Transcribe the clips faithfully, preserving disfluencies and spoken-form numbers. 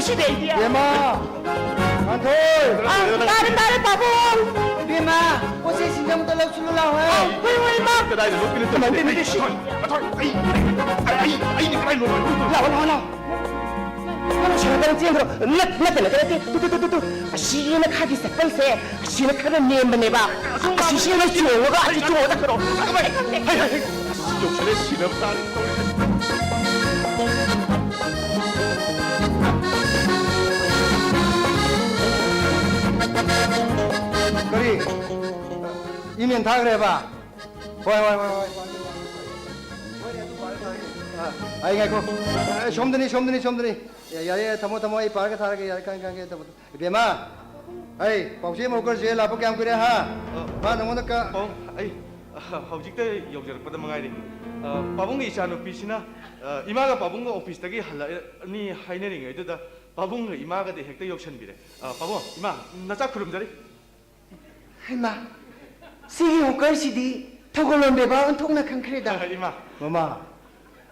ꯁꯤꯗꯩꯗꯤ꯫ ꯏꯕꯦꯝꯃ! ꯉꯥꯟꯊꯣꯏ! ꯑꯥ, ꯇꯥꯔꯦ, ꯇꯥꯔꯦ, ꯄꯥꯕꯨꯡ! ꯏꯕꯦꯝꯃ, ꯄꯣꯠ ꯆꯩꯁꯤꯡꯗꯣ ꯑꯝꯇ ꯂꯧꯁꯤꯜꯂꯨ ꯂꯥꯎ, ꯍꯦ꯫ ꯑꯥ, ꯍꯣꯏ, ꯍꯣꯏ, ꯏꯃꯥ! ꯀꯗꯥꯏꯗ ꯂꯧꯁꯤꯜꯂꯨ? ꯅꯠꯇꯦ, ꯅꯠꯇꯦ, ꯁꯤ-, ꯉꯥꯟꯊꯣꯏ, ꯑꯩ, ꯑꯩ, ꯑꯩ, ꯑꯩꯗꯤ ꯀꯗꯥꯏ ꯂꯧꯁꯤꯜꯂꯨ? ꯂꯥꯎ, ꯂꯥꯎ, ꯂꯥꯎ! ꯅꯪ ꯁꯥꯟꯅꯕ ꯆꯦꯟꯈ꯭ꯔꯣ꯫ ꯅꯠ-, ꯅꯠꯇꯦ, ꯅꯠꯇꯦ, ꯅꯠꯇꯦ꯫ Two, two, two, two, two. ꯑꯁꯤꯅ ꯈꯥꯒꯤ ꯆꯠꯄꯜꯁꯦ, ꯑꯁꯤꯅ ꯈꯔ ꯅꯦꯝꯕꯅꯦꯕ꯫ ꯑꯁꯤꯁꯤꯅ ꯆꯣꯡꯉꯒ, ꯑꯁꯤ ꯆꯣꯡꯉꯒ ꯆꯠꯈ꯭ꯔꯣ꯫ ꯍꯩ, ꯍꯩ, ꯍꯩ, ꯑꯁꯤ ꯌꯧꯁꯜꯂꯦ, ꯁꯤꯅꯕ ꯇꯥꯔꯦ ꯇꯧꯔꯤꯁꯦ꯫ ꯀꯔꯤ? ꯏꯃꯦꯜ ꯊꯥꯈ꯭ꯔꯦꯕ? ꯍꯣꯏ, ꯍꯣꯏ, ꯍꯣꯏ, ꯍꯣꯏ꯫ ꯑ, ꯑꯩ ꯉꯥꯏꯈꯣ꯫ ꯑ, ꯁꯣꯝꯗꯅꯤ, ꯁꯣꯝꯗꯅꯤ, ꯁꯣꯝꯗꯅꯤ꯫ ꯌꯥ-, ꯌꯥꯔꯦ, ꯌꯥꯔꯦ, ꯊꯝꯃꯣ, ꯊꯝꯃꯣ, ꯑꯩ ꯄꯥꯔꯒ ꯊꯥꯔꯒꯦ, ꯌꯥꯔꯦ, ꯈꯪꯉꯦ, ꯈꯪꯉꯦ, ꯊꯝꯃꯣ, ꯊꯝꯃꯣ꯫ ꯏꯕꯦꯝꯃ, ꯑꯩ ꯄꯥꯎꯆꯦ ꯃꯧꯀꯔꯁꯦ ꯂꯥꯛꯄ ꯀꯌꯥꯝ ꯀꯨꯏꯔꯦ, ꯍꯥ? ꯑ, ꯃꯥ ꯅꯉꯣꯟꯗ ꯀ- ꯄꯥꯕꯨꯡ, ꯑꯩ, ꯑ, ꯍꯧꯖꯤꯛꯇ ꯌꯧꯖꯔꯛꯄꯗ ꯃꯉꯥꯏꯔꯤ꯫ ꯑ, ꯄꯥꯕꯨꯡꯒꯤ ꯏꯆꯥꯅꯨꯄꯤꯁꯤꯅ, ꯑ, ꯏꯃꯥꯒ ꯄꯥꯕꯨꯡꯒ ꯑꯣꯐꯤꯁꯇꯒꯤ ꯍꯜꯂꯛꯑꯅꯤ ꯍꯥꯏꯅꯔꯤꯉꯩꯗꯨꯗ ꯄꯥꯕꯨꯡꯒ ꯏꯃꯥꯒꯗꯤ ꯍꯦꯛꯇ ꯌꯧꯁꯟꯕꯤꯔꯦ꯫ ꯑ, ꯄꯥꯕꯨꯡ, ꯏꯃꯥ, ꯅꯆꯥ ꯈꯨꯔꯨꯝꯖꯔꯤ꯫ ꯍꯩꯃꯥ, ꯁꯤꯒꯤ ꯍꯣꯀꯔꯁꯤꯗꯤ ꯊꯧꯒꯜꯂꯣꯟ ꯕꯦꯕꯥꯔ ꯑꯣꯟꯊꯣꯛꯅ ꯈꯪꯈ꯭ꯔꯦꯗ꯫ ꯏꯃꯥ꯫ ꯃꯃꯥ,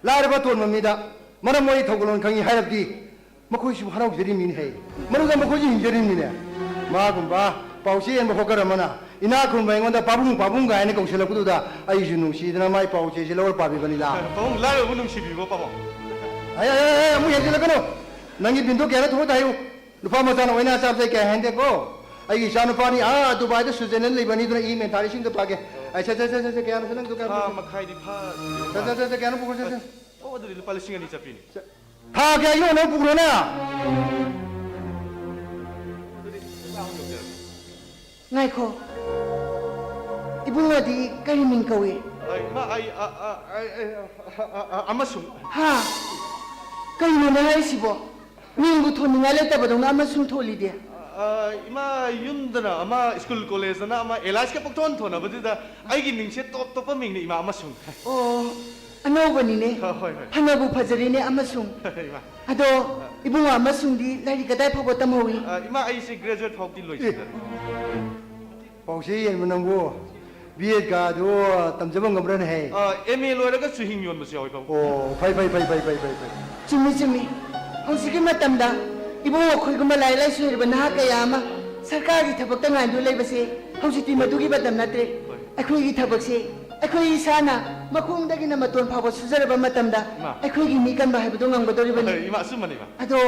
ꯂꯥꯏꯔꯕ ꯑꯇꯣꯟꯕ ꯃꯤꯗ ꯃꯔꯝ ꯃꯣꯛꯏ ꯊꯧꯒꯜꯂꯣꯟ ꯈꯪꯉꯤ ꯍꯥꯏꯔꯕꯗꯤ ꯃꯈꯣꯏꯁꯨ ꯍꯔꯥꯎꯖꯔꯤꯕꯅꯤꯅꯦ꯫ ꯃꯗꯨꯗ ꯃꯈꯣꯏꯁꯨ ꯍꯤꯡꯖꯔꯤꯕꯅꯤꯅꯦ꯫ ꯃꯥꯒꯨꯝꯕ ꯄꯥꯎꯆꯦ ꯌꯦꯟꯕ ꯍꯣꯀꯔ ꯑꯃꯅ ꯏꯅꯥꯛ ꯈꯨꯟꯕ ꯑꯩꯉꯣꯟꯗ "ꯄꯥꯕꯨꯡ, ꯄꯥꯕꯨꯡ" ꯀꯥꯏꯅ ꯀꯧꯁꯤꯜꯂꯛꯄꯗꯨꯗ ꯑꯩꯁꯨ ꯅꯨꯡꯁꯤꯗꯅ ꯃꯥꯏ ꯄꯥꯎꯆꯦꯁꯤ ꯂꯧꯔ ꯄꯥꯕꯤꯕꯅꯤꯗ꯫ ꯄꯥꯕꯨꯡ, ꯂꯥꯏꯔꯕꯕꯨ ꯅꯨꯡꯁꯤꯕꯤꯕ꯭ꯔꯣ, ꯄꯥꯕꯨꯡ? ꯑꯩ, ꯑꯩ, ꯑꯩ, ꯑꯩ, ꯑꯃꯨꯛ ꯍꯦꯟꯖꯤꯜꯂꯛꯀꯅꯨ꯫ ꯅꯪꯒꯤ ꯕꯤꯟꯗꯣ ꯀꯌꯥꯅꯣ ꯊꯣꯛꯑꯣ ꯍꯥꯏꯌꯨ꯫ ꯅꯨꯄꯥ ꯃꯆꯥꯅ ꯑꯣꯏꯅ ꯆꯥꯕꯁꯦ ꯀꯌꯥ ꯍꯦꯟꯗꯦꯀꯣ꯫ ꯑꯩꯒꯤ ꯏꯆꯥ ꯅꯨꯄꯥꯅꯤ, ꯑꯥ, ꯗꯨꯕꯥꯏꯗ ꯁ꯭ꯋꯤꯖꯔꯂꯦꯟꯗ ꯂꯩꯕ ꯑꯅꯤꯗꯨꯅ ꯏꯃꯦꯜ ꯊꯥꯔꯤꯁꯤꯡꯗꯣ ꯄꯥꯒꯦ꯫ ꯑꯩ, ꯁꯦ, ꯁꯦ, ꯁꯦ, ꯁꯦ, ꯁꯦ, ꯀꯌꯥꯅꯣ ꯁꯦ ꯅꯪꯗꯣ ꯀꯌꯥꯅꯣ? ꯊꯥ ꯃꯈꯥꯏꯗꯤ ꯐꯥ-, ꯁꯦ, ꯁꯦ, ꯁꯦ, ꯁꯦ, ꯀꯌꯥꯅꯣ ꯄꯨꯈ꯭ꯔꯣ, ꯁꯦ, ꯁꯦ꯫ ꯑꯣ, ꯑꯗꯨꯗꯤ ꯂꯨꯄꯥ ꯂꯤꯁꯤꯡ ꯑꯅꯤ ꯆꯠꯄꯤꯅꯤ꯫ ꯁꯦ, ꯊꯥ ꯀꯌꯥꯒꯤ ꯑꯣꯏꯅ ꯄꯨꯈ꯭ꯔꯣꯅꯦ? ꯑꯗꯨꯗꯤ ꯆꯥꯝꯃ ꯌꯧꯖꯔꯦ꯫ ꯉꯥꯏꯈꯣ꯫ ꯏꯕꯨꯡꯉꯣꯗꯤ ꯀꯔꯤ ꯃꯤꯡ ꯀꯧꯏ? ꯑ, ꯏꯃꯥ, ꯑꯩ, ꯑ, ꯑ, ꯑ, ꯑ, ꯑ, ꯑ, ꯑꯃꯁꯨꯡ꯫ ꯍꯥ? ꯀꯩꯅꯣꯅꯦ ꯍꯥꯏꯁꯤꯕꯣ? ꯃꯤꯡꯕꯨ ꯊꯣꯟꯅꯤꯡꯉꯥꯏ ꯂꯩꯇꯕꯗꯧꯅ ꯑꯃꯁꯨꯡ ꯊꯣꯜꯂꯤꯗꯤ? ꯑ, ꯏꯃꯥ, ꯌꯨꯝꯗꯅ ꯑꯃ, ꯁ꯭ꯀꯨꯜ ꯀꯣꯂꯦꯖꯇꯅ ꯑꯃ, ꯑꯦꯂꯥꯏꯁꯀ ꯄꯪꯊꯣꯟ ꯊꯣꯟꯅꯕꯗꯨꯗ ꯑꯩꯒꯤ ꯃꯤꯡꯁꯦ ꯇꯣꯞ ꯇꯣꯞꯄ ꯃꯤꯡꯅꯤ, ꯏꯃꯥ, ꯑꯃꯁꯨꯡ꯫ ꯑꯣ, ꯑꯅꯧꯕꯅꯤꯅꯦ꯫ ꯍ-, ꯍꯣꯏ, ꯍꯣꯏ꯫ ꯐꯅꯕꯨ ꯐꯖꯔꯤꯅꯦ, ꯑꯃꯁꯨꯡ꯫ ꯏꯃꯥ꯫ ꯑꯗꯣ, ꯏꯕꯨꯡꯉꯣ ꯑꯃꯁꯨꯡꯗꯤ ꯂꯥꯏꯔꯤꯛ ꯀꯗꯥꯏ ꯐꯥꯎꯕ ꯇꯝꯍꯧꯏ? ꯑ, ꯏꯃꯥ, ꯑꯩꯁꯦ ꯒ꯭ꯔꯦꯖꯨꯑꯦꯠ ꯐꯥꯎꯗꯤ ꯂꯣꯏꯁꯤꯟꯖꯔꯦ꯫ ꯄꯥꯎꯆꯦ ꯌꯦꯟꯕ ꯅꯪꯕꯨ ꯕꯤ ꯑꯦꯗ ꯀꯥꯗꯨ ꯇꯝꯖꯕ ꯉꯝꯕ꯭ꯔꯅꯦꯍꯦ? ꯑ, ꯑꯦꯝ ꯑꯦ ꯂꯣꯏꯔꯒ ꯆꯨꯍꯤꯡ ꯌꯣꯟꯕꯁꯨ ꯌꯥꯎꯏ, ꯄꯥꯕꯨꯡ꯫ ꯑꯣ, ꯐꯩ, ꯐꯩ, ꯐꯩ꯫ ꯆꯨꯝꯃꯤ, ꯆꯨꯝꯃꯤ꯫ ꯍꯧꯖꯤꯛꯀꯤ ꯃꯇꯝꯗ ꯏꯕꯨꯡꯉꯣ, ꯑꯩꯈꯣꯏꯒꯨꯝꯕ ꯂꯥꯏꯔꯤꯛ ꯂꯥꯏꯁꯨ ꯍꯩꯔꯕ ꯅꯍꯥ ꯀꯌꯥ ꯑꯃ ꯁꯔꯀꯥꯔꯒꯤ ꯊꯕꯛꯇ ꯉꯥꯏꯗꯨꯅ ꯂꯩꯕꯁꯦ ꯍꯧꯖꯤꯛꯇꯤ ꯃꯗꯨꯒꯤ ꯃꯇꯝ ꯅꯠꯇ꯭ꯔꯦ꯫ ꯑꯩꯈꯣꯏꯒꯤ ꯊꯕꯛꯁꯦ ꯑꯩꯈꯣꯏ ꯏꯁꯥꯅ ꯃꯈꯣꯡꯗꯒꯤꯅ ꯃꯇꯣꯟ ꯐꯥꯎꯕ ꯁꯨꯖꯔꯕ ꯃꯇꯝꯗ ꯏꯃꯥ꯫ ꯑꯩꯈꯣꯏꯒꯤ ꯃꯤ ꯀꯟꯕ ꯍꯥꯏꯕꯗꯨ ꯉꯝꯒꯗꯧꯔꯤꯕꯅꯤ꯫ ꯏꯃꯥ, ꯑꯆꯨꯝꯕꯅꯤ, ꯏꯃꯥ꯫ ꯑꯗꯣ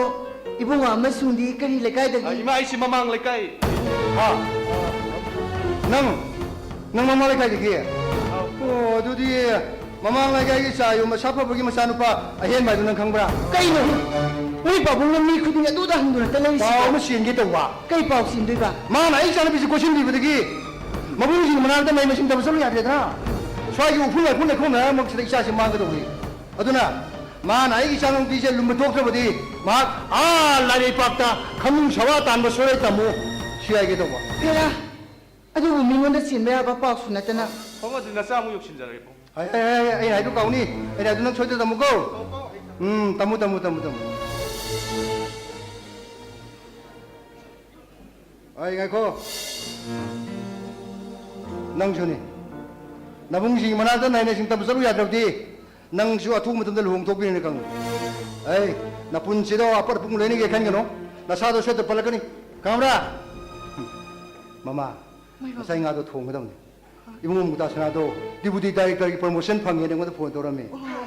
ꯏꯕꯨꯡꯉꯣ ꯑꯃꯁꯨꯡꯗꯤ ꯀꯔꯤ ꯂꯩꯀꯥꯏꯗꯒꯤ? ꯏꯃꯥ, ꯑꯩꯁꯤ ꯃꯃꯥꯡ ꯂꯩꯀꯥꯏ꯫ ꯍꯥ? ꯅꯪ, ꯅꯪ ꯃꯃꯥꯡ ꯂꯩꯀꯥꯏꯗꯒꯤ? ꯑꯣ, ꯑꯗꯨꯗꯤ ꯃꯃꯥꯡ ꯂꯩꯀꯥꯏꯒꯤ ꯆꯥ ꯌꯣꯟꯕ ꯁꯥꯐꯕꯒꯤ ꯃꯆꯥꯅꯨꯄꯥ ꯑꯍꯦꯟꯕ ꯍꯥꯏꯗꯨ ꯅꯪ ꯈꯪꯕ꯭ꯔꯥ? ꯀꯩꯅꯣ? ꯅꯣꯏ ꯄꯥꯕꯨꯡꯅ ꯃꯤ ꯈꯨꯗꯤꯡꯒꯤ ꯑꯗꯨꯗ ꯍꯪꯗꯨꯅꯇ ꯂꯩꯔꯤꯁꯤꯕꯣ? ꯄꯥꯎ ꯑꯃ ꯆꯦꯟꯒꯦ ꯇꯧꯕ꯫ ꯀꯩ ꯄꯥꯎ ꯆꯦꯟꯗꯣꯏꯕ? ꯃꯥꯅ ꯑꯩ ꯏꯆꯥꯅꯨꯄꯤꯁꯤ ꯀꯣꯏꯁꯤꯟꯕꯤꯕꯗꯒꯤ ꯃꯕꯨꯡꯁꯤꯡ ꯃꯅꯥꯛꯇ ꯃꯍꯩ ꯃꯁꯤꯡ ꯇꯝꯕ ꯆꯠꯂꯨ ꯌꯥꯗ꯭ꯔꯦꯗꯅ꯫ ꯁ꯭ꯋꯥꯏꯒꯤ ꯎꯐꯨꯜ ꯋꯥꯏꯐꯨꯜ ꯂꯩꯈꯣꯝ ꯂꯩꯅꯥꯡꯃꯛꯁꯤꯗ ꯏꯆꯥꯁꯤ ꯃꯥꯡꯒꯗꯧꯔꯤ꯫ ꯑꯗꯨꯅ ꯃꯥꯅ ꯑꯩꯒꯤ ꯏꯆꯥꯅꯨꯄꯤꯁꯦ ꯂꯨꯝꯕ ꯊꯣꯛꯇ꯭ꯔꯕꯗꯤ ꯃꯍꯥꯛ ꯑꯥ ꯂꯥꯏꯔꯩꯄꯥꯛꯇ ꯈꯃꯨꯡ ꯁꯋꯥ ꯇꯥꯟꯕ ꯁꯣꯏꯔꯣꯏ ꯇꯝꯃꯨ ꯁꯤ ꯍꯥꯏꯒꯦ ꯇꯧꯕ꯫ ꯍꯦꯔꯥ, ꯑꯗꯨꯕꯨ ꯃꯤꯉꯣꯟꯗ ꯆꯦꯟꯕ ꯌꯥꯕ ꯄꯥꯎꯁꯨ ꯅꯠꯇꯅ꯫ ꯄꯥꯕꯨꯡ, ꯑꯗꯨꯗꯤ ꯅꯆꯥ ꯑꯃꯨꯛ ꯌꯣꯛꯁꯤꯟꯖꯔꯒꯦ, ꯄꯥꯕꯨꯡ꯫ ꯍꯥꯏ, ꯍꯥꯏ, ꯍꯥꯏ, ꯍꯥꯏ, ꯑꯩꯅ ꯍꯥꯏꯗꯨ ꯀꯥꯎꯅꯤ꯫ ꯑꯩꯅ ꯍꯥꯏꯗꯨ ꯅꯪ ꯁꯣꯏꯗꯅ ꯇꯝꯃꯨꯀꯣ꯫ ꯎꯝ, ꯇꯝꯃꯨ, ꯇꯝꯃꯨ, ꯇꯝꯃꯨ, ꯇꯝꯃꯨ꯫ ꯑꯩ ꯉꯥꯏꯈꯣ꯫ ꯅꯪꯁꯨꯅꯤ꯫ ꯅꯕꯨꯡꯁꯤꯒꯤ ꯃꯅꯥꯛꯇ ꯅꯥꯏꯅ ꯁꯤꯡ ꯇꯝꯕ ꯆꯠꯂꯨ ꯌꯥꯗ꯭ꯔꯕꯗꯤ ꯅꯪꯁꯨ ꯑꯊꯨꯕ ꯃꯇꯝꯗ ꯂꯨꯍꯣꯡ ꯊꯣꯛꯄꯤꯅꯦꯅ ꯈꯪꯉꯨ꯫ ꯑꯩ ꯅꯄꯨꯟꯁꯤꯗꯣ ꯑꯄꯠ ꯑꯄꯨꯡ ꯂꯣꯏꯅꯒꯦ ꯈꯟꯒꯅꯨ꯫ ꯅꯁꯥꯗꯣ ꯁꯣꯏꯗ ꯄꯜꯂꯛꯀꯅꯤ꯫ ꯈꯪꯕ꯭ꯔꯥ? ꯃꯃꯥ, ꯃꯣꯏ ꯉꯁꯥꯏ ꯉꯥꯗꯣ ꯊꯣꯡꯒꯗꯕꯅꯤ꯫ ꯏꯕꯨꯡꯉꯣ ꯃꯨꯛꯇꯥꯁꯅꯥꯗꯣ deputy directorꯒꯤ promotion ꯐꯪꯉꯦꯅ ꯑꯩꯉꯣꯟꯗ phone ꯇꯧꯔꯝꯃꯤ꯫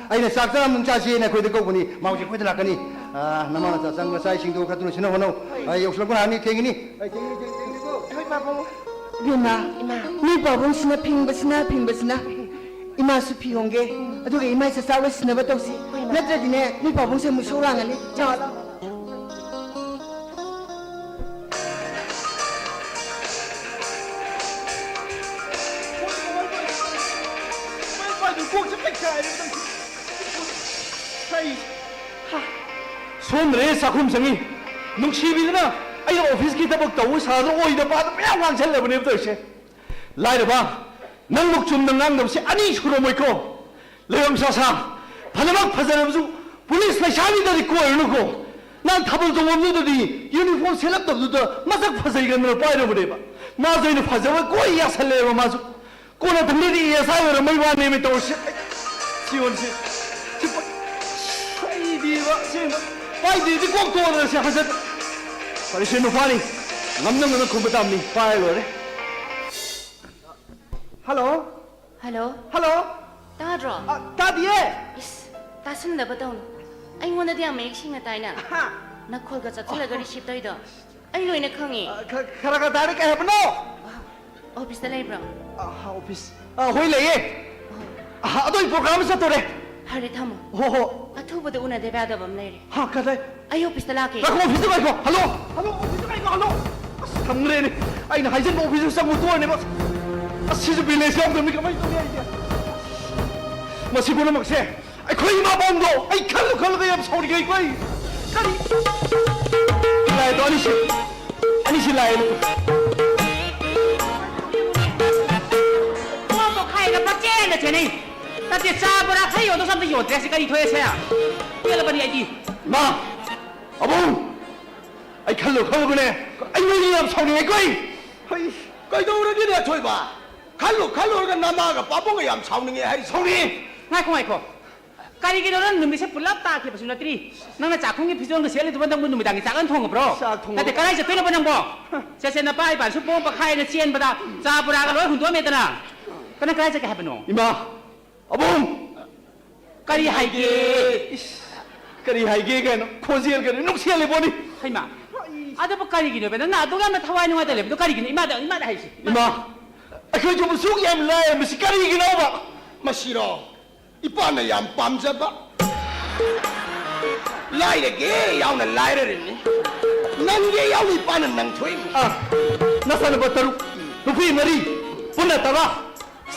ꯑꯩꯅ ꯆꯥꯛ ꯆꯥꯔꯝ ꯆꯥꯁꯦꯅ ꯑꯩꯈꯣꯏꯗ ꯀꯧꯕꯅꯤ꯫ ꯃꯥ ꯍꯧꯖꯤꯛ ꯑꯩꯈꯣꯏꯗ ꯂꯥꯛꯀꯅꯤ꯫ ꯑꯥ, ꯅꯃꯥꯅ ꯆꯥꯛ ꯆꯪ ꯃꯆꯥ ꯏꯁꯤꯡꯗꯣ ꯈꯔ ꯊꯨꯅ ꯁꯤꯟꯅ ꯍꯣꯠꯅꯧ꯫ ꯑꯩ ꯌꯧꯁꯤꯜꯂꯛꯄ ꯍꯥꯟꯅꯤ, ꯊꯦꯡꯉꯤꯅꯤ꯫ ꯑꯩ ꯊꯦꯡꯉꯤꯅꯤ, ꯊꯦꯡꯉꯤꯅꯤꯀꯣ꯫ ꯍꯣꯏ, ꯄꯥꯕꯨꯡ꯫ ꯏꯕꯦꯝꯃ, ꯏꯃꯥ꯫ ꯅꯣꯏ ꯄꯥꯕꯨꯡꯁꯤꯅ ꯐꯤꯡꯕꯁꯤꯅ, ꯐꯤꯡꯕꯁꯤꯅ꯫ ꯏꯃꯥꯁꯨ ꯐꯤ ꯍꯣꯡꯒꯦ, ꯑꯗꯨꯒ ꯏꯃꯥꯏ ꯆꯥꯛꯆꯥ ꯂꯣꯏꯁꯤꯟꯅꯕ ꯇꯧꯁꯤ꯫ ꯍꯣꯏ, ꯏꯃꯥ꯫ ꯅꯠꯇ꯭ꯔꯗꯤꯅꯦ, ꯅꯣꯏ ꯄꯥꯕꯨꯡꯁꯦ ꯑꯃꯨꯛ ꯏꯁꯧ ꯂꯥꯡꯉꯅꯤ꯫ ꯂꯥꯛꯑꯣ, ꯂꯥꯛꯑꯣ꯫ ꯁꯣꯝꯗꯅꯦ ꯆꯥꯛꯈꯨꯝ ꯆꯪꯉꯤ꯫ ꯅꯨꯡꯁꯤꯕꯤꯗꯨꯅ ꯑꯩꯅ officeꯀꯤ ꯊꯕꯛ ꯇꯧꯕ ꯁꯥꯗꯅ ꯑꯣꯏꯗ ꯄꯥꯗ ꯃꯌꯥꯝ ꯉꯥꯡꯁꯜꯂꯕꯅꯦꯕ ꯇꯧꯔꯤꯁꯦ꯫ ꯂꯥꯏꯔꯕ, ꯅꯪꯃꯨꯛ ꯆꯨꯝꯅ ꯉꯥꯡꯗꯕꯁꯦ ꯑꯅꯤ ꯁꯨꯔꯝꯃꯣꯏꯀꯣ꯫ ꯂꯩꯔꯝ ꯁꯥꯁꯥ, ꯐꯅꯃꯛ ꯐꯖꯔꯕꯁꯨ ꯄꯨꯂꯤꯁ ꯂꯩꯁꯥꯕꯤꯗꯗꯤ ꯀꯣꯏꯔꯨꯅꯨꯀꯣ꯫ ꯅꯪ ꯊꯥꯕꯜ ꯆꯣꯡꯐꯝꯗꯨꯗꯗꯤ uniform ꯁꯦꯠꯂꯛꯇꯕꯗꯨꯗ ꯃꯁꯛ ꯐꯖꯩꯒꯟꯗꯅ ꯄꯥꯏꯔꯨꯕꯅꯦꯕ꯫ ꯃꯥꯁꯨ ꯑꯩꯅ ꯐꯖꯕ ꯀꯣꯏ ꯌꯥꯁꯜꯂꯦꯕ ꯃꯥꯁꯨ꯫ ꯀꯣꯟꯅ ꯊꯪꯗꯗꯤ ASI ꯑꯣꯏꯔꯝꯕꯩ ꯋꯥꯅꯦꯃꯤ ꯇꯧꯔꯤꯁꯦ꯫ ꯑꯩ, ꯁꯤ ꯌꯣꯟꯁꯤ꯫ ꯁꯤ ꯄ-, ꯑꯩꯗꯤꯕ, ꯑꯁꯦꯡꯕ꯫ ꯄꯥꯏꯗ꯭ꯔꯗꯤ ꯀꯣꯛ ꯇꯣꯛꯑꯣꯗꯅ ꯁꯦ ꯍꯟꯖꯟ꯫ ꯐꯔꯦꯁꯦ, ꯅꯨꯄꯥꯅꯤ꯫ ꯉꯝꯅ ꯉꯝꯅ ꯈꯨꯝꯕ ꯇꯥꯕꯅꯤ꯫ ꯄꯥꯏꯔ ꯂꯣꯏꯔꯦ꯫ ꯍꯜꯂꯣ꯫ ꯍꯜꯂꯣ꯫ ꯍꯜꯂꯣ꯫ ꯇꯥꯗ꯭ꯔꯣ? ꯑ, ꯇꯥꯗꯤꯌꯦ꯫ ꯏꯁ, ꯇꯥꯁꯤꯟꯗꯕ ꯇꯧꯅꯨ꯫ ꯑꯩꯉꯣꯟꯗꯗꯤ ꯌꯥꯝ ꯃꯌꯦꯛ ꯁꯦꯡꯅ ꯇꯥꯏꯅ꯫ ꯍꯥ? ꯅꯈꯣꯜꯒ ꯆꯞꯁꯤꯜꯂꯒ ꯑꯣ꯫ ꯔꯤꯁꯤꯞ ꯇꯧꯔꯤꯗꯣ ꯑꯩ ꯂꯣꯏꯅ ꯈꯪꯉꯤ꯫ ꯑ, ꯈ-, ꯈꯔ ꯈꯔ ꯇꯥꯔꯦ꯫ ꯀꯩ ꯍꯥꯏꯕꯅꯣ? ꯑ, ꯑꯣꯐꯤꯁꯇ ꯂꯩꯕ꯭ꯔꯣ? ꯑ, ꯑꯣꯐꯤꯁ꯫ ꯑ, ꯍꯣꯏ, ꯂꯩꯌꯦ꯫ ꯑꯣ꯫ ꯑ, ꯑꯗꯣ ꯑꯩ ꯄ꯭ꯔꯣꯒ꯭ꯔꯥꯝ ꯑꯃ ꯆꯠꯇꯣꯔꯦ꯫ ꯐꯔꯦ, ꯊꯝꯃꯣ꯫ ꯍꯣ, ꯍꯣ꯫ ꯑꯊꯨꯕꯗ ꯎꯅꯗꯕ ꯌꯥꯗꯕ ꯑꯃ ꯂꯩꯔꯦ꯫ ꯍꯥ, ꯀꯗꯥꯏ? ꯑꯩ ꯑꯣꯐꯤꯁꯇ ꯂꯥꯛꯀꯦ꯫ ꯉꯥꯏꯈꯣ, ꯑꯣꯐꯤꯁꯇ ꯉꯥꯏꯈꯣ꯫ ꯍꯜꯂꯣ, ꯍꯜꯂꯣ, ꯑꯣꯐꯤꯁꯇ ꯉꯥꯏꯈꯣ, ꯍꯜꯂꯣ꯫ ꯑꯁ, ꯊꯝꯈ꯭ꯔꯦꯅꯦ꯫ ꯑꯩꯅ ꯍꯥꯏꯖꯤꯟꯕ ꯑꯣꯐꯤꯁꯇ ꯆꯪꯉꯨ ꯇꯣꯛꯑꯅꯦꯕ꯫ ꯑꯁ, ꯁꯤꯁꯨ ꯕꯦꯂꯦꯟꯁ ꯌꯥꯎꯗꯕꯅꯤ, ꯀꯃꯥꯏꯅ ꯇꯧꯅꯤ ꯑꯩꯗꯤ? ꯃꯁꯤ ꯄꯨꯝꯅꯃꯛꯁꯦ ꯑꯩꯈꯣꯏ ꯏꯃꯥ ꯄꯥꯎꯗꯣ ꯑꯩ ꯈꯜꯂꯨ ꯈꯜꯂꯨꯒ ꯌꯥꯝ ꯁꯥꯎꯅꯤꯡꯉꯦ ꯑꯩꯈꯣꯏ꯫ ꯀꯔꯤ? ꯂꯥꯛꯑꯦꯗꯣ ꯑꯅꯤꯁꯤ, ꯑꯅꯤꯁꯤ ꯂꯥꯛꯑꯦ꯫ ꯄꯣꯠꯇꯣ ꯈꯥꯏꯔꯒ ꯄꯪꯆꯦꯟꯗ ꯆꯦꯟꯅꯩ꯫ ꯅꯠꯇꯦ, ꯆꯥ ꯕꯣꯔꯥ ꯈꯔ ꯌꯣꯟꯗꯧꯁꯨ ꯑꯝꯇ ꯌꯣꯟꯗ꯭ꯔꯦ꯫ ꯁꯤ ꯀꯔꯤ ꯊꯣꯛꯑꯦ ꯁꯦ? ꯄꯦꯜꯂꯕꯅꯤ ꯑꯩꯗꯤ꯫ ꯃꯥ! ꯑꯕꯨꯡ! ꯑꯩ ꯈꯜꯂꯨ ꯈꯜꯂꯨꯒꯅꯦ, ꯑꯩ ꯅꯣꯏꯗꯤ ꯌꯥꯝ ꯁꯥꯎꯅꯤꯡꯉꯦꯀꯣ ꯑꯩ꯫ ꯍꯩ, ꯀꯩꯗꯧꯔꯒꯦꯅꯦ ꯑꯊꯣꯏꯕ? ꯈꯜꯂꯨ ꯈꯜꯂꯨꯔꯒ ꯅꯃꯥꯒ ꯄꯥꯕꯨꯡꯒ ꯌꯥꯝ ꯁꯥꯎꯅꯤꯡꯉꯦ ꯍꯥꯏꯔꯤꯁꯦ꯫ ꯁꯥꯎꯅꯤꯡꯉꯦ? ꯉꯥꯏꯈꯣ, ꯉꯥꯏꯈꯣ꯫ ꯀꯔꯤꯒꯤꯅꯣ ꯅꯪ ꯅꯨꯃꯤꯠꯁꯦ ꯄꯨꯂꯞ ꯇꯥꯈꯤꯕꯁꯨ ꯅꯠꯇ꯭ꯔꯤ? ꯅꯪꯅ ꯆꯥꯛꯈꯨꯝꯒꯤ ꯐꯤꯖꯣꯜꯒ ꯁꯦꯠꯂꯤꯗꯨꯕꯨ ꯅꯪꯕꯨ ꯅꯨꯃꯤꯗꯥꯡꯒꯤ ꯆꯥꯛ ꯅꯪ ꯊꯣꯡꯉꯕ꯭ꯔꯣ? ꯆꯥꯛ ꯊꯣꯡꯉꯕ꯭ꯔꯣ? ꯅꯠꯇꯦ, ꯀꯗꯥꯏ ꯆꯠꯇꯣꯏꯅꯣꯕ ꯅꯪꯕꯣ? ꯁꯦ, ꯁꯦ, ꯅꯄꯥ ꯏꯄꯥꯁꯨ ꯄꯣꯝ ꯄꯈꯥꯏꯅ ꯆꯦꯟꯕꯗ ꯆꯥ ꯕꯣꯔꯥꯒ ꯂꯣꯏ ꯍꯨꯟꯗꯣꯛꯑꯝꯃꯦꯗꯅ꯫ ꯀꯅꯥ ꯀꯗꯥꯏ ꯆꯠꯀꯦ ꯍꯥꯏꯕꯅꯣ? ꯏꯃꯥ! ꯑꯕꯨꯡ! ꯀꯔꯤ ꯍꯥꯏꯒꯦ? ꯏꯁ, ꯀꯔꯤ ꯍꯥꯏꯒꯦ ꯀꯥꯏꯅ ꯈꯣꯟꯖꯦꯜꯒꯗꯤ ꯅꯨꯡꯁꯤꯍꯜꯂꯤꯕꯣꯅꯤ꯫ ꯍꯩꯃꯥ, ꯑꯗꯨꯕꯨ ꯀꯔꯤꯒꯤꯅꯣꯕ ꯅꯪꯅ ꯑꯗꯨꯛ ꯌꯥꯝꯅ ꯊꯋꯥꯏ ꯅꯨꯡꯉꯥꯏꯇ ꯂꯩꯕꯗꯣ ꯀꯔꯤꯒꯤꯅꯣ? ꯏꯃꯥꯗ, ꯏꯃꯥꯗ ꯍꯥꯏꯁꯤ꯫ ꯏꯃꯥ, ꯑꯩꯈꯣꯏꯁꯨ ꯁꯨꯛ ꯌꯥꯝ ꯂꯥꯏꯔꯕꯁꯤ ꯀꯔꯤꯒꯤꯅꯣꯕ? ꯃꯁꯤꯔꯣ? ꯏꯄꯥꯅ ꯌꯥꯝ ꯄꯥꯝꯖꯕ꯫ ꯂꯥꯏꯔꯒꯦ ꯌꯥꯎꯅ ꯂꯥꯏꯔꯔꯤꯅꯤ꯫ ꯅꯪꯒꯦ ꯌꯥꯎꯅ ꯏꯄꯥꯅ ꯅꯪ ꯊꯣꯛꯏꯅꯤ꯫ ꯑ, ꯅꯆꯥꯅꯨꯄꯥ ꯇꯔꯨꯛ, ꯅꯨꯄꯤ ꯃꯔꯤ, ꯄꯨꯟꯅ ꯇꯔꯥ꯫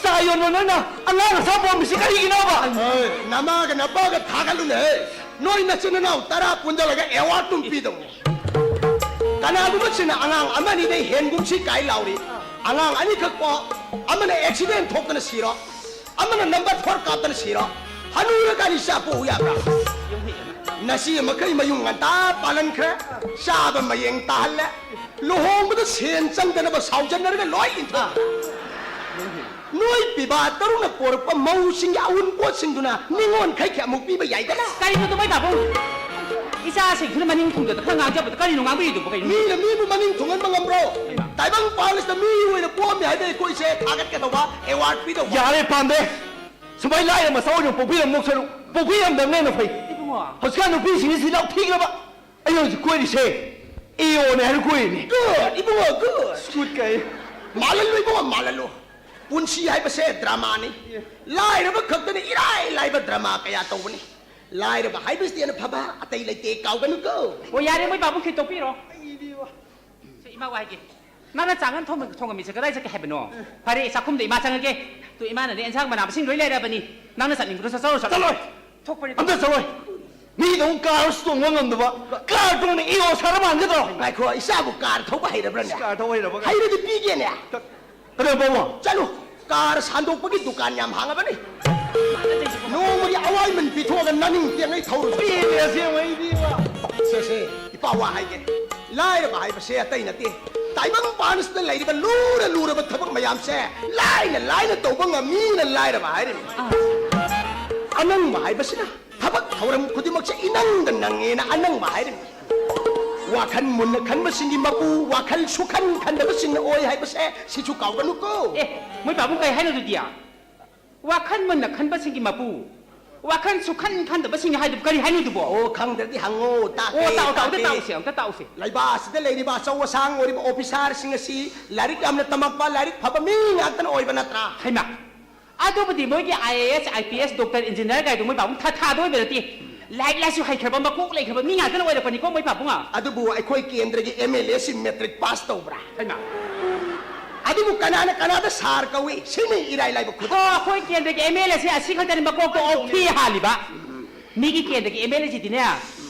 ꯆꯥ ꯌꯣꯟꯕ ꯅꯣꯏꯅ ꯑꯉꯥꯡ ꯑꯁꯥ ꯄꯣꯝꯃꯤꯁꯤ ꯀꯔꯤꯒꯤꯅꯣꯕ? ꯍꯣꯏ, ꯅꯃꯥꯒ ꯅꯄꯥꯒ ꯊꯥꯒꯠꯂꯨꯅꯦꯍꯦ꯫ ꯅꯣꯏ ꯅꯆꯤꯟ ꯅꯅꯥꯎ ꯇꯔꯥ ꯄꯨꯟꯖꯜꯂꯒ ꯑꯦꯋꯥꯔꯗ ꯑꯗꯨꯝ ꯄꯤꯗꯧꯅꯤ꯫ ꯀꯅꯥꯒꯨꯝꯕꯁꯤꯡꯅ ꯑꯉꯥꯡ ꯑꯃꯅꯤꯗꯩ ꯍꯦꯟꯒꯨꯝꯁꯤ ꯀꯥꯏ ꯂꯥꯎꯔꯤ꯫ ꯑꯉꯥꯡ ꯑꯅꯤꯈꯛ ꯄꯣꯛ, ꯑꯃꯅ ꯑꯦꯛꯁꯤꯗꯦꯟ ꯊꯣꯛꯇꯅ ꯁꯤꯔꯣ, ꯑꯃꯅ ꯅꯝꯕꯔ ꯐꯣꯔ ꯀꯥꯞꯇꯅ ꯁꯤꯔꯣ꯫ ꯍꯅꯨꯔꯀꯥꯟꯗ ꯏꯆꯥ ꯄꯣꯛꯎ ꯌꯥꯕ꯭ꯔꯥ? ꯅꯆꯦ ꯃꯈꯩ ꯃꯌꯨꯝ ꯉꯟꯇꯥ ꯄꯥꯜꯍꯟꯈ꯭ꯔꯦ, ꯆꯥꯕ ꯃꯌꯦꯡ ꯇꯥꯍꯜꯂꯦ, ꯂꯨꯍꯣꯡꯕꯗ ꯁꯦꯟ ꯆꯪꯗꯅꯕ ꯁꯥꯎꯖꯟꯅꯔꯒ ꯂꯣꯏ ꯏꯟꯊꯣꯛꯈ꯭ꯔꯦ꯫ ꯅꯣꯏ ꯄꯤꯕꯥ ꯇꯔꯨꯛꯅ ꯄꯣꯔꯛꯄ ꯃꯧꯁꯤꯡꯒꯤ ꯑꯎꯟꯄꯣꯠꯁꯤꯡꯗꯨꯅ ꯅꯤꯉꯣꯜꯈꯩꯒꯤ ꯑꯃꯨꯛ ꯄꯤꯕ ꯌꯥꯏꯗꯅ꯫ ꯀꯔꯤꯅꯣ ꯑꯗꯨꯃꯥꯏ ꯄꯥꯕꯨꯡ? ꯏꯆꯥꯁꯤꯡꯁꯤꯅ ꯃꯅꯤꯡ ꯊꯨꯡꯗꯗ ꯈꯔ ꯉꯥꯡꯖꯕꯗ ꯀꯔꯤꯅꯣ ꯉꯥꯡꯕꯤꯔꯤꯗꯨꯕꯨ ꯀꯩꯅꯣ? ꯃꯤꯅ ꯃꯤꯕꯨ ꯃꯅꯤꯡ ꯊꯨꯡꯍꯟꯕ ꯉꯝꯕ꯭ꯔꯣ? ꯇꯥꯏꯕꯪ ꯄꯥꯟ ꯑꯁꯤꯗ ꯃꯤ ꯑꯣꯏꯅ ꯄꯣꯛꯑꯝꯃꯤ ꯍꯥꯏꯕ ꯑꯩꯈꯣꯏꯁꯦ ꯊꯥꯒꯠꯀꯗꯧꯕ, ꯑꯦꯋꯥꯔꯗ ꯄꯤꯗꯧꯕ꯫ ꯌꯥꯔꯦ, ꯄꯥꯝꯗꯦ꯫ ꯁꯨꯃꯥꯏ ꯂꯥꯏꯔ ꯃꯆꯥ ꯑꯣꯏꯅ ꯄꯣꯛꯄꯤꯔꯝꯗꯧ ꯁꯔꯨꯛ, ꯄꯣꯛꯄꯤꯔꯝꯗꯕꯅ ꯍꯦꯟꯅ ꯐꯩ꯫ ꯏꯕꯨꯡꯉꯣ꯫ ꯍꯧꯖꯤꯛꯀꯥꯟ ꯅꯨꯄꯤꯁꯤꯡꯁꯤ ꯂꯧꯊꯤꯈ꯭ꯔꯕ꯫ ꯑꯩꯅ ꯍꯧꯖꯤꯛ ꯀꯣꯏꯔꯤꯁꯦ ꯏ ꯑꯣꯅꯦ ꯍꯥꯏꯅ ꯀꯣꯏꯔꯤꯅꯦ꯫ Good, ꯏꯕꯨꯡꯉꯣ, good. ꯁ꯭ꯀꯨꯠ ꯀꯥꯏ꯫ ꯃꯥꯜꯍꯜꯂꯨ ꯏꯕꯨꯡꯉꯣ, ꯃꯥꯜꯍꯜꯂꯨ꯫ ꯄꯨꯟꯁꯤ ꯍꯥꯏꯕꯁꯦ ꯗ꯭ꯔꯃꯥꯅꯤ꯫ ꯂꯥꯏꯔꯕ ꯈꯛꯇꯅ ꯏꯔꯥꯏ ꯂꯥꯏꯕ ꯗ꯭ꯔꯃꯥ ꯀꯌꯥ ꯇꯧꯕꯅꯤ꯫ ꯂꯥꯏꯔꯕ ꯍꯥꯏꯕꯁꯤꯗꯤ ꯍꯦꯟꯅ ꯐꯕ ꯑꯇꯩ ꯂꯩꯇꯦ, ꯀꯥꯎꯒꯅꯨꯀꯣ꯫ ꯑꯣ, ꯌꯥꯔꯦ, ꯃꯣꯏ ꯄꯥꯕꯨꯡ ꯈꯤꯇꯣꯛꯄꯤꯔꯣ꯫ ꯁꯦ, ꯏꯃꯥ ꯋꯥ ꯍꯥꯏꯒꯦ꯫ ꯅꯪꯅ ꯆꯥꯛ ꯊꯣꯡ-, ꯊꯣꯡꯉꯝꯃꯤꯁꯦ ꯀꯗꯥꯏ ꯆꯠꯀꯦ ꯍꯥꯏꯕꯅꯣ? ꯐꯔꯦ, ꯆꯥꯛꯈꯨꯝꯗ ꯏꯃꯥ ꯆꯪꯉꯒꯦ꯫ ꯇꯨ, ꯏꯃꯥꯅꯅꯦ ꯑꯦꯟꯁꯥꯡ ꯃꯅꯥ ꯃꯁꯤꯡ ꯂꯣꯏ ꯂꯩꯔꯕꯅꯤ꯫ ꯅꯪꯅ ꯆꯠꯅꯤꯡꯕꯗꯣ ꯆꯠꯆꯧꯔꯣ, ꯆꯠꯂꯣ꯫ ꯆꯠꯂꯣꯏ꯫ ꯊꯣꯛꯄꯅꯤ꯫ ꯑꯝꯇ ꯆꯠꯂꯣꯏ꯫ ꯃꯤꯗꯧ ꯀꯥꯔ ꯇꯣꯡꯕ ꯉꯝꯗꯕ, ꯀꯥꯔ ꯇꯣꯡꯅ ꯏ ꯑꯣ ꯁꯥꯔ ꯃꯥꯟꯒꯗ꯭ꯔꯣ? ꯉꯥꯏꯈꯣ, ꯏꯆꯥꯕꯨ ꯀꯥꯔ ꯊꯧꯕ ꯍꯩꯔꯕ꯭ꯔꯅꯦ? ꯀꯥꯔ ꯊꯧꯕ ꯍꯩꯔꯕ ꯀꯥꯏ? ꯍꯩꯔꯗꯤ ꯄꯤꯒꯦꯅꯦ꯫ ꯀ-, ꯀꯗꯧꯕ? ꯆꯠꯂꯨ, ꯀꯥꯔ ꯁꯥꯟꯗꯣꯛꯄꯒꯤ ꯗꯨꯀꯥꯟ ꯌꯥꯝ ꯍꯥꯡꯉꯕꯅꯤ꯫ ꯅꯣꯡꯃꯒꯤ ꯑꯋꯥꯏꯃꯟ ꯄꯤꯊꯣꯛꯑꯒ ꯅꯅꯤꯡ ꯇꯦꯡꯉꯩ ꯊꯧꯔꯨ꯫ ꯄꯤꯔꯦ ꯑꯁꯦꯡꯕ ꯑꯩꯗꯤ꯫ ꯁꯦ, ꯁꯦ, ꯏꯄꯥ ꯋꯥ ꯍꯥꯏꯒꯦ꯫ ꯂꯥꯏꯔꯕ ꯍꯥꯏꯕꯁꯦ ꯑꯇꯩ ꯅꯠꯇꯦ꯫ ꯇꯥꯏꯕꯪ ꯄꯥꯟꯁꯤꯗ ꯂꯩꯔꯤꯕ ꯂꯨꯔ ꯂꯨꯔꯕ ꯊꯕꯛ ꯃꯌꯥꯝꯁꯦ ꯂꯥꯏꯅ ꯂꯥꯏꯅ ꯇꯧꯕ ꯉꯝꯃꯤꯅ ꯂꯥꯏꯔꯕ ꯍꯥꯏꯔꯤꯅꯤ꯫ ꯑꯅꯪꯕ ꯍꯥꯏꯕꯁꯤꯅ ꯊꯕꯛ ꯊꯧꯔꯝ ꯈꯨꯗꯤꯡꯃꯛꯁꯦ ꯏꯅꯪꯗ ꯅꯪꯉꯦꯅ ꯑꯅꯪꯕ ꯍꯥꯏꯔꯤꯅꯤ꯫ ꯋꯥꯈꯜ ꯃꯨꯟꯅ ꯈꯟꯕꯁꯤꯡꯒꯤ ꯃꯄꯨ, ꯋꯥꯈꯜ ꯁꯨꯈꯟ ꯈꯟꯗꯕꯁꯤꯡꯅ ꯑꯣꯏ ꯍꯥꯏꯕꯁꯦ ꯁꯤꯁꯨ ꯀꯥꯎꯒꯅꯨꯀꯣ꯫ ꯑꯦ, ꯃꯣꯏ ꯄꯥꯕꯨꯡ ꯀꯩ ꯍꯥꯏꯅꯣ ꯑꯗꯨꯗꯤ? ꯋꯥꯈꯜ ꯃꯨꯟꯅ ꯈꯟꯕꯁꯤꯡꯒꯤ ꯃꯄꯨ, ꯋꯥꯈꯜ ꯁꯨꯈꯟ ꯈꯟꯗꯕꯁꯤꯡꯅ ꯍꯥꯏꯗꯨꯕꯨ ꯀꯔꯤ ꯍꯥꯏꯅꯣ ꯑꯗꯨꯕꯣ? ꯑꯣ, ꯈꯪꯗ꯭ꯔꯗꯤ ꯍꯪꯉꯣ, ꯇꯥꯛꯀꯦ, ꯑꯣ, ꯇꯥꯛꯑꯣ, ꯇꯥꯛꯑꯣ, ꯑꯝꯇ ꯇꯥꯛꯀꯦ꯫ ꯇꯥꯛꯎꯁꯦ, ꯑꯝꯇ ꯇꯥꯛꯎꯁꯦ꯫ ꯂꯩꯕꯥꯛ ꯑꯁꯤꯗ ꯂꯩꯔꯤꯕ ꯑꯆꯧ ꯑꯁꯥꯡ ꯑꯣꯏꯔꯤꯕ ꯑꯣꯐꯤꯁꯥꯔꯁꯤꯡ ꯑꯁꯤ ꯂꯥꯏꯔꯤꯛ ꯌꯥꯝꯅ ꯇꯝꯃꯛꯄ, ꯂꯥꯏꯔꯤꯛ ꯐꯕ ꯃꯤ ꯉꯥꯛꯇꯅ ꯑꯣꯏꯕ ꯅꯠꯇ꯭ꯔꯥ? ꯍꯩꯃꯥ, ꯑꯗꯨꯕꯨꯗꯤ ꯃꯣꯏꯒꯤ I A S, I P S, doctor, engineer ꯀꯥꯏꯗꯣ ꯃꯣꯏ ꯄꯥꯕꯨꯡ ꯊꯥ ꯊꯥꯗ ꯑꯣꯏꯕ ꯅꯠꯇꯦ꯫ ꯂꯥꯏꯔꯤꯛ ꯂꯥꯏꯁꯨ ꯍꯩꯈ꯭ꯔꯕ, ꯃꯀꯣꯛ ꯂꯩꯈ꯭ꯔꯕ ꯃꯤ ꯉꯥꯛꯇꯅ ꯑꯣꯏꯔꯛꯄꯅꯤꯀꯣ ꯃꯣꯏ ꯄꯥꯕꯨꯡ꯫ ꯑꯗꯨꯕꯨ ꯑꯩꯈꯣꯏ ꯀꯦꯟꯗ꯭ꯔꯒꯤ ꯑꯦꯝ ꯑꯦꯜ ꯑꯦꯁꯤ ꯃꯦꯇ꯭ꯔꯤꯛ ꯄꯥꯁ ꯇꯧꯕ꯭ꯔꯥ? ꯍꯩꯃꯥ꯫ ꯑꯗꯨꯕꯨ ꯀꯅꯥꯅ ꯀꯅꯥꯗ ꯁꯥꯔ ꯀꯧꯏ? ꯁꯤꯅꯤ ꯏꯔꯥꯏ ꯂꯥꯏꯕ ꯈꯨꯗꯝ꯫ ꯍꯣ, ꯑꯩꯈꯣꯏ ꯀꯦꯟꯗ꯭ꯔꯒꯤ ꯑꯦꯝ ꯑꯦꯜ ꯑꯦꯁꯤ ꯑꯁꯤ ꯈꯛꯇꯅꯤ ꯃꯀꯣꯛꯇ ꯑꯣꯛꯊꯤ ꯍꯥꯜꯂꯤꯕ꯫ ꯃꯤꯒꯤ ꯀꯦꯟꯗ꯭ꯔꯒꯤ ꯑꯦꯝ ꯑꯦꯜ ꯑꯦꯁꯤꯗꯤꯅꯦ,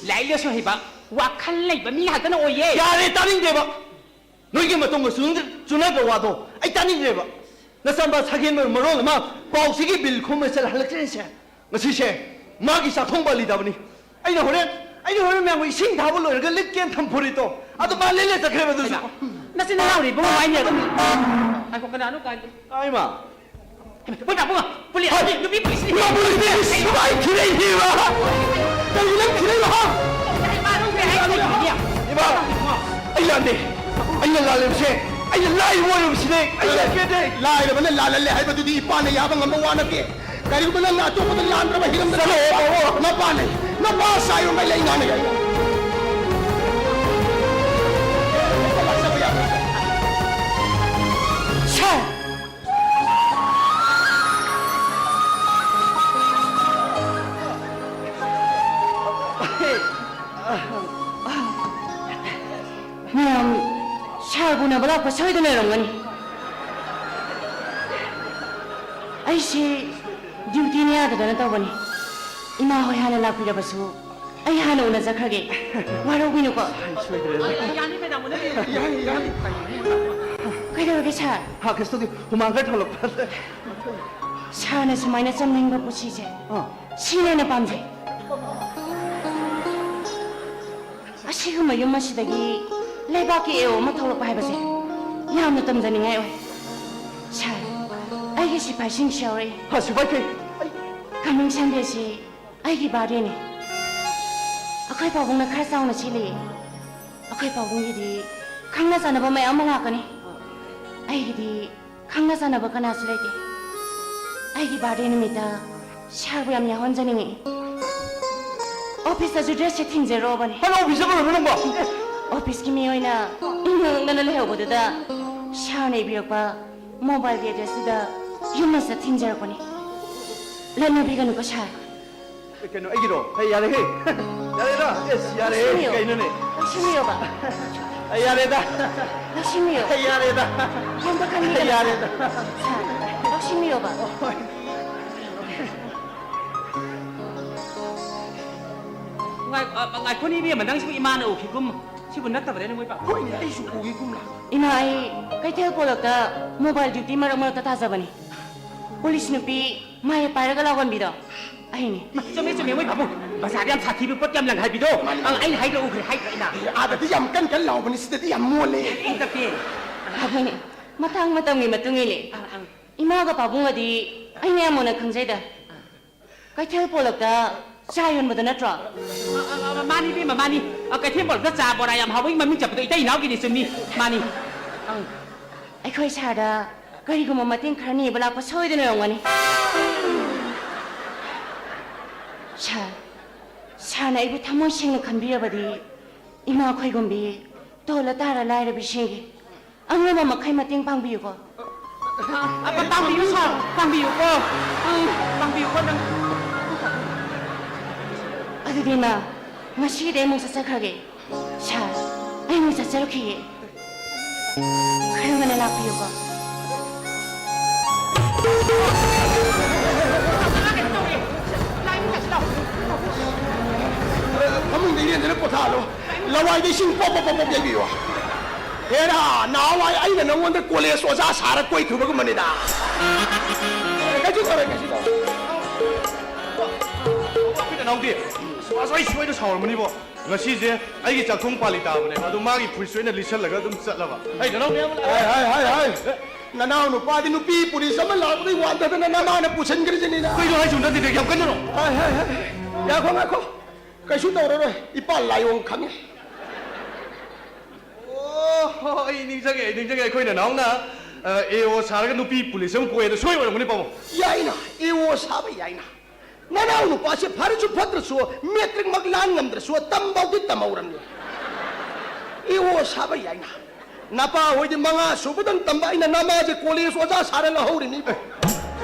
ꯂꯥꯏꯔꯤꯛ ꯂꯥꯏꯁꯨ ꯍꯩꯕ, ꯋꯥꯈꯜ ꯂꯩꯕ ꯃꯤ ꯉꯥꯛꯇꯅ ꯑꯣꯏꯌꯦ꯫ ꯌꯥꯔꯦ, ꯇꯥꯅꯤꯡꯗꯦꯕ꯫ ꯅꯣꯏꯒꯤ ꯃꯇꯧꯒ ꯆꯨꯅ-, ꯆꯨꯅꯗꯕ ꯋꯥꯗꯣ ꯑꯩ ꯇꯥꯅꯤꯡꯗ꯭ꯔꯦꯕ꯫ ꯅꯆꯥꯅꯨꯄꯥ ꯁꯥꯒꯦꯟꯕꯅ ꯃꯔꯣꯜ ꯑꯃ ꯄꯥꯎꯁꯤꯒꯤ ꯕꯤꯜ ꯈꯣꯝꯕ ꯆꯠꯂ ꯍꯜꯂꯛꯇ꯭ꯔꯤꯁꯦ꯫ ꯉꯁꯤꯁꯦ ꯃꯥꯒꯤ ꯆꯥꯛꯊꯣꯡ ꯄꯥꯜꯂꯤꯗꯕꯅꯤ꯫ ꯑꯩꯅ ꯍꯣꯔꯦꯟ, ꯑꯩꯅ ꯍꯣꯔꯦꯟ ꯃꯌꯥꯝꯕꯨ ꯏꯁꯤꯡ ꯊꯥꯕ ꯂꯣꯏꯔꯒ ꯂꯤꯠꯀꯦꯅ ꯊꯝ ꯐꯨꯔꯤꯠꯇꯣ ꯑꯗꯨ ꯃꯥ ꯂꯤꯠꯂ ꯆꯠꯈ꯭ꯔꯦꯕ ꯑꯗꯨꯁꯨ꯫ ꯍꯩꯃꯥ, ꯅꯆꯤꯟ ꯅꯅꯥꯎꯅꯤ ꯏꯕꯨꯡꯉꯣ ꯍꯥꯏꯅꯤ ꯑꯗꯨꯝ꯫ ꯉꯥꯏꯈꯣ, ꯀꯅꯥꯅꯣ ꯀꯥꯏꯗꯦ꯫ ꯇꯥꯏꯃ꯫ ꯍꯩꯃꯥ, ꯄꯨꯂꯥ ꯄꯨꯂꯥ, ꯄꯨꯂꯤ-, ꯍꯣꯏ, ꯅꯨꯄꯤ ꯄꯨꯂꯤꯁꯅꯤ꯫ ꯏꯃꯥ ꯄꯨꯂꯤꯁꯅꯤ! ꯏꯃꯥ ꯊꯤꯔꯛꯏꯅꯦꯕ! ꯀꯔꯤꯒꯤ ꯅꯪ ꯊꯤꯔꯛꯏꯕ, ꯍꯥ? ꯏꯃꯥ! ꯑꯩ ꯂꯥꯟꯗꯦ! ꯑꯩꯅ ꯂꯥꯜꯂꯤꯕꯁꯦ, ꯑꯩꯅ ꯂꯥꯏꯔꯕ ꯑꯣꯏꯔꯨꯕꯁꯤꯅꯦ! ꯑꯩ ꯂꯥꯟꯖꯗꯦ! ꯂꯥꯏꯔꯕꯅ ꯂꯥꯜꯍꯜꯂꯦ ꯍꯥꯏꯕꯗꯨꯗꯤ ꯏꯄꯥꯅ ꯌꯥꯕ ꯉꯝꯕ ꯋꯥ ꯅꯠꯇꯦ꯫ ꯀꯔꯤꯒꯨꯝꯕ ꯅꯪꯅ ꯑꯇꯣꯞꯄꯗ ꯂꯥꯟꯗ꯭ꯔꯕ ꯍꯤꯔꯝꯗ ꯆꯠꯂꯣ, ꯅꯄꯥ ꯂꯩ ꯉꯥꯡꯅ ꯌꯥꯏ꯫ ꯁꯥꯔ! ꯃꯌꯥꯝ ꯁꯥꯔꯕꯨ ꯎꯅꯕ ꯂꯥꯛꯄ ꯁꯣꯏꯗꯅ ꯑꯣꯏꯔꯝꯒꯅꯤ꯫ ꯑꯩꯁꯤ ꯗ꯭ꯌꯨꯇꯤꯅꯦ ꯌꯥꯗꯗꯅ ꯇꯧꯕꯅꯤ꯫ ꯏꯃꯥ ꯍꯣꯏ ꯍꯥꯟꯅ ꯂꯥꯛꯄꯤꯔꯕꯁꯨ ꯑꯩ ꯍꯥꯟꯅ ꯎꯅꯖꯈ꯭ꯔꯒꯦ꯫ ꯋꯥꯔꯧꯕꯤꯅꯨꯀꯣ꯫ ꯁꯣꯏꯗ꯭ꯔꯦ꯫ ꯌꯥꯅꯤ, ꯃꯦꯗꯥꯝ, ꯎꯅꯕꯤꯌꯨ꯫ ꯌꯥꯅꯤ, ꯌꯥꯅꯤ꯫ ꯀꯩꯗꯧꯔꯒꯦ ꯁꯥꯔ? ꯍꯥ, ꯀꯩꯁꯨ ꯇꯧꯗꯦ꯫ ꯍꯨꯃꯥꯡ ꯈꯔ ꯊꯣꯛꯂꯛꯄ꯫ ꯁꯥꯔꯅ ꯁꯨꯃꯥꯏꯅ ꯆꯝꯅꯤꯡꯕ ꯄꯨꯟꯁꯤꯁꯦ ꯑꯥ꯫ ꯁꯤꯅ ꯍꯦꯟꯅ ꯄꯥꯝꯖꯩ꯫ ꯑꯁꯤꯒꯨꯝꯕ ꯌꯨꯝ ꯑꯁꯤꯗꯒꯤ ꯂꯩꯕꯥꯛꯀꯤ ꯑꯦ ꯑꯣ ꯑꯃ ꯊꯣꯛꯂꯛꯄ ꯍꯥꯏꯕꯁꯦ ꯌꯥꯝꯅ ꯇꯝꯖꯅꯤꯡꯉꯥꯏ ꯑꯣꯏ꯫ ꯁꯥꯔ, ꯑꯩꯒꯤ ꯁꯤꯐꯥꯏꯁꯤꯡꯁꯨ ꯌꯥꯎꯔꯛꯏ꯫ ꯍꯥ, ꯁꯤꯐꯥꯏ ꯀꯩ? ꯑꯩ coming Sundayꯁꯤ ꯑꯩꯒꯤ birthdayꯅꯤ꯫ ꯑꯩꯈꯣꯏ ꯄꯥꯕꯨꯡꯅ ꯈꯔ ꯆꯥꯎꯅ ꯁꯤꯜꯂꯤ꯫ ꯑꯩꯈꯣꯏ ꯄꯥꯕꯨꯡꯒꯤꯗꯤ ꯈꯪꯅ ꯆꯥꯟꯅꯕ ꯃꯌꯥꯝ ꯑꯃ ꯂꯥꯛꯀꯅꯤ꯫ ꯑꯩꯒꯤꯗꯤ ꯈꯪꯅ ꯆꯥꯟꯅꯕ ꯀꯅꯥꯁꯨ ꯂꯩꯇꯦ꯫ ꯑꯩꯒꯤ birthday ꯅꯨꯃꯤꯠꯇ ꯁꯥꯔꯕꯨ ꯌꯥꯝ ꯌꯥꯎꯍꯟꯖꯅꯤꯡꯉꯤ꯫ Officeꯇꯁꯨ dressꯁꯦ ꯊꯤꯟꯖꯔꯛꯑꯕꯅꯤ꯫ ꯍꯜꯂꯣ, officeꯇ ꯀꯩꯗꯧꯔꯤꯅꯣ ꯅꯪꯕꯣ? Officeꯀꯤ ꯃꯤ ꯑꯣꯏꯅ ꯏꯉꯛ ꯉꯛꯅ ꯂꯩꯍꯧꯕꯗꯨꯗ ꯁꯥꯔꯅ ꯏꯕꯤꯔꯛꯄ mobileꯒꯤ addressꯇꯨꯗ ꯌꯨꯝ ꯑꯁꯤꯗ ꯊꯤꯟꯖꯔꯛꯄꯅꯤ꯫ ꯂꯥꯛꯅꯕꯤꯒꯅꯨꯀꯣ ꯁꯥꯔ꯫ ꯑꯦ, ꯀꯩꯅꯣ, ꯑꯩꯒꯤꯔꯣ? ꯑꯩ ꯌꯥꯔꯦꯍꯦ꯫ ꯌꯥꯔꯦꯗ꯫ ꯑꯦꯁ, ꯌꯥꯔꯦꯍꯦ꯫ ꯂꯧꯁꯤꯟꯕꯤꯌꯨ꯫ ꯀꯩꯅꯣꯅꯦ? ꯂꯧꯁꯤꯟꯕꯤꯌꯣꯕ꯫ ꯑꯩ ꯌꯥꯔꯦꯗ꯫ ꯂꯧꯁꯤꯟꯕꯤꯌꯨ꯫ ꯑꯩ ꯌꯥꯔꯦꯗ꯫ ꯀꯩꯝꯇ ꯈꯟꯕꯤꯒꯅꯨ, ꯑꯩ ꯌꯥꯔꯦꯗ꯫ ꯁꯥꯔ, ꯂꯧꯁꯤꯟꯕꯤꯌꯣꯕ꯫ ꯉꯥꯏ-, ꯑ, ꯉꯥꯏꯈꯣꯅꯦ ꯏꯕꯦꯝꯃ, ꯅꯪꯁꯤꯕꯨ ꯏꯃꯥꯅ ꯎꯈꯤꯒꯨꯝ, ꯁꯤꯕꯨ ꯅꯠꯇꯕꯅꯦ ꯅꯣꯏ ꯄꯥꯕꯨꯡ? ꯍꯣꯏꯅꯦ, ꯑꯩꯁꯨ ꯎꯈꯤꯒꯨꯝ ꯂꯥꯛ-, ꯏꯃꯥ, ꯑꯩ ꯀꯩꯊꯦꯜ ꯄꯣꯂꯛꯇ mobile duty ꯃꯔꯛ ꯃꯔꯛꯇ ꯇꯥꯖꯕꯅꯤ꯫ Police ꯅꯨꯄꯤ ꯃꯥꯏ ꯄꯥꯏꯔꯒ ꯂꯥꯎꯒꯟꯕꯤꯗꯣ ꯑꯩꯅꯦ꯫ ꯆꯨꯝꯃꯦ, ꯆꯨꯝꯃꯦ, ꯃꯣꯏ ꯄꯥꯕꯨꯡ ꯕꯖꯥꯔꯗ ꯌꯥꯝ ꯁꯥꯊꯤꯕ ꯄꯣꯠ ꯌꯥꯝ ꯂꯪ ꯍꯥꯏꯕꯤꯗꯣ꯫ ꯃꯥꯅꯤ, ꯑꯪ, ꯃꯥꯅꯤ꯫ ꯑꯩꯅ ꯍꯥꯏꯗ꯭ꯔꯣ, ꯎꯈ꯭ꯔꯦ ꯍꯥꯏꯗ꯭ꯔꯣ ꯑꯩꯅ? ꯑꯦ, ꯑꯥꯗꯗꯤ ꯌꯥꯝ ꯀꯟ ꯀꯟ ꯂꯥꯎꯕꯅꯤ, ꯁꯤꯗꯗꯤ ꯌꯥꯝ ꯃꯣꯜꯂꯦ꯫ ꯑꯩ ꯇꯞꯄꯦ꯫ ꯍꯣꯏꯅꯦ, ꯃꯇꯥꯡ ꯃꯇꯝꯒꯤ ꯃꯇꯨꯡ ꯏꯜꯂꯦ꯫ ꯑꯪ, ꯑꯪ꯫ ꯏꯃꯥꯒ ꯄꯥꯕꯨꯡꯒꯗꯤ ꯑꯩꯅ ꯌꯥꯝ ꯃꯨꯟꯅ ꯈꯪꯖꯩꯗ꯫ ꯀꯩꯊꯦꯜ ꯄꯣꯂꯛꯇ ꯆꯥ ꯌꯣꯟꯕꯗꯣ ꯅꯠꯇ꯭ꯔꯣ? ꯑ, ꯑ, ꯑ, ꯃꯥꯅꯤ ꯏꯕꯦꯝꯃ, ꯃꯥꯅꯤ꯫ ꯑ, ꯀꯩꯊꯦꯜ ꯕꯣꯔꯗ ꯆꯥ ꯕꯣꯔꯥ ꯌꯥꯝ ꯍꯥꯎꯕꯒꯤ ꯃꯃꯤꯡ ꯆꯠꯄꯗꯣ ꯏꯇꯩ ꯏꯅꯥꯎꯒꯤꯅꯤ, ꯆꯨꯝꯃꯤ꯫ ꯃꯥꯅꯤ꯫ ꯑꯪ꯫ ꯑꯩꯈꯣꯏ ꯁꯥꯔꯗ ꯀꯔꯤꯒꯨꯝꯕ ꯃꯇꯦꯡ ꯈꯔ ꯅꯤꯕ ꯂꯥꯛꯄ ꯁꯣꯏꯗꯅ ꯑꯣꯏꯔꯝꯒꯅꯤ꯫ ꯁꯥꯔ, ꯁꯥꯔꯅ ꯑꯩꯕꯨ ꯊꯃꯣꯏ ꯁꯦꯡꯅ ꯈꯟꯕꯤꯔꯕꯗꯤ ꯏꯃꯥ ꯈꯣꯏꯒꯨꯝꯕꯤ, ꯇꯣꯜꯂ ꯇꯥꯔ ꯂꯥꯏꯔꯕꯤꯁꯤꯡꯒꯤ ꯑꯉꯝꯕ ꯃꯈꯩ ꯃꯇꯦꯡ ꯄꯥꯡꯕꯤꯌꯨꯀꯣ꯫ ꯑ, ꯄꯥꯡꯕꯤꯌꯨ ꯁꯥꯔ, ꯄꯥꯡꯕꯤꯌꯨꯀꯣ꯫ ꯎꯝ, ꯄꯥꯡꯕꯤꯌꯨꯀꯣ ꯅꯪ꯫ ꯑꯗꯨꯗꯤ ꯏꯃꯥ, ꯉꯁꯤꯒꯤꯗꯤ ꯑꯩ ꯑꯃꯨꯛ ꯆꯠꯆꯈ꯭ꯔꯒꯦ꯫ ꯁꯥꯔ, ꯑꯩ ꯑꯃꯨꯛ ꯆꯠꯆꯔꯨꯈꯤꯒꯦ꯫ ꯈꯔ ꯉꯟꯅ ꯂꯥꯛꯄꯤꯌꯨꯀꯣ꯫ ꯐꯃꯨꯡꯗ ꯏꯔꯦꯟꯗꯅ ꯄꯣꯊꯥꯍꯜꯂꯣ꯫ ꯂꯋꯥꯏꯗ ꯏꯁꯤꯡ ꯄꯣꯞ ꯄꯣꯞ ꯄꯣꯞ ꯄꯣꯞ ꯌꯩꯕꯤꯌꯨ꯫ ꯍꯦꯔꯥ, ꯅꯍꯥꯟꯋꯥꯏ ꯑꯩꯅ ꯅꯉꯣꯟꯗ ꯀꯣꯂꯦꯖ ꯑꯣꯖꯥ ꯁꯥꯔ ꯀꯣꯏꯈꯤꯕꯒꯨꯝꯕꯅꯤꯗ꯫ ꯀꯩꯁꯨ ꯇꯧꯔꯣꯏ, ꯀꯩꯁꯨ ꯇꯧꯔꯣꯏ꯫ ꯑꯩꯈꯣꯏ ꯅꯅꯥꯎꯗꯤ, ꯑꯁ, ꯑꯩ ꯁꯣꯏꯗ ꯁꯥꯎꯔꯝꯃꯅꯤꯕꯣ꯫ ꯉꯁꯤꯁꯦ ꯑꯩꯒꯤ ꯆꯥꯛꯊꯣꯡ ꯄꯥꯂꯤ ꯇꯥꯕꯅꯦꯕ, ꯑꯗꯨ ꯃꯥꯒꯤ ꯐꯨꯔꯤꯠꯁꯦ ꯑꯩꯅ ꯂꯤꯠꯁꯜꯂꯒ ꯑꯗꯨꯝ ꯆꯠꯂꯕ꯫ ꯑꯩ ꯅꯅꯥꯎ ꯃꯌꯥꯝ ꯂꯥꯛꯑꯦ꯫ ꯍꯥꯏ, ꯍꯥꯏ, ꯍꯥꯏ, ꯍꯥꯏ꯫ ꯅꯅꯥꯎ ꯅꯨꯄꯥꯗꯤ ꯅꯨꯄꯤ ꯄꯨꯂꯤꯁ ꯑꯃ ꯂꯥꯛꯄꯗꯒꯤ ꯋꯥꯟꯊꯗꯅ ꯅꯃꯥꯅ ꯄꯨꯁꯤꯟꯈ꯭ꯔꯤꯁꯤꯅꯤꯅ꯫ ꯀꯩꯅꯣ ꯍꯥꯏꯁꯤꯕꯣ? ꯅꯠꯇꯦ, ꯌꯥꯝ ꯀꯟꯅꯔꯣ? ꯍꯥꯏ, ꯍꯥꯏ, ꯍꯥꯏ꯫ ꯉꯥꯏꯈꯣ, ꯉꯥꯏꯈꯣ꯫ ꯀꯩꯁꯨ ꯇꯧꯔꯔꯣꯏ꯫ ꯏꯄꯥ ꯂꯥꯏꯑꯣꯡ ꯈꯪꯉꯦ꯫ ꯑꯣ, ꯑꯩ ꯅꯤꯡꯁꯤꯡꯉꯦ, ꯑꯩ ꯅꯤꯡꯁꯤꯡꯉꯦ꯫ ꯑꯩꯈꯣꯏ ꯅꯅꯥꯎꯅ, ꯑ, ꯑꯦ ꯑꯣ ꯁꯥꯔꯒ ꯅꯨꯄꯤ ꯄꯨꯂꯤꯁ ꯑꯃ ꯀꯣꯏ, ꯑꯗꯣ ꯁꯣꯏ ꯑꯣꯏꯔꯝꯒꯅꯤ, ꯄꯥꯕꯨꯡ꯫ ꯌꯥꯏꯅ, ꯑꯦ ꯑꯣ ꯁꯥꯕ ꯌꯥꯏꯅ꯫ ꯅꯅꯥꯎ ꯅꯨꯄꯥꯁꯦ ꯐꯔꯁꯨ ꯐꯠꯇ꯭ꯔꯁꯨ, ꯃꯦꯇ꯭ꯔꯤꯛꯃꯛ ꯂꯥꯟ ꯉꯝꯗ꯭ꯔꯁꯨ, ꯇꯝꯕꯧꯗꯤ ꯇꯝꯍꯧꯔꯝꯅꯤ꯫ ꯑꯦ ꯑꯣ ꯁꯥꯕ ꯌꯥꯏꯅ꯫ ꯅꯄꯥ ꯍꯣꯏꯗꯤ ꯃꯉꯥ ꯁꯨꯕꯗꯪ ꯇꯝꯕ, ꯑꯩꯅ ꯅꯃꯥꯁꯦ ꯀꯣꯂꯦꯖ ꯑꯣꯖꯥ ꯁꯥꯔ ꯂꯧꯍꯧꯔꯤꯅꯤ꯫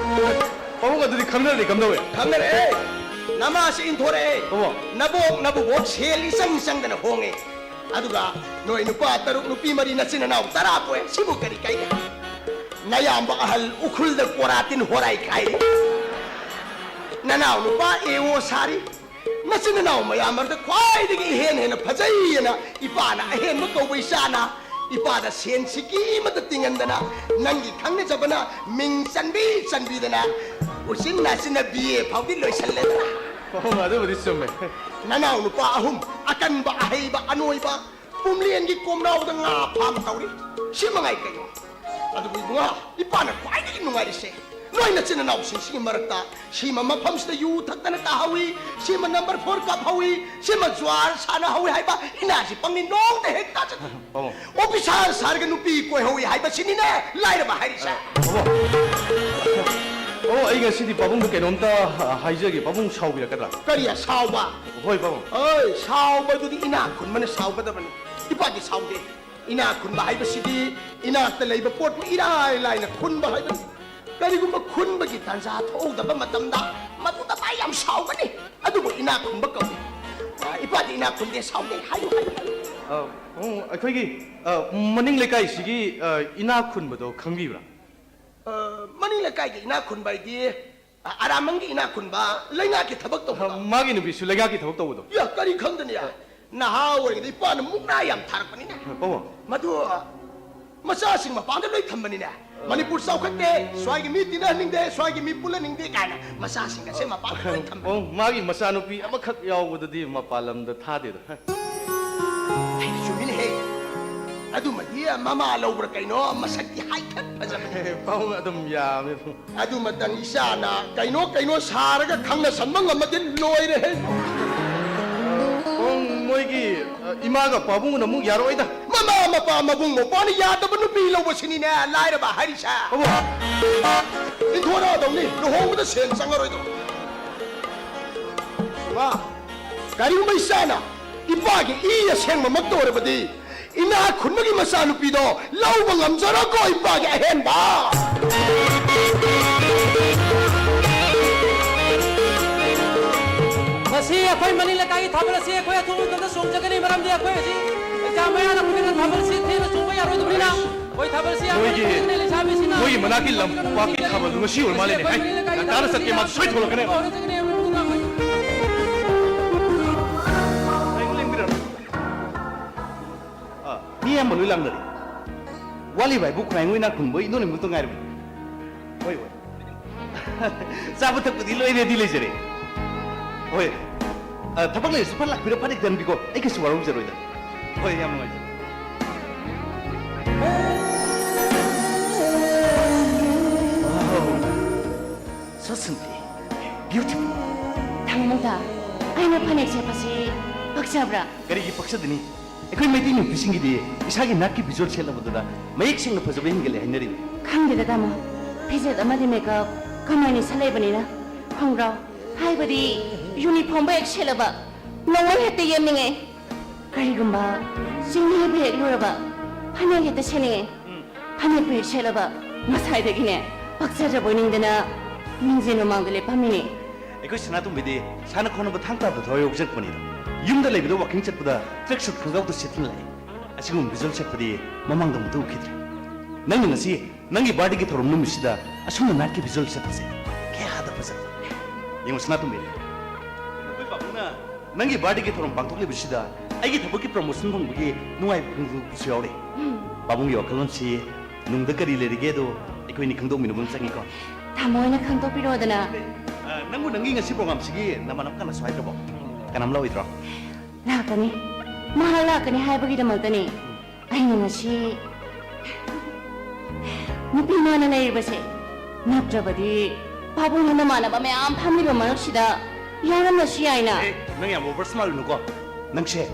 ꯄꯥꯕꯨꯡ, ꯑꯗꯨꯗꯤ ꯈꯪꯅꯔꯗꯤ ꯀꯝꯗꯧꯋꯦ? ꯈꯪꯅꯔꯛꯑꯦ꯫ ꯅꯃꯥꯁꯦ ꯏꯟꯊꯣꯔꯛꯑꯦ꯫ ꯑꯣ꯫ ꯅꯕꯣꯛ ꯅꯕꯨꯕꯣꯛ ꯁꯦꯜ ꯏꯆꯪ ꯆꯪꯗꯅ ꯍꯣꯡꯉꯦ꯫ ꯑꯗꯨꯒ ꯅꯣꯏ ꯅꯨꯄꯥ ꯇꯔꯨꯛ, ꯅꯨꯄꯤ ꯃꯔꯤ, ꯅꯆꯤꯟ ꯅꯅꯥꯎ ꯇꯔꯥ ꯄꯣꯛꯑꯦ꯫ ꯁꯤꯕꯨ ꯀꯔꯤ ꯀꯥꯏꯒꯦ? ꯅꯌꯥꯝꯕ ꯑꯍꯜ ꯎꯈ꯭ꯔꯨꯜꯗ ꯀꯣꯔꯥꯇꯤꯟ ꯍꯣꯔꯥꯏ ꯈꯥꯏꯔꯤ꯫ ꯅꯅꯥꯎ ꯅꯨꯄꯥ ꯑꯦ ꯑꯣ ꯁꯥꯔꯤ꯫ ꯅꯆꯤꯟ ꯅꯅꯥꯎ ꯃꯌꯥꯝ ꯃꯔꯛꯇ ꯈ꯭ꯋꯥꯏꯗꯒꯤ ꯏꯍꯦꯟ ꯍꯦꯟꯅ ꯐꯖꯩꯑꯅ ꯏꯄꯥꯅ ꯑꯍꯦꯟꯕ ꯀꯧꯕ ꯏꯆꯥꯅ ꯏꯄꯥꯗ ꯁꯦꯟ ꯁꯤꯀꯤ ꯑꯃꯠꯇ ꯇꯤꯡꯍꯟꯗꯅ ꯅꯪꯒꯤ ꯈꯪꯅꯖꯕꯅ ꯃꯤꯡ ꯆꯟꯕꯤ ꯆꯟꯕꯤꯗꯅ ꯎꯆꯤꯟ ꯅꯥꯆꯤꯟꯅ ꯕꯤ ꯑꯦ ꯐꯥꯎꯗꯤ ꯂꯣꯏꯁꯜꯂꯦꯗꯅ꯫ ꯑꯣ, ꯑꯗꯨꯕꯨꯗꯤ ꯆꯨꯝꯃꯦ꯫ ꯅꯅꯥꯎ ꯅꯨꯄꯥ ꯑꯍꯨꯝ, ꯑꯀꯟꯕ, ꯑꯍꯩꯕ, ꯑꯅꯣꯏꯕ, ꯄꯨꯝꯂꯦꯟꯒꯤ ꯀꯣꯝꯅꯥꯎꯗ ꯉꯥ ꯐꯥꯝ ꯇꯧꯔꯤ꯫ ꯁꯤ ꯃꯉꯥꯏ ꯀꯩꯅꯣ? ꯑꯗꯨꯕꯨ ꯏꯕꯨꯡꯉꯣ, ꯏꯄꯥꯅ ꯈ꯭ꯋꯥꯏꯗꯒꯤ ꯅꯨꯡꯉꯥꯏꯔꯤꯁꯦ ꯂꯣꯏꯅ ꯏꯆꯤꯟ ꯏꯅꯥꯎꯁꯤꯡꯁꯤꯒꯤ ꯃꯔꯛꯇ ꯁꯤꯃ ꯃꯐꯝꯁꯤꯗ ꯌꯨ ꯊꯛꯇꯅ ꯇꯥꯍꯧꯏ, ꯁꯤꯃ ꯅꯝꯕꯔ ꯐꯣꯔ ꯀꯥꯞꯍꯧꯏ, ꯁꯤꯃ ꯖꯨꯋꯥꯔ ꯁꯥꯟꯅꯍꯧꯏ ꯍꯥꯏꯕ ꯏꯅꯥꯁꯤ ꯄꯪꯅꯤ ꯅꯣꯡꯗ ꯍꯦꯛ ꯇꯥꯖꯗꯦ꯫ ꯄꯥꯕꯨꯡ꯫ ꯑꯣꯐꯤꯁꯥꯔ ꯁꯥꯔꯒ ꯅꯨꯄꯤ ꯀꯣꯏꯍꯧꯏ ꯍꯥꯏꯕꯁꯤꯅꯤꯅꯦ ꯂꯥꯏꯔꯕ ꯍꯥꯏꯔꯤꯁꯦ꯫ ꯄꯥꯕꯨꯡ꯫ ꯑꯣ, ꯑꯩ ꯉꯁꯤꯗꯤ ꯄꯥꯕꯨꯡꯗ ꯀꯩꯅꯣꯝꯇ, ꯑ, ꯍꯥꯏꯖꯒꯦ꯫ ꯄꯥꯕꯨꯡ ꯁꯥꯎꯕꯤꯔꯛꯀꯗ꯭ꯔꯥ? ꯀꯔꯤ ꯁꯥꯎꯕ? ꯍꯣꯏ, ꯄꯥꯕꯨꯡ꯫ ꯑꯣꯏ, ꯁꯥꯎꯕꯗꯨꯗꯤ ꯏꯅꯥꯛ ꯈꯨꯟꯕꯅ ꯁꯥꯎꯒꯗꯕꯅꯤ꯫ ꯏꯄꯥꯗꯤ ꯁꯥꯎꯗꯦ꯫ ꯏꯅꯥꯛ ꯈꯨꯟꯕ ꯍꯥꯏꯕꯁꯤꯗꯤ ꯏꯅꯥꯛꯇ ꯂꯩꯕ ꯄꯣꯠꯄꯨ ꯏꯔꯥꯏ ꯂꯥꯏꯅ ꯈꯨꯟꯕ ꯍꯥꯏꯕꯅꯤ꯫ ꯀꯔꯤꯒꯨꯝꯕ ꯈꯨꯟꯕꯒꯤ ꯇꯥꯟꯖꯥ ꯊꯣꯛꯍꯧꯗꯕ ꯃꯇꯝꯗ ꯃꯗꯨꯗ ꯃꯥ ꯌꯥꯝ ꯁꯥꯎꯒꯅꯤ꯫ ꯑꯗꯨꯕꯨ ꯏꯅꯥꯛ ꯈꯨꯟꯕ ꯀꯧꯏ꯫ ꯑ, ꯏꯄꯥꯗꯤ ꯏꯅꯥꯛ ꯈꯨꯟꯗꯦ, ꯁꯥꯎꯗꯦ꯫ ꯍꯥꯏꯌꯨ, ꯍꯥꯏꯌꯨ, ꯍꯥꯏꯌꯨ꯫ ꯑ, ꯎꯝ, ꯑꯩꯈꯣꯏꯒꯤ, ꯑ, ꯃꯅꯤꯡ ꯂꯩꯀꯥꯏꯁꯤꯒꯤ, ꯑ, ꯏꯅꯥꯛ ꯈꯨꯟꯕꯗꯣ ꯈꯪꯕꯤꯕ꯭ꯔꯥ? ꯑ, ꯃꯅꯤꯡ ꯂꯩꯀꯥꯏꯒꯤ ꯏꯅꯥꯛ ꯈꯨꯟꯕ ꯍꯥꯏꯗꯤ, ꯑ, ꯑꯔꯥꯃꯪꯒꯤ ꯏꯅꯥꯛ ꯈꯨꯟꯕ, ꯂꯩꯉꯥꯛꯀꯤ ꯊꯕꯛ ꯇꯧꯕꯗꯣ? ꯑ, ꯃꯥꯒꯤ ꯅꯨꯄꯤꯁꯨ ꯂꯩꯉꯥꯛꯀꯤ ꯊꯕꯛ ꯇꯧꯕꯗꯣ? ꯌꯥ, ꯀꯔꯤ ꯈꯪꯗꯅ, ꯌꯥ? ꯑ꯫ ꯅꯍꯥ ꯑꯣꯏꯔꯤꯉꯩꯗ ꯏꯄꯥꯅ ꯃꯨꯛꯅꯥ ꯌꯥꯝ ꯊꯥꯔꯛꯄꯅꯤꯅꯦ꯫ ꯑꯣ꯫ ꯃꯗꯨ, ꯑ, ꯃꯆꯥꯁꯤꯡ ꯃꯄꯥꯟꯗ ꯂꯣꯏ ꯊꯝꯕꯅꯤꯅꯦ꯫ ꯃꯅꯤꯄꯨꯔ ꯆꯥꯎꯈꯠꯇꯦ, ꯁ꯭ꯋꯥꯏꯒꯤ ꯃꯤ ꯇꯤꯟꯅꯍꯟꯅꯤꯡꯗꯦ, ꯁ꯭ꯋꯥꯏꯒꯤ ꯃꯤ ꯄꯨꯜꯍꯟꯅꯤꯡꯗꯦ ꯀꯥꯏꯅ ꯃꯆꯥꯁꯤꯡ ꯑꯁꯦ ꯃꯄꯥꯟꯗ ꯂꯣꯏ ꯊꯝꯕꯅꯤ꯫ ꯑꯣ, ꯃꯥꯒꯤ ꯃꯆꯥꯅꯨꯄꯤ ꯑꯃꯈꯛ ꯌꯥꯎꯕꯗꯨꯗꯤ ꯃꯄꯥꯟ ꯂꯝꯗ ꯊꯥꯗꯦꯗ꯫ ꯍꯩ, ꯆꯨꯝꯃꯤꯅꯦꯍꯦ꯫ ꯑꯗꯨꯃꯗꯤ ꯃꯃꯥ ꯂꯧꯕ꯭ꯔꯥ ꯀꯩꯅꯣ, ꯃꯁꯛꯇꯤ ꯍꯥꯏꯐꯦꯠ ꯐꯖꯕꯅꯤ꯫ ꯄꯥꯕꯨꯡ ꯑꯗꯨꯝ ꯌꯥꯝꯃꯦ꯫ ꯑꯗꯨꯃꯇꯪ ꯏꯆꯥꯅ ꯀꯩꯅꯣ ꯀꯩꯅꯣ ꯁꯥꯔꯒ ꯈꯪꯅ ꯁꯟꯕ ꯉꯝꯃꯗꯤ ꯂꯣꯏꯔꯦꯍꯦ꯫ ꯄꯥꯕꯨꯡ, ꯃꯣꯏꯒꯤ, ꯑ, ꯏꯃꯥꯒ ꯄꯥꯕꯨꯡꯅ ꯑꯃꯨꯛ ꯌꯥꯔꯛꯑꯣꯏꯗ꯫ ꯃꯃꯥ ꯃꯄꯥ ꯃꯕꯨꯡ ꯃꯧꯄ꯭ꯋꯥꯅ ꯌꯥꯗꯕ ꯅꯨꯄꯤ ꯂꯧꯕꯁꯤꯅꯤꯅꯦ ꯂꯥꯏꯔꯕ ꯍꯥꯏꯔꯤꯁꯦ꯫ ꯄꯥꯕꯨꯡ꯫ ꯏꯟꯊꯣꯔꯛꯑꯗꯧꯅꯤ, ꯂꯨꯍꯣꯡꯕꯗ ꯁꯦꯟ ꯆꯪꯉꯔꯣꯏꯗꯧꯅꯤ꯫ ꯏꯃꯥ, ꯀꯔꯤꯒꯨꯝꯕ ꯏꯆꯥꯅ ꯏꯄꯥꯒꯤ ꯏ ꯑꯁꯦꯡꯕꯃꯛꯇ ꯑꯣꯏꯔꯕꯗꯤ, ꯏꯅꯥꯛ ꯈꯨꯟꯕꯒꯤ ꯃꯆꯥꯅꯨꯄꯤꯗꯣ ꯂꯧꯕ ꯉꯝꯖꯔꯣꯀꯣ, ꯏꯄꯥꯒꯤ ꯑꯍꯦꯟꯕ꯫ ꯉꯁꯤ ꯑꯩꯈꯣꯏ ꯃꯅꯤꯡ ꯂꯩꯀꯥꯏꯒꯤ ꯊꯥꯕꯜ ꯑꯁꯤ ꯑꯩꯈꯣꯏ ꯑꯊꯨꯕ ꯃꯇꯝꯗ ꯆꯣꯡꯖꯒꯅꯤ, ꯃꯔꯝꯗꯤ ꯑꯩꯈꯣꯏ ꯍꯧꯖꯤꯛ ꯑꯦꯛꯖꯥꯝ ꯃꯌꯥ ꯅꯛꯄꯅꯤꯅ ꯊꯥꯕꯜꯁꯤ ꯊꯦꯡꯅ ꯆꯣꯡꯕ ꯌꯥꯔꯣꯏꯗꯕꯅꯤꯅ꯫ ꯑꯩꯈꯣꯏ ꯊꯥꯕꯜꯁꯤ ꯌꯥꯝꯅ ꯃꯣꯏꯒꯤ, ꯊꯦꯡꯅ ꯂꯩꯁꯥꯕꯤꯁꯤꯡꯅ ꯃꯣꯏꯒꯤ ꯃꯅꯥꯛꯀꯤ ꯂꯝꯄꯥꯛꯀꯤ ꯊꯥꯕꯜꯗꯣ ꯉꯁꯤ ꯑꯣꯏꯔ ꯃꯥꯜꯂꯦꯅꯦ꯫ ꯍꯥꯏ, ꯉꯟꯇꯥꯅ ꯆꯠꯀꯦ, ꯃꯥ ꯁꯣꯏ ꯊꯣꯛꯂꯛꯀꯅꯦꯕ꯫ ꯀꯩꯅꯣ ꯂꯦꯡꯕꯤꯔꯝꯃꯣ꯫ ꯑꯥ, ꯃꯤ ꯑꯌꯥꯝꯕ ꯂꯣꯏ ꯂꯥꯡꯅꯔꯦ꯫ ꯋꯥꯠꯂꯤꯕ ꯍꯥꯏꯕꯨ ꯈꯨꯔꯥꯏ ꯃꯣꯏ ꯏꯅꯥꯛ ꯈꯨꯟꯕ ꯏꯟꯗꯣꯟ ꯏꯃꯨꯡꯇ ꯉꯥꯏꯔꯕꯅꯤ꯫ ꯍꯣꯏ, ꯍꯣꯏ꯫ ꯆꯥꯕ ꯊꯛꯄꯗꯤ ꯂꯣꯏ ꯔꯦꯗꯤ ꯂꯩꯖꯔꯦ꯫ ꯍꯣꯏ꯫ ꯑ, ꯊꯕꯛ ꯂꯩꯔꯁꯨ ꯐꯠ ꯂꯥꯛꯄꯤꯔꯣ, ꯐꯠ ꯍꯦꯛ ꯆꯟꯕꯤꯀꯣ꯫ ꯑꯩ ꯀꯩꯁꯨ ꯋꯥꯔꯧꯖꯔꯣꯏꯗ꯫ ꯍꯣꯏ, ꯌꯥꯝ ꯅꯨꯡꯉꯥꯏꯖꯔꯦ꯫ Beautiful. ꯊꯥꯡꯃꯨꯗ ꯑꯩꯅ ꯐꯅꯦꯛ ꯁꯦꯠꯄꯁꯤ ꯄꯛꯆꯕ꯭ꯔꯥ? ꯀꯔꯤꯒꯤ ꯄꯛꯆꯗꯅꯤ? ꯑꯩꯈꯣꯏ ꯃꯩꯇꯩ ꯅꯨꯄꯤꯁꯤꯡꯒꯤꯗꯤ ꯏꯁꯥꯒꯤ ꯅꯥꯠꯀꯤ visual ꯁꯦꯠꯂꯕꯗꯨꯗ ꯃꯌꯦꯛ ꯁꯦꯡꯅ ꯐꯖꯕ ꯍꯦꯟꯒꯠꯂꯦ ꯍꯥꯏꯅꯔꯤꯅꯤ꯫ ꯈꯪꯗꯦꯗ ꯇꯥꯃꯣ, ꯐꯤꯖꯦꯠ ꯑꯃꯗꯤ ꯃꯦꯀꯞ ꯀꯃꯥꯏꯅ ꯁꯦꯠꯂꯛꯏꯕꯅꯤꯅ ꯈꯣꯡꯒ꯭ꯔꯥꯎ ꯍꯥꯏꯕꯗꯤ ꯌꯨꯅꯤꯐꯣꯔꯝꯕꯨ ꯍꯦꯛ ꯁꯦꯠꯂꯕ ꯅꯣꯡꯃꯩ ꯍꯦꯛꯇ ꯌꯦꯞꯅꯤꯡꯉꯦ꯫ ꯀꯔꯤꯒꯨꯝꯕ ꯆꯤꯡꯅꯦꯕꯨ ꯍꯦꯛ ꯂꯨꯔꯕ ꯐꯅꯦꯛ ꯍꯦꯛꯇ ꯁꯦꯠꯅꯤꯡꯉꯦ꯫ ꯐꯅꯦꯛꯄꯨ ꯍꯦꯛ ꯁꯦꯠꯂꯕ ꯉꯁꯥꯏꯗꯒꯤꯅꯦ ꯄꯛꯆꯗ꯭ꯔꯕꯣꯏ ꯅꯤꯡꯗꯅ ꯃꯤꯡꯖꯦꯜ ꯃꯃꯥꯡꯗ ꯂꯦꯞꯄꯝꯃꯤꯅꯦ꯫ ꯑꯩꯈꯣꯏ ꯁꯅꯥꯇꯣꯝꯕꯤꯗꯤ ꯁꯥꯟꯅ ꯈꯣꯠꯅꯕ ꯊꯥꯡ ꯇꯥꯕꯗ ꯊꯋꯥꯏ ꯌꯥꯎꯖꯔꯛꯄꯅꯤꯗꯣ꯫ ꯌꯨꯝꯗ ꯂꯩꯕꯗ ꯋꯥꯀꯤꯡ ꯆꯠꯄꯗ ꯇ꯭ꯔꯦꯛ ꯁꯨꯠ ꯈꯪꯒꯥꯎꯗ ꯁꯦꯠꯇꯨꯅ ꯂꯥꯛꯏ꯫ ꯑꯁꯤꯒꯨꯝꯕ visual ꯁꯦꯠꯄꯗꯤ ꯃꯃꯥꯡꯗ ꯑꯃꯨꯛꯇ ꯎꯈꯤꯗ꯭ꯔꯤ꯫ ꯅꯪꯅ ꯉꯁꯤ ꯅꯪꯒꯤ ꯕꯥꯔꯗꯦꯒꯤ ꯊꯧꯔꯝ ꯅꯨꯃꯤꯠꯁꯤꯗ ꯑꯁꯨꯝꯅ ꯅꯥꯠꯀꯤ visual ꯁꯦꯠꯄꯁꯦ ꯀꯌꯥꯗ ꯐꯖꯕ꯫ ꯌꯦꯡꯉꯨ ꯁꯅꯥꯇꯣꯝꯕꯤ, ꯑꯩꯈꯣꯏ ꯄꯥꯕꯨꯡꯅ ꯅꯪꯒꯤ ꯕꯥꯔꯗꯦꯒꯤ ꯊꯧꯔꯝ ꯄꯥꯡꯊꯣꯛꯂꯤꯕꯁꯤꯗ ꯑꯩꯒꯤ ꯊꯕꯛꯀꯤ promotion ꯐꯪꯕꯒꯤ ꯅꯨꯡꯉꯥꯏꯕ ꯐꯣꯡꯗꯣꯛꯄꯁꯨ ꯌꯥꯎꯔꯦ꯫ ꯄꯥꯕꯨꯡꯒꯤ ꯋꯥꯈꯜꯂꯣꯟꯁꯤ ꯅꯨꯡꯗ ꯀꯔꯤ ꯂꯩꯔꯤꯒꯦꯗꯣ ꯑꯩꯈꯣꯏꯅꯤ ꯈꯪꯗꯣꯛꯃꯤꯟꯅꯕ ꯑꯃ ꯆꯪꯉꯤꯀꯣ꯫ ꯇꯥꯃꯣ ꯍꯣꯏꯅ ꯈꯪꯗꯣꯛꯄꯤꯔꯣꯗꯅ꯫ ꯑ, ꯅꯪꯕꯨ ꯅꯪꯒꯤ ꯉꯁꯤ programꯁꯤꯒꯤ ꯅꯃꯥꯟꯅꯕ ꯀꯅꯥꯁꯨ ꯍꯥꯏꯗ꯭ꯔꯕꯣ? ꯀꯅꯥꯝ ꯂꯥꯛꯑꯣꯏꯗ꯭ꯔꯣ? ꯂꯥꯛꯀꯅꯤ꯫ ꯃꯍꯥꯛ ꯂꯥꯛꯀꯅꯤ ꯍꯥꯏꯕꯒꯤꯗꯃꯛꯇꯅꯤ ꯑꯩꯅ ꯉꯁꯤ ꯅꯨꯄꯤ ꯃꯥꯅ ꯂꯩꯔꯤꯕꯁꯦ꯫ ꯅꯠꯇ꯭ꯔꯕꯗꯤ ꯄꯥꯕꯨꯡꯒꯤ ꯃꯃꯥꯟꯅꯕ ꯃꯌꯥꯝ ꯐꯝꯂꯤꯕ ꯃꯔꯛꯁꯤꯗ ꯌꯥꯎꯔꯝꯕꯁꯨ ꯌꯥꯏꯅ꯫ ꯑꯦ, ꯅꯪ ꯌꯥꯝ over smart ꯑꯣꯏꯅꯨꯀꯣ꯫ ꯅꯪꯁꯦ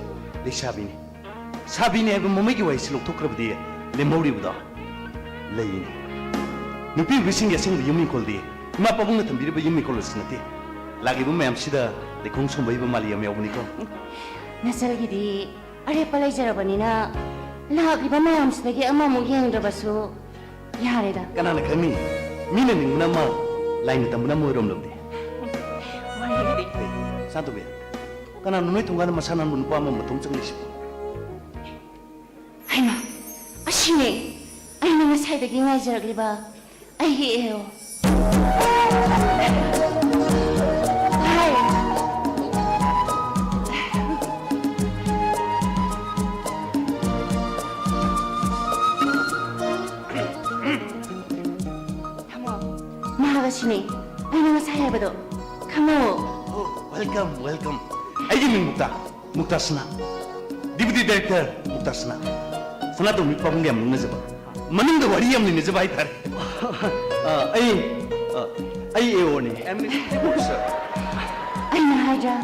ꯂꯩꯁꯥꯕꯤꯅꯤ꯫ ꯁꯥꯕꯤꯅꯤ ꯍꯥꯏꯕ ꯃꯃꯩꯒꯤ ꯋꯥꯍꯩꯁꯤ ꯂꯧꯊꯣꯛꯈ꯭ꯔꯕꯗꯤ ꯂꯦꯝꯍꯧꯔꯤꯕꯗꯣ ꯂꯩꯅꯤ꯫ ꯅꯨꯄꯤ ꯑꯣꯏꯕꯤꯁꯤꯡꯒꯤ ꯑꯁꯦꯡꯕ ꯌꯨꯝ ꯏꯪꯈꯣꯜꯗꯤ ꯏꯃꯥ ꯄꯥꯕꯨꯡꯅ ꯊꯝꯕꯤꯔꯤꯕ ꯌꯨꯝ ꯏꯪꯈꯣꯜ ꯑꯁꯤ ꯅꯠꯇꯦ꯫ ꯂꯥꯛꯂꯤꯕ ꯃꯌꯥꯝꯁꯤꯗ ꯂꯩꯈꯣꯝ ꯁꯣꯝꯕ ꯍꯩꯕ ꯃꯥꯜꯂꯤ ꯌꯥꯝ ꯌꯥꯎꯕꯅꯤꯀꯣ꯫ ꯅꯆꯜꯒꯤꯗꯤ ꯑꯔꯦꯞꯄ ꯂꯩꯖꯔꯕꯅꯤꯅ ꯂꯥꯛꯂꯤꯕ ꯃꯌꯥꯝꯁꯤꯗꯒꯤ ꯑꯃꯃꯨꯛ ꯌꯦꯡꯗ꯭ꯔꯕꯁꯨ ꯌꯥꯔꯦꯗ꯫ ꯀꯅꯥꯅ ꯈꯪꯅꯤ? ꯃꯤꯅ ꯅꯤꯡꯕꯅ ꯑꯃ, ꯂꯥꯏꯅ ꯇꯝꯕꯅ ꯑꯃ ꯑꯣꯏꯔꯝꯂꯕꯗꯤ꯫ ꯋꯥꯔꯤꯒꯗꯤ꯫ ꯍꯦ, ꯁꯥꯟꯇꯣꯝꯕꯤ, ꯀꯅꯥꯅꯣ ꯅꯣꯏ ꯊꯣꯡꯒꯥꯟꯗ ꯃꯁꯥ ꯅꯥꯟꯕ ꯅꯨꯄꯥ ꯑꯃ ꯃꯇꯣꯝ ꯆꯪꯂꯤꯁꯤꯕꯣ? ꯍꯩꯃꯥ, ꯑꯁꯤꯅꯦ ꯑꯩꯅ ꯉꯁꯥꯏꯗꯒꯤ ꯉꯥꯏꯖꯔꯛꯂꯤꯕ ꯑꯩꯒꯤ ꯑꯦꯜ꯫ ꯍꯥꯏ꯫ ꯊꯝꯃꯣ꯫ ꯃꯍꯥꯛ ꯑꯁꯤꯅꯦ ꯑꯩꯅ ꯉꯁꯥꯏ ꯍꯥꯏꯕꯗꯣ꯫ ꯈꯪꯉꯣ꯫ Oh, welcome, welcome. ꯑꯩꯒꯤ ꯃꯤꯡ ꯃꯨꯛꯇꯥ, ꯃꯨꯛꯇꯥ ꯁꯅꯥ꯫ Deputy Director ꯃꯨꯛꯇꯥ ꯁꯅꯥ꯫ ꯁꯅꯥꯇꯣꯝꯕꯤ ꯄꯥꯕꯨꯡꯒ ꯌꯥꯝ ꯅꯣꯛꯅꯖꯕ꯫ ꯃꯅꯨꯡꯗ ꯋꯥꯔꯤ ꯌꯥꯝ ꯂꯩꯅꯖꯕ ꯍꯥꯏꯇꯥꯔꯦ꯫ ꯑ, ꯑꯩ, ꯑ, ꯑꯩ ꯑꯦ ꯑꯣꯅꯤ꯫ ꯑꯦꯝꯅꯦꯁꯇꯤ ꯁꯥꯔ꯫ ꯑꯩꯅ ꯍꯥꯏꯗ꯭ꯔꯥ,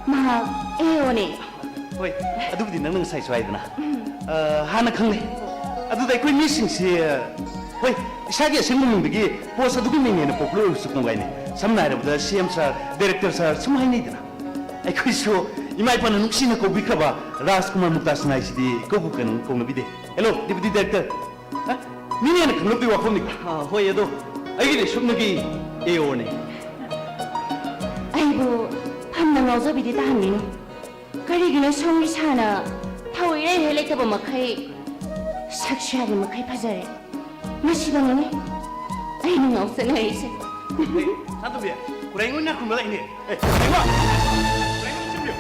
ꯃꯍꯥꯛ ꯑꯦ ꯑꯣꯅꯤ꯫ ꯍꯣꯏ, ꯑꯗꯨꯕꯨꯗꯤ ꯅꯪꯅ ꯉꯁꯥꯏꯁꯨ ꯍꯥꯏꯗꯅ꯫ ꯑ, ꯍꯥꯟꯅ ꯈꯪꯂꯦ꯫ ꯑꯗꯨꯗ ꯑꯩꯈꯣꯏ ꯃꯤꯁꯤꯡꯁꯤ, ꯍꯣꯏ, ꯏꯁꯥꯒꯤ ꯑꯁꯦꯡꯕ ꯃꯤꯡꯗꯒꯤ ꯄꯣꯁ ꯑꯗꯨꯒꯤ ꯃꯤꯡꯅ ꯍꯦꯟꯅ ꯄꯣꯄꯨꯂꯔ ꯑꯣꯏꯕꯁꯨ ꯀꯣꯡꯒꯥꯏꯅꯤ꯫ ꯁꯝꯅ ꯍꯥꯏꯔꯕꯗ, ꯁꯤ ꯑꯦꯝ ꯁꯥꯔ, ꯗꯥꯏꯔꯦꯛꯇꯔ ꯁꯥꯔ ꯁꯨꯝ ꯍꯥꯏꯅꯩꯗꯅ꯫ ꯑꯩꯈꯣꯏꯁꯨ ꯏꯃꯥ ꯏꯄꯥꯅ ꯅꯨꯡꯁꯤꯅ ꯀꯧꯕꯤꯈ꯭ꯔꯕ ꯔꯥꯖꯀꯨꯃꯥꯔ ꯃꯨꯛꯇꯥꯁꯅꯥ ꯍꯥꯏꯁꯤꯗꯤ ꯏꯀꯧꯕꯨ ꯀꯩꯅꯣ ꯀꯧꯅꯕꯤꯗꯦ꯫ Hello, ꯗꯦꯄꯨꯇꯤ director. ꯍꯥ? ꯃꯤꯅ ꯍꯦꯟꯅ ꯈꯪꯅꯕꯗꯨꯒꯤ ꯋꯥꯐꯝꯅꯤ꯫ ꯑꯥ, ꯍꯣꯏ, ꯑꯗꯣ ꯑꯩꯒꯤꯗꯤ ꯁꯨꯞꯅꯒꯤ ꯑꯦ ꯑꯣꯅꯤ꯫ ꯑꯩꯕꯨ ꯐꯝꯅ ꯉꯥꯎꯖꯕꯤꯗꯤ ꯇꯥꯍꯟꯕꯤꯅꯨ꯫ ꯀꯔꯤꯒꯤꯅꯣ ꯁꯣꯝꯒꯤ ꯁꯥꯔꯅ ꯊꯧ ꯏꯔꯩ ꯍꯦꯛ ꯂꯩꯇꯕ ꯃꯈꯩ ꯁꯛꯁꯨ ꯌꯥꯕ ꯃꯈꯩ ꯐꯖꯔꯦ꯫ ꯃꯁꯤꯗꯅꯤꯅꯦ ꯑꯩꯅ ꯉꯥꯎꯆꯠꯅꯔꯤꯁꯦ꯫ ꯑꯦ, ꯁꯅꯥꯇꯣꯝꯕꯤ, ꯈꯨꯔꯥꯏꯉꯣꯟꯅ ꯈꯨꯝꯕ ꯂꯥꯛꯏꯅꯦ꯫ ꯑꯦ, ꯈꯨꯔꯥꯏꯉꯣꯟ! ꯈꯨꯔꯥꯏꯉꯣꯟ ꯆꯪꯕꯤꯌꯨ꯫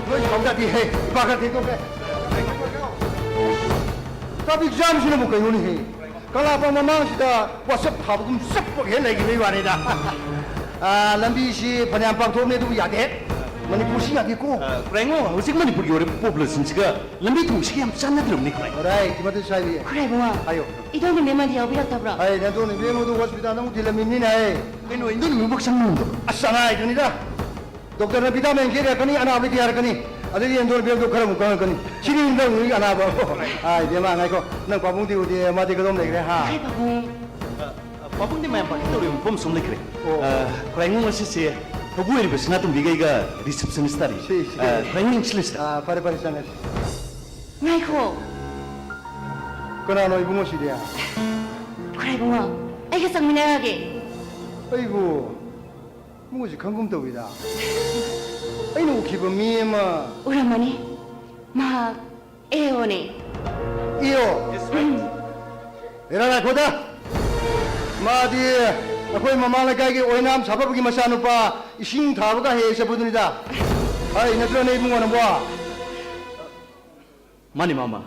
ꯅꯣꯏ ꯈꯪꯖꯗꯦꯍꯦ, ꯏꯄꯥ ꯈꯔ ꯊꯦꯡꯗꯣꯛꯈ꯭ꯔꯦ꯫ ꯇ꯭ꯔꯥꯐꯤꯛ ꯖꯥꯝꯁꯤꯅꯕꯨ ꯀꯩꯅꯣꯅꯦꯍꯦ? ꯀꯪꯂꯥꯄꯥꯟ ꯃꯃꯥꯡꯁꯤꯗ ꯋꯥꯆꯞ ꯊꯥꯕꯒꯨꯝ ꯆꯞꯄꯒ ꯍꯦꯛ ꯂꯩꯈꯤꯕꯩ ꯋꯥꯅꯤꯗ꯫ ꯑꯥ, ꯂꯝꯕꯤꯁꯤ ꯐꯅꯌꯥꯝ ꯄꯥꯛꯊꯣꯛꯑꯕꯅꯦ, ꯑꯗꯨꯕꯨ ꯌꯥꯗꯦ꯫ ꯃꯅꯤꯄꯨꯔꯁꯤ ꯌꯥꯗꯦꯀꯣ꯫ ꯑ, ꯈꯨꯔꯥꯏꯉꯣ, ꯍꯧꯖꯤꯛ ꯃꯅꯤꯄꯨꯔꯒꯤ ꯑꯣꯏꯔꯤꯕ ꯄꯣꯄꯨꯂꯦꯁꯟꯁꯤꯒ ꯂꯝꯕꯤ ꯊꯣꯡꯁꯤꯒ ꯌꯥꯝ ꯆꯥꯟꯅꯗ꯭ꯔꯕꯅꯤ, ꯈꯨꯔꯥꯏ꯫ ꯈꯨꯔꯥꯏ, ꯃꯗꯨ ꯁ꯭ꯋꯥꯏꯗ ꯌꯦꯡ꯫ ꯈꯨꯔꯥꯏꯕꯨꯡꯉꯣ꯫ ꯍꯥꯏꯌꯣ꯫ ꯏꯗꯣꯝ ꯅꯦꯝꯕꯤ ꯑꯃꯗꯤ ꯌꯥꯎꯕꯤꯔꯛꯇꯕ꯭ꯔꯣ? ꯑꯩ ꯅꯦꯝꯗꯣꯝ ꯅꯦꯝꯕꯤ ꯑꯃꯗꯨ ꯍꯣꯁꯄꯤꯇꯥꯜꯗ ꯑꯃꯨꯛ ꯊꯤꯜꯂꯝꯃꯤꯕꯅꯤꯅꯦ, ꯑꯩ꯫ ꯀꯩꯅꯣ, ꯏꯗꯣꯝ ꯅꯦꯝꯕꯤꯕꯨ ꯆꯪꯉꯝꯗꯕ꯭ꯔꯣ? ꯑꯁ, ꯑꯅꯥ ꯍꯥꯏꯗꯨꯅꯤꯗ꯫ ꯗꯣꯛꯇꯔꯅ ꯚꯤꯇꯥꯃꯤꯟ ꯈꯦꯛ ꯏꯔꯛꯀꯅꯤ, ꯑꯅꯥꯕꯗꯤ ꯀꯌꯥ ꯏꯔꯛꯀꯅꯤ? ꯑꯗꯩꯗꯤ ꯅꯦꯝꯗꯣꯝ ꯅꯦꯝꯕꯤꯗꯣ ꯈꯔ ꯑꯃꯨꯛ ꯀꯪꯉꯛꯀꯅꯤ꯫ ꯁꯤꯅꯤ ꯅꯦꯝꯗꯣꯝ ꯅꯦꯝꯕꯤꯒꯤ ꯑꯅꯥꯕ꯫ ꯑꯥ, ꯏꯕꯦꯝꯃ, ꯉꯥꯏꯈꯣ꯫ ꯅꯪ ꯄꯥꯕꯨꯡꯗꯤ ꯎꯗꯦ, ꯃꯥꯗꯤ ꯀꯗꯣꯝ ꯂꯩꯈ꯭ꯔꯦ, ꯍꯥ? ꯀꯥꯏ ꯄꯥꯕꯨꯡ? ꯑ, ꯑ, ꯄꯥꯕꯨꯡꯗꯤ ꯃꯌꯥꯝ ꯄꯥꯔꯇꯤ ꯇꯧꯔꯤꯕ ꯃꯐꯝ ꯁꯨꯝ ꯂꯩꯈ꯭ꯔꯦ꯫ ꯑꯣ꯫ ꯑ, ꯈꯨꯔꯥꯏꯉꯣ, ꯉꯁꯤꯁꯦ ꯊꯧꯕꯨ ꯑꯣꯏꯔꯤꯕ ꯁꯅꯥꯇꯣꯝꯕꯤꯒ ꯑꯩꯒ ꯔꯤꯁꯦꯞꯁꯅꯤꯁ ꯇꯥꯔꯤ꯫ ꯁꯤ, ꯁꯤ꯫ ꯑ, ꯈꯨꯔꯥꯏꯉꯣ, ꯌꯦꯡꯁꯤꯜꯂꯨꯁꯤꯗ꯫ ꯑꯥ, ꯐꯔꯦ, ꯐꯔꯦ, ꯆꯪꯉꯁꯤ꯫ ꯉꯥꯏꯈꯣ꯫ ꯀꯅꯥꯅꯣ ꯏꯕꯨꯡꯉꯣ ꯁꯤꯗꯤ? ꯈꯨꯔꯥꯏꯕꯨꯡꯉꯣ, ꯑꯩꯒ ꯆꯪꯃꯤꯟꯅꯔꯒꯦ꯫ ꯑꯩꯕꯨ ꯃꯣꯏꯁꯦ ꯈꯪꯒꯨꯝ ꯇꯧꯏꯗ꯫ ꯑꯩꯅ ꯎꯈꯤꯕ ꯃꯤ ꯑꯃ꯫ ꯎꯔꯝꯃꯅꯤ꯫ ꯃꯍꯥꯛ ꯑꯦ ꯑꯣꯅꯦ꯫ ꯏꯑꯣ? ꯍꯦꯔꯥ, ꯉꯥꯏꯈꯣꯗ꯫ ꯃꯥꯗꯤ ꯑꯩꯈꯣꯏ ꯃꯃꯥꯡ ꯂꯩꯀꯥꯏꯒꯤ ꯑꯣꯏꯅꯥꯝ ꯁꯥꯕꯒꯤ ꯃꯆꯥꯅꯨꯄꯥ ꯏꯁꯤꯡ ꯊꯥꯕꯒ ꯍꯦꯛ ꯍꯦꯛ ꯆꯠꯄꯗꯨꯅꯤꯗ꯫ ꯍꯥꯏ ꯅꯠꯇ꯭ꯔꯅꯦ ꯏꯕꯨꯡꯉꯣ ꯅꯪꯕꯣ? ꯃꯥꯅꯤ, ꯃꯥꯃ꯫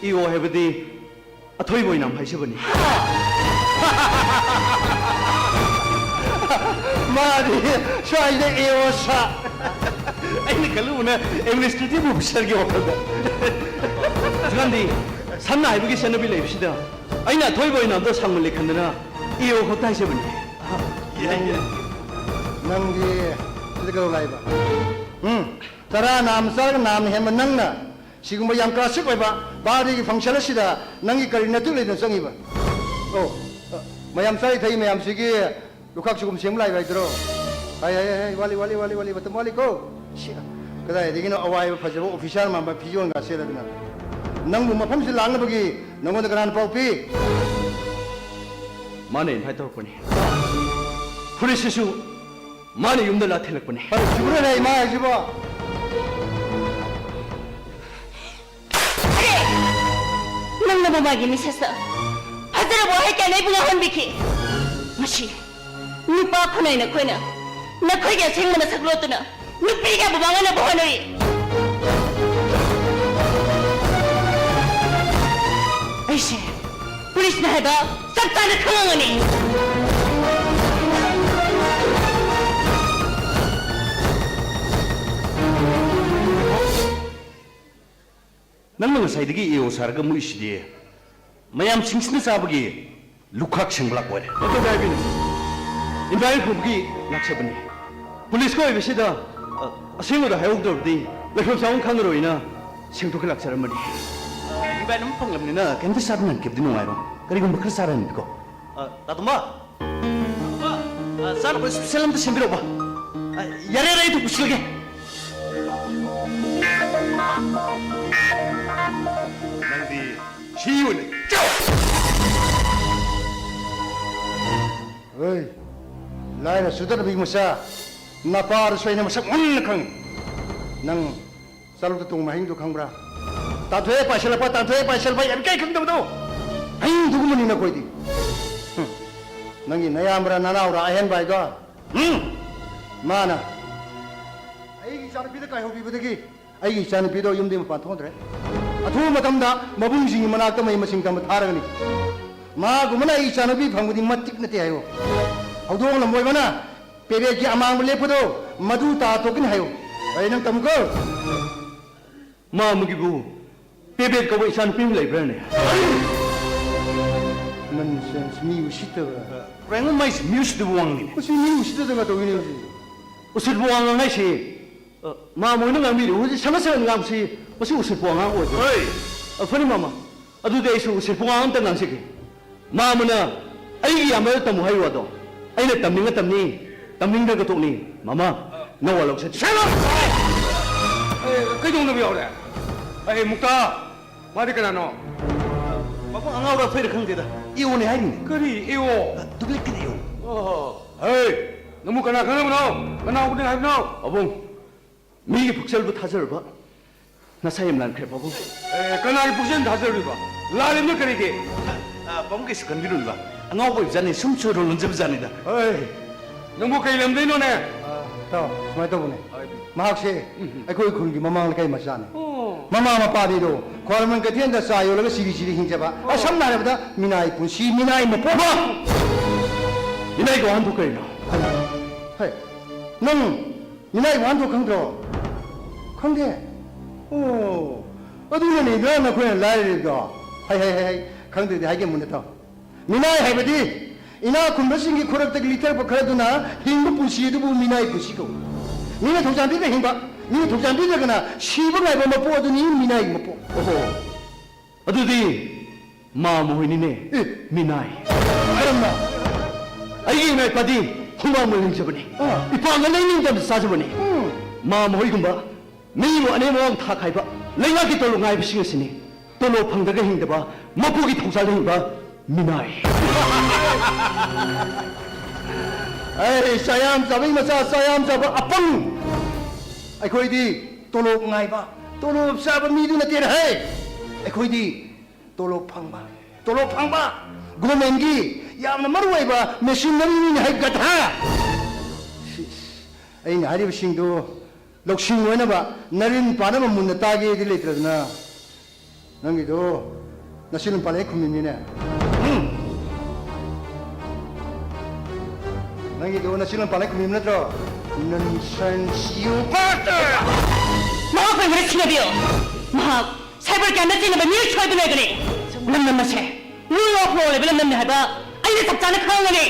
ꯏꯑꯣ ꯍꯥꯏꯕꯗꯤ ꯑꯊꯣꯏꯕ ꯑꯣꯏꯅꯥꯝ ꯍꯥꯏꯖꯕꯅꯤ꯫ ꯃꯥꯗꯤ ꯁ꯭ꯋꯥꯏꯗ ꯏꯑꯣ ꯁꯥ꯫ ꯑꯩꯅ ꯈꯜꯂꯨꯕꯅ ꯑꯦꯗꯃꯤꯅꯤꯁꯇ꯭ꯔꯦꯇꯤꯚ ꯑꯣꯐꯤꯁꯔꯒꯤ ꯋꯥꯈꯜꯗ꯫ ꯍꯧꯖꯤꯛꯀꯥꯟꯗꯤ ꯁꯝꯅ ꯍꯥꯏꯕꯒꯤ ꯆꯠꯅꯕꯤ ꯂꯩꯕꯁꯤꯗ ꯑꯩꯅ ꯑꯊꯣꯏꯕ ꯑꯣꯏꯅ ꯑꯝꯇ ꯁꯥꯡꯃꯜꯂꯦ ꯈꯟꯗꯅ ꯏ ꯑꯣ ꯈꯛꯇ ꯍꯥꯏꯖꯕꯅꯤ꯫ ꯅꯪꯗꯤ ꯁꯤꯗ ꯀꯩꯗꯧ ꯂꯥꯛꯏꯕ? ꯎꯝ? ꯆꯔꯥ ꯅꯥꯝ ꯆꯥꯔꯒ ꯅꯥꯝꯅ ꯍꯦꯟꯕ ꯅꯪꯅ ꯁꯤꯒꯨꯝꯕ ꯌꯥꯝ ꯀ꯭ꯂꯥꯁꯤꯛ ꯑꯣꯏꯕ ꯕꯥꯔꯗꯦꯒꯤ ꯐꯪꯁꯟ ꯑꯁꯤꯗ ꯅꯪꯒꯤ ꯀꯔꯤ ꯅꯇꯨ ꯂꯩꯗꯅ ꯆꯪꯉꯤꯕ? ꯑꯣ, ꯃꯌꯥꯝ ꯆꯥꯔꯤ ꯊꯛꯏ ꯃꯌꯥꯝꯁꯤꯒꯤ ꯂꯨꯈꯥꯛ ꯆꯒꯨꯝ ꯁꯦꯡꯕ ꯂꯥꯛꯏꯕ ꯍꯥꯏꯗꯨꯔꯣ? ꯍꯥꯏ, ꯍꯥꯏ, ꯍꯥꯏ, ꯋꯥꯠꯂꯤ, ꯋꯥꯠꯂꯤ, ꯋꯥꯠꯂꯤ, ꯋꯥꯠꯂꯤ, ꯃꯇꯝ ꯋꯥꯠꯂꯤꯀꯣ꯫ ꯁꯤ, ꯀꯗꯥꯏꯗꯒꯤꯅꯣ ꯑꯋꯥꯏꯕ ꯐꯖꯕ ꯑꯣꯐꯤꯁꯥꯔ ꯃꯥꯟꯕ ꯐꯤꯖꯣꯜꯒ ꯁꯦꯠꯂꯗꯅ ꯅꯪꯕꯨ ꯃꯐꯝꯁꯤ ꯂꯥꯛꯅꯕꯒꯤ ꯅꯪꯉꯣꯟꯗ ꯀꯅꯥꯅ ꯄꯥꯎ ꯄꯤ? ꯃꯥꯅ ꯏꯟꯚꯥꯏꯠ ꯇꯧꯔꯛꯄꯅꯤ꯫ ꯐꯨꯔꯤꯠꯁꯤꯁꯨ ꯃꯥꯅ ꯌꯨꯝꯗ ꯂꯥꯛ ꯊꯤꯜꯂꯛꯄꯅꯤ꯫ ꯍꯣꯏ, ꯆꯨꯝꯕ꯭ꯔꯅꯦ ꯏꯃꯥ ꯍꯥꯏꯁꯤꯕꯣ? ꯑꯔꯦ! ꯅꯪꯅꯕꯨ ꯃꯥꯒꯤ ꯃꯤꯁꯦꯁꯇ ꯐꯖꯔꯕ ꯋꯥꯍꯩ ꯀꯌꯥꯅ ꯑꯩꯕꯨ ꯉꯥꯎꯍꯟꯕꯤꯈꯤ꯫ ꯃꯁꯤ ꯅꯨꯄꯥ ꯈꯨꯟꯅꯥꯏ ꯅꯈꯣꯏꯅ ꯅꯈꯣꯏꯒꯤ ꯑꯁꯦꯡꯕ ꯅꯁꯛ ꯂꯣꯠꯇꯨꯅ ꯅꯨꯄꯤ ꯀꯌꯥꯕꯨ ꯃꯥꯡꯍꯟꯅꯕ ꯍꯣꯠꯅꯔꯤ꯫ ꯑꯩꯁꯦ ꯄꯨꯂꯤꯁꯅ ꯍꯥꯏꯕ ꯆꯞ ꯆꯥꯅ ꯈꯪꯉꯝꯒꯅꯤ꯫ ꯅꯪꯅ ꯉꯁꯥꯏꯗꯒꯤ ꯑꯦ ꯑꯣ ꯁꯥꯔꯒ ꯃꯨꯛꯏꯁꯤꯗꯤ ꯃꯌꯥꯝꯁꯤꯡꯁꯤꯅ ꯆꯥꯕꯒꯤ ꯂꯨꯈꯥꯛ ꯁꯦꯡꯕ ꯂꯥꯛꯄ ꯑꯣꯏꯔꯦ꯫ ꯑꯗꯨꯗ ꯍꯥꯏꯕꯤꯅꯨ꯫ ꯏꯟꯚꯥꯏꯠ ꯐꯪꯕꯒꯤ ꯂꯥꯛꯆꯕꯅꯤ꯫ ꯄꯨꯂꯤꯁꯀ ꯑꯣꯏꯕꯁꯤꯗ, ꯑ, ꯑꯁꯦꯡꯕꯗ ꯍꯥꯏꯍꯧꯗ꯭ꯔꯕꯗꯤ ꯂꯩꯐꯝ ꯆꯥꯐꯝ ꯈꯪꯉꯔꯣꯏꯅ ꯁꯦꯡꯗꯣꯛꯀꯦ ꯂꯥꯛꯆꯔꯝꯕꯅꯤ꯫ ꯏꯟꯚꯥꯏꯠ ꯑꯃ ꯐꯪꯂꯕꯅꯤꯅ ꯀꯩꯝꯇ ꯆꯥꯗꯅ ꯍꯟꯈꯤꯕꯗꯤ ꯅꯨꯡꯉꯥꯏꯔꯣꯏ꯫ ꯀꯔꯤꯒꯨꯝꯕ ꯈꯔ ꯆꯥꯔ ꯍꯟꯕꯤꯀꯣ꯫ ꯑ, ꯇꯥ ꯇꯣꯝꯕ! ꯇꯥ ꯇꯣꯝꯕ! ꯑ, ꯆꯥꯅꯕ ꯏꯁꯄꯤꯁꯦꯜ ꯑꯝꯇ ꯁꯦꯝꯕꯤꯔꯛꯎꯕ꯫ ꯑ, ꯌꯥꯔꯦ, ꯌꯥꯔꯦ, ꯑꯩ ꯑꯗꯨꯝ ꯄꯨꯁꯤꯜꯂꯒꯦ꯫ ꯅꯪꯗꯤ ꯁꯤ ꯑꯣꯏꯅ ꯆꯥꯎ! ꯍꯣꯏ, ꯂꯥꯏꯔ ꯆꯨꯗꯠꯅꯕꯒꯤ ꯃꯆꯥ, ꯅꯄꯥꯗꯨꯁꯨ ꯑꯩꯅ ꯃꯁꯛ ꯃꯨꯟꯅ ꯈꯪꯉꯤ꯫ ꯅꯪ ꯆꯥꯂꯨꯛꯇ ꯇꯣꯡꯕ ꯍꯌꯤꯡꯗꯨ ꯈꯪꯕ꯭ꯔꯥ? ꯇꯥꯟꯊꯣꯛꯑꯦ ꯄꯥꯏꯁꯤꯜꯂꯛꯄ, ꯇꯥꯟꯊꯣꯛꯑꯦ ꯄꯥꯏꯁꯤꯜꯂꯛꯄ, ꯌꯥꯝ ꯏꯀꯥꯏ ꯈꯪꯗꯕꯗꯣ꯫ ꯍꯌꯤꯡꯗꯨꯒꯨꯝꯕꯅꯤ ꯅꯈꯣꯏꯗꯤ꯫ ꯍꯨꯝ꯫ ꯅꯪꯒꯤ ꯅꯌꯥꯝꯕꯔꯥ ꯅꯅꯥꯎꯔꯥ ꯑꯍꯦꯟꯕ ꯍꯥꯏꯗꯣ? ꯍꯨꯝ꯫ ꯃꯥꯅ ꯑꯩꯒꯤ ꯏꯆꯥꯅꯨꯄꯤꯗ ꯀꯥꯏꯍꯧꯕꯤꯕꯗꯒꯤ ꯑꯩꯒꯤ ꯏꯆꯥꯅꯨꯄꯤꯗꯣ ꯌꯨꯝꯗꯒꯤ ꯃꯄꯥꯟ ꯊꯣꯛꯍꯟꯗ꯭ꯔꯦ꯫ ꯑꯊꯨꯕ ꯃꯇꯝꯗ ꯃꯕꯨꯡꯁꯤꯡꯒꯤ ꯃꯅꯥꯛꯇ ꯃꯍꯩ ꯃꯁꯤꯡ ꯇꯝꯕ ꯊꯥꯔꯒꯅꯤ꯫ ꯃꯥꯒꯨꯝꯕꯅ ꯑꯩꯒꯤ ꯏꯆꯥꯅꯨꯄꯤ ꯐꯪꯕꯗꯤ ꯃꯇꯤꯛ ꯅꯠꯇꯦ ꯍꯥꯏꯌꯣ꯫ ꯍꯧꯗꯣꯡ ꯂꯝꯕꯣꯏꯕꯅ ꯄꯦꯔꯦꯠꯀꯤ ꯑꯃꯥꯡꯕ ꯂꯦꯞꯄꯗꯣ ꯃꯗꯨ ꯇꯥ ꯇꯣꯛꯀꯅꯤ ꯍꯥꯏꯌꯨ꯫ ꯑꯩ ꯅꯪ ꯇꯝꯃꯨꯀꯣ꯫ ꯃꯥ ꯑꯃꯒꯤꯕꯨ ꯄꯦꯕꯦꯠ ꯀꯧꯕ ꯏꯆꯥꯅꯨꯄꯤ ꯑꯃ ꯂꯩꯕ꯭ꯔꯥꯅꯦ? Nonsense, ꯃꯤ ꯎꯁꯤꯠꯇꯕ꯫ ꯀꯔꯥꯏꯅꯣ ꯃꯥꯏꯁꯤ ꯃꯤ ꯎꯁꯤꯠꯇꯕ ꯋꯥꯉꯥꯡꯅꯤꯅꯦ꯫ ꯃꯁꯤ ꯃꯤ ꯎꯁꯤꯠꯇꯗꯅ ꯇꯧꯏꯅꯦ ꯃꯁꯤ꯫ ꯎꯁꯤꯠꯄ ꯋꯥꯉꯥꯡ ꯍꯥꯏꯁꯤ, ꯑ, ꯃꯥꯃ ꯍꯣꯏꯅ ꯉꯥꯡꯕꯤꯔꯤꯕ ꯍꯧꯖꯤꯛ ꯁꯅ ꯁꯅ ꯉꯥꯡꯕꯁꯤ, ꯃꯁꯤ ꯎꯁꯤꯠꯄ ꯋꯥꯉꯥꯡ ꯑꯣꯏꯗ꯭ꯔꯣ? ꯍꯣꯏ꯫ ꯑ, ꯐꯅꯤ ꯃꯥꯃ, ꯑꯗꯨꯗꯤ ꯑꯩꯁꯨ ꯎꯁꯤꯠꯄ ꯋꯥꯉꯥꯡ ꯑꯝꯇ ꯉꯥꯡꯖꯒꯦ꯫ ꯃꯥꯃꯅ ꯑꯩꯒꯤ ꯏꯌꯥꯝꯕꯗ ꯇꯝꯃꯨ ꯍꯥꯏꯔꯤꯕ ꯋꯥꯗꯣ ꯑꯩꯅ ꯇꯝꯅꯤꯡꯉ ꯇꯝꯅꯤ, ꯇꯝꯅꯤꯡꯗ꯭ꯔꯒ ꯇꯣꯛꯅꯤ꯫ ꯃꯥꯃ, ꯅꯋꯥ ꯂꯧꯁꯦ꯫ Shut up! ꯑꯦ, ꯀꯩꯗꯧꯅꯕ ꯌꯥꯎꯔꯦ? ꯑꯦ, ꯃꯨꯛꯇꯥ, ꯃꯥꯗꯤ ꯀꯅꯥꯅꯣ? ꯄꯥꯕꯨꯡ, ꯑꯉꯥꯎꯔ ꯑꯐꯩꯔ ꯈꯪꯗꯦꯗ, ꯏꯑꯣꯅꯦ ꯍꯥꯏꯔꯤꯅꯦ꯫ ꯀꯔꯤ ꯏꯑꯣ? ꯗꯨꯄ꯭ꯂꯤꯀꯦꯠ ꯏꯑꯣ꯫ ꯑꯣ, ꯍꯦ, ꯅꯪꯕꯨ ꯀꯅꯥ ꯈꯪꯅꯕꯅꯣ? ꯀꯅꯥ ꯎꯅꯤ ꯍꯥꯏꯕꯅꯣ? ꯄꯥꯕꯨꯡ, ꯃꯤꯒꯤ ꯄꯨꯛꯆꯦꯜꯕꯨ ꯊꯥꯖꯔꯨꯕ ꯅꯁꯥ ꯌꯥꯝ ꯂꯥꯟꯈ꯭ꯔꯦ, ꯄꯥꯕꯨꯡ꯫ ꯑꯦ, ꯀꯅꯥꯒꯤ ꯄꯨꯛꯆꯦꯜ ꯊꯥꯖꯔꯨꯔꯤꯕ? ꯂꯥꯜꯂꯤꯕꯅ ꯀꯔꯤꯒꯤ? ꯑ, ꯄꯥꯕꯨꯡ ꯀꯩꯁꯨ ꯈꯟꯕꯤꯔꯨꯅꯨꯕ, ꯑꯉꯥꯎꯕ ꯑꯣꯏꯕꯖꯥꯠꯅꯤ, ꯁꯨꯝ ꯆꯨꯔꯨ ꯂꯣꯟꯖꯕꯖꯥꯠꯅꯤꯗ꯫ ꯍꯣꯏ, ꯅꯪꯕꯨ ꯀꯩ ꯂꯝꯗꯩꯅꯣꯅꯦ? ꯑ, ꯏꯇꯥꯎ, ꯁꯨꯃꯥꯏꯅ ꯇꯧꯕꯅꯦ꯫ ꯍꯣꯏ꯫ ꯃꯍꯥꯛꯁꯦ ꯎꯝ꯫ ꯑꯩꯈꯣꯏ ꯈꯨꯜꯒꯤ ꯃꯃꯥꯡ ꯂꯩꯀꯥꯏ ꯃꯆꯥꯅꯤ꯫ ꯑꯣ꯫ ꯃꯃꯥ ꯃꯄꯥꯗꯤꯗꯣ ꯈ꯭ꯋꯥꯏꯔꯝꯕꯟ ꯀꯩꯊꯦꯜꯗ ꯆꯥ ꯌꯣꯜꯂꯒ ꯁꯤꯔꯤ ꯁꯤꯔꯤ ꯍꯤꯡꯖꯕ꯫ ꯑꯣ꯫ ꯑ, ꯁꯝꯅ ꯍꯥꯏꯔꯕꯗ ꯃꯤꯅꯥꯏ ꯄꯨꯟꯁꯤ, ꯃꯤꯅꯥꯏ ꯃꯄꯣꯛ꯫ ꯃꯤꯅꯥꯏꯒꯤ ꯋꯥꯍꯟꯊꯣꯛ ꯀꯔꯤꯅꯣ? ꯍꯦ, ꯅꯪ ꯃꯤꯅꯥꯏ ꯋꯥꯍꯟꯊꯣꯛ ꯈꯪꯗ꯭ꯔꯣ? ꯈꯪꯗꯦ? ꯑꯣ, ꯑꯗꯨꯅꯅꯤꯗ ꯅꯈꯣꯏꯅ ꯂꯥꯏꯔꯔꯤꯕꯗꯣ꯫ ꯍꯩ, ꯍꯩ, ꯍꯩ, ꯍꯩ, ꯈꯪꯗ꯭ꯔꯗꯤ ꯍꯥꯏꯒꯦ ꯃꯨꯟꯅ ꯇꯥꯎ꯫ ꯃꯤꯅꯥꯏ ꯍꯥꯏꯕꯗꯤ ꯏꯅꯥꯛ ꯈꯨꯟꯕꯁꯤꯡꯒꯤ ꯈꯨꯔꯛꯇꯒꯤ ꯂꯤꯊꯔꯛꯄ ꯈꯔꯗꯨꯅ ꯍꯤꯡꯕ ꯄꯨꯟꯁꯤ ꯑꯗꯨꯕꯨ ꯃꯤꯅꯥꯏ ꯄꯨꯟꯁꯤ ꯀꯧꯏ꯫ ꯃꯤꯅ ꯊꯧꯖꯥꯟꯕꯤꯗ ꯍꯤꯡꯕ, ꯃꯤꯅ ꯊꯧꯖꯥꯟꯕꯤꯗ꯭ꯔꯒꯅ ꯁꯤꯕ ꯉꯥꯏꯕ ꯃꯄꯣꯛ ꯑꯗꯨꯅꯤ ꯃꯤꯅꯥꯏꯒꯤ ꯃꯄꯣꯛ꯫ ꯑꯣꯍꯣ, ꯑꯗꯨꯗꯤ ꯃꯥꯃ ꯍꯣꯏꯅꯤꯅꯦ, ꯑꯦ꯫ ꯃꯤꯅꯥꯏ꯫ ꯀꯔꯝꯅ? ꯑꯩꯒꯤ ꯏꯃꯥ ꯏꯄꯥꯗꯤ ꯍꯨꯃꯥꯡ ꯃꯅꯨꯡ ꯂꯤꯡꯖꯕꯅꯤ꯫ ꯑꯥ꯫ ꯏꯄꯥꯡꯒꯜ ꯂꯩꯅꯤꯡꯗꯕ ꯆꯥꯖꯕꯅꯤ꯫ ꯎꯝ꯫ ꯃꯥꯃ ꯍꯣꯏꯒꯨꯝꯕ ꯃꯤꯕꯨ ꯑꯅꯦꯝ ꯑꯋꯥꯡ ꯊꯥꯛ ꯈꯥꯏꯕ ꯂꯩꯉꯥꯛꯀꯤ ꯇꯣꯂꯣꯞ ꯉꯥꯏꯕꯁꯤꯡ ꯑꯁꯤꯅꯤ꯫ ꯇꯣꯂꯣꯞ ꯐꯪꯗ꯭ꯔꯒ ꯍꯤꯡꯗꯕ, ꯃꯄꯨꯒꯤ ꯊꯧꯖꯥꯜꯗ ꯍꯤꯡꯕ ꯃꯤꯅꯥꯏ꯫ ꯑꯩ ꯆꯥꯌꯥꯝ ꯆꯥꯕꯩ ꯃꯆꯥ, ꯆꯥꯌꯥꯝ ꯆꯥꯕ ꯑꯄꯪ꯫ ꯑꯩꯈꯣꯏꯗꯤ ꯇꯣꯂꯣꯞ ꯉꯥꯏꯕ, ꯇꯣꯂꯣꯞ ꯆꯥꯕ ꯃꯤꯗꯨ ꯅꯠꯇꯦꯅ ꯍꯦ꯫ ꯑꯩꯈꯣꯏꯗꯤ ꯇꯣꯂꯣꯞ ꯐꯪꯕ, ꯇꯣꯂꯣꯞ ꯐꯪꯕ, ꯒꯣꯔꯃꯦꯟꯒꯤ ꯌꯥꯝꯅ ꯃꯔꯨ ꯑꯣꯏꯕ ꯃꯦꯁꯤꯅꯔꯤꯅꯤ ꯍꯥꯏ ꯒꯙꯥ꯫ ꯁꯤꯁ, ꯑꯩꯅ ꯍꯥꯏꯔꯤꯕꯁꯤꯡꯗꯨ ꯂꯧꯁꯤꯡ ꯑꯣꯏꯅꯕ ꯅꯔꯤꯟ ꯄꯥꯅꯕ ꯃꯨꯟꯅ ꯇꯥꯒꯦꯗꯤ ꯂꯩꯇ꯭ꯔꯗꯅ ꯅꯪꯒꯤꯗꯣ ꯅꯆꯤꯟ ꯅꯨꯄꯥ ꯂꯩ ꯈꯨꯝꯃꯤꯅꯤꯅꯦ꯫ ꯎꯝ꯫ ꯅꯪꯒꯤꯗꯣ ꯅꯆꯤꯟ ꯅꯨꯄꯥ ꯂꯩ ꯈꯨꯝꯃꯤꯕ ꯅꯠꯇ꯭ꯔꯣ? Nonsense, you bastard! ꯃꯍꯥꯛ ꯑꯣꯏꯕꯅ ꯊꯤꯅꯕꯤꯌꯨ꯫ ꯃꯍꯥꯛ ꯁꯥꯏꯕꯔ ꯀ꯭ꯔꯥꯏꯝꯗ ꯆꯤꯡꯅꯕ ꯃꯤꯑꯣꯏ ꯁꯣꯏꯕ ꯂꯩꯒꯅꯤ꯫ ꯂꯝꯗꯝ ꯑꯁꯦ ꯂꯨ ꯂꯣꯛ ꯂꯩꯕ ꯂꯝꯗꯝꯅꯤ ꯍꯥꯏꯕ ꯑꯩꯅ ꯆꯞ ꯆꯥꯅ ꯈꯪꯒꯅꯤ꯫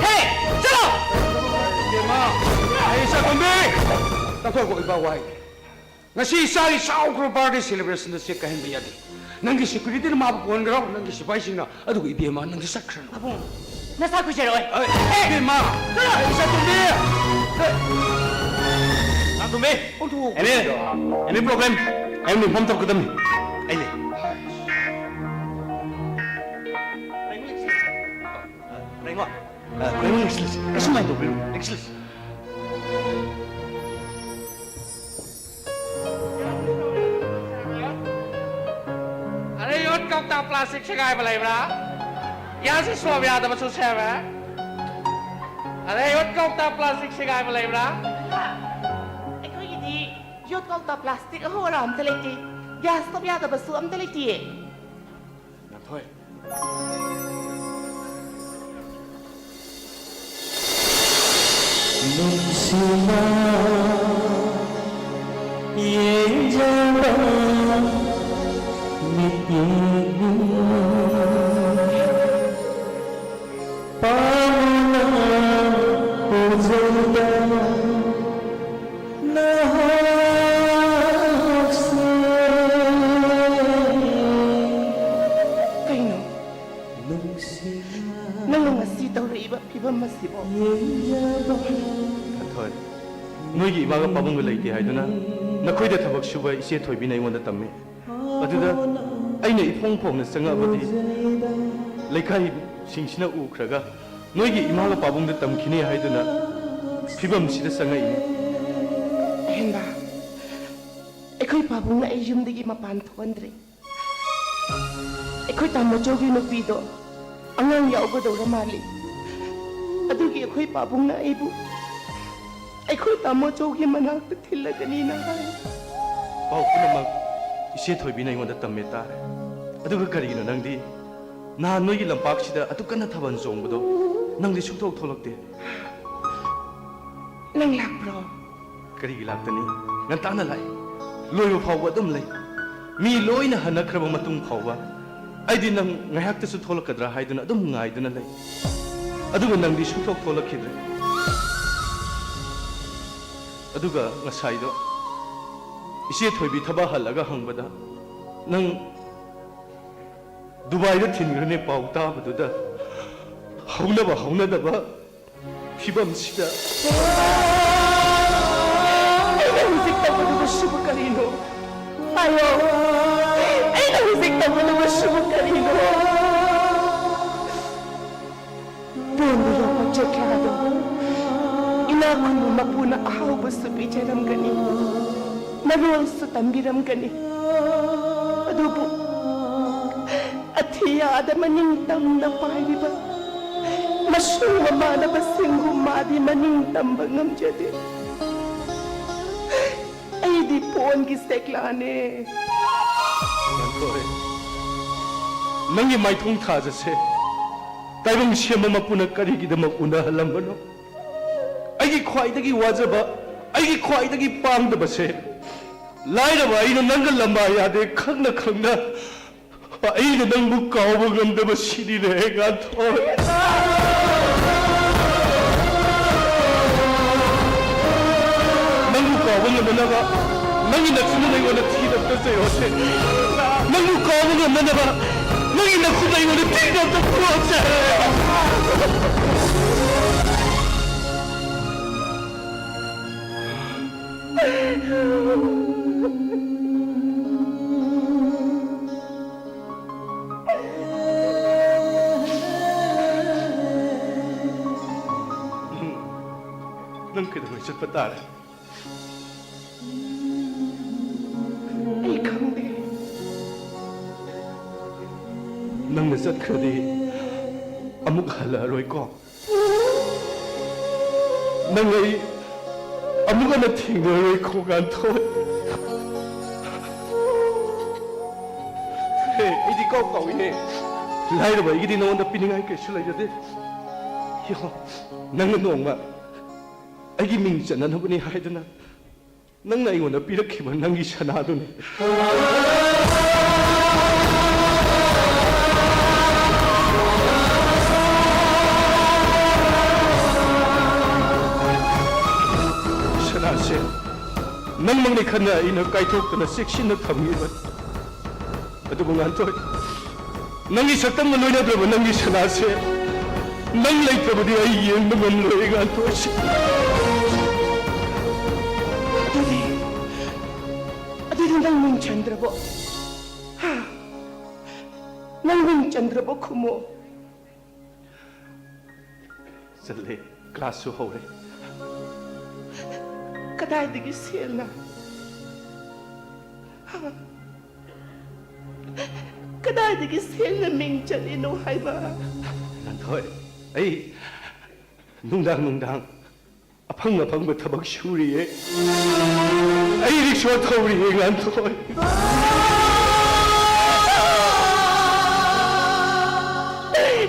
ꯍꯦ, ꯆꯠꯂꯣ! ꯏꯕꯦꯝꯃ, ꯑꯩ ꯏꯆꯥꯇꯣꯝꯕꯤ! ꯇꯥꯊꯣꯛꯈꯣ, ꯏꯄꯥ ꯋꯥꯍꯩ꯫ ꯉꯁꯤ ꯏꯆꯥꯒꯤ ꯆꯥꯎꯈ꯭ꯔꯕ birthday celebration ꯑꯁꯤ ꯀꯥꯏꯍꯟꯕ ꯌꯥꯗꯦ꯫ ꯅꯪꯒꯤ securityꯅ ꯃꯥꯕꯨ ꯀꯣꯟꯈ꯭ꯔꯣ, ꯅꯪꯒꯤ ꯁꯤꯐꯥꯏꯁꯤꯡꯅ꯫ ꯑꯗꯨꯒ ꯏꯕꯦꯝꯃ, ꯅꯪꯗꯤ ꯆꯠꯈ꯭ꯔꯅꯨ꯫ ꯄꯥꯕꯨꯡ, ꯅꯁꯥ ꯀꯨꯏꯖꯔꯛꯑꯣꯏ꯫ ꯑꯩ, ꯍꯦ! ꯏꯕꯦꯝꯃ! ꯆꯠꯂꯣ! ꯑꯩ ꯏꯆꯥꯇꯣꯝꯕꯤ! ꯍꯦ! ꯏꯆꯥꯇꯣꯝꯕꯤ! ꯑꯣꯟꯊꯣꯛꯑꯣ꯫ Any, any problem? ꯑꯩ ꯑꯗꯨꯝ inform ꯇꯧꯔꯛꯀꯗꯕꯅꯤ꯫ ꯑꯩ ꯂꯩ꯫ ꯔꯦꯡꯃ, ꯑ, ꯔꯦꯡꯃ, ꯂꯩꯁꯤ, ꯂꯩꯁꯤ꯫ ꯀꯩꯁꯨꯝ mind ꯇꯧꯕꯤꯔꯨꯅꯨ꯫ ꯂꯩꯁꯤ, ꯂꯩꯁꯤ꯫ ꯑꯗꯩ ꯌꯣꯠ ꯀꯧꯇꯥ plastic ꯁꯦꯒꯥꯏꯕ ꯂꯩꯕ꯭ꯔꯥ? Gas stove ꯌꯥꯗꯕꯁꯨ ꯁꯦꯝꯃꯦ꯫ ꯑꯗꯩ ꯌꯣꯠ ꯀꯧꯇꯥ plastic ꯁꯦꯒꯥꯏꯕ ꯂꯩꯕ꯭ꯔꯥ? ꯑꯩꯈꯣꯏꯒꯤꯗꯤ ꯌꯣꯠ ꯀꯧꯇꯥ plastic ꯑꯍꯧ ꯑꯔꯥ ꯑꯝꯇ ꯂꯩꯇꯦ꯫ Gas stove ꯌꯥꯗꯕꯁꯨ ꯑꯝꯇ ꯂꯩꯇꯤꯌꯦ꯫ ꯉꯥꯟꯊꯣꯏ꯫ ꯅꯨꯡꯁꯤꯅ ꯌꯦꯡꯖꯕ ꯃꯤꯠꯌꯦꯡꯅꯤ꯫ ꯄꯥꯝꯅ ꯎꯖꯩꯗ ꯅꯍꯥꯛꯁꯦ꯫ ꯀꯩꯅꯣ? ꯅꯪꯅ ꯉꯁꯤ ꯇꯧꯔꯛꯏꯕ ꯐꯤꯕꯝ ꯑꯁꯤꯕꯣ? ꯉꯥꯟꯊꯣꯏ, ꯅꯣꯏꯒꯤ ꯏꯃꯥꯒ ꯄꯥꯕꯨꯡꯒ ꯂꯩꯇꯦ ꯍꯥꯏꯗꯨꯅ ꯅꯈꯣꯏꯗ ꯊꯕꯛ ꯁꯨꯕ ꯏꯆꯦ ꯊꯣꯏꯕꯤꯅ ꯑꯩꯉꯣꯟꯗ ꯇꯝꯃꯤ꯫ ꯑꯗꯨꯗ ꯑꯩꯅ ꯏꯐꯣꯡ ꯐꯣꯡꯅ ꯆꯪꯉꯛꯑꯕꯗꯤ ꯂꯩꯀꯥꯏꯁꯤꯡꯁꯤꯅ ꯎꯈ꯭ꯔꯒ ꯅꯣꯏꯒꯤ ꯏꯃꯥꯒ ꯄꯥꯕꯨꯡꯗ ꯇꯝꯈꯤꯅꯤ ꯍꯥꯏꯗꯨꯅ ꯐꯤꯕꯝꯁꯤꯗ ꯆꯪꯉꯛꯏꯅꯤ꯫ ꯑꯍꯦꯟꯕ, ꯑꯩꯈꯣꯏ ꯄꯥꯕꯨꯡꯅ ꯑꯩ ꯌꯨꯝꯗꯒꯤ ꯃꯄꯥꯟ ꯊꯣꯛꯍꯟꯗ꯭ꯔꯦ꯫ ꯑꯩꯈꯣꯏ ꯇꯥꯃꯣꯆꯧꯒꯤ ꯅꯨꯄꯤꯗꯣ ꯑꯉꯥꯡ ꯌꯥꯎꯒꯗꯧꯔ ꯃꯥꯜꯂꯤ꯫ ꯑꯗꯨꯒꯤ ꯑꯩꯈꯣꯏ ꯄꯥꯕꯨꯡꯅ ꯑꯩꯕꯨ ꯑꯩꯈꯣꯏ ꯇꯥꯃꯣꯆꯧꯒꯤ ꯃꯅꯥꯛꯇ ꯊꯤꯜꯂꯒꯅꯤꯅ ꯍꯥꯏ꯫ ꯄꯥꯎ ꯄꯨꯝꯅꯃꯛ ꯏꯆꯦ ꯊꯣꯏꯕꯤꯅ ꯑꯩꯉꯣꯟꯗ ꯇꯝꯃꯦ ꯇꯥꯔꯦ꯫ ꯑꯗꯨꯒ ꯀꯔꯤꯒꯤꯅꯣ ꯅꯪꯗꯤ ꯅꯍꯥꯟ ꯅꯣꯏꯒꯤ ꯂꯝꯄꯥꯛꯁꯤꯗ ꯑꯗꯨꯛ ꯀꯟꯅ ꯊꯥꯕꯜ ꯆꯣꯡꯕꯗꯣ ꯅꯪꯗꯤ ꯁꯨꯛꯊꯣꯛ ꯊꯣꯛꯂꯛꯇꯦ? ꯅꯪ ꯂꯥꯛꯄ꯭ꯔꯣ? ꯀꯔꯤꯒꯤ ꯂꯥꯛꯇꯅꯤ? ꯉꯟꯇꯥꯅ ꯂꯥꯛꯏ꯫ ꯂꯣꯏꯕ ꯐꯥꯎꯕ ꯑꯗꯨꯝ ꯂꯩ꯫ ꯃꯤ ꯂꯣꯏꯅ ꯍꯟꯅꯈ꯭ꯔꯕ ꯃꯇꯨꯡ ꯐꯥꯎꯕ ꯑꯩꯗꯤ ꯅꯪ ꯉꯥꯏꯍꯥꯛꯇꯁꯨ ꯊꯣꯛꯂꯛꯀꯗ꯭ꯔꯥ ꯍꯥꯏꯗꯨꯅ ꯑꯗꯨꯝ ꯉꯥꯏꯗꯨꯅ ꯂꯩ꯫ ꯑꯗꯨꯒ ꯅꯪꯗꯤ ꯁꯨꯡꯊꯣꯛ ꯊꯣꯛꯂꯛꯈꯤꯗ꯭ꯔꯦ꯫ ꯑꯗꯨꯒ ꯉꯁꯥꯏꯗꯣ ꯏꯆꯦ ꯊꯣꯏꯕꯤ ꯊꯕꯛ ꯍꯜꯂꯒ ꯍꯪꯕꯗ, ꯅꯪ ꯗꯨꯕꯥꯏꯗ ꯊꯤꯟꯈ꯭ꯔꯅꯦ ꯄꯥꯎ ꯇꯥꯕꯗꯨꯗ, ꯍꯧꯅꯕ ꯍꯧꯅꯗꯕ ꯐꯤꯕꯝꯁꯤꯗ꯫ ꯑꯩꯅ ꯍꯧꯖꯤꯛ ꯇꯧꯒꯗꯕꯁꯤꯕꯨ ꯀꯔꯤꯅꯣ? ꯍꯥꯏꯌꯣ, ꯑꯩꯅ ꯍꯧꯖꯤꯛ ꯇꯧꯒꯗꯕꯁꯤꯕꯨ ꯀꯔꯤꯅꯣ? ꯄꯣꯟꯕ ꯌꯧꯕ ꯆꯦꯛꯂꯥꯗꯣ ꯏꯅꯥꯛ ꯈꯨꯟꯕ ꯃꯄꯨꯅ ꯑꯍꯥꯎꯕꯁꯨ ꯄꯤꯖꯔꯝꯒꯅꯤ, ꯃꯔꯣꯜꯁꯨ ꯇꯝꯕꯤꯔꯝꯒꯅꯤ꯫ ꯑꯗꯨꯕꯨ ꯑꯊꯤꯌꯥꯗ ꯃꯅꯤꯡ ꯇꯝꯅ ꯄꯥꯏꯔꯤꯕ ꯃꯁꯨ ꯃꯃꯥꯟꯅꯕꯁꯤꯡꯕꯨ ꯃꯥꯗꯤ ꯃꯅꯤꯡ ꯇꯝꯕ ꯉꯝꯖꯗꯦ꯫ ꯑꯩꯗꯤ ꯄꯣꯟꯒꯤ ꯁꯦꯛꯂꯥꯅꯦ꯫ ꯉꯥꯟꯊꯣꯏ, ꯅꯪꯒꯤ ꯃꯥꯏꯊꯣꯡ ꯊꯥꯖꯁꯦ ꯇꯥꯏꯕꯪ ꯁꯦꯝꯕ ꯃꯄꯨꯅ ꯀꯔꯤꯒꯤꯗꯃꯛ ꯎꯅꯍꯜꯂꯝꯕꯅꯣ? ꯑꯩꯒꯤ ꯈ꯭ꯋꯥꯏꯗꯒꯤ ꯋꯥꯖꯕ, ꯑꯩꯒꯤ ꯈ꯭ꯋꯥꯏꯗꯒꯤ ꯄꯥꯡꯗꯕꯁꯦ, ꯂꯥꯏꯔꯕ ꯑꯩꯅ ꯅꯪꯒ ꯂꯝꯕꯥ ꯌꯥꯗꯦ ꯈꯪꯅ ꯈꯪꯅ ꯑꯩꯅ ꯅꯪꯕꯨ ꯀꯥꯎꯕ ꯉꯝꯗꯕ ꯁꯤꯅꯤꯅꯦ, ꯉꯥꯟꯊꯣꯏ꯫ ꯅꯪꯕꯨ ꯀꯥꯎꯕ ꯉꯝꯅꯅꯕ ꯅꯪꯒꯤ ꯅꯛꯁꯤꯅ ꯑꯩꯉꯣꯟꯗ ꯊꯤꯅ ꯆꯩꯔꯣꯁꯦ꯫ ꯅꯪꯕꯨ ꯀꯥꯎꯕ ꯉꯝꯅꯅꯕ ꯅꯪꯒꯤ ꯅꯛꯁꯤꯅ ꯑꯩꯉꯣꯟꯗ ꯊꯤꯅ ꯄꯨꯔꯛꯁꯦ꯫ ꯅꯪ ꯀꯩꯗꯧꯉꯩ ꯆꯠꯄ ꯇꯥꯔꯦ? ꯑꯩ ꯈꯪꯗꯦ꯫ ꯅꯪꯅ ꯆꯠꯈ꯭ꯔꯗꯤ ꯑꯃꯨꯛ ꯍꯜꯂꯛꯑꯔꯣꯏꯀꯣ? ꯅꯪ ꯑꯩ ꯑꯃꯨꯛ ꯍꯟꯅ ꯊꯦꯡꯅꯔꯣꯏ, ꯈꯣꯡꯒꯥꯟꯊꯣꯏ꯫ ꯍꯦ, ꯑꯩꯗꯤ ꯀꯥꯎ ꯀꯥꯎꯏꯅꯦ꯫ ꯂꯥꯏꯔꯕ ꯑꯩꯒꯤꯗꯤ ꯅꯉꯣꯟꯗ ꯄꯤꯅꯤꯡꯉꯥꯏ ꯀꯩꯁꯨ ꯂꯩꯖꯗꯦ꯫ ꯌꯦꯡꯉꯣ, ꯅꯪꯅ ꯅꯣꯡꯃ ꯑꯩꯒꯤ ꯃꯤꯡ ꯆꯟꯅꯅꯕꯅꯤ ꯍꯥꯏꯗꯨꯅ ꯅꯪꯅ ꯑꯩꯉꯣꯟꯗ ꯄꯤꯔꯛꯈꯤꯕ ꯅꯪꯒꯤ ꯁꯅꯥꯗꯨꯅꯤ꯫ ꯁꯅꯥꯁꯦ ꯅꯪꯃꯛꯅꯤ ꯈꯟꯅ ꯑꯩꯅ ꯀꯥꯏꯊꯣꯛꯇꯅ ꯆꯦꯛꯁꯤꯟꯅ ꯊꯝꯂꯤꯕꯅꯤ꯫ ꯑꯗꯨꯕꯨ ꯉꯥꯟꯊꯣꯏ, ꯅꯪꯒꯤ ꯁꯛꯇꯝꯒ ꯂꯣꯏꯅꯗ꯭ꯔꯕ ꯅꯪꯒꯤ ꯁꯅꯥꯁꯦ ꯅꯪ ꯂꯩꯇ꯭ꯔꯕꯗꯤ ꯑꯩ ꯌꯦꯡꯕ ꯉꯝꯂꯣꯏ, ꯉꯥꯟꯊꯣꯏ꯫ ꯑꯗꯨꯗꯤ, ꯑꯗꯨꯗꯤ ꯅꯪ ꯃꯤꯡ ꯆꯟꯗ꯭ꯔꯕꯣ? ꯍꯥ? ꯅꯪ ꯃꯤꯡ ꯆꯟꯗ꯭ꯔꯕꯣ, ꯈꯨꯝꯃꯣ꯫ ꯆꯠꯂꯦ, ꯀ꯭ꯂꯥꯁꯁꯨ ꯍꯧꯔꯦ꯫ ꯀꯗꯥꯏꯗꯒꯤ ꯁꯦꯜꯅ? ꯍꯥ? ꯀꯗꯥꯏꯗꯒꯤ ꯁꯦꯜꯅ ꯃꯤꯡ ꯆꯠꯂꯤꯅꯣ ꯍꯥꯏꯕ? ꯉꯥꯟꯊꯣꯏ, ꯑꯩ ꯅꯨꯡꯗꯥꯡ ꯅꯨꯡꯗꯥꯡ ꯑꯐꯪ ꯑꯐꯪꯕ ꯊꯕꯛ ꯁꯨꯔꯤꯌꯦ꯫ ꯑꯩ ꯔꯤꯛꯁꯣ ꯊꯧꯔꯤꯌꯦ, ꯉꯥꯟꯊꯣꯏ꯫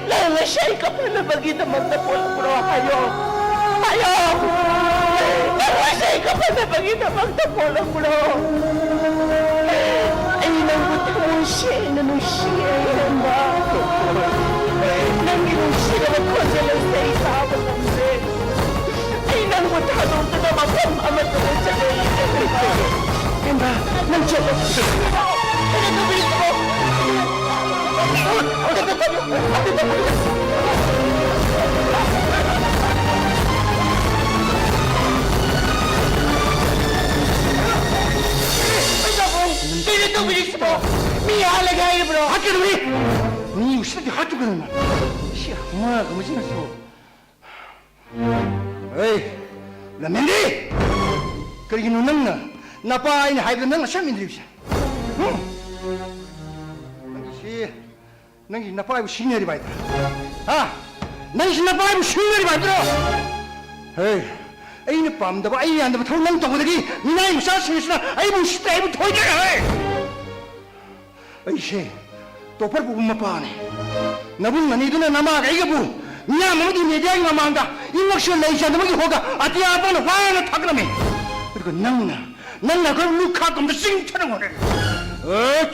ꯅꯪ ꯉꯁꯤ ꯑꯩ ꯀꯞꯍꯟꯅꯕꯒꯤꯗꯃꯛꯇ ꯄꯣꯛꯂꯛꯄ꯭ꯔꯣ? ꯍꯥꯏꯌꯣ, ꯍꯥꯏꯌꯣ꯫ ꯅꯪ ꯉꯁꯤ ꯑꯩ ꯀꯞꯍꯟꯅꯕꯒꯤꯗꯃꯛꯇ ꯄꯣꯛꯂꯛꯄ꯭ꯔꯣ? ꯑꯩ ꯅꯪꯕꯨ ꯊꯃꯣꯏ ꯁꯦꯡꯅ ꯅꯨꯡꯁꯤꯌꯦ, ꯍꯦꯟꯕ꯫ ꯅꯪꯒꯤ ꯅꯨꯡꯁꯤꯔꯕ ꯈꯣꯟꯖꯦꯜ ꯑꯁꯤ ꯑꯩ ꯇꯥꯕ ꯉꯝꯗ꯭ꯔꯦ꯫ ꯑꯩ ꯅꯪꯕꯨ ꯊꯥꯗꯣꯛꯇꯨꯅ ꯃꯐꯝ ꯑꯃꯠꯇꯗ ꯆꯠꯂꯣꯏ꯫ ꯍꯦꯟꯕ, ꯅꯪ ꯆꯠꯂꯣ꯫ ꯀꯩꯅꯣ ꯇꯧꯕꯤꯔꯤꯁꯤꯕꯣ? ꯀꯩꯅꯣ ꯇꯧꯕꯤꯔꯤꯁꯤꯕꯣ? ꯃꯤ ꯍꯥꯠꯂꯒꯦ ꯍꯥꯏꯔꯤꯕ꯭ꯔꯣ? ꯍꯥꯠꯀꯅꯨꯍꯦ! ꯃꯤ ꯎꯁꯤꯠꯇꯗꯤ ꯍꯥꯠꯇꯨ ꯀꯩꯅꯣ? ꯁꯤ ꯃꯥꯒ ꯃꯁꯤꯅꯁꯨ꯫ ꯑꯩ, ꯂꯃꯦꯟꯗꯤ! ꯀꯔꯤꯒꯤꯅꯣ ꯅꯪꯅ ꯅꯄꯥ ꯑꯩꯅ ꯍꯥꯏꯕꯗ ꯅꯪꯅ ꯁꯨꯛꯏꯟ ꯏꯟꯗ꯭ꯔꯤꯕꯁꯦ? ꯍꯨꯝ? ꯅꯪꯒꯤꯁꯤ, ꯅꯪꯒꯤ ꯅꯄꯥ ꯑꯩꯕꯨ ꯁꯤꯡꯅꯔꯤꯕ ꯍꯥꯏꯗ꯭ꯔꯥ? ꯍꯥ? ꯅꯪꯒꯤꯁꯤ ꯅꯄꯥ ꯑꯩꯕꯨ ꯁꯤꯡꯅꯔꯤꯕ ꯍꯥꯏꯗ꯭ꯔꯣ? ꯍꯦ, ꯑꯩꯅ ꯄꯥꯝꯗꯕ, ꯑꯩꯅ ꯌꯥꯅꯗꯕ ꯊꯕꯛ ꯅꯪ ꯇꯧꯕꯗꯒꯤ ꯃꯤꯅꯥꯏ ꯃꯆꯥꯁꯤꯡ ꯑꯁꯤꯅ ꯑꯩꯕꯨ ꯎꯁꯤꯠꯇ꯭ꯔꯦ, ꯑꯩꯕꯨ ꯊꯣꯏꯗ꯭ꯔꯦ ꯍꯥꯏ! ꯑꯩꯁꯦ ꯇꯣꯞꯄꯔ ꯄꯨꯕ ꯃꯄꯥꯅꯦ꯫ ꯅꯕꯨꯡ ꯑꯅꯤꯗꯨꯅ ꯅꯃꯥꯒ ꯑꯩꯒꯕꯨ ꯃꯤꯌꯥꯝ ꯑꯃꯒꯤ ꯃꯦꯗꯤꯌꯥꯒꯤ ꯃꯃꯥꯡꯗ ꯏꯪꯂꯛꯁꯨ ꯂꯩ ꯆꯟꯗꯕꯒꯤ ꯍꯣꯒ ꯑꯇꯤꯌꯥ ꯄꯥꯎꯅ ꯋꯥꯅ ꯊꯥꯒꯠꯂꯝꯃꯤ꯫ ꯑꯗꯨꯒ ꯅꯪꯅ, ꯅꯪꯅ ꯑꯩꯈꯣꯏ ꯂꯨꯈꯥꯛꯀꯨꯝꯕꯗ ꯆꯤꯡꯊꯅ ꯍꯣꯠꯅꯔꯦ꯫ ꯑꯦ!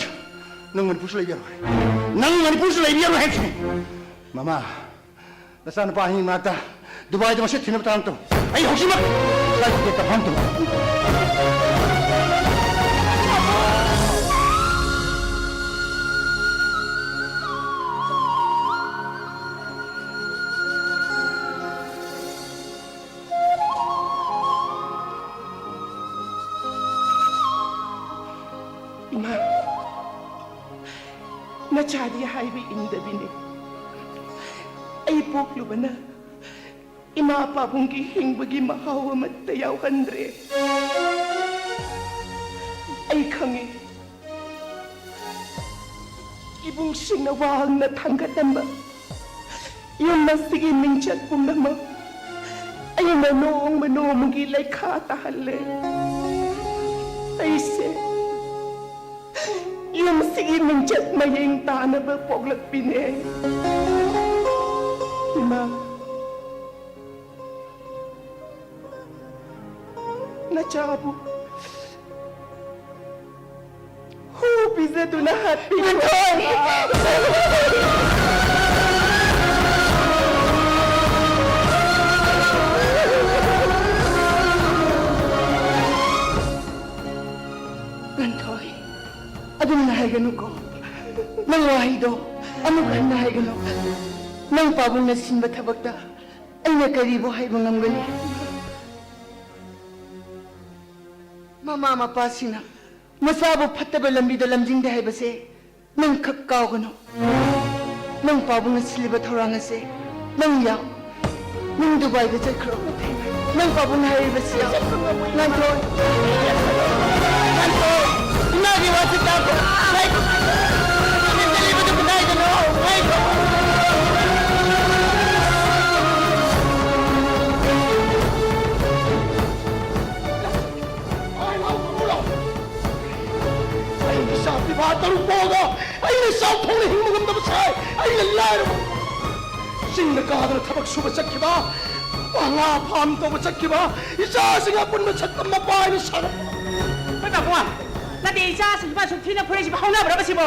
ꯅꯪ ꯃꯅꯤꯄꯨꯔꯁꯨ ꯂꯩꯕ ꯌꯥꯔꯣꯏ꯫ ꯅꯪ ꯃꯅꯤꯄꯨꯔꯁꯨ ꯂꯩꯕ ꯌꯥꯔꯣꯏ ꯍꯥꯏꯕꯁꯤꯅꯤ꯫ ꯃꯃꯥ, ꯅꯆꯥꯅꯨꯄꯥ ꯑꯅꯤ ꯃꯔꯛꯇ ꯗꯨꯕꯥꯏꯗ ꯃꯁꯦꯠ ꯊꯤꯅꯕ ꯇꯥꯟꯅ ꯇꯧ꯫ ꯑꯩ ꯍꯧꯖꯤꯛꯃꯛ ꯐ꯭ꯂꯥꯏꯠ ꯇꯤꯀꯦꯠ ꯀꯟꯐꯥꯔꯝ ꯇꯧ꯫ ꯏꯃꯥ, ꯅꯆꯥꯗꯤ ꯍꯥꯏꯕ ꯏꯟꯗꯕꯤꯅꯦ꯫ ꯑꯩ ꯄꯣꯛꯂꯨꯕꯅ ꯏꯃꯥ ꯄꯥꯕꯨꯡꯒꯤ ꯍꯤꯡꯕꯒꯤ ꯃꯍꯥꯎ ꯑꯃꯠꯇ ꯌꯥꯎꯍꯟꯗ꯭ꯔꯦ꯫ ꯑꯩ ꯈꯪꯉꯤ, ꯏꯕꯨꯡꯁꯤꯡꯅ ꯋꯥꯡꯅ ꯊꯥꯡꯒꯠꯂꯝꯕ ꯌꯨꯝ ꯑꯁꯤꯒꯤ ꯃꯤꯡꯆꯠ ꯄꯨꯝꯅꯃꯛ ꯑꯩꯅ ꯅꯣꯡꯃ ꯅꯣꯡꯃꯒꯤ ꯂꯩꯈꯥ ꯇꯥꯍꯜꯂꯦ꯫ ꯑꯩꯁꯦ ꯌꯨꯝꯁꯤꯒꯤ ꯃꯤꯡꯆꯠ ꯃꯌꯦꯡ ꯇꯥꯅꯕ ꯄꯣꯛꯂꯛꯄꯤꯅꯦ꯫ ꯏꯃꯥ, ꯅꯆꯥꯕꯨ ꯍꯨ ꯄꯤꯖꯗꯨꯅ ꯍꯥꯠꯄꯤꯈ꯭ꯔꯣ꯫ ꯉꯥꯟꯊꯣꯏ! ꯉꯥꯟꯊꯣꯏ, ꯑꯗꯨꯝꯅ ꯍꯥꯏꯒꯅꯨꯀꯣ꯫ ꯅꯪ ꯋꯥꯍꯩꯗꯣ ꯑꯃꯨꯛ ꯍꯟꯅ ꯍꯥꯏꯒꯅꯨ꯫ ꯅꯪ ꯄꯥꯕꯨꯡꯅ ꯁꯤꯟꯕ ꯊꯕꯛꯇ ꯑꯩꯅ ꯀꯔꯤꯕꯨ ꯍꯥꯏꯕ ꯉꯝꯒꯅꯤ? ꯃꯃꯥ ꯃꯄꯥꯁꯤꯡꯅ ꯃꯆꯥꯕꯨ ꯐꯠꯇꯕ ꯂꯝꯕꯤꯗ ꯂꯝꯖꯤꯡꯗꯦ ꯍꯥꯏꯕꯁꯦ ꯅꯪ ꯈꯛ ꯀꯥꯎꯒꯅꯨ꯫ ꯅꯪ ꯄꯥꯕꯨꯡꯅ ꯁꯤꯜꯂꯤꯕ ꯊꯧꯔꯥꯡ ꯑꯁꯦ ꯅꯪ ꯌꯥꯎ꯫ ꯅꯪ ꯗꯨꯕꯥꯏꯗ ꯆꯠꯈ꯭ꯔꯣ꯫ ꯅꯪ ꯄꯥꯕꯨꯡꯅ ꯍꯥꯏꯔꯤꯕꯁꯤ ꯌꯥꯎ꯫ ꯉꯥꯟꯊꯣꯏ! ꯉꯥꯟꯊꯣꯏ! ꯏꯃꯥꯒꯤ ꯋꯥꯁꯤ ꯇꯥꯈꯣ꯫ ꯉꯥꯏꯈꯣ! ꯅꯪ ꯆꯠꯂꯤꯕꯗꯨ ꯀꯗꯥꯏꯗꯅꯣ? ꯉꯥꯏꯈꯣ! ꯑꯩ ꯏꯆꯥ ꯄꯤꯕꯥ ꯇꯔꯨꯛ ꯄꯣꯛꯑꯒ ꯑꯩꯅ ꯆꯥꯎꯊꯣꯛꯅ ꯍꯤꯡꯕ ꯉꯝꯗꯕ ꯁꯥꯏ꯫ ꯑꯩꯅ ꯂꯥꯏꯔꯕ ꯆꯤꯡꯗ ꯀꯥꯗꯅ ꯊꯕꯛ ꯁꯨꯕ ꯆꯠꯈꯤꯕ ꯉꯥ ꯐꯥꯝ ꯇꯧꯕ ꯆꯠꯈꯤꯕ ꯏꯆꯥꯁꯤꯡ ꯑꯄꯨꯟꯕ ꯁꯛꯇꯝ ꯃꯄꯥ ꯍꯥꯏꯅ ꯁꯥꯒꯠꯄ꯫ ꯍꯣꯏ ꯄꯥꯕꯨꯡ, ꯅꯠꯇꯦ, ꯏꯆꯥꯁꯤꯡꯁꯤꯕꯨ ꯑꯁꯨꯛ ꯊꯤꯅ ꯐꯨꯔꯛꯏꯁꯤꯕꯨ ꯍꯧꯅꯕ꯭ꯔꯕ ꯁꯤꯕꯣ?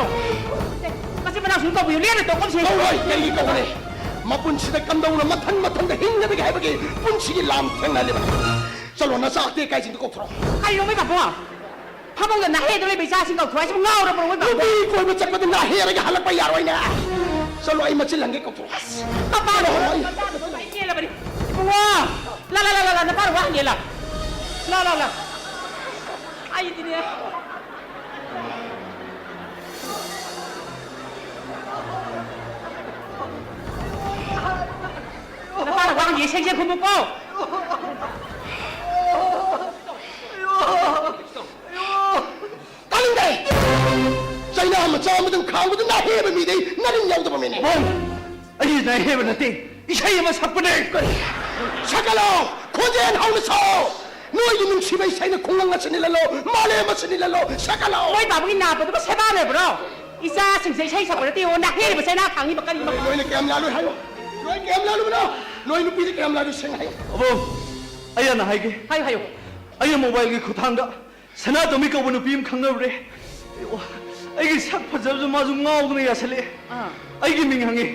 ꯑꯦ, ꯃꯆꯤꯟ ꯃꯅꯥꯎꯁꯤꯡ ꯀꯧꯕꯤꯌꯨ, ꯂꯦꯝꯅ ꯇꯣꯛꯀꯨꯝꯁꯤ꯫ ꯀꯧꯔꯣꯏ, ꯀꯔꯤꯒꯤ ꯀꯧꯒꯅꯤ? ꯃꯄꯨꯟꯁꯤꯗ ꯀꯝꯗꯧꯅ ꯃꯊꯟ ꯃꯊꯟꯗ ꯍꯤꯡꯒꯗꯒꯦ ꯍꯥꯏꯕꯒꯤ ꯄꯨꯟꯁꯤꯒꯤ ꯂꯥꯟ ꯊꯦꯡꯅꯍꯜꯂꯤꯕꯅꯤ꯫ ꯆꯠꯂꯣ, ꯅꯆꯥ ꯑꯇꯦꯛ ꯑꯀꯥꯏꯁꯤꯡꯗꯨ ꯀꯧꯊꯣꯔꯛꯑꯣ꯫ ꯀꯔꯤꯅꯣ ꯃꯣꯏ ꯄꯥꯕꯨꯡ? ꯐꯃꯨꯡꯗ ꯅꯥꯍꯦꯗ ꯂꯩꯕ ꯏꯆꯥꯁꯤꯡ ꯀꯧꯊꯣꯔꯛꯑꯣ ꯍꯥꯏꯁꯤꯕꯨ ꯉꯥꯎꯔꯕ꯭ꯔꯣ ꯃꯣꯏ ꯄꯥꯕꯨꯡ? ꯅꯨꯄꯤ ꯀꯣꯏꯕ ꯆꯠꯄꯗ ꯅꯥꯍꯦꯔꯒ ꯍꯜꯂꯛꯄ ꯌꯥꯔꯣꯏꯅꯦ꯫ ꯆꯠꯂꯣ, ꯑꯩ ꯃꯆꯤꯟ ꯍꯟꯒꯦ ꯀꯧꯊꯣꯔꯛꯑꯣ꯫ ꯑꯁ, ꯃꯄꯥꯗꯣ ꯆꯠꯂꯣ, ꯑꯩ ꯃꯆꯥꯗꯨꯁꯨ ꯂꯣꯏ ꯀꯦꯜꯂꯕꯅꯤ꯫ ꯏꯕꯨꯡꯉꯣ! ꯂꯥ, ꯂꯥ, ꯂꯥ, ꯂꯥ, ꯂꯥ, ꯅꯄꯥꯅ ꯋꯥ ꯍꯪꯉꯦ, ꯂꯥ꯫ ꯂꯥ, ꯂꯥ, ꯂꯥ꯫ ꯑꯩꯗꯤꯅꯦ꯫ ꯅꯄꯥꯅ ꯋꯥ ꯍꯪꯉꯦ, ꯁꯦꯡ ꯁꯦꯡ ꯈꯨꯝꯃꯨꯀꯣ꯫ ꯇꯥꯅꯤꯡꯗꯦ! ꯆꯩꯅꯥ ꯃꯆꯥ ꯑꯃꯗꯪ ꯈꯥꯡꯕꯗ ꯅꯥꯍꯦꯕ ꯃꯤꯗꯤ ꯅꯔꯤꯟ ꯌꯥꯎꯗꯕ ꯃꯤꯅꯤ꯫ ꯄꯥꯕꯨꯡ! ꯑꯩ ꯅꯥꯍꯦꯕ ꯅꯠꯇꯦ, ꯏꯁꯩ ꯑꯃ ꯁꯛꯄꯅꯦ꯫ ꯀꯔꯤ? ꯁꯛꯀꯠꯂꯣ! ꯈꯣꯟꯖꯦꯜ ꯍꯧꯅ ꯁꯛꯑꯣ! ꯅꯣꯏꯒꯤ ꯅꯨꯡꯁꯤꯕ ꯏꯁꯩꯅ ꯈꯨꯡꯒꯪ ꯑꯁꯤ ꯅꯤꯜꯍꯜꯂꯣ, ꯃꯥꯂꯦꯝ ꯑꯁꯤ ꯅꯤꯜꯍꯜꯂꯣ, ꯁꯛꯀꯠꯂꯣ! ꯃꯣꯏ ꯄꯥꯕꯨꯡꯒꯤ ꯅꯥꯞꯄꯗꯨꯕꯨ ꯁꯦꯕꯥ ꯂꯩꯕ꯭ꯔꯣ? ꯏꯆꯥꯁꯤꯡꯁꯦ ꯏꯁꯩ ꯁꯛꯄ ꯅꯠꯇꯦ, ꯅꯥꯍꯦꯕ ꯆꯩꯅꯥ ꯈꯥꯡꯉꯤꯕ ꯀꯔꯤꯅꯣ? ꯅꯣꯏꯅ ꯀꯌꯥꯝ ꯂꯥꯜꯂꯨꯏ ꯍꯥꯏꯌꯣ? ꯅꯣꯏ ꯀꯌꯥꯝ ꯂꯥꯜꯂꯨꯕꯅꯣ? ꯅꯣꯏ ꯅꯨꯄꯤꯗ ꯀꯌꯥꯝ ꯂꯥꯜꯂꯨꯏ ꯁꯦꯡꯅ ꯍꯥꯏꯌꯣ꯫ ꯄꯥꯕꯨꯡ! ꯑꯩ ꯍꯥꯟꯅ ꯍꯥꯏꯒꯦ꯫ ꯍꯥꯏꯌꯨ, ꯍꯥꯏꯌꯨ꯫ ꯑꯩꯅ ꯃꯣꯕꯥꯏꯜꯒꯤ ꯈꯨꯠꯊꯥꯡꯗ ꯁꯅꯥꯇꯣꯝꯕꯤ ꯀꯧꯕ ꯅꯨꯄꯤ ꯑꯃ ꯈꯪꯅꯔꯨꯔꯦ꯫ ꯑꯩꯒꯤ ꯁꯛ ꯐꯖꯕꯁꯨ ꯃꯥꯁꯨ ꯉꯥꯎꯗꯅ ꯌꯥꯁꯜꯂꯛꯑꯦ꯫ ꯑꯥ꯫ ꯑꯩꯒꯤ ꯃꯤꯡ ꯍꯪꯉꯤ꯫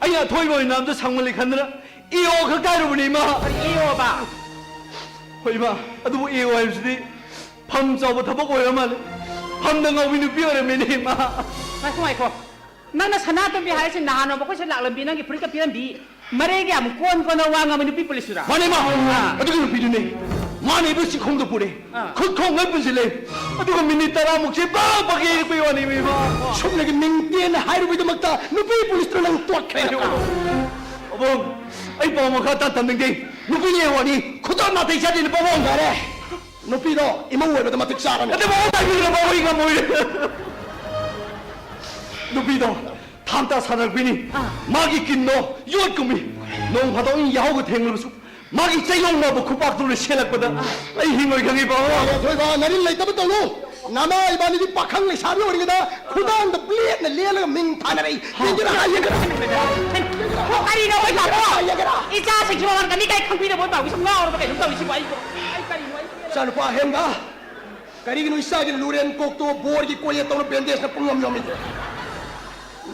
ꯑꯩꯅ ꯑꯊꯣꯏꯕ ꯑꯣꯏꯅ ꯑꯝꯇ ꯁꯪꯃꯜꯂꯤ ꯈꯟꯗꯅ ꯏ ꯑꯣ ꯈꯛ ꯇꯥꯏꯔꯨꯕꯅꯤ, ꯏꯃꯥ꯫ ꯀꯔꯤ ꯏ ꯑꯣꯕ? ꯍꯣꯏ, ꯏꯃꯥ꯫ ꯑꯗꯨꯕꯨ ꯏ ꯑꯣ ꯍꯥꯏꯕꯁꯤꯗꯤ ꯐꯝ ꯆꯥꯎꯕ ꯊꯕꯛ ꯑꯣꯏꯔ ꯃꯥꯜꯂꯦ꯫ ꯐꯝꯗ ꯉꯥꯎꯕꯤ ꯅꯨꯄꯤ ꯑꯣꯏꯔꯝꯃꯦꯅꯦ, ꯏꯃꯥ꯫ ꯉꯥꯏꯈꯣ, ꯉꯥꯏꯈꯣ꯫ ꯅꯪꯅ ꯁꯅꯥꯇꯣꯝꯕꯤ ꯍꯥꯏꯔꯤꯁꯤ ꯅꯍꯥꯟ ꯅꯣꯡꯃ ꯑꯩꯈꯣꯏ ꯁꯤꯗ ꯂꯥꯛꯂꯝꯕꯤ ꯅꯪꯒꯤ ꯐꯨꯔꯤꯠꯀ ꯄꯤꯔꯝꯕꯤ, ꯃꯔꯩꯒ ꯌꯥꯝ ꯀꯣꯟ ꯀꯣꯟꯅ ꯋꯥ ꯉꯥꯡꯕ ꯅꯨꯄꯤ ꯄꯨꯂꯤꯁꯇꯨꯔꯥ? ꯃꯥꯅꯦ, ꯃꯥ꯫ ꯑꯥ꯫ ꯑꯗꯨꯒꯤ ꯅꯨꯄꯤꯗꯨꯅꯦ꯫ ꯃꯥꯅ ꯑꯩꯕꯨ ꯆꯤꯡꯈꯣꯡꯗ ꯄꯨꯔꯦ꯫ ꯑꯥ꯫ ꯈꯨꯠ ꯈꯣꯡ ꯂꯣꯏ ꯄꯨꯟꯁꯤꯜꯂꯦ꯫ ꯑꯗꯨꯒ ꯃꯤꯅꯤꯠ ꯇꯔꯥꯃꯨꯛꯁꯦ ꯕꯥ ꯕꯥ ꯌꯦꯛꯄꯩ ꯋꯥꯅꯦ, ꯏꯃꯥ꯫ ꯁꯨꯞꯅꯒꯤ ꯃꯤꯡ ꯇꯦꯟꯅ ꯍꯥꯏꯔꯨꯕꯩꯗꯃꯛꯇ ꯅꯨꯄꯤ ꯄꯨꯂꯤꯁꯇꯨꯅ ꯅꯪ ꯇꯣꯛꯈ꯭ꯔꯦ꯫ ꯑꯕꯣꯛ, ꯑꯩ ꯄꯥꯎ ꯃꯈꯥ ꯇꯥ ꯇꯝꯅꯤꯡꯗꯦ꯫ ꯅꯨꯄꯤꯅ ꯋꯥꯅꯤ ꯈꯨꯇꯣꯛ ꯅꯥꯇꯩ ꯆꯥꯗꯦ, ꯅꯨꯄꯥ ꯃꯑꯣꯡ ꯌꯥꯔꯦ꯫ ꯅꯨꯄꯤꯗꯣ ꯏꯃꯧ ꯑꯣꯏꯕꯗ ꯃꯇꯤꯛ ꯆꯥꯔꯅꯤ꯫ ꯑꯗꯨ ꯃꯑꯣꯡ ꯇꯥꯕꯤꯔꯒ ꯃꯥ ꯍꯨꯏ ꯉꯝꯃꯣꯏ꯫ ꯅꯨꯄꯤꯗꯣ ꯊꯥꯡ ꯇꯥ ꯁꯥꯟꯅꯔꯛꯄꯤꯅꯤ꯫ ꯑꯥ꯫ ꯃꯥꯒꯤ ꯀꯤꯟꯗꯣ ꯌꯣꯠꯀꯨꯝꯃꯤ꯫ ꯅꯣꯡ ꯐꯥꯗꯣꯛ ꯑꯩꯅ ꯌꯥꯍꯧꯒ ꯊꯦꯡꯂꯕꯁꯨ ꯃꯥꯒꯤ ꯆꯩꯅꯣꯡ ꯅꯥꯕ ꯈꯨꯄꯥꯛꯇꯨꯅ ꯁꯦꯜꯂꯛꯄꯗ ꯑꯩ ꯍꯤꯡꯉꯣꯏ ꯈꯪꯉꯤ, ꯄꯥꯕꯨꯡ꯫ ꯊꯣꯏꯕ, ꯅꯔꯤꯟ ꯂꯩꯇꯕ ꯇꯧꯅꯨ꯫ ꯅꯃꯥ ꯏꯕꯥꯅꯤꯗꯤ ꯄꯥꯈꯪ ꯂꯩꯁꯥꯕꯤ ꯑꯣꯏꯔꯤꯉꯩꯗ ꯈꯨꯗꯥꯡꯗ ꯕ꯭ꯂꯦꯗꯅ ꯂꯦꯜꯂꯒ ꯃꯤꯡ ꯊꯥꯅꯔꯛꯏ꯫ ꯌꯦꯡꯒꯦꯔꯥ? ꯍꯥ, ꯌꯦꯡꯒꯦꯔꯥ? ꯀꯔꯤꯅꯣ ꯑꯣꯏ ꯄꯥꯕꯣ? ꯏꯆꯥꯁꯤꯡꯁꯤ ꯃꯃꯜ ꯀꯃꯤ ꯀꯥꯏ ꯈꯪꯕꯤꯗꯕ ꯑꯣꯏ ꯄꯥꯕꯒꯤ ꯁꯨꯝ ꯉꯥꯎꯔꯕ ꯀꯩꯅꯣꯝ ꯇꯧꯔꯤꯁꯤꯕꯨ ꯑꯩꯕꯨ? ꯑꯩ ꯀꯔꯤꯅꯣ ꯑꯩ ꯄꯦꯜꯂꯦ꯫ ꯏꯆꯥꯅꯨꯄꯥ ꯑꯍꯦꯟꯕ, ꯀꯔꯤꯒꯤꯅꯣ ꯏꯆꯥꯒꯤ ꯂꯨꯔꯦꯟ ꯀꯣꯛꯇꯣ ꯕꯣꯔꯒꯤ ꯀꯣꯌꯦꯠ ꯇꯧꯅ ꯕꯦꯟꯗꯦꯖꯅ ꯄꯨꯡ ꯌꯣꯝ ꯌꯣꯝꯃꯤꯗꯣ?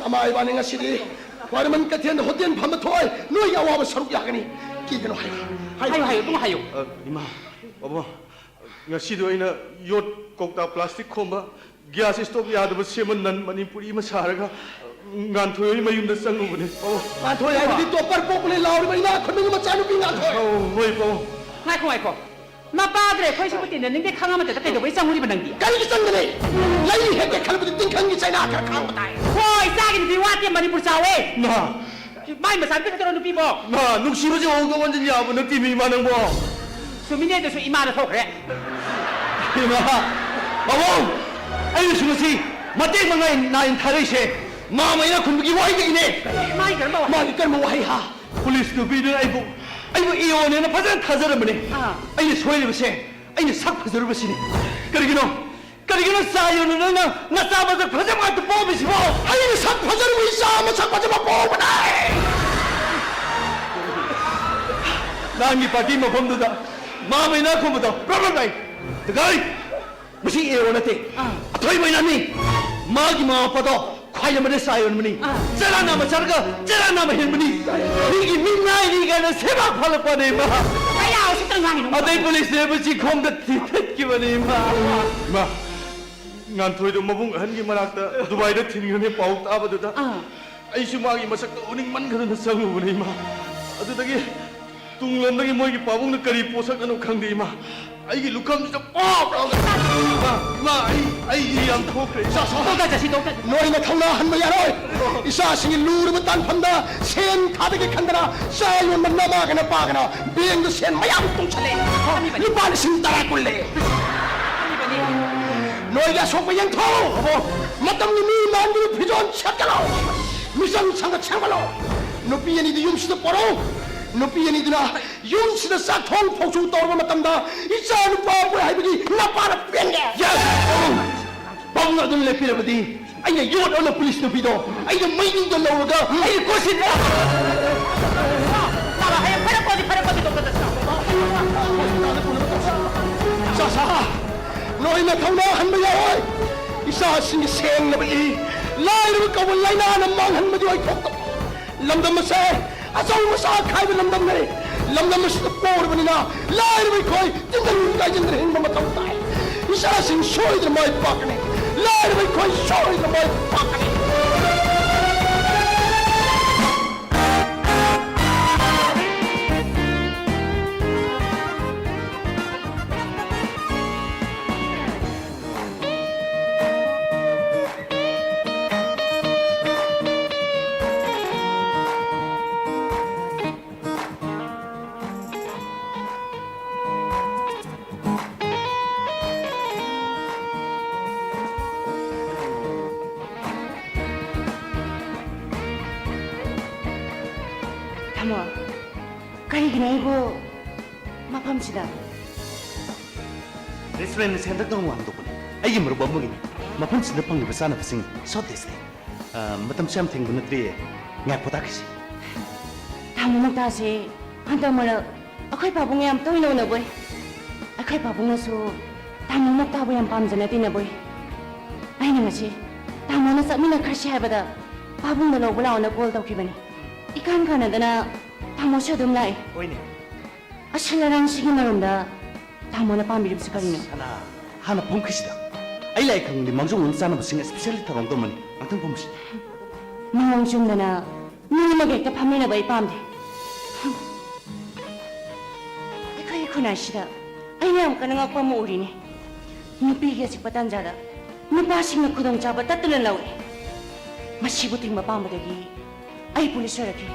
ꯅꯃꯥ ꯏꯕꯥꯅꯤ ꯉꯁꯤꯗꯤ ꯈ꯭ꯋꯥꯏꯔꯝꯕꯟ ꯀꯩꯊꯦꯜꯗ ꯍꯣꯇꯦꯜ ꯐꯝꯕ ꯊꯣꯛꯑꯣꯏ, ꯅꯣꯏꯒꯤ ꯑꯋꯥꯕ ꯁꯔꯨꯛ ꯌꯥꯒꯅꯤ꯫ ꯀꯤꯒꯅꯨ ꯍꯥꯏꯌꯨ꯫ ꯍꯥꯏꯌꯨ, ꯍꯥꯏꯌꯨ, ꯏꯕꯨꯡ ꯍꯥꯏꯌꯨ꯫ ꯑ, ꯏꯃꯥ, ꯕꯥꯕꯥ, ꯉꯁꯤꯗꯣ ꯑꯩꯅ ꯌꯣꯠ ꯀꯧꯇꯥ ꯄ꯭ꯂꯥꯁꯇꯤꯛ ꯈꯣꯝꯕ, ꯒ꯭ꯌꯥꯁ ꯁ꯭ꯇꯣꯞ ꯌꯥꯗꯕ ꯁꯦꯝꯕ ꯅꯟ ꯃꯅꯤꯄꯨꯔꯤ ꯑꯃ ꯁꯥꯔꯒ, ꯉꯥꯟꯊꯣꯏ ꯍꯣꯏ ꯃꯌꯨꯝꯗ ꯆꯪꯉꯨꯕꯅꯦ꯫ ꯑꯣ, ꯉꯥꯟꯊꯣꯏ ꯍꯥꯏꯕꯗꯤ ꯇꯣꯞꯄꯔ ꯄꯣꯛꯄꯅꯦ ꯂꯥꯎꯔꯤꯕ ꯏꯅꯥꯛ ꯈꯨꯟꯕꯒꯤ ꯃꯆꯥꯅꯨꯄꯤ ꯉꯥꯟꯊꯣꯏ꯫ ꯑꯧ, ꯍꯣꯏ, ꯄꯥꯕꯨꯡ꯫ ꯉꯥꯏꯈꯣ, ꯉꯥꯏꯈꯣ꯫ ꯅꯄꯥꯗꯨ ꯑꯩꯈꯣꯏꯁꯤꯕꯨ ꯇꯤꯟꯅꯅꯤꯡꯗꯦ ꯈꯪꯉ ꯃꯇꯝꯗ ꯀꯩꯗꯧꯕꯩ ꯆꯪꯉꯨꯔꯤꯕ ꯅꯪꯗꯤ? ꯀꯔꯤꯒꯤ ꯆꯪꯒꯅꯤ? ꯂꯩ ꯍꯦꯛꯀꯦ ꯈꯜꯂꯕꯗꯤ ꯇꯤꯡꯈꯪꯒꯤ ꯆꯩꯅꯥ ꯈꯔ ꯈꯥꯡꯕ ꯇꯥꯏ꯫ ꯍꯣꯏ, ꯏꯆꯥꯒꯤ ꯅꯨꯄꯤ ꯋꯥꯠꯇꯦ ꯃꯅꯤꯄꯨꯔ ꯆꯥꯎꯋꯦ꯫ ꯃꯥ! ꯃꯥꯏ ꯃꯆꯥꯅꯨꯄꯤ ꯈꯛꯇꯔꯣ ꯅꯨꯄꯤꯕꯣ? ꯃꯥ! ꯅꯨꯡꯁꯤꯕꯁꯦ ꯑꯣꯟꯊꯣꯛ ꯑꯣꯟꯁꯤꯟ ꯌꯥꯕ ꯅꯠꯇꯦꯃꯤ ꯏꯃꯥ ꯅꯪꯕꯣ꯫ ꯆꯨꯝꯃꯤꯅꯦ, ꯑꯗꯨꯁꯨ ꯏꯃꯥꯗ ꯊꯣꯛꯈ꯭ꯔꯦ꯫ ꯏꯃꯥ! ꯄꯥꯕꯨꯡ! ꯑꯩꯅꯁꯨ ꯉꯁꯤ ꯃꯇꯦꯡ ꯃꯉꯥꯏ ꯅꯥꯏꯅ ꯊꯥꯔꯛꯏꯁꯦ ꯃꯥ ꯃꯩꯅ ꯈꯨꯟꯕꯒꯤ ꯋꯥꯍꯩꯗꯒꯤꯅꯦ꯫ ꯃꯥꯒꯤ ꯀꯔꯝꯕ ꯋꯥꯍꯩ? ꯃꯥꯒꯤ ꯀꯔꯝꯕ ꯋꯥꯍꯩ ꯍꯥ? ꯄꯨꯂꯤꯁ ꯅꯨꯄꯤꯗꯨꯅ ꯑꯩꯕꯨ, ꯑꯩꯕꯨ ꯏꯑꯣꯅꯦꯅ ꯐꯖꯅ ꯊꯥꯖꯔꯝꯕꯅꯦ꯫ ꯑꯥ꯫ ꯑꯩꯅ ꯁꯣꯏꯔꯤꯕꯁꯦ ꯑꯩꯅ ꯁꯛ ꯐꯖꯔꯨꯕꯁꯤꯅꯦ꯫ ꯀꯔꯤꯒꯤꯅꯣ? ꯀꯔꯤꯒꯤꯅꯣ ꯆꯥ ꯌꯣꯟꯅ ꯅꯪꯅ ꯅꯆꯥ ꯃꯁꯛ ꯐꯖꯕ ꯉꯥꯛꯇ ꯄꯣꯛꯑꯝꯃꯤꯁꯤꯕꯣ? ꯑꯩꯅ ꯁꯛ ꯐꯖꯔꯨꯕ ꯏꯆꯥ ꯃꯁꯛ ꯐꯖꯕ ꯄꯣꯛꯄꯅꯦ꯫ ꯅꯍꯥꯟꯒꯤ ꯄꯥꯔꯇꯤ ꯃꯐꯝꯗꯨꯗ ꯃꯥ ꯃꯩꯅꯥ ꯈꯣꯝꯕꯗꯣ ꯄ꯭ꯔꯣꯕ꯭ꯂꯦꯝ ꯂꯩ꯫ ꯗꯒꯥꯏ! ꯃꯁꯤ ꯑꯦꯔꯣ ꯅꯠꯇꯦ꯫ ꯑꯥ꯫ ꯑꯊꯣꯏꯕ ꯏꯅꯥꯅꯤ꯫ ꯃꯥꯒꯤ ꯃꯃꯥ ꯃꯄꯥꯗꯣ ꯈ꯭ꯋꯥꯏ ꯑꯃꯗ ꯆꯥ ꯌꯣꯟꯕꯅꯤ꯫ ꯑꯥ꯫ ꯆꯔꯥ ꯅꯥꯝꯃ ꯆꯥꯔꯒ ꯆꯔꯥ ꯅꯥꯝꯃ ꯍꯦꯟꯕꯅꯤ꯫ ꯃꯤꯒꯤ ꯃꯤꯠ ꯅꯥꯏꯅꯤ ꯀꯥꯏꯅ ꯁꯦꯕꯥ ꯐꯥꯜꯂꯛꯄꯅꯦ ꯏꯃꯥ꯫ ꯀꯌꯥ ꯎꯁꯤꯠꯇ꯭ꯔ ꯉꯥꯡꯉꯤꯅꯣ? ꯑꯗꯩ ꯄꯨꯂꯤꯁꯅ ꯃꯁꯤ ꯈꯣꯡꯗ ꯊꯤꯊꯠꯈꯤꯕꯅꯤ ꯏꯃꯥ꯫ ꯏꯃꯥ, ꯉꯥꯟꯊꯣꯏꯗꯣ ꯃꯕꯨꯡ ꯑꯍꯟꯒꯤ ꯃꯅꯥꯛꯇ ꯗꯨꯕꯥꯏꯗ ꯊꯤꯟꯈ꯭ꯔꯅꯤ ꯄꯥꯎ ꯇꯥꯕꯗꯨꯗ ꯑꯥ꯫ ꯑꯩꯁꯨ ꯃꯥꯒꯤ ꯃꯁꯛꯇꯣ ꯎꯅꯤꯡꯃꯟꯈꯗꯅ ꯆꯪꯉꯨꯕꯅꯦ ꯏꯃꯥ꯫ ꯑꯗꯨꯗꯒꯤ ꯇꯨꯡꯂꯣꯝꯗꯒꯤ ꯃꯣꯏꯒꯤ ꯄꯥꯕꯨꯡꯅ ꯀꯔꯤ ꯄꯣꯠꯁꯛꯅꯅꯣ ꯈꯪꯗꯦ ꯏꯃꯥ꯫ ꯑꯩꯒꯤ ꯂꯨꯈꯝꯁꯤꯗ ꯄꯣꯞ ꯂꯥꯎꯅ ꯏꯃꯥ, ꯏꯃꯥ, ꯑꯩ, ꯑꯩ ꯏ ꯌꯥꯝ ꯊꯣꯛꯈ꯭ꯔꯦ ꯏꯆꯥ ꯁꯥ-, ꯇꯣꯛꯇ ꯆꯠꯁꯤ, ꯇꯣꯛꯇ꯫ ꯅꯣꯏꯅ ꯊꯧꯅꯥ ꯍꯟꯕ ꯌꯥꯔꯣꯏ꯫ ꯏꯆꯥꯁꯤꯡꯒꯤ ꯂꯨꯔꯕ ꯇꯥꯟꯐꯝꯗ ꯁꯦꯟ ꯊꯥꯗꯒꯦ ꯈꯟꯗꯅ ꯆꯥ ꯌꯣꯟꯕ ꯅꯃꯥꯒ ꯅꯄꯥꯒꯅ ꯕꯦꯡꯗ ꯁꯦꯟ ꯃꯌꯥꯝ ꯇꯨꯡꯁꯜꯂꯦ꯫ ꯂꯨꯄꯥ ꯂꯤꯁꯤꯡ ꯇꯔꯥ ꯀꯨꯟ ꯂꯩ꯫ ꯅꯣꯏꯒꯤ ꯑꯁꯣꯛꯄ ꯌꯦꯡꯊꯣꯛꯎ꯫ ꯃꯇꯝꯒꯤ ꯃꯤ ꯃꯥꯟꯗꯨꯅ ꯐꯤꯖꯣꯜ ꯁꯦꯠꯀꯅꯨ꯫ ꯃꯤꯆꯪ ꯁꯪꯒ ꯁꯦꯝꯒꯠꯂꯣ꯫ ꯅꯨꯄꯤ ꯑꯅꯤꯗꯨ ꯌꯨꯝꯁꯤꯗ ꯄꯣꯔꯛꯎ꯫ ꯅꯨꯄꯤ ꯑꯅꯤꯗꯨꯅ ꯌꯨꯝꯁꯤꯗ ꯆꯥꯛ ꯊꯣꯡ ꯐꯧꯁꯨ ꯇꯧꯔꯕ ꯃꯇꯝꯗ ꯏꯆꯥ ꯅꯨꯄꯥ ꯄꯣꯛꯑꯦ ꯍꯥꯏꯕꯒꯤ ꯅꯄꯥꯅ ꯄꯦꯟꯒꯦ꯫ Yes! ꯄꯥꯕꯨꯡ! ꯄꯥꯕꯨꯡ ꯑꯗꯨꯝ ꯂꯦꯞꯄꯤꯔꯕꯗꯤ ꯑꯩꯅ ꯌꯣꯠ ꯑꯣꯜꯂ ꯄꯨꯂꯤꯁ ꯅꯨꯄꯤꯗꯣ ꯑꯩꯅ ꯃꯩꯅꯨꯡꯗ ꯂꯧꯔꯒ ꯑꯩꯅ ꯀꯣꯏꯁꯤꯟ ꯇꯥꯕ ꯍꯌꯦꯡ ꯐꯔꯛꯄꯗꯤ ꯐꯔꯛꯄꯗꯤ ꯗꯣꯛꯇꯔꯗ ꯆꯠꯂꯣ꯫ ꯆꯥꯁꯥ, ꯅꯣꯏꯅ ꯊꯧꯅꯥ ꯍꯟꯕ ꯌꯥꯔꯣꯏ꯫ ꯏꯆꯥꯁꯤꯡꯒꯤ ꯁꯦꯡꯂꯕ ꯏ ꯂꯥꯏꯔꯕ ꯀꯧꯕ ꯂꯥꯏꯅꯥꯅ ꯃꯥꯡꯍꯟꯕꯗꯤ ꯑꯣꯏꯊꯣꯛꯇꯕ꯫ ꯂꯝꯗꯝ ꯑꯁꯦ ꯑꯆꯧ ꯃꯆꯥ ꯈꯥꯏꯕ ꯂꯝꯗꯝꯅꯤ꯫ ꯂꯝꯗꯝ ꯑꯁꯤꯗ ꯄꯣꯔꯕꯅꯤꯅ ꯂꯥꯏꯔꯕ ꯑꯩꯈꯣꯏ ꯇꯤꯟꯗꯟ ꯀꯥꯏꯖꯟꯗꯅ ꯍꯤꯡꯕ ꯃꯊꯧ ꯇꯥꯏ꯫ ꯏꯆꯥꯁꯤꯡ ꯁꯣꯏꯗꯅ ꯃꯥꯏ ꯄꯥꯛꯀꯅꯤ꯫ ꯂꯥꯏꯔꯕ ꯑꯩꯈꯣꯏ ꯁꯣꯏꯗꯅ ꯃꯥꯏ ꯄꯥꯛꯀꯅꯤ꯫ ꯊꯝꯃꯣ꯫ ꯀꯔꯤꯒꯤꯅꯣ ꯑꯩꯕꯨ ꯃꯐꯝꯁꯤꯗ? ꯔꯦꯁꯇꯨꯔꯦꯟ ꯑꯁꯤ ꯍꯟꯗꯛꯇ ꯅꯧꯅ ꯍꯥꯡꯗꯣꯛꯄꯅꯤ꯫ ꯑꯩꯒꯤ ꯃꯔꯨꯞ ꯑꯃꯒꯤꯅꯤ꯫ ꯃꯐꯝꯁꯤꯗ ꯐꯪꯂꯤꯕ ꯆꯥꯅꯕꯁꯤꯡ so tasty꯫ ꯑ, ꯃꯇꯝꯁꯨ ꯌꯥꯝ ꯊꯦꯡꯕ ꯅꯠꯇ꯭ꯔꯤꯌꯦ꯫ ꯉꯥꯏꯈꯣ ꯇꯥꯈꯤꯁꯤ꯫ ꯇꯥꯃꯣ ꯃꯨꯛꯇꯥꯁꯦ ꯍꯟꯗꯛ ꯃꯔꯛ ꯑꯩꯈꯣꯏ ꯄꯥꯕꯨꯡ ꯌꯥꯝ ꯇꯣꯏꯅ ꯎꯅꯕꯣꯏ꯫ ꯑꯩꯈꯣꯏ ꯄꯥꯕꯨꯡꯅꯁꯨ ꯇꯥꯃꯣ ꯃꯨꯛꯇꯥꯕꯨ ꯌꯥꯝ ꯄꯥꯝꯖꯅ ꯇꯤꯟꯅꯕꯣꯏ꯫ ꯑꯩꯅ ꯉꯁꯤ ꯇꯥꯃꯣꯅ ꯆꯠꯃꯤꯟꯅꯈ꯭ꯔꯁꯤ ꯍꯥꯏꯕꯗ ꯄꯥꯕꯨꯡꯗ ꯂꯧꯕ ꯂꯥꯛꯑꯣꯅ ꯀꯣꯜ ꯇꯧꯈꯤꯕꯅꯤ꯫ ꯏꯀꯥꯟ ꯀꯥꯟꯅꯗꯅ ꯇꯥꯃꯣꯁꯨ ꯑꯗꯨꯝ ꯂꯥꯛꯑꯦ꯫ ꯍꯣꯏꯅꯦ꯫ ꯑꯁꯤꯜ ꯑꯔꯥꯡꯁꯤꯒꯤ ꯃꯔꯝꯗ ꯇꯥꯃꯣꯅ ꯄꯥꯝꯕꯤꯔꯤꯕꯁꯤ ꯀꯔꯤꯅꯣ? ꯁꯅꯥ, ꯍꯥꯟꯅ ꯐꯝꯈꯤꯁꯤꯗ꯫ ꯑꯩ ꯂꯥꯛꯑꯦ ꯈꯪꯂꯗꯤ ꯃꯥꯡꯖꯧꯅꯅ ꯆꯥꯅꯕꯁꯤꯡ specially ꯊꯧꯔꯥꯡ ꯇꯧꯔꯝꯃꯅꯤ꯫ ꯉꯥꯛꯇꯪ ꯐꯝꯁꯤ꯫ ꯃꯑꯣꯡ ꯆꯨꯝꯗꯅ ꯃꯤ ꯑꯃꯒ ꯍꯦꯛꯇ ꯐꯝꯃꯤꯟꯅꯕ ꯑꯩ ꯄꯥꯝꯗꯦ꯫ ꯑꯩꯈꯣꯏꯒꯤ ꯈꯨꯟꯅꯥꯏꯁꯤꯗ ꯑꯩꯅ ꯌꯥꯝ ꯀꯟꯅ ꯉꯛꯄ ꯑꯃ ꯎꯔꯤꯅꯦ꯫ ꯅꯨꯄꯤꯒꯤ ꯑꯆꯤꯛꯄ ꯇꯥꯟꯖꯥꯗ ꯅꯨꯄꯥꯁꯤꯡꯅ ꯈꯨꯗꯣꯡꯆꯥꯕ ꯇꯠꯇꯅ ꯂꯧꯏ꯫ ꯃꯁꯤꯕꯨ ꯊꯤꯡꯕ ꯄꯥꯝꯕꯗꯒꯤ ꯑꯩ ꯄꯨꯂꯤꯁ ꯑꯣꯏꯔꯛꯈꯤ꯫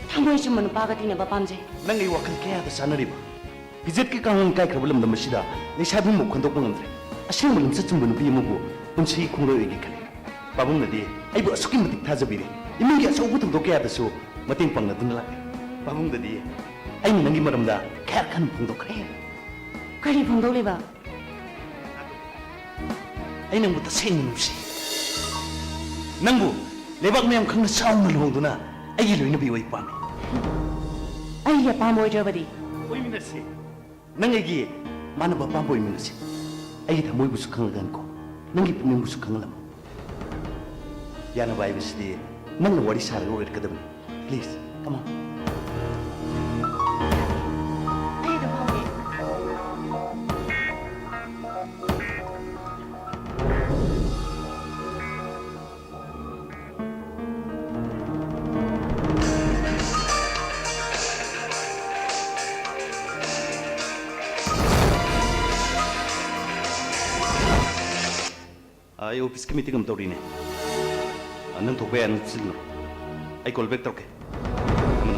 ꯊꯃꯣꯏ ꯆꯨꯝꯕ ꯅꯨꯄꯥꯒ ꯇꯤꯟꯅꯕ ꯄꯥꯝꯖꯩ꯫ ꯅꯪ ꯑꯩ ꯋꯥꯈꯜ ꯀꯌꯥꯗ ꯆꯥꯟꯅꯔꯤꯕ? ꯐꯤꯖꯦꯠꯀꯤ ꯀꯥꯡꯂꯣꯟ ꯀꯥꯏꯈ꯭ꯔꯕ ꯂꯝꯗꯝ ꯑꯁꯤꯗ ꯂꯩꯁꯥꯕꯤ ꯑꯃꯕꯨ ꯈꯟꯗꯣꯛꯄ ꯉꯝꯗ꯭ꯔꯦ꯫ ꯑꯁꯦꯡꯕ ꯂꯝꯆꯠ ꯆꯨꯝꯕ ꯅꯨꯄꯤ ꯑꯃꯕꯨ ꯄꯨꯟꯁꯤꯒꯤ ꯈꯣꯡꯂꯣꯏ ꯑꯣꯏꯒꯦ ꯈꯜꯂꯤ꯫ ꯄꯥꯕꯨꯡꯅꯗꯤ ꯑꯩꯕꯨ ꯑꯁꯨꯛꯀꯤ ꯃꯇꯤꯛ ꯊꯥꯖꯕꯤꯔꯦ꯫ ꯏꯃꯨꯡꯒꯤ ꯑꯆꯧꯕ ꯊꯧꯗꯣꯛ ꯀꯌꯥꯗꯁꯨ ꯃꯇꯦꯡ ꯄꯥꯡꯅꯗꯨꯅ ꯂꯥꯛꯂꯦ꯫ ꯄꯥꯕꯨꯡꯗꯗꯤ ꯑꯩꯅ ꯅꯪꯒꯤ ꯃꯔꯝꯗ ꯀꯌꯥ ꯈꯟ ꯐꯣꯡꯗꯣꯛꯈ꯭ꯔꯦ꯫ ꯀꯔꯤ ꯐꯣꯡꯗꯣꯛꯂꯤꯕ? ꯑꯩ ꯅꯪꯕꯨ ꯇꯁꯦꯡꯅ ꯅꯨꯡꯁꯤ꯫ ꯅꯪꯕꯨ ꯂꯩꯕꯥꯛ ꯃꯌꯥꯝ ꯈꯪꯅ ꯆꯥꯎꯅ ꯂꯨꯍꯣꯡꯗꯨꯅ ꯑꯩꯒꯤ ꯂꯣꯏꯅꯕꯤ ꯑꯣꯏ ꯄꯥꯝꯃꯤ꯫ ꯑꯩꯒꯤ ꯑꯄꯥꯝꯕ ꯑꯣꯏꯗ꯭ꯔꯕꯗꯤ? ꯑꯣꯏꯃꯤꯟꯅꯁꯤ꯫ ꯅꯪ ꯑꯩꯒꯤ ꯃꯥꯟꯅꯕ ꯑꯄꯥꯝꯕ ꯑꯣꯏꯃꯤꯟꯅꯁꯤ꯫ ꯑꯩꯒꯤ ꯊꯃꯣꯏꯕꯨꯁꯨ ꯈꯪꯂꯒꯅꯤꯀꯣ, ꯅꯪꯒꯤ ꯄꯨꯛꯅꯤꯡꯕꯨꯁꯨ ꯈꯪꯍꯜꯂꯝꯃꯨ꯫ ꯌꯥꯅꯕ ꯍꯥꯏꯕꯁꯤꯗꯤ ꯅꯪꯅ ꯋꯥꯔꯤ ꯁꯥꯔꯒ ꯑꯣꯏꯔꯛꯀꯗꯕꯅꯤ꯫ Please, come on. ꯑꯩ ꯑꯗꯨꯝ ꯐꯝꯒꯦ꯫ ꯑꯩ ꯑꯣꯐꯤꯁꯀꯤ ꯃꯤꯇꯤꯡ ꯑꯃ ꯇꯧꯔꯤꯅꯦ꯫ ꯅꯪ ꯊꯣꯛꯄ ꯌꯥꯏ, ꯅꯪ ꯆꯠꯂꯨꯔꯣ꯫ ꯑꯩ ꯀꯣꯜ ꯕꯦꯛ ꯇꯧꯔꯛꯀꯦ꯫ ꯊꯝꯃꯣ, ꯊꯝꯃꯣ꯫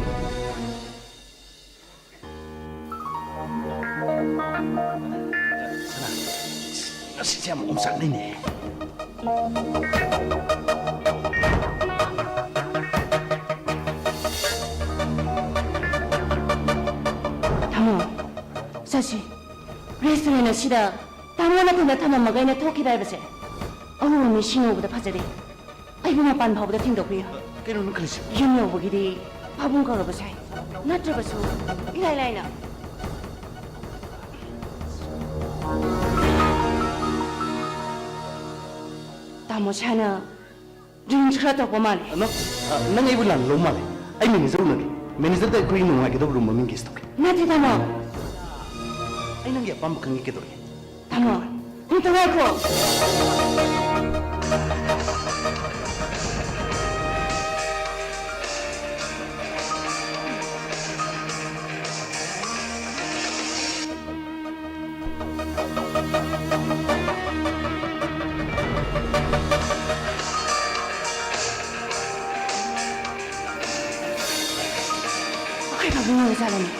ꯁꯅꯥ, ꯉꯁꯤꯁꯦ ꯌꯥꯝ ꯑꯣꯝꯆꯥꯛꯅꯩꯅꯦ꯫ ꯊꯝꯃꯣ, ꯆꯠꯁꯤ꯫ ꯔꯦꯁꯇꯨꯔꯦꯟ ꯑꯁꯤꯗ ꯇꯥꯃꯣ ꯅꯊꯟꯗ ꯊꯝꯃꯝꯃꯒ ꯑꯩꯅ ꯊꯣꯛꯈꯤꯕ ꯍꯥꯏꯕꯁꯦ ꯑꯎꯕ ꯃꯤ ꯁꯤꯡꯅ ꯎꯕꯗ ꯐꯖꯗꯦ꯫ ꯑꯩꯕꯨ ꯃꯄꯥꯟ ꯐꯥꯎꯕꯗ ꯊꯤꯟꯗꯣꯛꯄꯤꯌꯨ꯫ ꯀꯩꯅꯣ ꯅꯪ ꯈꯜꯂꯤꯁꯤ? ꯌꯨꯝ ꯌꯧꯕꯒꯤꯗꯤ ꯄꯥꯕꯨꯡ ꯀꯧꯔꯕꯁꯨ ꯌꯥꯏ꯫ ꯅꯠꯇ꯭ꯔꯕꯁꯨ ꯏꯂꯥꯏ ꯂꯥꯏꯅ ꯇꯥꯃꯣ ꯁꯥꯅ ꯗ꯭ꯔꯤꯡꯁ ꯈꯔ ꯇꯧꯔꯛꯄ ꯃꯥꯜꯂꯦ꯫ ꯅꯪ, ꯑ, ꯅꯪ ꯑꯩꯕꯨ ꯂꯥꯟꯅ ꯂꯧ ꯃꯥꯜꯂꯦ꯫ ꯑꯩ ꯃꯦꯅꯦꯖꯔ ꯎꯅꯒꯦ꯫ ꯃꯦꯅꯦꯖꯔꯗ ꯑꯩꯈꯣꯏ ꯅꯨꯡꯉꯥꯏꯒꯗꯕ ꯔꯨꯝ ꯑꯃ ꯏꯟꯒꯦꯁ ꯇꯧꯒꯦ꯫ ꯅꯠꯇꯦ ꯇꯥꯃꯣ꯫ ꯑꯩ ꯅꯪꯒꯤ ꯑꯄꯥꯝꯕ ꯈꯪꯉꯤ, ꯀꯩꯗꯧꯔꯒꯦ? ꯇꯥꯃꯣ, ꯑꯝꯇ ꯉꯥꯏꯈꯣ꯫ ꯑꯩꯈꯣꯏ ꯄꯥꯕꯨꯡ ꯑꯣꯏꯔꯖꯥꯠꯂꯅꯦ?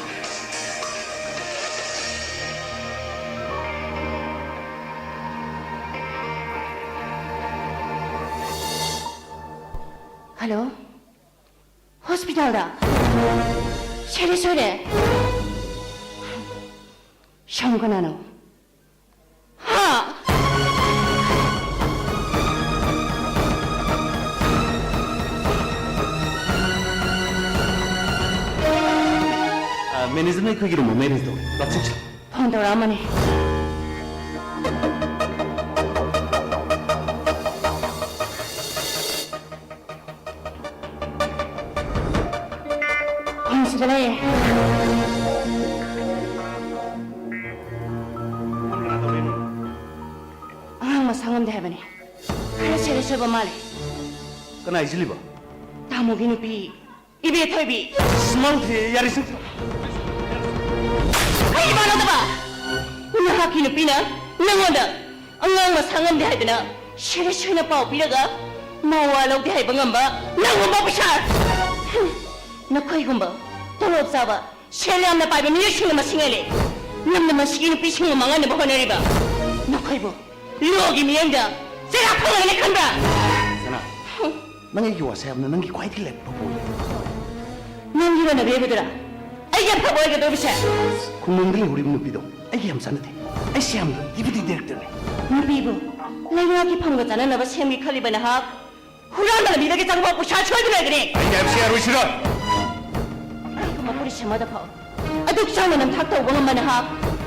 ꯍꯜꯂꯣ? ꯍꯣꯁꯄꯤꯇꯥꯜꯗ? ꯁꯣꯏꯔꯦ, ꯁꯣꯏꯔꯦ꯫ ꯁꯣꯝ ꯀꯅꯥꯅꯣ? ꯍꯥ? ꯃꯦꯅꯦꯖꯔꯅ ꯑꯩꯈꯣꯏꯒꯤ ꯔꯨꯝ ꯑꯃ ꯑꯦꯔꯦꯟꯖ ꯇꯧꯔꯦ꯫ ꯂꯥꯛꯆꯧꯁꯤ꯫ ꯐꯣꯟ ꯇꯧꯔꯛꯑꯝꯕꯅꯤ꯫ ꯐꯣꯟ ꯁꯤꯗ ꯂꯩꯌꯦ꯫ ꯐꯣꯟ ꯀꯅꯥ ꯇꯧꯔꯛꯏꯅꯣ? ꯑꯉꯥꯡ ꯃꯁꯥ ꯉꯝꯗꯦ ꯍꯥꯏꯕꯅꯤ꯫ ꯈꯔ ꯁꯦꯔꯤꯌꯁ ꯑꯣꯏꯕ ꯃꯥꯜꯂꯦ꯫ ꯀꯅꯥ ꯍꯥꯏꯁꯤꯜꯂꯤꯕ? ꯇꯥꯃꯣꯒꯤ ꯅꯨꯄꯤ꯫ ꯏꯕꯦꯊꯣꯏꯕꯤ꯫ ꯃꯧ ꯊꯤ ꯌꯥꯔꯤꯁꯤꯡ꯫ ꯑꯩ ꯏꯃꯥꯟꯅꯗꯕ! ꯅꯍꯥꯛꯀꯤ ꯅꯨꯄꯤꯅ ꯅꯪꯉꯣꯟꯗ ꯑꯉꯥꯡ ꯃꯁꯥ ꯉꯝꯗꯦ ꯍꯥꯏꯗꯅ ꯁꯦꯔꯤꯌꯁ ꯑꯣꯏꯅ ꯄꯥꯎ ꯄꯤꯔꯒ ꯃꯋꯥ ꯂꯧꯗꯦ ꯍꯥꯏꯕ ꯉꯝꯕ ꯅꯪꯒꯨꯝꯕ ꯑꯣꯐꯤꯁꯥꯔ! ꯍꯨꯝ, ꯅꯈꯣꯏꯒꯨꯝꯕ ꯇꯣꯂꯣꯞ ꯆꯥꯕ, ꯁꯦꯜ ꯌꯥꯝꯅ ꯄꯥꯏꯕ ꯃꯤꯑꯣꯏꯁꯤꯡꯅ ꯃꯁꯤꯡ ꯍꯦꯜꯂꯦ꯫ ꯅꯝꯅ ꯃꯁꯤꯒꯤ ꯅꯨꯄꯤꯁꯤꯡꯕꯨ ꯃꯥꯡꯍꯟꯅꯕ ꯍꯣꯠꯅꯔꯤꯕ ꯅꯈꯣꯏꯕꯨ ꯂꯣꯒꯤ ꯃꯤꯠꯌꯦꯡꯗ ꯆꯩꯔꯥꯛ ꯐꯪꯂꯒꯅꯤ ꯈꯟꯕ꯭ꯔꯥ? ꯁꯅꯥ, ꯅꯪ ꯑꯩꯒꯤ ꯋꯥꯁꯦ ꯍꯥꯏꯕꯅ ꯅꯪꯒꯤ ꯈ꯭ꯋꯥꯏꯗꯒꯤ ꯂꯥꯏꯕꯛ ꯐꯕ ꯑꯣꯏꯌꯦ꯫ ꯅꯪꯒꯤ ꯂꯣꯟꯅꯕꯤ ꯑꯣꯏꯕꯗꯨꯔꯥ ꯑꯩꯒꯤ ꯑꯐꯕ ꯑꯣꯏꯒꯗꯧꯔꯤꯕꯁꯦ? ꯈꯨꯡꯒꯪꯗ ꯂꯩꯍꯧꯔꯤꯕ ꯅꯨꯄꯤꯗꯣ ꯑꯩꯒ ꯌꯥꯝ ꯆꯥꯟꯅꯗꯦ꯫ ꯑꯩ ꯁ꯭ꯌꯥꯝꯒꯤ ꯗꯤꯄ꯭ꯌꯨꯇꯤ ꯗꯥꯏꯔꯦꯛꯇꯔꯅꯦ꯫ ꯅꯨꯄꯤꯕꯨ ꯂꯩꯉꯥꯛꯀꯤ ꯐꯝꯒ ꯆꯥꯟꯅꯅꯕ ꯁꯦꯝꯒꯦ ꯈꯜꯂꯤꯕ ꯅꯍꯥꯛ ꯍꯨꯔꯥꯟꯕ ꯂꯝꯕꯤꯗꯒꯤ ꯆꯪꯕ ꯄꯩꯁꯥ ꯁꯣꯏꯗꯅ ꯂꯩꯒꯅꯤ꯫ ꯑꯩꯅ ꯍꯥꯏꯕꯁꯤ ꯌꯥꯔꯣꯏ, ꯁꯤꯔꯣꯏ꯫ ꯑꯩꯒꯨꯝꯕ ꯄꯨꯂꯤꯁ ꯑꯃꯗ ꯐꯥꯎ ꯑꯗꯨꯛ ꯆꯥꯎꯅ ꯅꯝꯊꯥꯛ ꯇꯧꯕ ꯉꯝꯕ ꯅꯍꯥꯛ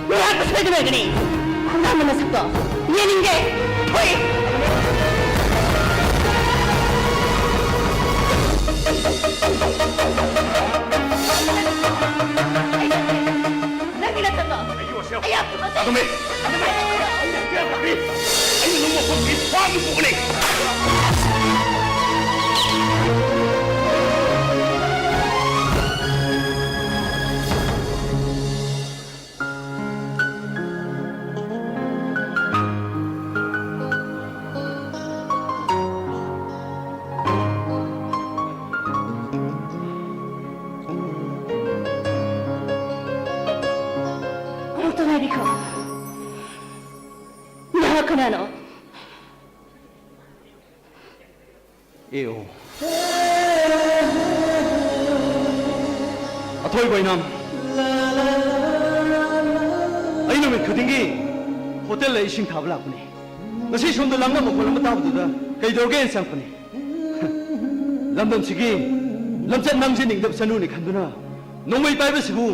ꯂꯩꯉꯥꯛꯄ ꯁꯣꯏꯗꯅ ꯂꯩꯒꯅꯤ꯫ ꯍꯨꯔꯥꯟꯕ ꯅꯁꯛꯇꯣ ꯌꯦꯡꯅꯤꯡꯗꯦ꯫ ꯍꯣꯏ꯫ ꯅꯪꯒꯤ ꯅꯁꯛꯇꯣ ꯑꯩ ꯌꯥꯝ ꯇꯨꯀꯠꯆꯩ꯫ ꯑꯗꯨꯃꯦ꯫ ꯑꯩꯅ ꯅꯪꯕꯨ ꯃꯐꯝꯁꯤ ꯈ꯭ꯋꯥꯡ ꯄꯨꯒꯅꯤ꯫ ꯑꯃꯨꯛꯇ ꯉꯥꯏꯕꯤꯈꯣ꯫ ꯅꯍꯥꯛ ꯀꯅꯥꯅꯣ? ꯑꯦ ꯑꯣ꯫ ꯑꯊꯣꯏꯕ ꯏꯅꯥꯝ, ꯑꯩ ꯅꯨꯃꯤꯠ ꯈꯨꯗꯤꯡꯒꯤ ꯍꯣꯇꯦꯜꯗ ꯏꯁꯤꯡ ꯊꯥꯕ ꯂꯥꯛꯄꯅꯤ꯫ ꯉꯁꯤ ꯁꯣꯝꯗ ꯂꯥꯡꯅꯕ ꯃꯈꯣꯜ ꯑꯃ ꯇꯥꯕꯗꯨꯗ ꯀꯩꯗꯧꯔꯒꯦꯅ ꯆꯪꯉꯛꯄꯅꯤ꯫ ꯂꯝꯗꯝꯁꯤꯒꯤ ꯂꯝꯆꯠ ꯅꯪꯁꯦ ꯅꯤꯡꯗꯕ ꯆꯅꯨꯅꯤ ꯈꯟꯗꯨꯅ ꯅꯣꯡꯃꯩ ꯄꯥꯏꯕꯁꯤꯕꯨ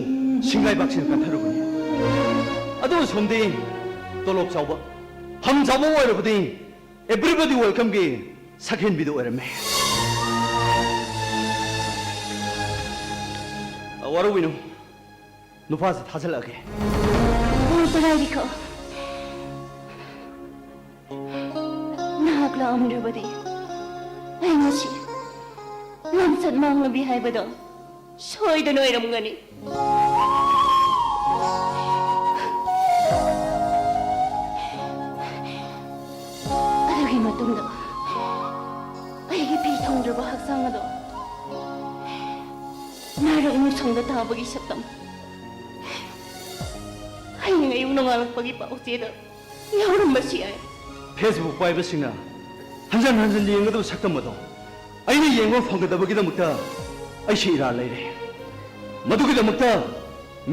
ꯁꯤꯡꯒꯥꯏꯕꯥꯛꯁꯤꯅ ꯀꯟꯊꯔꯨꯕꯅꯤ꯫ ꯑꯗꯨꯕꯨ ꯁꯣꯝꯗꯤ ꯇꯣꯂꯣꯞ ꯆꯥꯎꯕ, ꯐꯝ ꯆꯥꯎꯕ ꯑꯣꯏꯔꯕꯗꯤ everybody welcomeꯒꯤ ꯁꯛꯍꯦꯟꯕꯤꯗꯨ ꯑꯣꯏꯔꯝꯃꯦ꯫ ꯑ, ꯋꯥꯔꯧꯕꯤꯅꯨ, ꯅꯨꯄꯥꯁꯤ ꯊꯥꯖꯤꯜꯂꯛꯑꯒꯦ꯫ ꯑꯣ, ꯀꯗꯥꯏꯗꯤꯈꯣ? ꯅꯍꯥꯛ ꯂꯥꯛꯑꯝꯗ꯭ꯔꯕꯗꯤ ꯑꯩ ꯉꯁꯤ ꯂꯝꯆꯠ ꯃꯥꯡꯂꯕꯤ ꯍꯥꯏꯕꯗꯣ ꯁꯣꯏꯗꯅ ꯑꯣꯏꯔꯝꯒꯅꯤ꯫ ꯑꯗꯨꯒꯤ ꯃꯇꯨꯡꯗ ꯑꯩꯒꯤ ꯄꯤ ꯊꯨꯡꯗ꯭ꯔꯕ ꯍꯛꯆꯥꯡ ꯑꯗꯣ ꯅꯍꯥꯔꯣꯜ ꯅꯨꯡꯁꯪꯗ ꯇꯥꯕꯒꯤ ꯁꯛꯇꯝ ꯍꯌꯦꯡ ꯑꯌꯨꯛ ꯅꯣꯡꯉꯥꯜꯂꯛꯄꯒꯤ ꯄꯥꯎꯆꯦꯗ ꯌꯥꯎꯔꯝꯕꯁꯨ ꯌꯥꯏ꯫ Facebook ꯄꯥꯏꯕꯁꯤꯡꯅ ꯍꯟꯖꯟ ꯍꯟꯖꯟ ꯌꯦꯡꯒꯗꯕ ꯁꯛꯇꯝ ꯑꯗꯣ ꯑꯩꯅ ꯌꯦꯡꯕ ꯐꯪꯒꯗꯕꯒꯤꯗꯃꯛꯇ ꯑꯩꯁꯨ ꯏꯔꯥꯜ ꯂꯩꯔꯦ꯫ ꯃꯗꯨꯒꯤꯗꯃꯛꯇ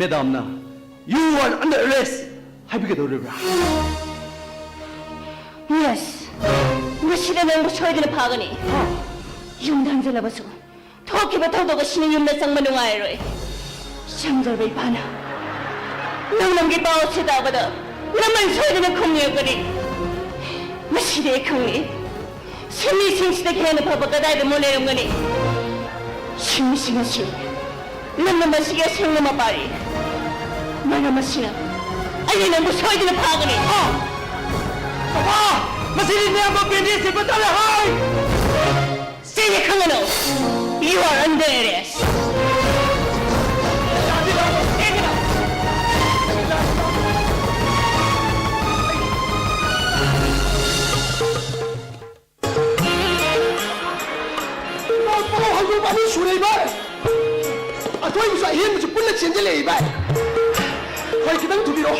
ꯃꯦꯗꯥꯝꯅ "You are under arrest" ꯍꯥꯏꯕꯤꯒꯗꯧꯔꯤꯕ꯭ꯔꯥ? Yes, ꯃꯁꯤꯗ ꯅꯪꯕꯨ ꯁꯣꯏꯗꯅ ꯐꯥꯒꯅꯤ꯫ ꯌꯨꯝꯗ ꯍꯟꯖꯜꯂꯕꯁꯨ ꯊꯣꯛꯈꯤꯕ ꯊꯧꯗꯣꯛ ꯑꯁꯤꯅ ꯌꯨꯝꯗ ꯆꯪꯕ ꯅꯨꯡꯉꯥꯏꯔꯣꯏ꯫ ꯆꯪꯖꯕ ꯏꯄꯥꯅ ꯅꯪ ꯅꯪꯒꯤ ꯄꯥꯎ ꯑꯁꯤ ꯇꯥꯕꯗ ꯂꯃꯟ ꯁꯣꯏꯗꯅ ꯈꯨꯝꯅꯤꯔꯛꯀꯅꯤ꯫ ꯃꯁꯤꯗꯤ ꯑꯩ ꯈꯪꯉꯤ꯫ ꯁꯤꯟꯃꯤꯁꯤꯡꯁꯤꯗꯒꯤ ꯍꯦꯟꯅ ꯐꯕ ꯀꯗꯥꯏꯗ ꯑꯃꯨꯛ ꯂꯩꯔꯝꯒꯅꯤ? ꯁꯤꯟꯃꯤꯁꯤꯡ ꯑꯁꯤ ꯂꯝꯗꯝ ꯑꯁꯤꯒꯤ ꯑꯁꯦꯡꯕ ꯃꯄꯥꯔꯤ꯫ ꯃꯔꯝ ꯑꯁꯤꯅ ꯑꯩꯅ ꯅꯪꯕꯨ ꯁꯣꯏꯗꯅ ꯐꯥꯒꯅꯤ꯫ ꯄꯥꯄꯥ! ꯃꯁꯤꯗꯤ ꯅꯌꯥꯝꯕ ꯕꯦꯟꯗꯦꯖ ꯁꯦꯠꯄ ꯇꯜꯂꯦ ꯍꯥꯏ! ꯆꯦꯟꯒꯦ ꯈꯪꯒꯅꯨ꯫ You are under arrest. ꯄꯥꯎ ꯍꯧꯗꯣꯛꯄ ꯑꯅꯤ ꯁꯨꯔꯦ, ꯏꯕꯥꯏ꯫ ꯑꯊꯣꯏꯕꯁꯨ ꯑꯍꯦꯟꯕꯁꯨ ꯄꯨꯟꯅ ꯆꯦꯟꯖꯜꯂꯛꯑꯦ, ꯏꯕꯥꯏ꯫ ꯍꯣꯏ, ꯈꯤꯇꯪ ꯊꯨꯕꯤꯔꯛꯑꯣ꯫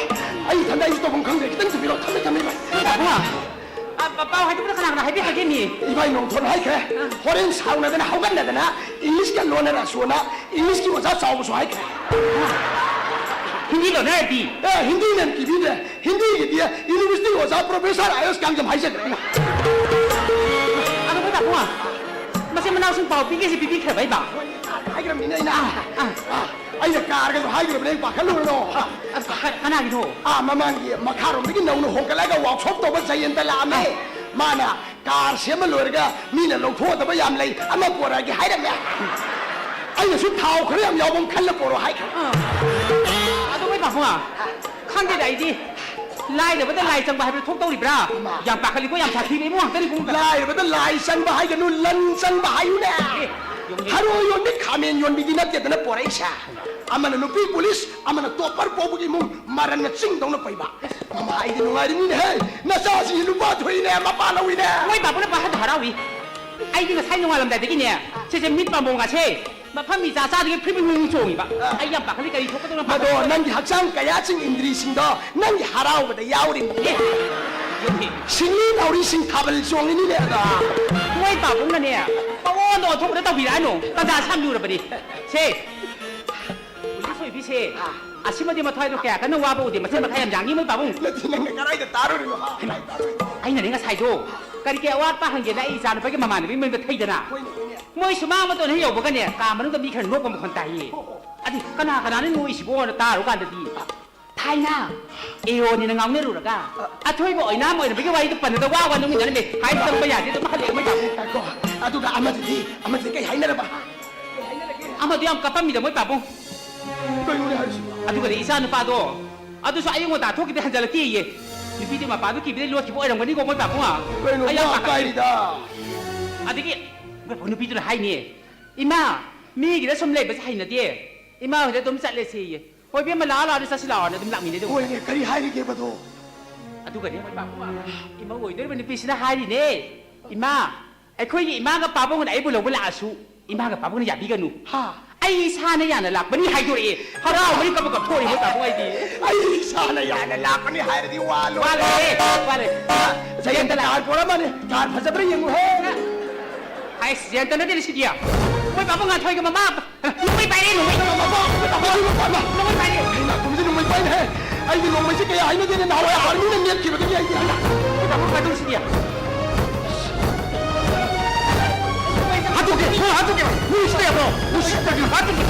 ꯑꯩ ꯏꯊꯟꯗ ꯑꯩꯁꯨ ꯇꯧꯐꯝ ꯈꯪꯗ꯭ꯔꯦ꯫ ꯈꯤꯇꯪ ꯊꯨꯕꯤꯔꯛꯑꯣ꯫ ꯊꯝꯃꯦ, ꯊꯝꯃꯦ, ꯏꯕꯥꯏ꯫ ꯑ, ꯄꯥꯎ ꯍꯥꯏꯗꯣꯛꯄꯗ ꯀꯅꯥ ꯀꯅꯥ ꯍꯥꯏꯕꯤꯈ꯭ꯔꯒꯦ, ꯃꯤ? ꯏꯕꯥꯏ, ꯅꯣꯡꯊꯣꯟ ꯍꯥꯏꯈ꯭ꯔꯦ꯫ ꯑ꯫ ꯍꯣꯔꯦꯟ ꯁꯥꯎꯅꯗꯅ ꯍꯧꯒꯠꯅꯗꯅ ꯏꯪꯂꯤꯁꯀ ꯂꯣꯟꯅꯔꯁꯨꯅ ꯏꯪꯂꯤꯁꯀꯤ ꯑꯣꯖꯥ ꯆꯥꯎꯕꯁꯨ ꯍꯥꯏꯈ꯭ꯔꯦ꯫ ꯍꯤꯟꯗꯤ ꯂꯣꯟꯅꯔꯗꯤ? ꯑꯦ, ꯍꯤꯟꯗꯤ ꯃꯦꯝ ꯀꯤꯕꯤꯗ꯭ꯔꯦ꯫ ꯍꯤꯟꯗꯤꯒꯤꯗꯤ ꯌꯨꯅꯤꯚꯔꯁꯤꯇꯤ ꯑꯣꯖꯥ ꯄ꯭ꯔꯣꯐꯦꯁꯔ ꯑꯥꯏ ꯑꯦꯁ ꯀꯥꯡꯖꯝ ꯍꯥꯏꯖꯈ꯭ꯔꯦ ꯑꯩꯅ꯫ ꯑꯗꯣ ꯑꯩꯈꯣꯏ ꯄꯥꯕꯨꯡ, ꯃꯆꯤꯟ ꯃꯅꯥꯎꯁꯤꯡ ꯄꯥꯎ ꯄꯤꯒꯦꯁꯤ ꯄꯤꯕꯤꯈ꯭ꯔꯕ ꯏꯕ? ꯍꯥꯏꯈ꯭ꯔꯕꯅꯤꯅ ꯑꯩꯅ꯫ ꯑꯥ, ꯑꯥ꯫ ꯑꯥ꯫ ꯑꯩꯅ ꯀꯥꯔꯒꯁꯨ ꯍꯥꯏꯈ꯭ꯔꯕꯅꯦ, ꯄꯥꯈꯠꯂꯨꯔꯅꯣ꯫ ꯑ, ꯀ-, ꯀꯅꯥꯒꯤꯅꯣ? ꯑꯥ, ꯃꯃꯥꯡꯒꯤ ꯃꯈꯥꯔꯣꯝꯗꯒꯤ ꯅꯧꯅ ꯍꯣꯡꯒꯠꯂꯒ ꯋꯥꯛꯁꯣꯞ ꯇꯧꯕ ꯖꯌꯟꯇ ꯂꯥꯛꯑꯝꯃꯦ꯫ ꯑ꯫ ꯃꯥꯅ ꯀꯥꯔ ꯁꯦꯝꯕ ꯂꯣꯏꯔꯒ ꯃꯤꯅ ꯂꯧꯊꯣꯛꯑꯗꯕ ꯌꯥꯝ ꯂꯩ, ꯑꯃ ꯄꯣꯔꯛꯑꯒꯦ ꯍꯥꯏꯔꯝꯃꯦ꯫ ꯑꯩꯅꯁꯨ ꯊꯥꯎ ꯈꯔ ꯌꯥꯝ ꯌꯥꯎꯕ ꯑꯃ ꯈꯜꯂ ꯄꯣꯔꯛꯑꯣ ꯍꯥꯏꯈ꯭ꯔꯦ꯫ ꯑ꯫ ꯑꯗꯣ ꯃꯣꯏ ꯄꯥꯕꯨꯡ, ꯈꯪꯗꯦꯗ ꯑꯩꯗꯤ꯫ ꯂꯥꯏꯔꯕꯗ ꯂꯥꯏ ꯆꯪꯕ ꯍꯥꯏꯕꯗꯨ ꯊꯣꯛꯇꯧꯔꯤꯕ꯭ꯔꯥ? ꯏꯃꯥ꯫ ꯌꯥꯝ ꯄꯥꯈꯠꯂꯤꯀꯣ, ꯌꯥꯝ ꯁꯥꯊꯤꯕ ꯏꯃꯨꯡ ꯉꯥꯛꯇꯅꯤ ꯏꯕꯨꯡ꯫ ꯂꯥꯏꯔꯕꯗ ꯂꯥꯏ ꯆꯪꯕ ꯍꯥꯏꯒꯅꯨ, ꯂꯟ ꯆꯪꯕ ꯍꯥꯏꯌꯨꯅꯦ꯫ ꯑꯦ, ꯌꯦꯡꯉꯨꯅꯦ꯫ ꯊꯔꯣꯏ ꯌꯣꯟꯕꯤ, ꯈꯥꯃꯦꯟ ꯌꯣꯟꯕꯤꯗꯤ ꯅꯠꯇꯦꯗꯅ ꯄꯣꯔꯛꯏꯁꯦ꯫ ꯑꯃꯅ ꯅꯨꯄꯤ ꯄꯨꯂꯤꯁ, ꯑꯃꯅ ꯇꯣꯞꯄꯔ ꯄꯣꯛꯄꯒꯤ ꯏꯃꯨꯡ, ꯃꯔꯟꯅ ꯆꯤꯡꯗꯧꯅ ꯄꯩꯕ꯫ ꯃꯃꯥ, ꯑꯩꯗꯤ ꯅꯨꯡꯉꯥꯏꯔꯤꯃꯤꯅꯦꯍꯦ, ꯅꯆꯥꯁꯤꯡꯁꯤ ꯅꯨꯄꯥ ꯊꯣꯛꯏꯅꯦ, ꯃꯄꯥ ꯂꯧꯏꯅꯦ꯫ ꯃꯣꯏ ꯕꯥꯕꯨꯅ ꯄꯥꯍꯟꯗ ꯍꯔꯥꯎꯏ꯫ ꯑꯩꯗꯤ ꯉꯁꯥꯏ ꯅꯣꯡꯉꯥꯜꯂꯝꯗꯥꯏꯗꯒꯤꯅꯦ, ꯁꯤꯁꯦ ꯃꯤꯠ ꯄꯥꯝꯕꯣꯝꯒꯥꯁꯦ ꯃꯐꯝ ꯃꯤ ꯆꯥ ꯆꯥꯗꯒꯤ ꯐ꯭ꯔꯤꯡ ꯐ꯭ꯔꯤꯡ ꯆꯣꯡꯉꯤꯕ꯫ ꯑꯥ꯫ ꯑꯩ ꯌꯥꯝ ꯄꯥꯈꯠꯂꯤ, ꯀꯔꯤ ꯊꯣꯛꯀꯗꯧꯅꯣ ꯃꯗꯣ ꯄꯥꯈꯠꯄꯗ꯫ ꯅꯪꯒꯤ ꯍꯛꯆꯥꯡ ꯀꯌꯥꯠꯁꯤꯡ ꯏꯟꯗ꯭ꯔꯤꯁꯤꯡꯗꯣ ꯅꯪꯒꯤ ꯍꯔꯥꯎꯕꯗ ꯌꯥꯎꯔꯤꯅꯤ꯫ ꯑꯦ, ꯌꯧꯅꯤ꯫ ꯁꯤꯡꯂꯤ ꯅꯥꯎꯔꯤꯁꯤꯡ ꯊꯥꯕꯜ ꯆꯣꯡꯉꯤꯅꯤꯅꯦ ꯑꯗꯣ꯫ ꯃꯣꯏ ꯄꯥꯕꯨꯡꯅꯅꯦ, ꯃꯉꯣꯟꯗ ꯑꯣꯟꯊꯣꯛꯄꯗ ꯇꯧꯕꯤꯔꯛꯑꯅꯨ꯫ ꯇꯟꯖꯥ ꯁꯤ ꯌꯥꯝ ꯂꯨꯔꯕꯅꯤ꯫ ꯁꯦ, ꯄꯨꯂꯤꯁ ꯑꯣꯏꯕꯤꯁꯦ, ꯑꯥ꯫ ꯑꯁꯤꯃꯗꯤ ꯃꯊ꯭ꯋꯥꯏꯗꯣ ꯀꯌꯥ ꯀꯟꯅ ꯋꯥꯕ ꯎꯗꯦ꯫ ꯃꯆꯤꯟ ꯃꯈꯥ ꯌꯥꯝ ꯌꯥꯡꯉꯤ ꯃꯣꯏ ꯄꯥꯕꯨꯡ꯫ ꯅꯠꯇꯦ, ꯅꯪꯅ ꯀꯗꯥꯏꯗ ꯇꯥꯔꯨꯔꯤꯅꯣ? ꯍꯥ? ꯍꯩꯃꯥ, ꯀꯗꯥꯏ ꯇꯥꯔꯨꯔꯤꯅꯣ? ꯑꯩꯅꯅꯦ ꯉꯁꯥꯏꯗꯣ, ꯀꯔꯤ ꯀꯔꯤ ꯑꯋꯥꯠꯄ ꯍꯪꯒꯦꯅ ꯑꯩ ꯏꯆꯥꯅꯨꯄꯥꯒꯤ ꯃꯃꯥꯟꯅꯕꯤ ꯃꯌꯨꯝꯗ ꯊꯩꯗꯅ꯫ ꯍꯣꯏꯅꯦ, ꯍꯣꯏꯅꯦ꯫ ꯃꯣꯏ ꯁꯨꯃꯥꯡ ꯃꯇꯣꯟ ꯍꯦꯛ ꯌꯧꯕꯒꯅꯦ, ꯀꯥ ꯃꯅꯨꯡꯗ ꯃꯤ ꯈꯔ ꯅꯣꯛꯄ ꯃꯈꯣꯟ ꯇꯥꯏꯌꯦ꯫ ꯑꯣ, ꯑꯣ꯫ ꯑꯗꯨ ꯀꯅꯥ ꯀꯅꯥꯅ ꯅꯣꯛꯏꯁꯤꯕꯣꯅ ꯇꯥꯔꯨꯀꯥꯟꯗꯗꯤ, ꯊꯥꯏꯅ ꯑꯦꯑꯣꯅꯤꯅ ꯉꯥꯎꯅꯔꯨꯔꯒ ꯑ꯫ ꯑꯊꯣꯏꯕ ꯑꯣꯏꯅꯥꯝ ꯑꯣꯏꯔꯝꯕꯒꯤ ꯋꯥꯔꯤꯗꯣ ꯄꯟꯅꯗ ꯋꯥ ꯋꯥ ꯅꯣꯛꯃꯤꯟꯅꯔꯝꯃꯦ꯫ ꯍꯥꯏ ꯆꯪꯕ ꯌꯥꯗꯦ, ꯑꯗꯨꯝ ꯍꯜꯂꯛꯑꯦ ꯃꯣꯏ ꯄꯥꯕꯨꯡ꯫ ꯉꯥꯏꯈꯣ, ꯑꯗꯨꯒ ꯑꯃꯗꯨꯗꯤ, ꯑꯃꯗꯨꯗꯤ ꯀꯩ ꯍꯥꯏꯅꯔꯕ? ꯑꯃꯗꯣ ꯌꯥꯝ ꯀꯞꯄꯝꯃꯤꯗ ꯃꯣꯏ ꯄꯥꯕꯨꯡ꯫ ꯀꯩꯅꯣꯅꯦ ꯍꯥꯏꯁꯤꯕꯣ? ꯑꯗꯨꯒꯗꯤ ꯏꯆꯥ ꯅꯨꯄꯥꯗꯣ, ꯑꯗꯨꯁꯨ ꯑꯌꯨꯛ ꯉꯟꯇꯥ ꯊꯣꯛꯈꯤꯕꯗꯩ ꯍꯟꯖꯜꯂꯛꯇꯦꯌꯦ꯫ ꯅꯨꯄꯤꯗꯨ ꯃꯄꯥꯗꯨ ꯀꯤꯕꯗꯩ ꯂꯣꯠꯈꯤꯕ ꯑꯣꯏꯔꯝꯒꯅꯤꯀꯣ ꯃꯣꯏ ꯄꯥꯕꯨꯡ꯫ ꯀꯩꯅꯣ ꯑꯩ ꯌꯥꯝ ꯃꯥ ꯄꯥꯈꯠꯂꯦ꯫ ꯀꯥꯏꯔꯤꯗ? ꯑꯗꯒꯤ ꯃꯣꯏ ꯄꯥꯕꯨꯡ ꯅꯨꯄꯤꯗꯨꯅ ꯍꯥꯏꯅꯦ, "ꯏꯃꯥ, ꯃꯤꯒꯤꯗ ꯁꯨꯝ ꯂꯩꯕꯁꯦ ꯍꯩꯅꯗꯦ꯫ ꯏꯃꯥ ꯍꯣꯏꯗ ꯑꯗꯨꯝ ꯆꯠꯂꯁꯦꯌꯦ꯫ ꯍꯣꯏ ꯏꯕꯦꯝꯃ, ꯂꯥꯛꯑꯣ ꯂꯥꯛꯑꯣ, ꯆꯠꯁꯤ ꯂꯥꯛꯑꯣꯅ ꯑꯗꯨꯝ ꯂꯥꯛꯃꯤꯟꯅꯩꯗꯣ꯫ ꯍꯣꯏꯅꯦ, ꯀꯔꯤ ꯍꯥꯏꯔꯤꯒꯦꯕꯗꯣ?" ꯑꯗꯨꯒꯅꯦ ꯃꯣꯏ ꯄꯥꯕꯨꯡ, ꯏꯃꯧ ꯑꯣꯏꯗꯣꯔꯤꯕ ꯅꯨꯄꯤꯁꯤꯅ ꯍꯥꯏꯔꯤꯅꯦ, "ꯏꯃꯥ, ꯑꯩꯈꯣꯏꯒꯤ ꯏꯃꯥꯒ ꯄꯥꯕꯨꯡꯅ ꯑꯩꯕꯨ ꯂꯧꯕ ꯂꯥꯛꯑꯁꯨ ꯏꯃꯥꯒ ꯄꯥꯕꯨꯡꯅ ꯌꯥꯕꯤꯒꯅꯨ꯫ ꯍꯥ? ꯑꯩ ꯏꯁꯥꯅ ꯌꯥꯅ ꯂꯥꯛꯄꯅꯤ" ꯍꯥꯏꯗꯣꯔꯛꯑꯦ꯫ ꯍꯔꯥꯎꯕꯅꯤ ꯀꯞꯄ ꯀꯞꯊꯣꯛꯑꯦ ꯃꯣꯏ ꯄꯥꯕꯨꯡ ꯑꯩꯗꯤ꯫ ꯑꯩ ꯏꯁꯥꯅ ꯌꯥꯅ ꯂꯥꯛꯄꯅꯤ ꯍꯥꯏꯔꯗꯤ ꯋꯥ ꯂꯣꯏꯔꯦ꯫ ꯋꯥ ꯂꯣꯏꯔꯦ, ꯋꯥ ꯂꯣꯏꯔꯦ꯫ ꯖꯌꯟꯇ ꯀꯥꯔ ꯄꯣꯔꯝꯃꯅꯤ, ꯀꯥꯔ ꯐꯖꯕ꯭ꯔꯥ ꯌꯦꯡꯉꯨꯍꯦ꯫ ꯍꯥꯏꯁ, ꯖꯌꯟꯇ ꯅꯠꯇꯦꯅꯦ ꯁꯤꯗꯤ꯫ ꯃꯣꯏ ꯄꯥꯕꯨꯡ ꯉꯥꯟꯊꯣꯏꯒ ꯃꯃꯥ ꯅꯣꯡꯃꯩ ꯄꯥꯏꯔꯦ, ꯅꯣꯡꯃꯩ꯫ ꯅꯣꯡꯃꯩ ꯄꯥꯏꯔꯦ꯫ ꯑꯩ ꯅꯥꯀꯨꯝꯁꯤ ꯅꯣꯡꯃꯩ ꯄꯥꯏꯅꯦꯍꯦ꯫ ꯑꯩꯗꯤ ꯅꯣꯡꯃꯩꯁꯦ ꯀꯌꯥ ꯍꯩꯅꯗꯦꯅꯦ, ꯅꯍꯥꯟꯋꯥꯏ ꯑꯥꯔꯃꯤꯅ ꯅꯦꯠꯈꯤꯕꯗꯒꯤ ꯑꯩꯗꯤ ꯍꯩꯅ-, ꯃꯣꯏ ꯄꯥꯕꯨꯡ ꯄꯥꯏꯗꯧꯔꯤꯁꯤꯗꯤ꯫ ꯍꯥꯠꯇꯣꯛꯀꯦ, ꯍꯣꯏ, ꯍꯥꯠꯇꯣꯛꯀꯦ꯫ ꯃꯤ ꯎꯁꯤꯠꯇ ꯌꯥꯕ꯭ꯔꯣ? ꯎꯁꯤꯠꯇꯕꯤ ꯍꯥꯠꯇꯣꯛꯀꯦ꯫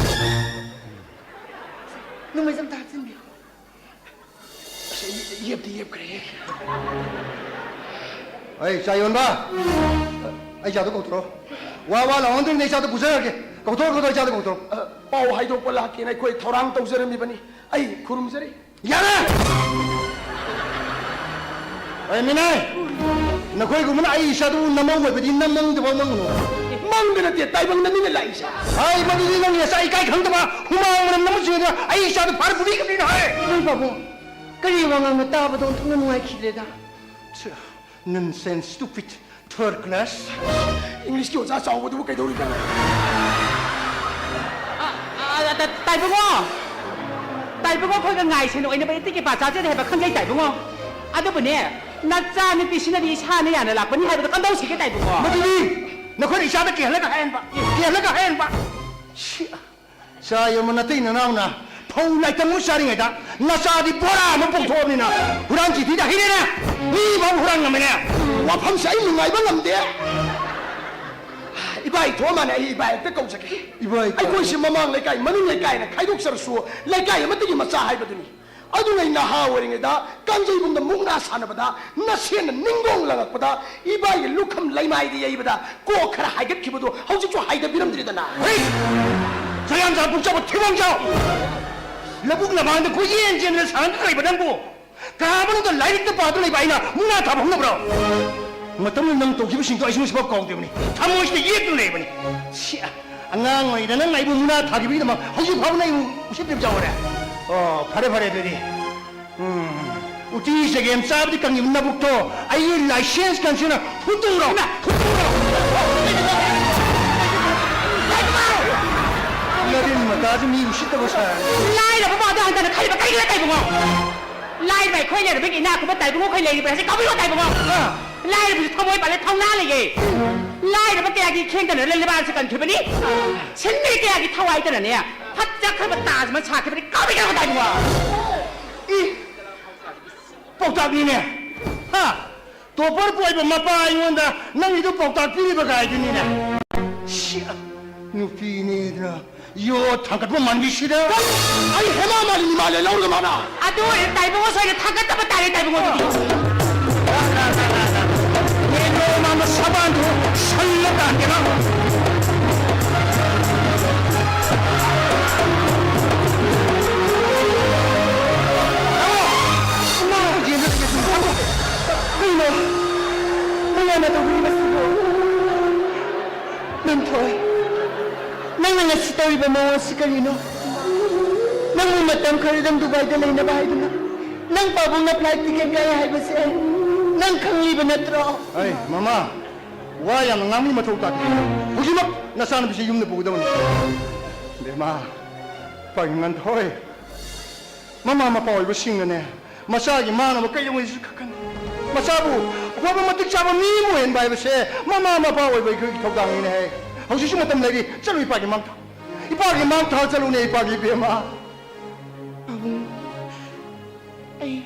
ꯅꯨꯡꯃꯩꯁꯦ ꯑꯝꯇ ꯍꯥꯞꯆꯤꯟꯕꯤꯌꯨ꯫ ꯑꯁ, ꯑꯩ ꯌꯦꯞꯇꯤ ꯌꯦꯞꯈ꯭ꯔꯦꯍꯦ꯫ ꯑꯩ ꯆꯥ ꯌꯣꯟꯕ! ꯑꯩ ꯆꯥꯗꯣ ꯀꯧꯊꯣꯔꯛꯑꯣ꯫ ꯋꯥ ꯋꯥ ꯂꯥꯎꯍꯟꯗ꯭ꯔꯤꯉꯩꯗ ꯑꯩ ꯆꯥꯗꯣ ꯄꯨꯖꯔꯒꯦ꯫ ꯀꯧꯊꯣꯔꯛꯑꯣ, ꯀꯧꯊꯣꯔꯛꯑꯣ, ꯑꯩ ꯆꯥꯗꯣ ꯀꯧꯊꯣꯔꯛꯑꯣ꯫ ꯑ, ꯄꯥꯎ ꯍꯥꯏꯗꯣꯛꯄ ꯂꯥꯛꯀꯦꯅ ꯑꯩꯈꯣꯏ ꯊꯧꯔꯥꯡ ꯇꯧꯖꯔꯝꯃꯤꯕꯅꯤ꯫ ꯑꯩ ꯈꯨꯔꯨꯝꯖꯔꯤ꯫ ꯌꯥꯔꯦ! ꯑꯩ ꯃꯤꯅꯥꯏ! ꯅꯈꯣꯏꯒꯨꯝꯕꯅ ꯑꯩ ꯏꯆꯥꯗꯨꯕꯨ ꯅꯃꯧ ꯑꯣꯏꯕꯗꯤ ꯅꯝ ꯃꯪꯗꯐꯥꯎ ꯃꯪꯒꯅꯨ꯫ ꯃꯪꯗ ꯅꯠꯇꯦ, ꯇꯥꯏꯕꯪꯗꯅꯤꯅꯦ ꯂꯥꯛꯏꯁꯦ꯫ ꯍꯥꯏ, ꯃꯗꯨꯗꯤ ꯅꯪꯒꯤ ꯅꯆꯥ ꯏꯀꯥꯏ ꯈꯪꯗꯕ, ꯍꯨꯃꯥꯡ ꯃꯅꯝ ꯅꯝꯕ ꯆꯦꯟꯗꯨꯅ ꯑꯩ ꯏꯆꯥꯗꯨ ꯐꯥꯔ ꯄꯨꯕꯤꯈ꯭ꯔꯤꯅ ꯍꯥꯏ꯫ ꯏꯃꯥ ꯄꯥꯕꯨꯡ, ꯀꯔꯤ ꯋꯥꯉꯥꯡꯅ ꯇꯥꯕꯗ ꯑꯣꯟꯊꯣꯛꯅ ꯅꯨꯡꯉꯥꯏꯈꯤꯗ꯭ꯔꯦꯗ꯫ Nonsense, stupid, third class. ꯏꯪꯂꯤꯁꯀꯤ ꯑꯣꯖꯥ ꯆꯥꯎꯕꯗꯨꯕꯨ ꯀꯩꯗꯧꯔꯤꯕꯅꯣ? ꯑ, ꯑ, ꯑ, ꯇꯥꯏꯕꯨꯡꯉꯣ! ꯇꯥꯏꯕꯨꯡꯉꯣ, ꯑꯩꯈꯣꯏꯒ ꯉꯥꯏꯁꯦꯟ ꯑꯣꯏꯅꯕ ꯏꯇꯤꯛ ꯏꯄꯥ ꯆꯥꯖꯗꯦ ꯍꯥꯏꯕ ꯈꯪꯖꯩ, ꯇꯥꯏꯕꯨꯡꯉꯣ꯫ ꯑꯗꯨꯕꯨꯅꯦ, ꯅꯆꯥ ꯅꯨꯄꯤꯁꯤꯅꯗꯤ ꯏꯁꯥꯅ ꯌꯥꯅ ꯂꯥꯛꯄꯅꯤ ꯍꯥꯏꯕꯗꯣ ꯀꯝꯗꯧꯁꯤꯒꯦ, ꯇꯥꯏꯕꯨꯡꯉꯣ? ꯃꯗꯨꯗꯤ ꯅꯈꯣꯏꯅ ꯏꯆꯥꯗ ꯀꯤꯍꯜꯂꯒ ꯍꯥꯏꯍꯟꯕ, ꯀꯤꯍꯜꯂꯒ ꯍꯥꯏꯍꯟꯕ꯫ ꯁꯤ, ꯆꯥ ꯌꯣꯟꯕ ꯅꯇꯩ ꯅꯅꯥꯎꯅ ꯐꯧ ꯂꯥꯏꯇꯪꯕ ꯆꯥꯔꯤꯉꯩꯗ ꯅꯆꯥꯗꯤ ꯕꯣꯔꯥ ꯑꯃ ꯄꯣꯛꯊꯣꯛꯑꯕꯅꯤꯅ ꯍꯨꯔꯥꯟ ꯆꯤꯊꯤꯗ ꯍꯩꯔꯦꯅꯦ꯫ ꯃꯤ ꯐꯥꯎ ꯍꯨꯔꯥꯟ ꯉꯝꯃꯦꯅꯦ꯫ ꯋꯥꯐꯝꯁꯦ ꯑꯩ ꯅꯨꯡꯉꯥꯏꯕ ꯉꯝꯗꯦ꯫ ꯏꯕꯥ ꯏꯊꯣꯛꯑ ꯃꯥꯅꯦ, ꯑꯩ ꯏꯕꯥ ꯍꯦꯛꯇ ꯀꯧꯖꯒꯦ꯫ ꯏꯕꯥ ꯏꯊꯣꯛ꯫ ꯑꯩꯈꯣꯏꯁꯦ ꯃꯃꯥꯡ ꯂꯩꯀꯥꯏ, ꯃꯅꯤꯡ ꯂꯩꯀꯥꯏꯅ ꯈꯥꯏꯗꯣꯛꯆꯔꯁꯨ ꯂꯩꯀꯥꯏ ꯑꯃꯠꯇꯒꯤ ꯃꯆꯥ ꯍꯥꯏꯕꯗꯨꯅꯤ꯫ ꯑꯗꯨꯅ ꯑꯩ ꯅꯍꯥ ꯑꯣꯏꯔꯤꯉꯩꯗ ꯀꯥꯡꯖꯩꯕꯨꯡꯗ ꯃꯨꯛꯅꯥ ꯁꯥꯟꯅꯕꯗ ꯅꯁꯦꯟꯅ ꯅꯤꯡꯒꯣꯡ ꯂꯪꯉꯛꯄꯗ ꯏꯕꯥꯏꯒꯤ ꯂꯨꯈꯝ ꯂꯩꯃꯥꯏꯗ ꯌꯩꯕꯗ ꯀꯣꯛ ꯈꯔ ꯍꯥꯏꯒꯠꯈꯤꯕꯗꯣ ꯍꯧꯖꯤꯛꯁꯨ ꯍꯥꯏꯗꯕꯤꯔꯝꯗ꯭ꯔꯤꯗꯅ꯫ ꯍꯩ! ꯆꯌꯥꯝ ꯆꯥ ꯄꯨꯛꯆꯕ ꯊꯤꯕꯣꯡ ꯆꯥꯎ! ꯂꯧꯕꯨꯛ ꯂꯃꯥꯡꯗ ꯀꯣꯏꯆꯦꯟ ꯆꯦꯟꯗꯅ ꯁꯥꯟꯅꯗꯨꯅ ꯂꯩꯕ ꯅꯪꯕꯨ ꯀꯥ ꯃꯅꯨꯡꯗ ꯂꯥꯏꯔꯤꯛꯇ ꯄꯥꯗꯨꯅ ꯂꯩꯕ ꯑꯩꯅ ꯃꯨꯛꯅꯥ ꯊꯥꯕ ꯍꯧꯅꯕ꯭ꯔꯣ? ꯃꯇꯝꯗꯨꯗ ꯅꯪ ꯇꯧꯈꯤꯕꯁꯤꯡꯗꯣ ꯑꯩꯁꯨ ꯉꯁꯤꯐꯥꯎ ꯀꯥꯎꯗ꯭ꯔꯤꯕꯅꯤ꯫ ꯊꯃꯣꯏꯁꯤꯗ ꯌꯦꯛꯇꯨꯅ ꯂꯩꯕꯅꯤ꯫ ꯁꯤ, ꯑꯉꯥꯡ ꯑꯣꯏꯔꯤꯉꯩꯗ ꯅꯪ ꯑꯩꯕꯨ ꯃꯨꯛꯅꯥ ꯊꯥꯈꯤꯕꯒꯤꯗꯃꯛ ꯍꯧꯖꯤꯛ ꯐꯥꯎꯕ ꯅꯪ ꯑꯩꯕꯨ ꯎꯁꯤꯠꯇ꯭ꯔꯤꯕ ꯌꯥꯎꯔꯦ꯫ ꯑꯣ, ꯐꯔꯦ, ꯐꯔꯦ, ꯑꯗꯨꯗꯤ꯫ ꯎꯝ, ꯎꯇꯤ ꯆꯒꯦꯝ ꯆꯥꯕꯗꯤ ꯀꯪꯉꯤꯕ ꯅꯕꯨꯛꯇꯣ ꯑꯩꯒꯤ ꯂꯥꯏꯁꯦꯟꯁ ꯀꯟꯁꯤꯅ ꯍꯨꯠꯇꯣꯛꯎꯔꯣ꯫ ꯏꯃꯥ! ꯍꯨꯠꯇꯣꯛꯎꯔꯣ꯫ ꯅꯔꯤꯟ ꯃꯇꯥꯁꯨ ꯃꯤ ꯎꯁꯤꯠꯇꯕ ꯁꯥꯔꯦ꯫ ꯂꯥꯏꯔꯕ ꯃꯥꯗꯣ ꯍꯟꯊꯅ ꯈꯜꯂꯤꯕ ꯀꯔꯤꯒꯤꯅꯣ, ꯇꯥꯏꯕꯨꯡꯉꯣ? ꯂꯥꯏꯔꯕ ꯑꯩꯈꯣꯏ ꯂꯩꯔꯕꯒꯤ ꯏꯅꯥꯛ ꯈꯨꯟꯕ ꯇꯥꯏꯕꯨꯡꯉꯣ ꯑꯩꯈꯣꯏ ꯂꯩꯔꯤꯕ꯭ꯔꯥ ꯍꯥꯏꯁꯦ ꯀꯥꯎꯕꯤꯌꯣ, ꯇꯥꯏꯕꯨꯡꯉꯣ꯫ ꯑꯥ꯫ ꯂꯥꯏꯔꯕꯁꯨ ꯊꯃꯣꯏ ꯄꯥꯜꯂꯦ, ꯊꯧꯅꯥ ꯂꯩꯌꯦ꯫ ꯂꯥꯏꯔꯕ ꯀꯌꯥꯒꯤ ꯈꯦꯡꯗꯅ ꯂꯩꯕꯥꯛ ꯑꯁꯤ ꯀꯟꯈꯤꯕꯅꯤ꯫ ꯁꯤꯟꯃꯤ ꯀꯌꯥꯒꯤ ꯊꯋꯥꯏꯗꯅꯅꯦ ꯐꯖꯈ꯭ꯔꯕ ꯇꯥꯖ ꯃꯍꯜ ꯁꯥꯈꯤꯕꯅꯤ꯫ ꯀꯥꯎꯕꯤꯒꯅꯨ, ꯇꯥꯏꯕꯨꯡꯉꯣ꯫ ꯏ! ꯄꯥꯎꯇꯥꯛꯅꯤꯅꯦ꯫ ꯍꯥ? ꯇꯣꯄꯔ ꯄꯣꯏꯕ ꯃꯄꯥ ꯑꯩꯉꯣꯟꯗ ꯅꯪꯒꯤꯗꯨ ꯄꯥꯎꯇꯥꯛ ꯄꯤꯔꯤꯕ ꯀꯥꯏꯗꯨꯅꯤꯅꯦ꯫ ꯁꯤ ꯅꯨꯄꯤꯅꯦꯗꯅ ꯌꯣ, ꯊꯥꯡꯒꯠꯄ ꯃꯥꯟꯕꯤꯁꯤꯗ꯫ ꯑꯩ ꯍꯦꯃꯥ ꯃꯥꯂꯤꯅꯤ ꯃꯥꯜꯂꯦ ꯂꯧꯔꯒ ꯃꯥꯅ꯫ ꯑꯗꯨ ꯑꯣꯏꯔꯗꯤ ꯇꯥꯏꯕꯪ ꯉꯁꯥꯏꯅ ꯊꯥꯡꯒꯠꯇꯕ ꯇꯥꯔꯦ, ꯇꯥꯏꯕꯪ ꯉꯁꯥꯏꯗꯤ꯫ ꯌꯦꯡꯂꯣ ꯃꯥꯅ ꯁꯕꯥꯟꯗꯨ ꯁꯜꯂ ꯇꯥꯟꯒꯦꯅ꯫ ꯀꯩꯅꯣ? ꯃꯌꯥꯝꯅ ꯇꯧꯕꯤꯔꯤꯕꯁꯤꯕꯨ? ꯂꯨꯝꯊꯣꯏ, ꯅꯪꯅ ꯉꯁꯤ ꯇꯧꯔꯤꯕ ꯃꯑꯣꯡ ꯑꯁꯤ ꯀꯔꯤꯅꯣ? ꯅꯪꯕꯨ ꯃꯇꯝ ꯈꯔꯗꯪ ꯗꯨꯕꯥꯏꯗ ꯂꯩꯅꯕ ꯍꯥꯏꯗꯨꯅ ꯅꯪ ꯄꯥꯕꯨꯡꯅ flight ticket ꯀꯛꯑꯦ ꯍꯥꯏꯕꯁꯦ ꯅꯪ ꯈꯪꯂꯤꯕ ꯅꯠꯇ꯭ꯔꯣ? ꯑꯩ, ꯃꯃꯥ, ꯋꯥ ꯌꯥꯝꯅ ꯉꯥꯡꯕꯒꯤ ꯃꯊꯧ ꯇꯥꯗꯦ꯫ ꯍꯧꯖꯤꯛꯃꯛ ꯅꯆꯥꯅꯨꯄꯤꯁꯤ ꯌꯨꯝꯗ ꯄꯨꯒꯗꯕꯅꯤ꯫ ꯕꯦꯝꯃ, ꯄꯥꯡꯒꯟꯊꯣꯏ, ꯃꯃꯥ ꯃꯄꯥ ꯑꯣꯏꯕꯁꯤꯡꯅꯅꯦ, ꯃꯆꯥꯒꯤ ꯃꯥꯡꯅꯕ ꯀꯩꯗꯧꯉꯩꯗꯁꯨ ꯈꯛꯀꯅꯤ꯫ ꯃꯆꯥꯕꯨ ꯑꯐꯕ ꯃꯇꯤꯛ ꯆꯥꯕ ꯃꯤ ꯑꯃ ꯑꯣꯏꯍꯟꯕ ꯍꯥꯏꯕꯁꯦ ꯃꯃꯥ ꯃꯄꯥ ꯑꯣꯏꯕ ꯑꯩꯈꯣꯏꯒꯤ ꯊꯧꯗꯥꯡꯅꯤꯅꯦ ꯍꯥꯏ꯫ ꯍꯧꯖꯤꯛꯁꯨ ꯃꯇꯝ ꯂꯩꯔꯤ, ꯆꯠꯂꯨ ꯏꯄꯥꯒꯤ ꯃꯥꯡ ꯊꯥꯎ꯫ ꯏꯄꯥꯒꯤ ꯃꯥꯡ ꯊꯥ ꯆꯠꯂꯨꯅꯦ, ꯏꯄꯥꯒꯤ ꯏꯕꯦꯝꯃ꯫ ꯄꯥꯕꯨꯡ, ꯑꯩ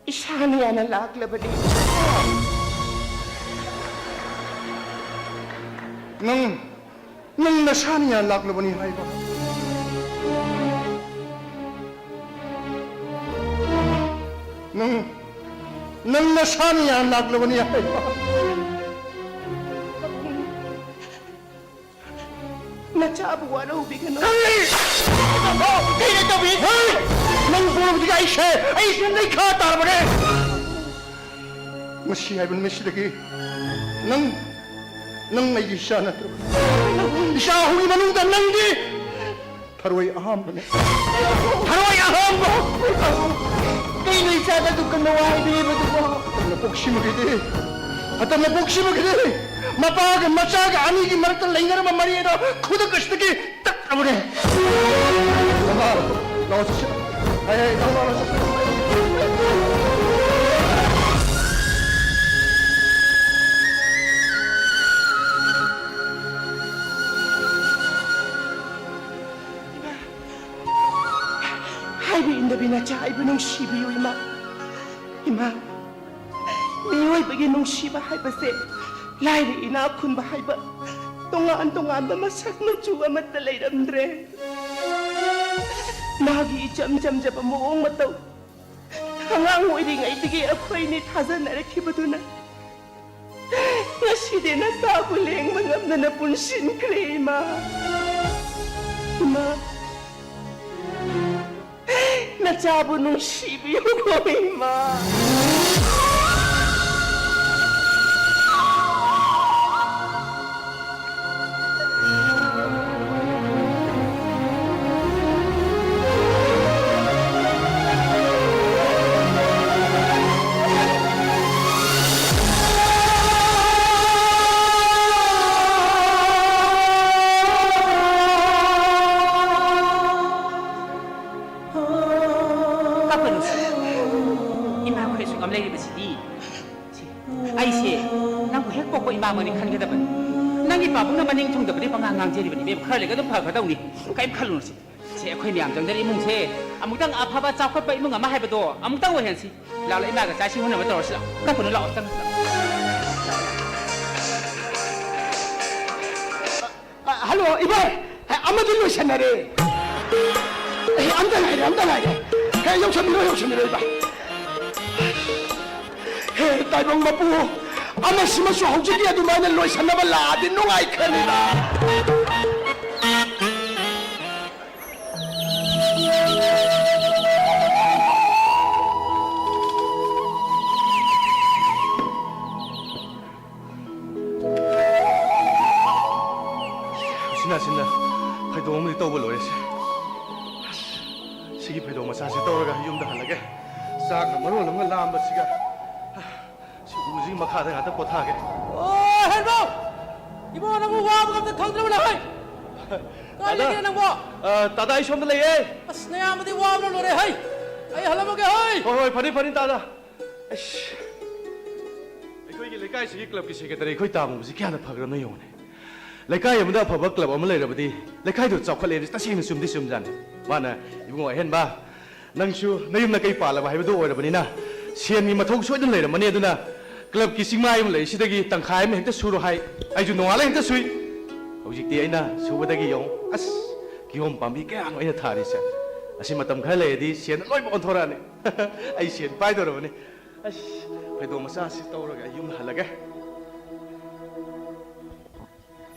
ꯏꯁꯥꯅ ꯌꯥꯅ ꯂꯥꯛꯂꯕꯅꯤ꯫ ꯅꯪ, ꯅꯪ ꯅꯁꯥꯅ ꯌꯥꯅ ꯂꯥꯛꯂꯕꯅꯤ ꯍꯥꯏꯕ? ꯅꯪ, ꯅꯪ ꯅꯁꯥꯅ ꯌꯥꯅ ꯂꯥꯛꯂꯕꯅꯤ ꯍꯥꯏꯕ? ꯅꯆꯥꯕꯨ ꯋꯥꯔꯧꯕꯤꯒꯅꯨ꯫ ꯀꯔꯤ? ꯀꯩꯅꯣ ꯇꯧꯕꯤ? ꯍꯦ! ꯅꯪ ꯄꯣꯔꯛꯄꯗꯒꯤ ꯑꯩꯁꯦ, ꯑꯩꯁꯦ ꯂꯩꯈꯥ ꯇꯥꯔꯕꯅꯦ꯫ ꯉꯁꯤ ꯍꯥꯏꯕ ꯅꯨꯃꯤꯠꯁꯤꯗꯒꯤ ꯅꯪ, ꯅꯪ ꯑꯩꯒꯤ ꯏꯆꯥ ꯅꯠꯇ꯭ꯔꯕꯅꯤ꯫ ꯏꯆꯥ ꯑꯍꯨꯝꯒꯤ ꯃꯅꯨꯡꯗ ꯅꯪꯗꯤ ꯊꯔꯣꯏ ꯑꯍꯥꯟꯕꯅꯦ꯫ ꯊꯔꯣꯏ ꯑꯍꯥꯟꯕ? ꯀꯩꯅꯣ ꯏꯆꯥꯗ ꯑꯗꯨꯛ ꯀꯟꯅ ꯋꯥ ꯍꯥꯏꯕꯤꯔꯤꯕꯗꯨꯕꯣ? ꯑꯇꯝꯅ ꯄꯣꯛꯁꯤꯃꯒꯤꯗꯤ, ꯑꯇꯝꯅ ꯄꯣꯛꯁꯤꯃꯒꯤꯗꯤ ꯃꯄꯥꯒ ꯃꯆꯥꯒ ꯑꯅꯤꯒꯤ ꯃꯔꯛꯇ ꯂꯩꯅꯔꯝꯕ ꯃꯔꯤ ꯑꯗꯣ ꯈꯨꯗꯛ ꯑꯁꯤꯗꯒꯤ ꯇꯠꯂꯕꯅꯦ꯫ ꯃꯃꯥ, ꯂꯥꯛꯑꯣ ꯆꯠꯁꯤ꯫ ꯍꯥꯏ, ꯍꯥꯏ, ꯂꯥꯛꯑꯣ, ꯂꯥꯛꯑꯣ, ꯆꯠꯁꯤ꯫ ꯍꯥꯏꯕ ꯏꯟꯗꯕꯤ ꯅꯆꯥ ꯑꯩꯕꯨ ꯅꯨꯡꯁꯤꯕꯤꯌꯨ, ꯏꯃꯥ꯫ ꯏꯃꯥ, ꯃꯤꯑꯣꯏꯕꯒꯤ ꯅꯨꯡꯁꯤꯕ ꯍꯥꯏꯕꯁꯦ ꯂꯥꯏꯔ ꯏꯅꯥꯛ ꯈꯨꯟꯕ ꯍꯥꯏꯕ ꯇꯣꯉꯥꯟ ꯇꯣꯉꯥꯟꯕ ꯃꯁꯛ ꯃꯆꯨ ꯑꯃꯠꯇ ꯂꯩꯔꯝꯗ꯭ꯔꯦ꯫ ꯃꯥꯒꯤ ꯏꯆꯝ ꯆꯝꯖꯕ ꯃꯑꯣꯡ ꯃꯇꯧ, ꯑꯉꯥꯡ ꯑꯣꯏꯔꯤꯉꯩꯗꯒꯤ ꯑꯩꯈꯣꯏꯅꯤ ꯊꯥꯖꯅꯔꯛꯈꯤꯕꯗꯨꯅ ꯉꯁꯤꯗꯤ ꯅꯆꯥꯕꯨ ꯂꯦꯡꯕ ꯉꯝꯗꯅ ꯄꯨꯟꯁꯤꯟꯈ꯭ꯔꯦ, ꯏꯃꯥ꯫ ꯏꯃꯥ, ꯅꯆꯥꯕꯨ ꯅꯨꯡꯁꯤꯕꯤꯌꯨꯀꯣ, ꯏꯃꯥ꯫ ꯀꯞꯀꯅꯨ ꯁꯤ꯫ ꯏꯃꯥ, ꯑꯩꯈꯣꯏ ꯑꯁꯨꯛ ꯌꯥꯝ ꯂꯩꯔꯤꯕꯁꯤꯗꯤ꯫ ꯁꯤ, ꯑꯩꯁꯦ ꯅꯪꯕꯨ ꯍꯦꯛ ꯄꯣꯛꯄ ꯏꯃꯥꯃꯛꯅꯤ ꯈꯟꯒꯗꯕꯅꯤ꯫ ꯅꯪꯒꯤ ꯄꯥꯕꯨꯡꯅ ꯃꯅꯤꯡ ꯊꯨꯡꯗꯕꯗꯤ ꯄꯉꯥꯡ ꯉꯥꯡꯖꯔꯤꯕꯅꯤ, ꯏꯕꯦꯝꯃ꯫ ꯈꯔ ꯂꯩꯔꯒ ꯑꯗꯨꯝ ꯐꯈ꯭ꯔꯗꯧꯅꯤ꯫ ꯀꯔꯤꯝ ꯈꯜꯂꯨꯅꯨ ꯁꯤ꯫ ꯁꯦ, ꯑꯩꯈꯣꯏ ꯃꯌꯥꯝ ꯆꯪꯗꯅ ꯏꯃꯨꯡꯁꯦ ꯑꯃꯨꯛꯇꯪ ꯑꯐꯕ ꯆꯥꯎꯈꯠꯄ ꯏꯃꯨꯡ ꯑꯃ ꯍꯥꯏꯕꯗꯣ ꯑꯃꯨꯛꯇꯪ ꯑꯣꯏꯍꯟꯁꯤ꯫ ꯂꯥꯛꯑꯣ, ꯏꯃꯥꯒ ꯆꯥꯛ ꯏꯁꯤꯡ ꯍꯣꯠꯅꯕ ꯇꯧꯔꯁꯤ ꯂꯥꯛꯑꯣ꯫ ꯀꯞꯄꯨꯅꯨ, ꯂꯥꯛꯑꯣ, ꯆꯪꯁꯤ ꯂꯥꯛꯑꯣ꯫ ꯑ, ꯍꯜꯂꯣ, ꯏꯕꯥꯏ꯫ ꯑ, ꯑꯃꯗꯤ ꯂꯣꯏꯁꯟꯅꯔꯦ꯫ ꯑꯦ, ꯑꯝꯇ ꯉꯥꯏꯔꯦ, ꯑꯝꯇ ꯉꯥꯏꯔꯦ꯫ ꯍꯦ, ꯌꯧꯁꯟꯕꯤꯔꯣ, ꯌꯧꯁꯟꯕꯤꯔꯣ, ꯏꯕꯥꯏ꯫ ꯍꯦ, ꯇꯥꯏꯕꯪ ꯃꯄꯨ, ꯑꯃꯁꯤꯃꯁꯨ ꯍꯧꯖꯤꯛꯀꯤ ꯑꯗꯨꯃꯥꯏꯅ ꯂꯣꯏꯁꯟꯅꯕ ꯂꯥꯛꯑꯗꯤ ꯅꯨꯡꯉꯥꯏꯈ꯭ꯔꯅꯤꯗ꯫ ꯎꯆꯤꯟ ꯅꯥꯆꯤꯟꯅ ꯐꯩꯗꯣꯝ ꯑꯃꯗꯤ ꯇꯧꯕ ꯂꯣꯏꯔꯦꯁꯦ꯫ ꯑꯁ, ꯁꯤꯒꯤ ꯐꯩꯗꯣꯝ ꯃꯆꯥꯁꯤ ꯇꯧꯔꯒ ꯌꯨꯝꯗ ꯍꯜꯂꯒꯦ꯫ ꯆꯥꯛꯅ ꯃꯔꯣꯜ ꯑꯃ ꯂꯥꯝꯕꯁꯤꯒ꯫ ꯁꯤ ꯎꯁꯤꯒꯤ ꯃꯈꯥꯗ ꯉꯥꯛꯇ ꯄꯣꯊꯥꯒꯦ꯫ ꯑꯣ, ꯍꯦꯟꯕꯧ! ꯏꯕꯨꯡꯉꯣ, ꯅꯪꯕꯨ ꯋꯥꯕꯒ ꯑꯝꯇ ꯈꯪꯗ꯭ꯔꯕꯅꯦ, ꯍꯩ! ꯀꯥꯏ ꯇꯥꯗ! ꯂꯩꯒꯦ ꯅꯪꯕꯣ? ꯑ, ꯇꯥꯗ, ꯑꯩ ꯁꯣꯝꯗ ꯂꯩꯌꯦ꯫ ꯑꯁ, ꯅꯌꯥꯝꯕꯗꯤ ꯋꯥꯕꯅ ꯂꯣꯏꯔꯦ, ꯍꯩ! ꯑꯩ ꯍꯜꯂꯝꯃꯒꯦ, ꯍꯩ! ꯍꯣꯏ, ꯍꯣꯏ, ꯐꯅꯤ, ꯐꯅꯤ, ꯇꯥꯗ꯫ ꯑꯩꯁ, ꯑꯩꯈꯣꯏꯒꯤ ꯂꯩꯀꯥꯏꯁꯤꯒꯤ ꯀ꯭ꯂꯕꯀꯤ ꯁꯦꯀ꯭ꯔꯦꯇꯔꯤ ꯑꯩꯈꯣꯏ ꯇꯥꯃꯨꯕꯁꯤ ꯀꯌꯥꯅ ꯐꯈ꯭ꯔꯕꯅꯣ ꯌꯦꯡꯉꯨꯅꯦ꯫ ꯂꯩꯀꯥꯏ ꯑꯃꯗ ꯑꯐꯕ ꯀ꯭ꯂꯕ ꯑꯃ ꯂꯩꯔꯕꯗꯤ ꯂꯩꯀꯥꯏꯗꯨ ꯆꯥꯎꯈꯠꯂꯦ ꯍꯥꯏꯕꯁꯤ ꯇꯁꯦꯡꯅ ꯆꯨꯝꯗꯤ ꯆꯨꯝꯖꯥꯠꯅꯤ꯫ ꯃꯥꯅ, "ꯏꯕꯨꯡꯉꯣ ꯑꯍꯦꯟꯕ, ꯅꯪꯁꯨ ꯅꯌꯨꯝ ꯅꯀꯩ ꯄꯥꯜꯂꯕ ꯍꯥꯏꯕꯗꯨ ꯑꯣꯏꯔꯕꯅꯤꯅ ꯁꯦꯟꯒꯤ ꯃꯊꯧ ꯁꯣꯏꯗꯅ ꯂꯩꯔꯝꯃꯅꯤ, ꯑꯗꯨꯅ ꯀ꯭ꯂꯕꯀꯤ ꯆꯤꯡꯃꯥꯏ ꯑꯃ ꯂꯩ, ꯁꯤꯗꯒꯤ ꯇꯪꯈꯥꯏ ꯑꯃ ꯍꯦꯛꯇ ꯁꯨꯔꯣ" ꯍꯥꯏ꯫ ꯑꯩꯁꯨ ꯅꯣꯡꯉꯥꯜꯂ ꯍꯦꯛꯇ ꯁꯨꯏ꯫ ꯍꯧꯖꯤꯛꯇꯤ ꯑꯩꯅ ꯁꯨꯕꯗꯒꯤ ꯌꯦꯡꯉꯨ, ꯑꯁ, ꯀꯤꯍꯣꯝ ꯄꯥꯝꯕꯤ ꯀꯌꯥꯅꯣ ꯑꯩꯅ ꯊꯥꯔꯤꯁꯦ꯫ ꯑꯁꯤ ꯃꯇꯝ ꯈꯔ ꯂꯩꯔꯗꯤ ꯁꯦꯟ ꯂꯣꯏꯅꯃꯛ ꯑꯣꯟꯊꯣꯔꯛꯑꯅꯤ꯫ ꯑꯩ ꯁꯦꯟ ꯄꯥꯏꯗꯧꯔꯕꯅꯤ꯫ ꯑꯁ, ꯐꯩꯗꯣꯝ ꯃꯆꯥꯁꯤ ꯇꯧꯔꯒ ꯑꯩ ꯌꯨꯝ ꯍꯜꯂꯒꯦ꯫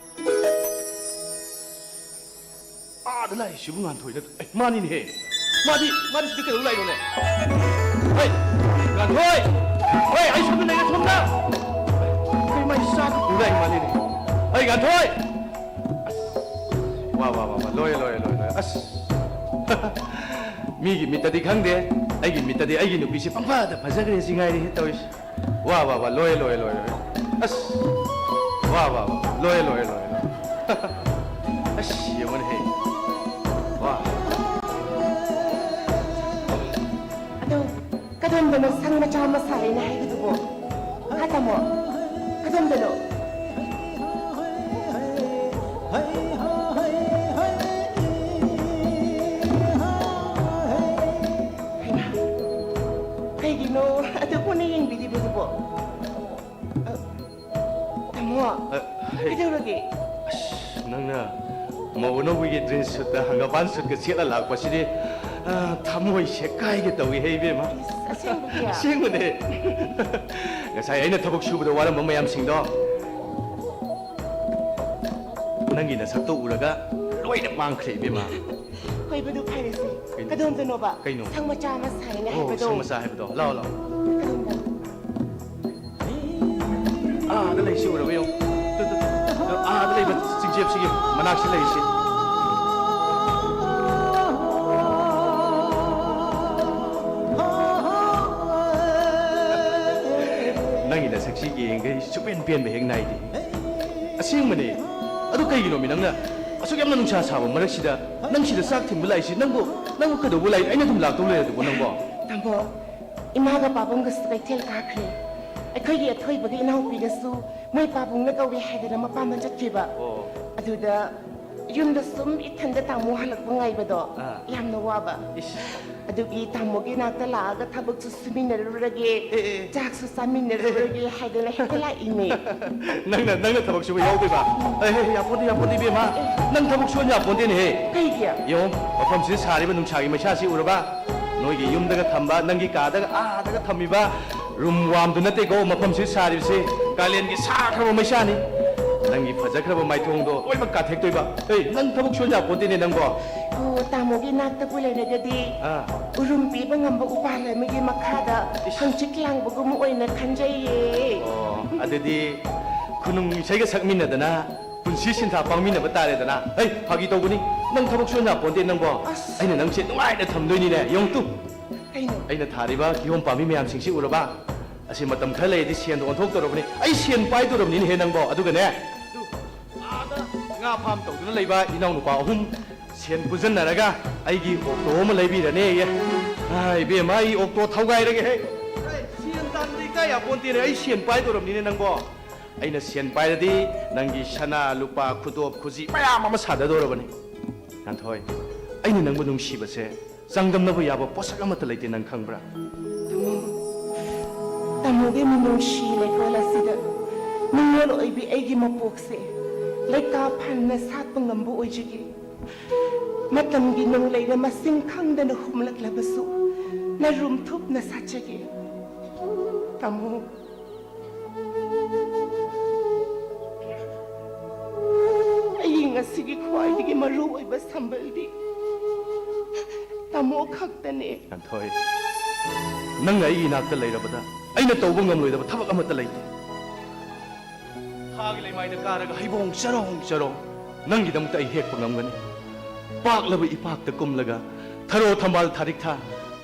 ꯑꯥꯗ ꯂꯥꯛꯏꯁꯤꯕꯨ ꯉꯥꯟꯊꯣꯏ ꯅꯠꯇ꯭ꯔꯣ? ꯑꯦ, ꯃꯥꯅꯤꯅꯦꯍꯦ꯫ ꯃꯥꯗꯤ, ꯃꯥꯗꯤ ꯁꯤꯗ ꯀꯩꯗꯧ ꯂꯥꯛꯏꯅꯣꯅꯦ? ꯍꯩ, ꯉꯥꯟꯊꯣꯏ! ꯍꯣꯏ, ꯑꯩ ꯁꯣꯝꯗ ꯂꯩꯔꯦ, ꯁꯣꯝꯗ! ꯀꯩ ꯃꯥꯏ ꯆꯥꯛ ꯄꯨ ꯂꯥꯛꯏ ꯃꯥꯅꯤꯅꯦ? ꯍꯩ, ꯉꯥꯟꯊꯣꯏ! ꯑꯁ, ꯋꯥ, ꯋꯥ, ꯋꯥ, ꯋꯥ, ꯂꯣꯏꯔꯦ, ꯂꯣꯏꯔꯦ, ꯂꯣꯏꯔꯦ, ꯂꯣꯏꯔꯦ꯫ ꯑꯁ! ꯃꯤꯒꯤ ꯃꯤꯠꯇꯗꯤ ꯈꯪꯗꯦ, ꯑꯩꯒꯤ ꯃꯤꯠꯇꯗꯤ ꯑꯩꯒꯤ ꯅꯨꯄꯤꯁꯦ ꯄꯪꯐꯗ ꯐꯖꯈ꯭ꯔꯦ ꯁꯤ ꯉꯥꯏꯔꯦꯍꯦ ꯇꯧꯔꯤꯁꯦ꯫ ꯋꯥ, ꯋꯥ, ꯋꯥ, ꯂꯣꯏꯔꯦ, ꯂꯣꯏꯔꯦ, ꯂꯣꯏꯔꯦ, ꯂꯣꯏꯔꯦ꯫ ꯑꯁ! ꯋꯥ, ꯋꯥ, ꯋꯥ, ꯂꯣꯏꯔꯦ, ꯂꯣꯏꯔꯦ, ꯂꯣꯏꯔꯦ, ꯂꯣꯏꯔꯦ꯫ ꯑꯁ, ꯌꯦꯡꯉꯨꯅꯦꯍꯦ꯫ ꯋꯥ꯫ ꯑꯗꯣ, ꯀꯗꯣꯝꯗꯅꯣ ꯁꯪ ꯃꯆꯥ ꯑꯃ ꯁꯥꯏꯅ ꯍꯥꯏꯕꯗꯨꯕꯣ? ꯍꯥ, ꯇꯥꯃꯣ? ꯀꯗꯣꯝꯗꯅꯣ? ꯍꯩꯃꯥ, ꯀꯩꯒꯤꯅꯣ ꯑꯗꯨ ꯄꯨꯟꯅ ꯌꯦꯡꯕꯤꯔꯤꯕꯗꯨꯕꯣ? ꯑ, ꯇꯥꯃꯣ, ꯑ, ꯍꯩ꯫ ꯀꯩꯗꯧꯔꯒꯦ? ꯑꯁ, ꯅꯪꯅ ꯃꯧ ꯑꯅꯧꯕꯤꯒꯤ ꯗ꯭ꯔꯦꯁ ꯁꯨꯠꯇ ꯍꯪꯒꯄꯥꯟ ꯁꯨꯠꯀ ꯁꯦꯠꯂ ꯂꯥꯛꯄꯁꯤꯗꯤ, ꯑ, ꯊꯃꯣꯏ ꯁꯦꯛꯀꯥꯏꯒꯦ ꯇꯧꯏ ꯍꯦ ꯏꯕꯦꯝꯃ꯫ ꯏꯁ, ꯑꯁꯦꯡꯕꯒꯤ? ꯑꯁꯦꯡꯕꯅꯦ꯫ ꯉꯁꯥꯏ ꯑꯩꯅ ꯊꯕꯛ ꯁꯨꯕꯗ ꯋꯥꯔꯝꯕ ꯃꯌꯥꯝꯁꯤꯡꯗꯣ ꯅꯪꯒꯤ ꯅꯁꯛꯇꯣ ꯎꯔꯒ ꯂꯣꯏꯅ ꯃꯥꯡꯈ꯭ꯔꯦ ꯏꯕꯦꯝꯃ꯫ ꯍꯣꯏꯕꯗꯨ ꯐꯔꯦꯁꯦ꯫ ꯀꯩꯅꯣ? ꯀꯗꯣꯝꯗꯅꯣꯕ? ꯀꯩꯅꯣ? ꯁꯪ ꯃꯆꯥ ꯑꯃ ꯁꯥꯏꯅ ꯑꯣ, ꯍꯥꯏꯕꯗꯣ꯫ ꯁꯪ ꯃꯆꯥ ꯍꯥꯏꯕꯗꯣ꯫ ꯂꯥꯛꯑꯣ, ꯂꯥꯛꯑꯣ꯫ ꯀꯗꯣꯝꯗ? ꯑꯥꯗ ꯂꯩꯁꯤ ꯎꯔꯕ ꯌꯦꯡꯉꯨ꯫ ꯇꯨ, ꯇꯨ, ꯇꯨ, ꯑꯥꯗ ꯂꯩꯕ ꯆꯤꯡꯆꯦꯞꯁꯤꯒꯤ ꯃꯅꯥꯛꯁꯤ ꯂꯩꯁꯤ꯫ ꯅꯪꯒꯤ ꯅꯁꯛꯁꯤ ꯌꯦꯡꯈꯩ ꯁꯨꯄꯦꯟ ꯄꯦꯟꯕ ꯍꯦꯛ ꯅꯥꯏꯗꯦ꯫ ꯑꯁꯦꯡꯕꯅꯦ꯫ ꯑꯗꯨ ꯀꯩꯒꯤꯅꯣꯃꯤ ꯅꯪꯅ ꯑꯁꯨꯛ ꯌꯥꯝꯅ ꯅꯨꯡꯁꯥ ꯁꯥꯕ ꯃꯔꯛꯁꯤꯗ ꯅꯪ ꯁꯤꯗ ꯆꯥꯛ ꯊꯤꯟꯕ ꯂꯥꯛꯏꯁꯤ? ꯅꯪꯕꯨ, ꯅꯪꯕꯨ ꯀꯩꯗꯧꯕ ꯂꯥꯛꯏ? ꯑꯩꯅ ꯑꯗꯨꯝ ꯂꯥꯛꯇꯧ ꯂꯩꯔꯗꯨꯕꯨ ꯅꯪꯕꯣ? ꯇꯥꯃꯣ, ꯏꯃꯥꯒ ꯄꯥꯕꯨꯡꯒꯁꯨ ꯀꯩꯊꯦꯜ ꯀꯥꯈ꯭ꯔꯦ꯫ ꯑꯩꯈꯣꯏꯒꯤ ꯑꯊꯣꯏꯕꯒ ꯏꯅꯥꯎꯄꯤꯒꯁꯨ ꯃꯣꯏ ꯄꯥꯕꯨꯡꯅ ꯀꯧꯏ ꯍꯥꯏꯗꯅ ꯃꯄꯥꯝꯗ ꯆꯠꯈꯤꯕ꯫ ꯑꯣ꯫ ꯑꯗꯨꯗ ꯌꯨꯝꯗ ꯁꯨꯝ ꯏꯊꯟꯗ ꯇꯥꯃꯣ ꯍꯜꯂꯛꯄ ꯉꯥꯏꯕꯗꯣ ꯑꯥ꯫ ꯌꯥꯝꯅ ꯋꯥꯕ꯫ ꯏꯁ꯫ ꯑꯗꯨꯒꯤ ꯇꯥꯃꯣꯒꯤ ꯅꯥꯛꯇ ꯂꯥꯛꯑꯒ ꯊꯕꯛꯁꯨ ꯁꯨꯃꯤꯟꯅꯔꯨꯔꯒꯦ, ꯑꯦ, ꯑꯦ꯫ ꯆꯥꯛꯁꯨ ꯆꯥꯃꯤꯟꯅꯔꯨꯔꯒꯦ ꯍꯥꯏꯗꯅ ꯍꯦꯛꯇ ꯂꯥꯛꯏꯅꯦ꯫ ꯅꯪꯅ, ꯅꯪꯅ ꯊꯕꯛ ꯁꯨꯕ ꯌꯥꯎꯗꯣꯏꯕ? ꯑꯦ, ꯍꯦ, ꯍꯦ, ꯌꯥꯄꯣꯟꯇꯦ, ꯌꯥꯄꯣꯟꯇꯦ, ꯏꯕꯦꯝꯃ꯫ ꯅꯪ ꯊꯕꯛ ꯁꯨꯍꯟ ꯌꯥꯄꯣꯟꯇꯦꯅꯦꯍꯦ꯫ ꯀꯩꯒꯤ? ꯌꯦꯡꯉꯣ, ꯃꯐꯝꯁꯤꯗ ꯁꯥꯔꯤꯕ ꯅꯨꯡꯁꯥꯒꯤ ꯃꯩꯁꯥꯁꯤ ꯎꯔꯕ? ꯅꯣꯏꯒꯤ ꯌꯨꯝꯗꯒ ꯊꯝꯕ, ꯅꯪꯒꯤ ꯀꯥꯗꯒ, ꯑꯥꯗꯒ ꯊꯝꯃꯤꯕ ꯔꯨꯝ ꯋꯥꯝꯗꯨ ꯅꯠꯇꯦꯀꯣ ꯃꯐꯝꯁꯤ ꯁꯥꯔꯤꯕꯁꯤ꯫ ꯀꯥꯂꯦꯟꯒꯤ ꯁꯥꯈ꯭ꯔꯕ ꯃꯩꯁꯥꯅꯤ꯫ ꯅꯪꯒꯤ ꯐꯖꯈ꯭ꯔꯕ ꯃꯥꯏꯊꯣꯡꯗꯣ ꯂꯣꯏꯅꯃꯛ ꯀꯥꯊꯦꯛꯇꯣꯏꯕ꯫ ꯑꯦ, ꯅꯪ ꯊꯕꯛ ꯁꯨꯍꯟ ꯌꯥꯄꯣꯟꯇꯦꯅꯦ ꯅꯪꯕꯣ꯫ ꯑꯣ, ꯇꯥꯃꯣꯒꯤ ꯅꯥꯛꯇꯕꯨ ꯂꯩꯔꯒꯗꯤ ꯑꯥ꯫ ꯎꯔꯨꯝ ꯄꯤꯕ ꯉꯝꯕ ꯎꯄꯥꯜ ꯑꯃꯒꯤ ꯃꯈꯥꯗ ꯏꯁ꯫ ꯍꯪꯆꯤꯠ ꯂꯥꯡꯕꯒꯨꯝ ꯑꯣꯏꯅ ꯈꯟꯖꯩꯌꯦ꯫ ꯑꯣ, ꯑꯗꯨꯗꯤ ꯈꯨꯅꯨꯡ ꯏꯁꯩꯒ ꯁꯛꯃꯤꯟꯅꯗꯅ ꯄꯨꯟꯁꯤ ꯁꯤꯟꯊꯥ ꯄꯥꯡꯃꯤꯟꯅꯕ ꯇꯥꯔꯦꯗꯅ꯫ ꯍꯩ, ꯐꯥꯒꯤ ꯇꯧꯕꯅꯤ꯫ ꯅꯪ ꯊꯕꯛ ꯁꯨꯍꯟ ꯌꯥꯄꯣꯟꯇꯦ ꯅꯪꯕꯣ꯫ ꯑꯁ꯫ ꯑꯩꯅ ꯅꯪꯁꯦ ꯅꯨꯡꯉꯥꯏꯅ ꯊꯝꯗꯣꯏꯅꯤꯅꯦ꯫ ꯌꯦꯡꯉꯨ ꯇꯨ꯫ ꯀꯩꯅꯣ? ꯑꯩꯅ ꯊꯥꯔꯤꯕ ꯀꯤꯍꯣꯝ ꯄꯥꯝꯕꯤ ꯃꯌꯥꯝꯁꯤꯡꯁꯤ ꯎꯔꯕ? ꯑꯁꯤ ꯃꯇꯝ ꯈꯔ ꯂꯩꯔꯗꯤ ꯁꯦꯟꯗ ꯑꯣꯟꯊꯣꯛꯇꯧꯔꯕꯅꯤ꯫ ꯑꯩ ꯁꯦꯟ ꯄꯥꯏꯗꯧꯔꯕꯅꯤꯅꯦꯍꯦ ꯅꯪꯕꯣ꯫ ꯑꯗꯨꯒꯅꯦ, ꯑꯗꯨ ꯑꯥꯗ ꯉꯥ ꯐꯥꯝ ꯇꯧꯗꯨꯅ ꯂꯩꯕ ꯏꯅꯥꯎꯅꯨꯄꯥ ꯑꯍꯨꯝ ꯁꯦꯟ ꯄꯨꯟꯁꯤꯟꯅꯔꯒ ꯑꯩꯒꯤ ꯑꯣꯛꯇꯣ ꯑꯃ ꯂꯩꯕꯤꯔꯅꯦꯌꯦ꯫ ꯑꯥ, ꯏꯕꯦꯝꯃ, ꯑꯩ ꯑꯣꯛꯇꯣ ꯊꯧꯒꯥꯏꯔꯒꯦꯍꯦ꯫ ꯑꯩ ꯁꯦꯟ ꯇꯥꯟꯕꯗꯤ ꯏꯀꯥꯏ ꯌꯥꯄꯣꯟꯇꯦꯅꯦ꯫ ꯑꯩ ꯁꯦꯟ ꯄꯥꯏꯗꯧꯔꯕꯅꯤꯅꯦ ꯅꯪꯕꯣ꯫ ꯑꯩꯅ ꯁꯦꯟ ꯄꯥꯏꯔꯗꯤ ꯅꯪꯒꯤ ꯁꯅꯥ, ꯂꯨꯄꯥ, ꯈꯨꯗꯣꯞ, ꯈꯨꯖꯤ ꯃꯌꯥꯝ ꯑꯃ ꯁꯥꯗꯗꯧꯔꯕꯅꯤ꯫ ꯉꯥꯟꯊꯣꯏ, ꯑꯩꯅ ꯅꯪꯕꯨ ꯅꯨꯡꯁꯤꯕꯁꯦ ꯆꯥꯡꯗꯝꯅꯕ ꯌꯥꯕ ꯄꯣꯠꯁꯛ ꯑꯃꯠꯇ ꯂꯩꯇꯦ, ꯅꯪ ꯈꯪꯕ꯭ꯔꯥ? ꯇꯥꯃꯣ, ꯇꯥꯃꯣꯒꯤ ꯃꯤꯅꯨꯡꯁꯤ ꯂꯩꯀꯣꯜ ꯑꯁꯤꯗ ꯅꯤꯉꯣꯜ ꯑꯣꯏꯕꯤ ꯑꯩꯒꯤ ꯃꯄꯣꯛꯁꯦ ꯂꯩꯀꯥ ꯐꯅ ꯁꯥꯠꯄ ꯉꯝꯕ ꯑꯣꯏꯖꯒꯦ꯫ ꯃꯇꯝꯒꯤ ꯅꯣꯡꯂꯩꯅ ꯃꯁꯤꯡ ꯈꯪꯗꯅ ꯍꯨꯝꯂꯛꯂꯕꯁꯨ ꯅꯔꯨꯝ ꯊꯨꯞꯅ ꯁꯥꯠꯆꯒꯦ꯫ ꯇꯥꯃꯣ, ꯑꯩꯒꯤ ꯉꯁꯤꯒꯤ ꯈ꯭ꯋꯥꯏꯗꯒꯤ ꯃꯔꯨ ꯑꯣꯏꯕ ꯁꯝꯕꯜꯗꯤ ꯇꯥꯃꯣ ꯈꯛꯇꯅꯦ꯫ ꯉꯥꯟꯊꯣꯏ, ꯅꯪꯅ ꯑꯩꯒꯤ ꯏꯅꯥꯛꯇ ꯂꯩꯔꯕꯗ ꯑꯩꯅ ꯇꯧꯕ ꯉꯝꯂꯣꯏꯗꯕ ꯊꯕꯛ ꯑꯃꯠꯇ ꯂꯩꯇꯦ꯫ ꯊꯥꯒꯤ ꯂꯩꯃꯥꯏꯗ ꯀꯥꯔꯒ ꯍꯩꯕꯣꯡ ꯆꯔꯣꯡ ꯆꯔꯣꯡ ꯅꯪꯒꯤꯗꯃꯛꯇ ꯑꯩ ꯍꯦꯛꯄ ꯉꯝꯒꯅꯤ꯫ ꯄꯥꯛꯂꯕ ꯏꯄꯥꯛꯇ ꯀꯨꯝꯂꯒ ꯊꯔꯣ ꯊꯝꯕꯥꯜ ꯊꯥꯔꯤꯛꯊ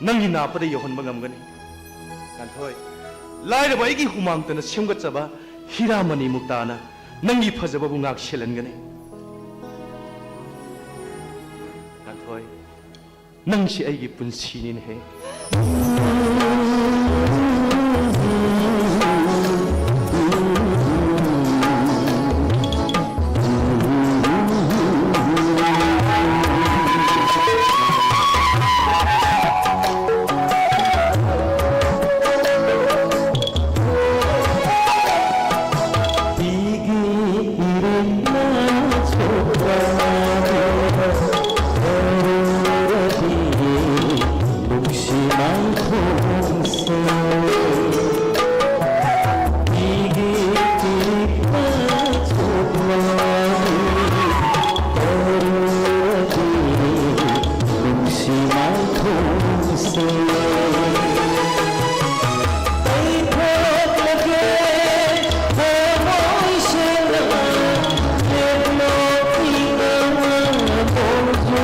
ꯅꯪꯒꯤ ꯅꯥꯞꯄꯗ ꯌꯧꯍꯟꯕ ꯉꯝꯒꯅꯤ꯫ ꯉꯥꯟꯊꯣꯏ, ꯂꯥꯏꯔꯕ ꯑꯩꯒꯤ ꯍꯨꯃꯥꯡꯇꯅ ꯁꯦꯝꯒꯠꯆꯕ ꯍꯤꯔꯥꯃꯅꯤ ꯃꯨꯛꯇꯥꯅ ꯅꯪꯒꯤ ꯐꯖꯕꯕꯨ ꯉꯥꯛ ꯁꯦꯜꯍꯟꯒꯅꯤ꯫ ꯉꯥꯟꯊꯣꯏ, ꯅꯪꯁꯤ ꯑꯩꯒꯤ ꯄꯨꯟꯁꯤꯅꯤꯅꯦꯍꯦ꯫ ꯊꯣꯡꯁꯦ, ꯄꯤꯒꯦ ꯄꯤꯔꯤꯛꯄ ꯆꯣꯠꯂꯕꯤ ꯇꯧꯔꯕꯤ ꯅꯨꯡꯁꯤ ꯃꯥꯏꯊꯣꯡꯁꯦ꯫ ꯄꯩꯊꯣꯛꯂꯒꯦ ꯊꯃꯣꯏ ꯁꯦꯡꯅ, ꯂꯦꯞꯂꯣ ꯏꯉꯥ ꯅꯣꯡꯖꯨ꯫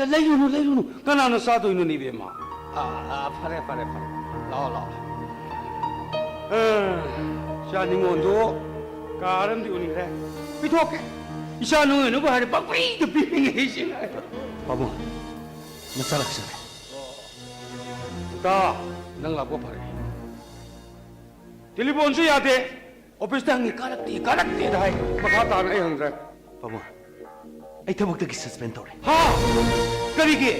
ꯂꯩꯔꯨꯅꯨ, ꯂꯩꯔꯨꯅꯨ꯫ ꯀꯅꯥꯅ ꯆꯥꯗꯣꯏꯅꯣꯅꯦ, ꯏꯕꯦꯝꯃ? ꯑꯥ, ꯑꯥ, ꯐꯔꯦ, ꯐꯔꯦ, ꯐꯔꯦ꯫ ꯂꯥꯛꯑꯣ, ꯂꯥꯛꯑꯣ꯫ ꯑꯥ, ꯏꯆꯥ ꯅꯤꯉꯣꯜꯗꯣ ꯀꯥꯔ ꯑꯃꯗꯤ ꯎꯅꯤꯡꯈ꯭ꯔꯦ꯫ ꯄꯤꯊꯣꯛꯀꯦ꯫ ꯏꯆꯥ ꯅꯤꯉꯣꯜꯅꯕꯨ ꯍꯥꯏꯔꯦ, ꯄꯪꯄꯤꯗ ꯄꯤꯅꯤꯡꯉꯦ ꯑꯩꯁꯦ꯫ ꯄꯥꯕꯨꯡ, ꯃꯆꯥ ꯂꯥꯛꯆꯔꯦ꯫ ꯇꯥ, ꯅꯪ ꯂꯥꯛꯄ ꯐꯔꯦ꯫ ꯇꯦꯂꯤꯐꯣꯟꯁꯨ ꯌꯥꯗꯦ꯫ ꯑꯣꯐꯤꯁꯇ ꯍꯪꯉꯤ, ꯀꯥꯔꯛꯇꯦ, ꯀꯥꯔꯛꯇꯦꯗ ꯍꯥꯏ꯫ ꯃꯈꯥ ꯇꯥꯅ ꯑꯩ ꯍꯪꯗ꯭ꯔꯦ꯫ ꯄꯥꯕꯨꯡ, ꯑꯩ ꯊꯕꯛꯇꯒꯤ suspend ꯇꯧꯔꯦ꯫ ꯍꯥ? ꯀꯔꯤꯒꯤ?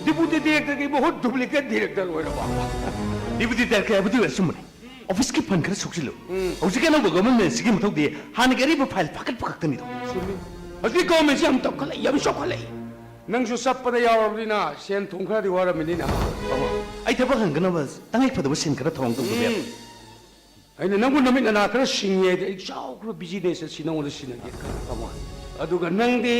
Deputy directorꯒꯤ ꯃꯍꯨꯠ duplicate director ꯑꯣꯏꯔꯕ? Deputy director ꯍꯥꯏꯕꯗꯤ ꯑꯆꯨꯝꯕꯅꯤ꯫ ꯑꯣꯐꯤꯁꯀꯤ fund ꯈꯔ ꯁꯣꯛꯆꯤꯜꯂꯨ꯫ ꯎꯝ꯫ ꯍꯧꯖꯤꯛ ꯑꯅꯧꯕ government ꯁꯤꯒꯤ ꯃꯊꯧꯗꯤ ꯍꯥꯟꯅꯒꯤ ꯑꯔꯤꯕ file ꯐꯥꯒꯠꯄ ꯈꯛꯇꯅꯤꯗꯣ꯫ ꯆꯨꯝꯃꯤ꯫ ꯍꯧꯖꯤꯛ governmentꯁꯤ ꯌꯥꯝ ꯇꯞꯈꯠꯂꯛꯏ, ꯌꯥꯝ ꯆꯥꯎꯈꯠꯂꯛꯏ꯫ ꯅꯪꯁꯨ ꯆꯠꯄꯗ ꯌꯥꯎꯔꯕꯅꯤꯅ ꯁꯦꯟ ꯊꯨꯝ ꯈꯔꯗꯤ ꯋꯥꯔꯝꯃꯅꯤꯅ꯫ ꯄꯥꯕꯨꯡ, ꯑꯩ ꯊꯕꯛ ꯍꯪꯒꯅꯕ ꯇꯉꯥꯏ ꯐꯗꯕ ꯁꯦꯟ ꯈꯔ ꯊꯧꯔꯥꯡ ꯇꯧꯗꯕ ꯌꯥꯔꯣꯏ꯫ ꯎꯝ꯫ ꯑꯩꯅ ꯅꯪꯕꯨ ꯅꯃꯤꯠ ꯅꯅꯥ ꯈꯔ ꯁꯤꯡꯉꯦ ꯍꯥꯏꯗꯤ ꯑꯩ ꯆꯥꯎꯈ꯭ꯔꯕ business ꯑꯁꯤ ꯅꯉꯣꯟꯗ ꯁꯤꯟꯅꯒꯦ ꯈꯜꯂꯤ꯫ ꯄꯥꯕꯨꯡ꯫ ꯑꯗꯨꯒ ꯅꯪꯗꯤ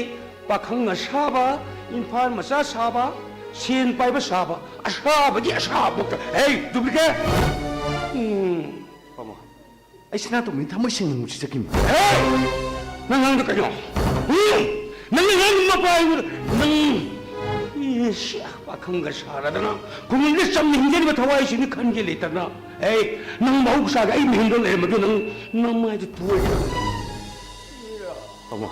ꯄꯥꯈꯪ ꯑꯁꯥꯕ, ꯏꯝꯐꯥꯜ ꯃꯆꯥ ꯁꯥꯕ, ꯁꯦꯟ ꯄꯥꯏꯕ ꯁꯥꯕ, ꯑꯁꯥꯕꯒꯤ ꯑꯁꯥꯕ ꯃꯛꯇ꯫ ꯍꯦ, duplicate! ꯎꯝ꯫ ꯄꯥꯕꯨꯡ, ꯑꯩ ꯁꯅꯥꯇꯣꯝꯕꯤ ꯊꯃꯣꯏ ꯁꯦꯡꯅ ꯅꯨꯡꯁꯤꯖꯈꯤꯕꯅꯤ꯫ ꯍꯦ! ꯅꯪ ꯉꯥꯡꯗ ꯀꯩꯅꯣ? ꯎꯝ! ꯅꯪꯅ ꯉꯥꯡꯕ ꯃꯄꯥ ꯑꯩꯉꯣꯟꯗ, ꯅꯪ, ꯏꯁ, ꯄꯥꯈꯪꯒ ꯁꯥꯔꯗꯅ ꯈꯨꯡꯒꯪꯗ ꯆꯝꯅ ꯍꯤꯡꯖꯔꯤꯕ ꯊꯋꯥꯏꯁꯤꯡꯗꯤ ꯈꯟꯒꯦ ꯂꯩꯇꯅ꯫ ꯑꯦ, ꯅꯪ ꯃꯍꯧꯁꯥꯒ ꯑꯩ ꯃꯤꯍꯨꯟꯗꯣ ꯂꯩꯔꯝꯃꯗꯤ ꯅꯪ ꯅꯃꯥꯏꯗꯨ ꯇꯣꯏꯔꯦ꯫ ꯄꯥꯕꯨꯡ,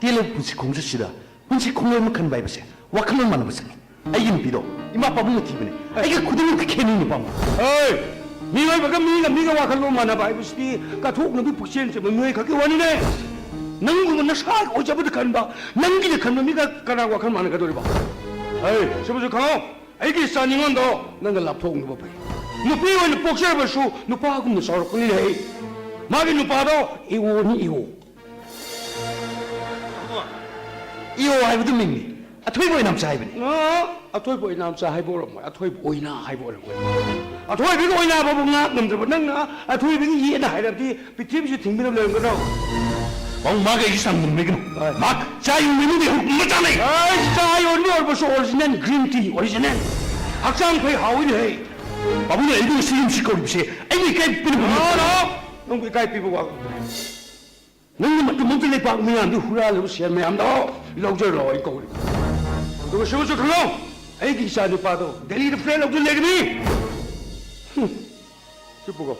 ꯇꯦꯜꯂꯕ ꯄꯨꯟꯁꯤ ꯈꯣꯡꯆꯠꯁꯤꯗ ꯄꯨꯟꯁꯤ ꯈꯣꯡꯂꯣꯏ ꯑꯃ ꯈꯟꯕ ꯍꯥꯏꯕꯁꯦ ꯋꯥꯈꯜꯂꯣꯟ ꯃꯥꯟꯅꯕ ꯆꯪꯉꯤ꯫ ꯑꯩꯒꯤ ꯅꯨꯄꯤꯗꯣ ꯏꯃꯥ ꯄꯥꯕꯨꯡꯅ ꯊꯤꯕꯅꯦ꯫ ꯑꯩꯒ ꯈꯨꯗꯤꯡꯃꯛꯀꯤ ꯈꯦꯠꯅꯩꯅꯦ, ꯄꯥꯕꯨꯡ꯫ ꯍꯣꯏ, ꯃꯤꯑꯣꯏꯕꯒ ꯃꯤꯒ ꯃꯤꯒ ꯋꯥꯈꯜꯂꯣꯟ ꯃꯥꯟꯅꯕ ꯍꯥꯏꯕꯁꯤꯗꯤ ꯀꯠꯊꯣꯛꯅꯕꯤ ꯄꯨꯛꯆꯦꯜ ꯆꯦꯟꯕ ꯃꯤꯑꯣꯏ ꯈꯛꯀꯤ ꯋꯥꯅꯤꯅꯦ꯫ ꯅꯪꯒꯨꯝꯕ ꯅꯁꯥꯒꯤ ꯑꯣꯏꯖꯕꯗ ꯈꯟꯕ, ꯅꯪꯒꯤꯗ ꯈꯟꯕ ꯃꯤꯒ ꯀꯅꯥ ꯋꯥꯈꯜ ꯃꯥꯟꯅꯒꯗꯧꯔꯤꯕ? ꯍꯣꯏ, ꯁꯤꯃꯁꯨ ꯈꯪꯉꯣ꯫ ꯑꯩꯒꯤ ꯏꯆꯥ ꯅꯤꯉꯣꯟꯗꯣ ꯅꯪꯒ ꯂꯥꯞꯊꯣꯛꯅꯕ ꯐꯩ꯫ ꯅꯨꯄꯤ ꯑꯣꯏꯅ ꯄꯣꯛꯆꯔꯕꯁꯨ ꯅꯨꯄꯥꯒꯨꯝꯅ ꯆꯥꯎꯔꯛꯄꯅꯤꯅꯦ꯫ ꯃꯥꯒꯤ ꯅꯨꯄꯥꯗꯣ ꯏꯑꯣꯅꯤ, ꯏꯑꯣ꯫ ꯏꯑꯣ ꯍꯥꯏꯕꯗꯨ ꯃꯤꯡꯅꯤ꯫ ꯑꯊꯣꯏꯕ ꯑꯣꯏꯅꯥꯝꯆꯥ ꯍꯥꯏꯕꯅꯤ꯫ ꯑ, ꯑꯊꯣꯏꯕ ꯑꯣꯏꯅꯥꯝꯆꯥ ꯍꯥꯏꯕ ꯑꯣꯏꯔꯝꯃꯣꯏ, ꯑꯊꯣꯏꯕ ꯑꯣꯏꯅꯥ ꯍꯥꯏꯕ ꯑꯣꯏꯔꯝꯒꯅꯤ꯫ ꯑꯊꯣꯏꯕꯒꯤ ꯑꯣꯏꯅꯥꯕꯕꯨ ꯉꯥꯛ ꯉꯝꯗ꯭ꯔꯕ ꯅꯪꯅ ꯑꯊꯣꯏꯕꯒꯤ ꯌꯦꯠꯅ ꯍꯥꯏꯔꯕꯗꯤ ꯄ꯭ꯔꯤꯊꯤꯕꯤꯁꯤ ꯊꯤꯡꯕꯤꯅꯕ ꯂꯩꯔꯝꯒꯗ꯭ꯔꯣ? ꯄꯥꯕꯨꯡ, ꯃꯥꯒ ꯑꯩꯒꯤ ꯆꯥꯡꯗꯝꯅꯒꯅꯨ꯫ ꯍꯣꯏ꯫ ꯃꯥ ꯆꯥ ꯌꯣꯟꯕ ꯏꯃꯨꯡꯗ ꯍꯨꯞ ꯃꯆꯥ ꯂꯩ꯫ ꯑꯩ ꯆꯥ ꯌꯣꯟꯕ ꯑꯣꯏꯔꯕꯁꯨ original green tea, original꯫ ꯍꯛꯆꯥꯡ ꯐꯩ, ꯍꯥꯎꯏꯅꯦ ꯍꯩ꯫ ꯄꯥꯕꯨꯡꯅ ꯑꯩꯕꯨ ꯉꯁꯤ ꯌꯨꯝꯁꯤ ꯀꯧꯔꯤꯕꯁꯦ ꯑꯩꯅ ꯏꯀꯥꯏ ꯄꯤꯅꯕ ꯅꯣ, ꯅꯣ! ꯅꯪꯕꯨ ꯏꯀꯥꯏ ꯄꯤꯕ ꯋꯥ ꯉꯥꯡꯗꯦ꯫ ꯅꯪꯅ ꯃꯇꯝ ꯑꯃꯗ ꯂꯩꯄꯥꯛ ꯃꯤꯌꯥꯝꯗꯤ ꯍꯨꯔꯥꯜꯂꯕ ꯁꯦꯜ ꯃꯌꯥꯝꯗꯣ ꯂꯧꯖꯔꯣ ꯑꯩ ꯀꯧꯔꯤ꯫ ꯑꯗꯨꯒ ꯁꯤꯃꯁꯨ ꯈꯪꯉꯣ, ꯑꯩꯒꯤ ꯏꯆꯥ ꯅꯨꯄꯥꯗꯣ ꯗꯦꯜꯂꯤꯗ ꯐ꯭ꯂꯦꯠ ꯂꯧꯗꯨꯅ ꯂꯩꯔꯝꯃꯤ꯫ ꯍꯨꯝ꯫ ꯁꯤ ꯄꯨꯈꯣ꯫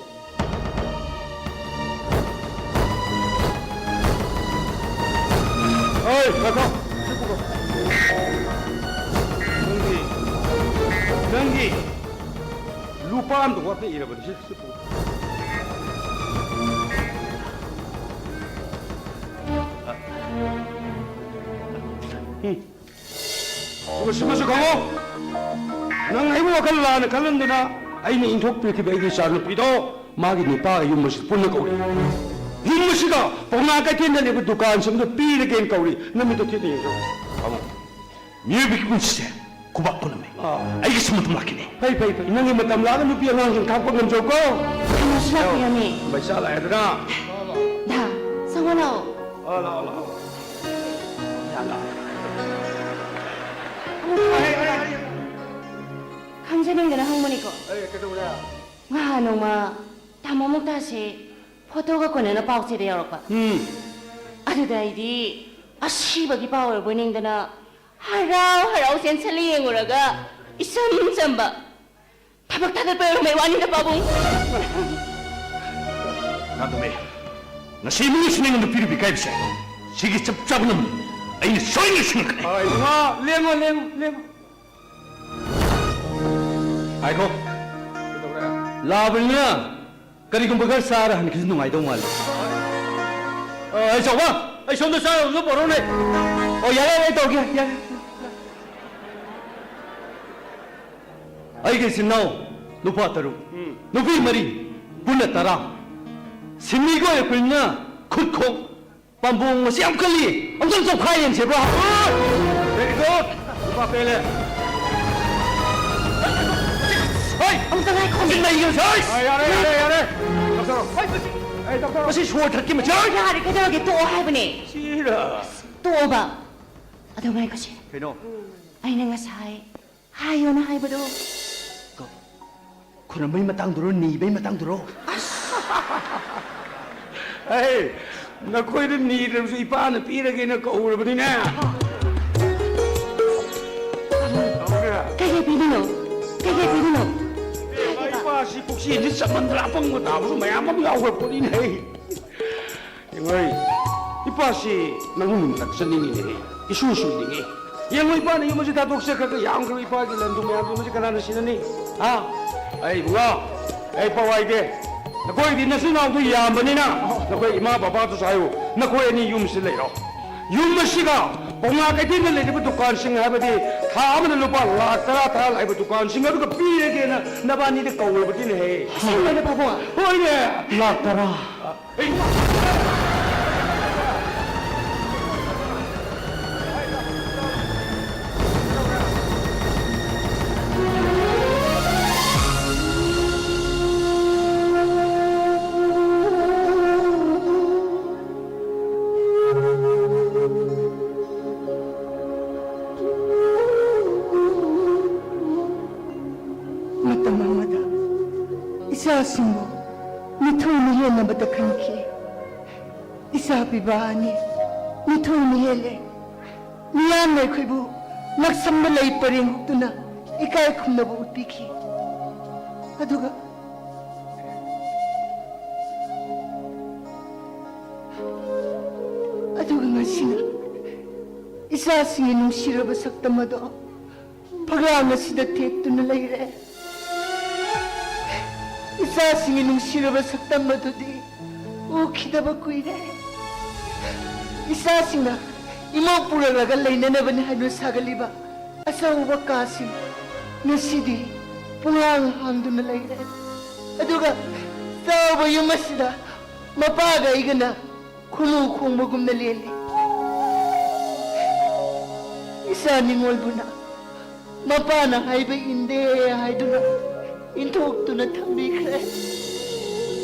ꯑꯣꯏ, ꯉꯥꯏꯈꯣ꯫ ꯁꯤ ꯄꯨꯈꯣ꯫ ꯅꯪꯒꯤ, ꯅꯪꯒꯤ ꯂꯨꯄꯥ ꯑꯝꯇ ꯋꯥꯠꯄ ꯏꯔꯕꯅꯤ꯫ ꯁꯤ, ꯁꯤ ꯄꯨꯈꯣ꯫ ꯎꯝ꯫ ꯑꯗꯨꯒ ꯁꯤꯃꯁꯨ ꯈꯪꯉꯣ, ꯅꯪ ꯑꯩꯕꯨ ꯋꯥꯈꯜ ꯂꯥꯟꯅ ꯈꯜꯍꯟꯗꯨꯅ ꯑꯩꯅ ꯏꯟꯊꯣꯛꯄꯤꯈꯤꯕ ꯑꯩꯒꯤ ꯏꯆꯥꯅꯨꯄꯤꯗꯣ ꯃꯥꯒꯤ ꯅꯨꯄꯥꯒ ꯌꯨꯝ ꯑꯁꯤꯗ ꯄꯨꯟꯅ ꯀꯧꯔꯤ꯫ ꯌꯨꯝ ꯑꯁꯤꯗ ꯄꯥꯎꯅꯥ ꯀꯩꯊꯦꯜꯗ ꯂꯩꯕ ꯗꯨꯀꯥꯟꯁꯤꯡꯗꯨ ꯄꯤꯔꯒꯦꯅ ꯀꯧꯔꯤ꯫ ꯅꯃꯤꯠꯇꯣ ꯊꯦꯠꯅ ꯌꯦꯡꯖꯧ꯫ ꯄꯥꯕꯨꯡ, ꯃꯤꯑꯣꯏꯕꯒꯤ ꯄꯨꯟꯁꯤꯁꯦ ꯈꯨꯕꯥꯛ ꯈꯨꯅꯝꯃꯦ꯫ ꯑꯥ꯫ ꯑꯩꯒꯤꯁꯨ ꯃꯇꯝ ꯂꯥꯛꯈꯤꯅꯤ꯫ ꯐꯩ, ꯐꯩ, ꯐꯩ꯫ ꯅꯪꯒꯤ ꯃꯇꯝ ꯂꯥꯛꯑꯒ ꯅꯨꯄꯤ ꯑꯉꯥꯡꯁꯤꯡ ꯊꯥꯛꯄ ꯉꯝꯖꯧꯀꯣ꯫ ꯀꯩꯅꯣꯁꯨ ꯂꯥꯛꯄꯤꯔꯝꯃꯦ꯫ ꯄꯩꯁꯥ ꯂꯥꯛꯑꯦꯗꯅ꯫ ꯗꯥ, ꯆꯪꯉꯣ ꯂꯥꯛꯑꯣ꯫ ꯑꯥ, ꯂꯥꯛꯑꯣ, ꯂꯥꯛꯑꯣ꯫ ꯌꯥ, ꯂꯥꯛꯑꯣ꯫ ꯑꯃꯨꯛ ꯈꯪꯖꯅꯤꯡꯗꯅ ꯍꯪꯕꯅꯤꯀꯣ꯫ ꯑꯦ, ꯀꯩꯗꯧꯔꯦ? ꯉꯍꯥꯟ ꯅꯣꯡꯃ ꯇꯥꯃꯣ ꯃꯨꯛꯇꯥꯁꯦ ꯐꯣꯇꯣꯒ ꯀꯣꯟꯅꯅ ꯄꯥꯎ ꯆꯦꯗ ꯌꯥꯎꯔꯛꯄ꯫ ꯎꯝ꯫ ꯑꯗꯨꯗ ꯑꯩꯗꯤ ꯑꯁꯤꯕꯒꯤ ꯄꯥꯎ ꯑꯣꯏꯔꯕꯣꯏ ꯅꯤꯡꯗꯅ ꯍꯔꯥꯎ ꯍꯔꯥꯎ ꯆꯦꯟꯁꯤꯜꯂ ꯌꯦꯡꯉꯨꯔꯒ ꯏꯆꯝ ꯆꯝꯕ ꯊꯕꯛ ꯊꯥꯒꯠꯄ ꯑꯣꯏꯔꯝꯕꯩ ꯋꯥꯅꯤꯗ, ꯄꯥꯕꯨꯡ꯫ ꯅꯥꯇꯣꯝꯕꯤ, ꯉꯁꯤ ꯏꯃꯨꯡ ꯑꯁꯤꯅ ꯑꯩꯉꯣꯟꯗ ꯄꯤꯔꯤꯕ ꯏꯀꯥꯏꯕꯁꯦ, ꯁꯤꯒꯤ ꯆꯞ ꯆꯥꯕ ꯂꯝ ꯑꯩꯅ ꯁꯣꯏꯗꯅ ꯁꯤꯡꯉꯛꯀꯅꯤ꯫ ꯍꯣꯏ, ꯏꯕꯨꯡꯉꯣ, ꯂꯦꯡꯉꯣ, ꯂꯦꯡꯉꯣ, ꯂꯦꯡꯉꯣ꯫ ꯉꯥꯏꯈꯣ꯫ ꯀꯩꯗꯧꯔꯦ? ꯂꯥꯛꯑꯕꯅꯤꯅ ꯀꯔꯤꯒꯨꯝꯕ ꯈꯔ ꯆꯥꯔ ꯍꯟꯈꯤꯁꯨ ꯅꯨꯡꯉꯥꯏꯗꯧ ꯃꯥꯜꯂꯤ꯫ ꯑ, ꯑꯩ ꯆꯥꯎꯕ, ꯑꯩ ꯁꯣꯝꯗ ꯆꯥꯅꯕꯗꯣ ꯄꯣꯔꯛꯎꯅꯦ꯫ ꯑꯣ, ꯌꯥꯔꯦ, ꯌꯥꯔꯦ, ꯑꯩ ꯇꯧꯔꯒꯦ, ꯌꯥꯔꯦ꯫ ꯑꯩꯒꯤ ꯏꯆꯤꯟ ꯏꯅꯥꯎ ꯅꯨꯄꯥ ꯇꯔꯨꯛ, ꯎꯝ꯫ ꯅꯨꯄꯤ ꯃꯔꯤ, ꯄꯨꯟꯅ ꯇꯔꯥ꯫ ꯁꯤꯟꯃꯤꯒ ꯑꯣꯏꯔꯛꯄꯅꯤꯅ ꯈꯨꯠ ꯈꯣꯡ ꯄꯥꯝꯕꯣꯝ ꯑꯁꯤ ꯌꯥꯝ ꯀꯜꯂꯤ꯫ ꯑꯝꯇꯪ ꯆꯞꯈꯥꯏ ꯌꯦꯡꯁꯦꯕ꯭ꯔꯣ? Very good. ꯅꯨꯄꯥ ꯄꯦꯜꯂꯦ꯫ ꯍꯣꯏ! ꯑꯃꯨꯛꯇ ꯉꯥꯏꯈꯣ꯫ ꯁꯤ ꯅꯩꯒꯅꯨ, ꯁꯤ! ꯑ, ꯌꯥꯔꯦ, ꯌꯥꯔꯦ, ꯌꯥꯔꯦ꯫ ꯂꯧꯊꯣꯔꯣ꯫ ꯍꯣꯏ, ꯃꯁꯤ ꯑꯩ ꯂꯧꯊꯣꯔꯣ꯫ ꯃꯁꯤ ꯁꯣꯔ ꯊꯠꯀꯦ, ꯃꯁꯤ! ꯌꯥꯔꯦ, ꯀꯩꯗꯧꯔꯒꯦ? ꯇꯣꯛꯑꯣ ꯍꯥꯏꯕꯅꯦ꯫ ꯁꯤꯔ꯫ ꯇꯣꯛꯑꯣꯕ꯫ ꯑꯗꯣ ꯉꯥꯏꯈꯣꯁꯦ꯫ ꯀꯩꯅꯣ? ꯑꯩꯅ ꯉꯁꯥꯏ ꯍꯥꯏꯌꯣꯅ ꯍꯥꯏꯕꯗꯣ꯫ ꯀ-, ꯈꯨꯔꯝꯕꯩ ꯃꯇꯥꯡꯗꯨꯔꯣ, ꯅꯤꯕꯩ ꯃꯇꯥꯡꯗꯨꯔꯣ? ꯑꯁ! ꯑꯩ ꯅꯈꯣꯏꯗ ꯅꯤꯗ꯭ꯔꯕꯁꯨ ꯏꯄꯥꯅ ꯄꯤꯔꯒꯦꯅ ꯀꯧꯔꯕꯅꯤꯅꯦ꯫ ꯆꯦꯟꯁꯤ ꯆꯠꯃꯟꯗꯅ ꯑꯄꯪꯕ ꯇꯥꯕꯁꯨ ꯃꯌꯥꯝ ꯑꯃ ꯌꯥꯎꯈ꯭ꯔ ꯄꯣꯠꯅꯤꯅꯦ꯫ ꯌꯦꯡꯉꯣꯏ, ꯏꯄꯥꯁꯤ ꯅꯪ ꯃꯤꯡ ꯆꯠꯆꯅꯤꯡꯉꯤꯅꯦ, ꯏꯁꯨ ꯁꯨꯏꯅꯤꯡꯉꯤ꯫ ꯌꯦꯡꯉꯣ, ꯏꯄꯥꯅ ꯌꯨꯝ ꯑꯁꯤ ꯊꯥꯗꯣꯛꯆꯈ꯭ꯔꯒ ꯌꯥꯝꯈ꯭ꯔꯕ ꯏꯄꯥꯒꯤ ꯂꯟꯗꯨ ꯃꯌꯥꯝꯗꯨ ꯃꯁꯤ ꯀꯅꯥꯅ ꯁꯤꯟꯅꯅꯤ? ꯍꯥ? ꯑꯩ ꯏꯕꯨꯡꯉꯣ, ꯑꯩ ꯄꯋꯥꯏꯗꯦ꯫ ꯅꯈꯣꯏꯗꯤ ꯅꯆꯤꯟ ꯅꯅꯥꯎꯗꯨ ꯌꯥꯝꯕꯅꯤꯅ ꯅꯈꯣꯏ ꯏꯃꯥ ꯕꯕꯥꯗꯨꯁꯨ ꯍꯥꯏꯌꯨ, ꯅꯈꯣꯏ ꯑꯅꯤ ꯌꯨꯝꯁꯤ ꯂꯩꯔꯣ꯫ ꯌꯨꯝ ꯑꯁꯤꯒ ꯄꯥꯎꯅꯥ ꯀꯩꯊꯦꯜꯗ ꯂꯩꯔꯤꯕ ꯗꯨꯀꯥꯟꯁꯤꯡ, ꯍꯥꯏꯕꯗꯤ ꯊꯥ ꯑꯃꯗ ꯂꯨꯄꯥ ꯂꯥꯛ ꯇꯔꯥ ꯇꯔꯥ ꯂꯥꯛꯏꯕ ꯗꯨꯀꯥꯟꯁꯤꯡ ꯑꯗꯨꯒ ꯄꯤꯔꯒꯦꯅ ꯅꯕꯥꯅꯤꯗ ꯀꯧꯔꯕꯗꯤꯅꯦꯍꯦ꯫ ꯑꯁꯦꯡꯕꯩꯅꯦ ꯄꯥꯕꯨꯡ? ꯍꯣꯏꯅꯦ꯫ ꯂꯥꯛ ꯇꯔꯥ꯫ ꯃꯇꯝ ꯑꯃꯗ ꯏꯆꯥꯁꯤꯡꯕꯨ ꯃꯤꯊꯨꯡ ꯃꯤꯍꯦꯟꯅꯕꯗ ꯈꯟꯈꯤ꯫ ꯏꯆꯥ ꯄꯤꯕ ꯑꯅꯤ ꯃꯤꯊꯨꯡ ꯃꯤꯍꯦꯜꯂꯦ꯫ ꯃꯤꯌꯥꯝꯅ ꯑꯩꯈꯣꯏꯕꯨ ꯉꯛꯁꯝꯗ ꯂꯩ ꯄꯔꯦꯡ ꯍꯨꯛꯇꯨꯅ ꯏꯀꯥꯏ ꯈꯨꯝꯅꯕ ꯎꯠꯄꯤꯈꯤ꯫ ꯑꯗꯨꯒ, ꯑꯗꯨꯒ ꯉꯁꯤꯅ ꯏꯆꯥꯁꯤꯡꯒꯤ ꯅꯨꯡꯁꯤꯔꯕ ꯁꯛꯇꯝ ꯑꯗꯣ ꯐꯛꯂꯥꯡ ꯑꯁꯤꯗ ꯊꯦꯠꯇꯨꯅ ꯂꯩꯔꯦ꯫ ꯏꯆꯥꯁꯤꯡꯒꯤ ꯅꯨꯡꯁꯤꯔꯕ ꯁꯛꯇꯝ ꯑꯗꯨꯗꯤ ꯎꯈꯤꯗꯕ ꯀꯨꯏꯔꯦ꯫ ꯏꯆꯥꯁꯤꯡꯅ ꯏꯃꯣꯛ ꯄꯨꯔꯛꯂꯒ ꯂꯩꯅꯅꯕꯅꯤ ꯍꯥꯏꯗꯨꯅ ꯁꯥꯒꯠꯂꯤꯕ ꯑꯆꯧꯕ ꯀꯥꯁꯤꯡ ꯉꯁꯤꯗꯤ ꯄꯨꯡꯍꯥꯡ ꯍꯥꯡꯗꯨꯅ ꯂꯩꯔꯦ꯫ ꯑꯗꯨꯒ ꯆꯥꯎꯕ ꯌꯨꯝ ꯑꯁꯤꯗ ꯃꯄꯥꯒ ꯑꯩꯒꯅ ꯈꯨꯅꯨ ꯈꯣꯡꯕꯒꯨꯝꯅ ꯂꯦꯜꯂꯤ꯫ ꯏꯆꯥ ꯅꯤꯡꯉꯣꯜꯕꯨꯅ ꯃꯄꯥꯅ ꯍꯥꯏꯕ ꯏꯟꯗꯦ ꯍꯥꯏꯗꯨꯅ ꯏꯟꯊꯣꯛꯇꯨꯅ ꯊꯝꯕꯤꯈ꯭ꯔꯦ꯫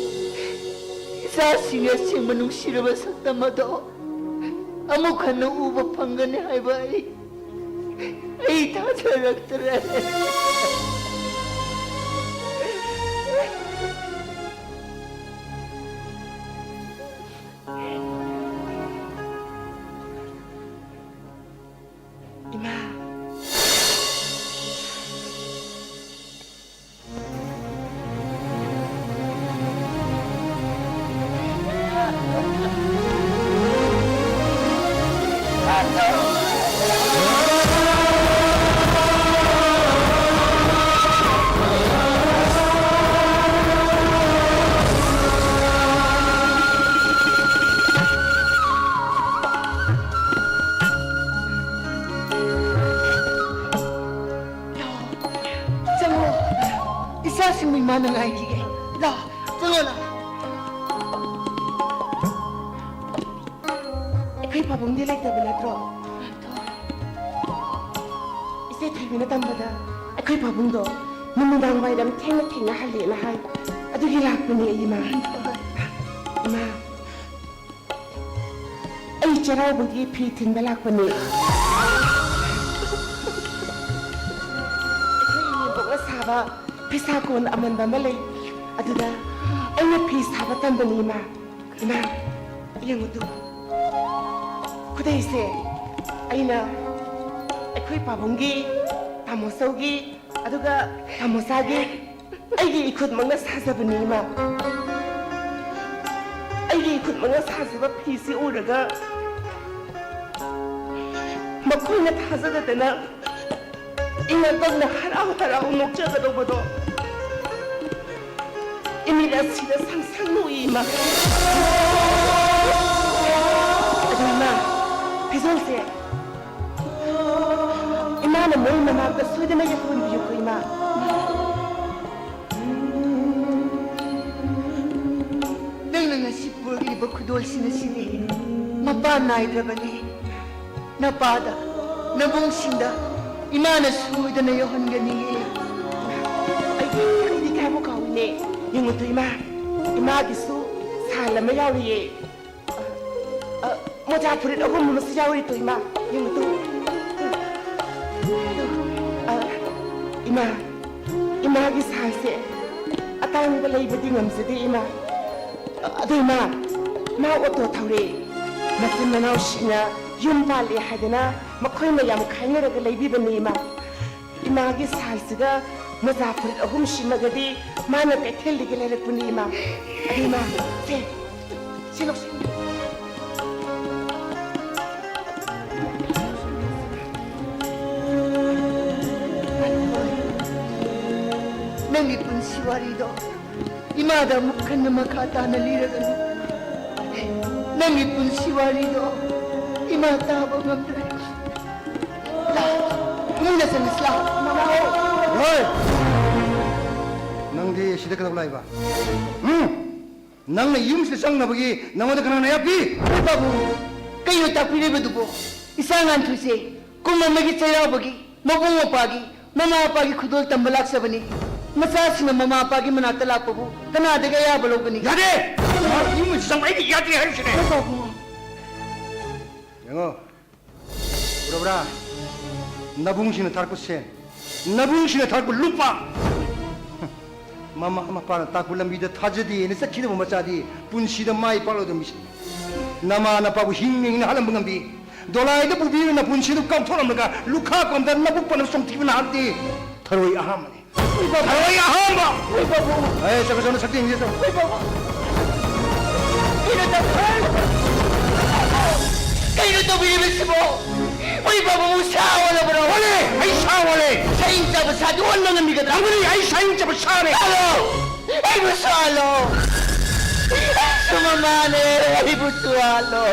ꯏꯆꯥꯁꯤꯡꯒꯤ ꯑꯁꯦꯡꯕ ꯅꯨꯡꯁꯤꯔꯕ ꯁꯛꯇꯝ ꯑꯗꯣ ꯑꯃꯨꯛ ꯍꯟꯅ ꯎꯕ ꯐꯪꯒꯅꯤ ꯍꯥꯏꯕ ꯑꯩ, ꯑꯩ ꯊꯥꯖꯔꯛꯇ꯭ꯔꯦ꯫ ꯏꯃꯥ꯫ ꯏꯆꯥꯁꯤꯡꯕꯨ ꯏꯃꯥꯅ ꯉꯥꯏꯈꯤꯒꯦ꯫ ꯂꯥꯛꯑꯣ, ꯆꯪꯉꯣ, ꯂꯥꯛꯑꯣ꯫ ꯑꯩꯈꯣꯏ ꯄꯥꯕꯨꯡꯗꯤ ꯂꯩꯇꯕ ꯅꯠꯇ꯭ꯔꯣ? ꯏꯆꯦ ꯊꯣꯏꯕꯤꯅ ꯇꯝꯕꯗ ꯑꯩꯈꯣꯏ ꯄꯥꯕꯨꯡꯗꯣ ꯅꯨꯃꯤꯗꯥꯡ ꯋꯥꯏꯔꯝ ꯊꯦꯡꯅ ꯊꯦꯡꯅ ꯍꯜꯂꯦꯅ ꯍꯥꯏ꯫ ꯑꯗꯨꯒꯤ ꯂꯥꯛꯄꯅꯦ ꯑꯩ, ꯏꯃꯥ꯫ ꯏꯃꯥ, ꯑꯩ ꯆꯩꯔꯥꯎꯕꯒꯤ ꯐꯤ ꯊꯤꯟꯕ ꯂꯥꯛꯄꯅꯦ꯫ ꯑꯩꯈꯣꯏ ꯏꯅꯦꯝꯕꯣꯛꯅ ꯁꯥꯕ ꯐꯤꯁꯥ ꯀꯣꯟ ꯑꯃꯟꯕ ꯑꯃ ꯂꯩ, ꯑꯗꯨꯗ ꯑꯩꯅ ꯐꯤ ꯁꯥꯕ ꯇꯝꯕꯅꯤ, ꯏꯃꯥ꯫ ꯏꯃꯥ, ꯌꯦꯡꯉꯨ ꯇꯨ꯫ ꯈꯨꯗꯩꯁꯦ ꯑꯩꯅ ꯑꯩꯈꯣꯏ ꯄꯥꯕꯨꯡꯒꯤ, ꯇꯥꯃꯣ ꯆꯧꯒꯤ, ꯑꯗꯨꯒ ꯇꯥꯃꯣꯆꯥꯒꯤ ꯑꯩꯒꯤ ꯏꯈꯨꯠꯃꯛꯅ ꯁꯥꯖꯕꯅꯤ, ꯏꯃꯥ꯫ ꯑꯩꯒꯤ ꯏꯈꯨꯠꯃꯛꯅ ꯁꯥꯖꯕ ꯐꯤꯁꯤ ꯎꯔꯒ ꯃꯈꯣꯏꯅ ꯊꯥꯖꯗꯗꯅ ꯏꯉꯥꯇꯧꯅ ꯍꯔꯥꯎ ꯍꯔꯥꯎ ꯅꯣꯛꯆꯒꯗꯧꯕꯗꯣ ꯏꯃꯤꯠ ꯑꯁꯤꯗ ꯁꯪ ꯁꯪ ꯎꯏ, ꯏꯃꯥ꯫ ꯑꯗꯨ ꯏꯃꯥ, ꯐꯤꯖꯣꯜꯁꯦ ꯏꯃꯥꯅ ꯃꯣꯏ ꯃꯅꯥꯛꯇ ꯁꯣꯏꯗꯅ ꯌꯧꯍꯟꯕꯤꯌꯨꯀꯣ, ꯏꯃꯥ꯫ ꯅꯪꯅ ꯉꯁꯤ ꯄꯨꯔꯛꯂꯤꯕ ꯈꯨꯗꯣꯜꯁꯤꯡ ꯑꯁꯤꯗꯤ ꯃꯄꯥꯟ ꯅꯥꯏꯗ꯭ꯔꯕꯅꯤ꯫ ꯅꯄꯥꯗ, ꯅꯕꯨꯡꯁꯤꯡꯗ ꯏꯃꯥꯅ ꯁꯣꯏꯗꯅ ꯌꯧꯍꯟꯒꯅꯤꯌꯦ꯫ ꯑꯩꯗꯤ, ꯑꯩꯗꯤ ꯀꯥꯏꯕꯨ ꯀꯥꯎꯏꯅꯦ꯫ ꯌꯦꯡꯉꯨ ꯇꯨ ꯏꯃꯥ, ꯏꯃꯥꯒꯤꯁꯨ ꯁꯥꯜ ꯑꯃ ꯌꯥꯎꯔꯤꯌꯦ꯫ ꯑ, ꯃꯣꯖꯥ ꯐꯨꯔꯤꯠ ꯑꯍꯨꯝ ꯑꯃꯁꯨ ꯌꯥꯎꯔꯤ ꯇꯨ ꯏꯃꯥ꯫ ꯌꯦꯡꯉꯨ ꯇꯨ꯫ ꯑ, ꯏꯃꯥ, ꯏꯃꯥꯒꯤ ꯁꯥꯜꯁꯦ ꯑꯇꯥꯡꯕ ꯂꯩꯕꯗꯤ ꯉꯝꯖꯗꯦ ꯏꯃꯥ꯫ ꯑ, ꯑꯗꯨ ꯏꯃꯥ, ꯃꯥ ꯑꯣꯇꯣ ꯊꯧꯔꯦ꯫ ꯃꯆꯤꯟ ꯃꯅꯥꯎꯁꯤꯡꯅ ꯌꯨꯝ ꯄꯥꯜꯂꯦ ꯍꯥꯏꯗꯅ ꯃꯈꯣꯏ ꯃꯌꯥꯝ ꯈꯥꯏꯅꯔꯒ ꯂꯩꯕꯤꯕꯅꯤ ꯏꯃꯥ꯫ ꯏꯃꯥꯒꯤ ꯁꯥꯜꯁꯤꯒ ꯃꯣꯖꯥ ꯐꯨꯔꯤꯠ ꯑꯍꯨꯝ ꯁꯤꯃꯒꯗꯤ ꯃꯥꯅ ꯀꯩꯊꯦꯜꯗꯒꯤ ꯂꯩꯔꯛꯄꯅꯤ ꯏꯃꯥ꯫ ꯑꯗꯨ ꯏꯃꯥ, ꯁꯦ, ꯁꯤ ꯂꯧꯁꯤꯟꯕꯤꯌꯨ꯫ ꯅꯪꯒꯤ ꯄꯨꯟꯁꯤ ꯋꯥꯔꯤꯗꯣ ꯏꯃꯥꯗ ꯑꯃꯨꯛ ꯍꯟꯅ ꯃꯈꯥ ꯇꯥꯅ ꯂꯤꯔꯒꯅꯨ꯫ ꯅꯪꯒꯤ ꯄꯨꯟꯁꯤ ꯋꯥꯔꯤꯗꯣ ꯏꯃꯥ ꯇꯥꯕ ꯉꯝꯗ꯭ꯔꯦ꯫ ꯂꯥꯛꯑꯣ, ꯏꯃꯨꯡꯗ ꯆꯪꯉꯁꯤ ꯂꯥꯛꯑꯣ꯫ ꯍꯣꯏ꯫ ꯅꯪꯗꯤ ꯁꯤꯗ ꯀꯩꯗꯧ ꯂꯥꯛꯏꯕ? ꯎꯝ? ꯅꯪꯅ ꯌꯨꯝꯁꯤꯗ ꯆꯪꯅꯕꯒꯤ ꯅꯪꯉꯣꯟꯗ ꯀꯅꯥꯅ ꯑꯌꯥ ꯄꯤ? ꯍꯣꯏ ꯄꯥꯕꯨꯡ, ꯀꯩꯅꯣ ꯇꯥꯛꯄꯤꯔꯤꯕꯗꯨꯕꯣ? ꯏꯆꯥ ꯉꯥꯟꯊꯣꯏꯁꯦ ꯀꯨꯝ ꯑꯃꯒꯤ ꯆꯩꯔꯥꯎꯕꯒꯤ ꯃꯕꯨꯡ ꯃꯧꯄ꯭ꯋꯥꯒꯤ, ꯃꯃꯥ ꯃꯄꯥꯒꯤ ꯈꯨꯗꯣꯜ ꯇꯝꯕ ꯂꯥꯛꯆꯕꯅꯤ꯫ ꯃꯆꯥꯁꯤꯡꯅ ꯃꯃꯥ ꯃꯄꯥꯒꯤ ꯃꯅꯥꯛꯇ ꯂꯥꯛꯄꯕꯨ ꯀꯅꯥꯗꯒꯤ ꯑꯌꯥꯕ ꯂꯧꯒꯅꯤ? ꯌꯥꯗꯦ! ꯌꯨꯝꯁꯤꯗ ꯆꯪꯕ ꯑꯩꯗꯤ ꯌꯥꯗꯦ ꯍꯥꯏꯔꯤꯁꯤꯅꯦ꯫ ꯍꯣꯏ ꯄꯥꯕꯨꯡ꯫ ꯌꯦꯡꯉꯣ, ꯎꯔꯕ꯭ꯔꯥ? ꯅꯕꯨꯡꯁꯤꯡꯅ ꯊꯥꯔꯛꯄ ꯁꯦꯟ, ꯅꯕꯨꯡꯁꯤꯡꯅ ꯊꯥꯔꯛꯄ ꯂꯨꯄꯥ꯫ ꯃꯃꯥ ꯃꯄꯥꯅ ꯇꯥꯛꯄ ꯂꯝꯕꯤꯗ ꯊꯥꯖꯗꯦꯅ ꯆꯠꯈꯤꯗꯕ ꯃꯆꯥꯗꯤ ꯄꯨꯟꯁꯤꯗ ꯃꯥꯏ ꯄꯥꯛꯂꯣꯏꯗꯕ ꯃꯤꯁꯛꯅꯤ꯫ ꯅꯃꯥ ꯅꯄꯥꯕꯨ ꯍꯤꯡꯅ ꯍꯤꯡꯅ ꯍꯥꯠꯂꯝꯕ ꯉꯝꯕꯤ, ꯗꯣꯂꯥꯏꯗ ꯄꯨꯕꯤꯗꯨꯅ ꯄꯨꯟꯁꯤꯗꯨ ꯀꯥꯎꯊꯣꯛꯂꯝꯂꯒ ꯂꯨꯈꯥ ꯀꯣꯝꯗ ꯅꯕꯨꯛ ꯄꯟꯅ ꯆꯣꯡꯊꯤꯕ ꯅꯍꯥꯛꯇꯤ ꯊꯔꯣꯏ ꯑꯍꯥꯝꯕꯅꯤ꯫ ꯊꯔꯣꯏ ꯑꯍꯥꯝꯕ! ꯍꯣꯏ ꯄꯥꯕꯨꯡ꯫ ꯑꯦ, ꯆꯠꯈ꯭ꯔꯣ, ꯆꯠꯈ꯭ꯔꯣ, ꯁꯛꯇꯤ ꯌꯦꯡꯁꯤ, ꯆꯠꯈ꯭ꯔꯣ꯫ ꯍꯣꯏ ꯄꯥꯕꯨꯡ꯫ ꯀꯩꯅꯣ ꯇꯧ-, ꯀꯩꯅꯣ ꯇꯧꯕꯤꯔꯤꯕꯁꯤꯕꯣ? ꯍꯣꯏ ꯄꯥꯕꯨꯡ, ꯁꯥ ꯑꯣꯜꯂꯕ꯭ꯔꯣ? ꯑꯣꯜꯂꯦ! ꯑꯩ ꯁꯥ ꯑꯣꯜꯂꯦ! ꯁꯥꯍꯤꯡ ꯆꯥꯕ ꯁꯥꯗꯤ ꯑꯣꯟꯕ ꯉꯝꯕꯤꯒꯗ꯭ꯔꯥ? ꯉꯝꯒꯅꯤ! ꯑꯩ ꯁꯥꯍꯤꯡ ꯆꯥꯕ ꯁꯥꯅꯦ! ꯍꯜꯂꯣ! ꯑꯩꯕꯨ ꯁꯥꯍꯜꯂꯣ! ꯑꯩꯁꯨ ꯃꯃꯥꯅꯦ! ꯑꯩꯕꯨ ꯁꯥꯍꯜꯂꯣ!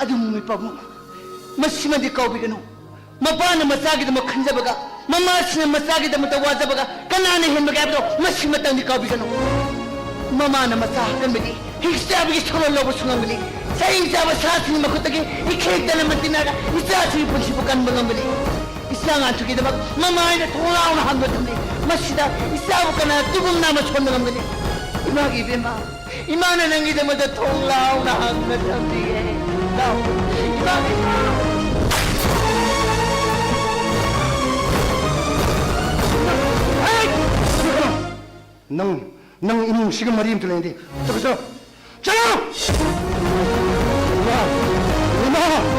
ꯑꯗꯨꯕꯨ ꯃꯣꯏ ꯄꯥꯕꯨꯡ, ꯃꯁꯤꯃꯗꯤ ꯀꯥꯎꯕꯤꯒꯅꯨ꯫ ꯃꯄꯥꯅ ꯃꯆꯥꯒꯤꯗꯃꯛ ꯈꯟꯖꯕꯒ, ꯃꯃꯥꯁꯤꯅ ꯃꯆꯥꯒꯤꯗꯃꯛꯇ ꯋꯥꯖꯕꯒ ꯀꯅꯥꯅ ꯍꯦꯟꯕꯒꯦ ꯍꯥꯏꯕꯗꯣ ꯃꯁꯤꯃꯇꯪꯗꯤ ꯀꯥꯎꯕꯤꯒꯅꯨ꯫ ꯃꯃꯥꯅ ꯃꯆꯥ ꯍꯥꯞꯀꯟꯕꯗꯤ ꯍꯤꯡꯆꯥꯕꯒꯤ ꯁꯧꯔ ꯂꯧꯕꯁꯨ ꯉꯝꯒꯅꯤ꯫ ꯆꯍꯤ ꯆꯥꯕ ꯁꯥꯁꯤꯡꯒꯤ ꯃꯈꯨꯠꯇꯒꯤ ꯏꯈꯦꯛꯇꯅ ꯃꯟꯇꯤꯟꯅꯔꯒ ꯏꯆꯥꯁꯤꯡꯒꯤ ꯄꯨꯟꯁꯤꯕꯨ ꯀꯟꯕ ꯉꯝꯒꯅꯤ꯫ ꯏꯆꯥ ꯉꯥꯟꯊꯣꯏꯒꯤꯗꯃꯛ ꯃꯃꯥ ꯑꯩꯅ ꯊꯣꯡ ꯂꯥꯎꯅ ꯍꯥꯡꯗꯨꯅ ꯊꯝꯂꯤ꯫ ꯃꯁꯤꯗ ꯏꯆꯥꯕꯨ ꯀꯅꯥ ꯇꯨꯕꯨꯝ ꯅꯥꯝꯃ ꯁꯣꯟꯕ ꯉꯝꯒꯅꯤ? ꯏꯃꯥꯒꯤ ꯏꯕꯦꯝꯃ, ꯏꯃꯥꯅ ꯅꯪꯒꯤꯗꯃꯛꯇ ꯊꯣꯡ ꯂꯥꯎꯅ ꯍꯥꯡꯗꯨꯅ ꯊꯝꯂꯤꯌꯦ꯫ ꯂꯥꯎ, ꯏꯃꯥꯒꯤ ꯏꯃꯥ! ꯍꯩ! ꯅꯪ, ꯅꯪ ꯏꯃꯨꯡꯁꯤꯒ ꯃꯔꯤ ꯑꯝꯇ ꯂꯩꯅꯗꯦ꯫ ꯆꯠꯂꯣ, ꯆꯠꯂꯣ! ꯆꯠꯂꯣ! ꯏꯃꯥ! ꯏꯃꯥ!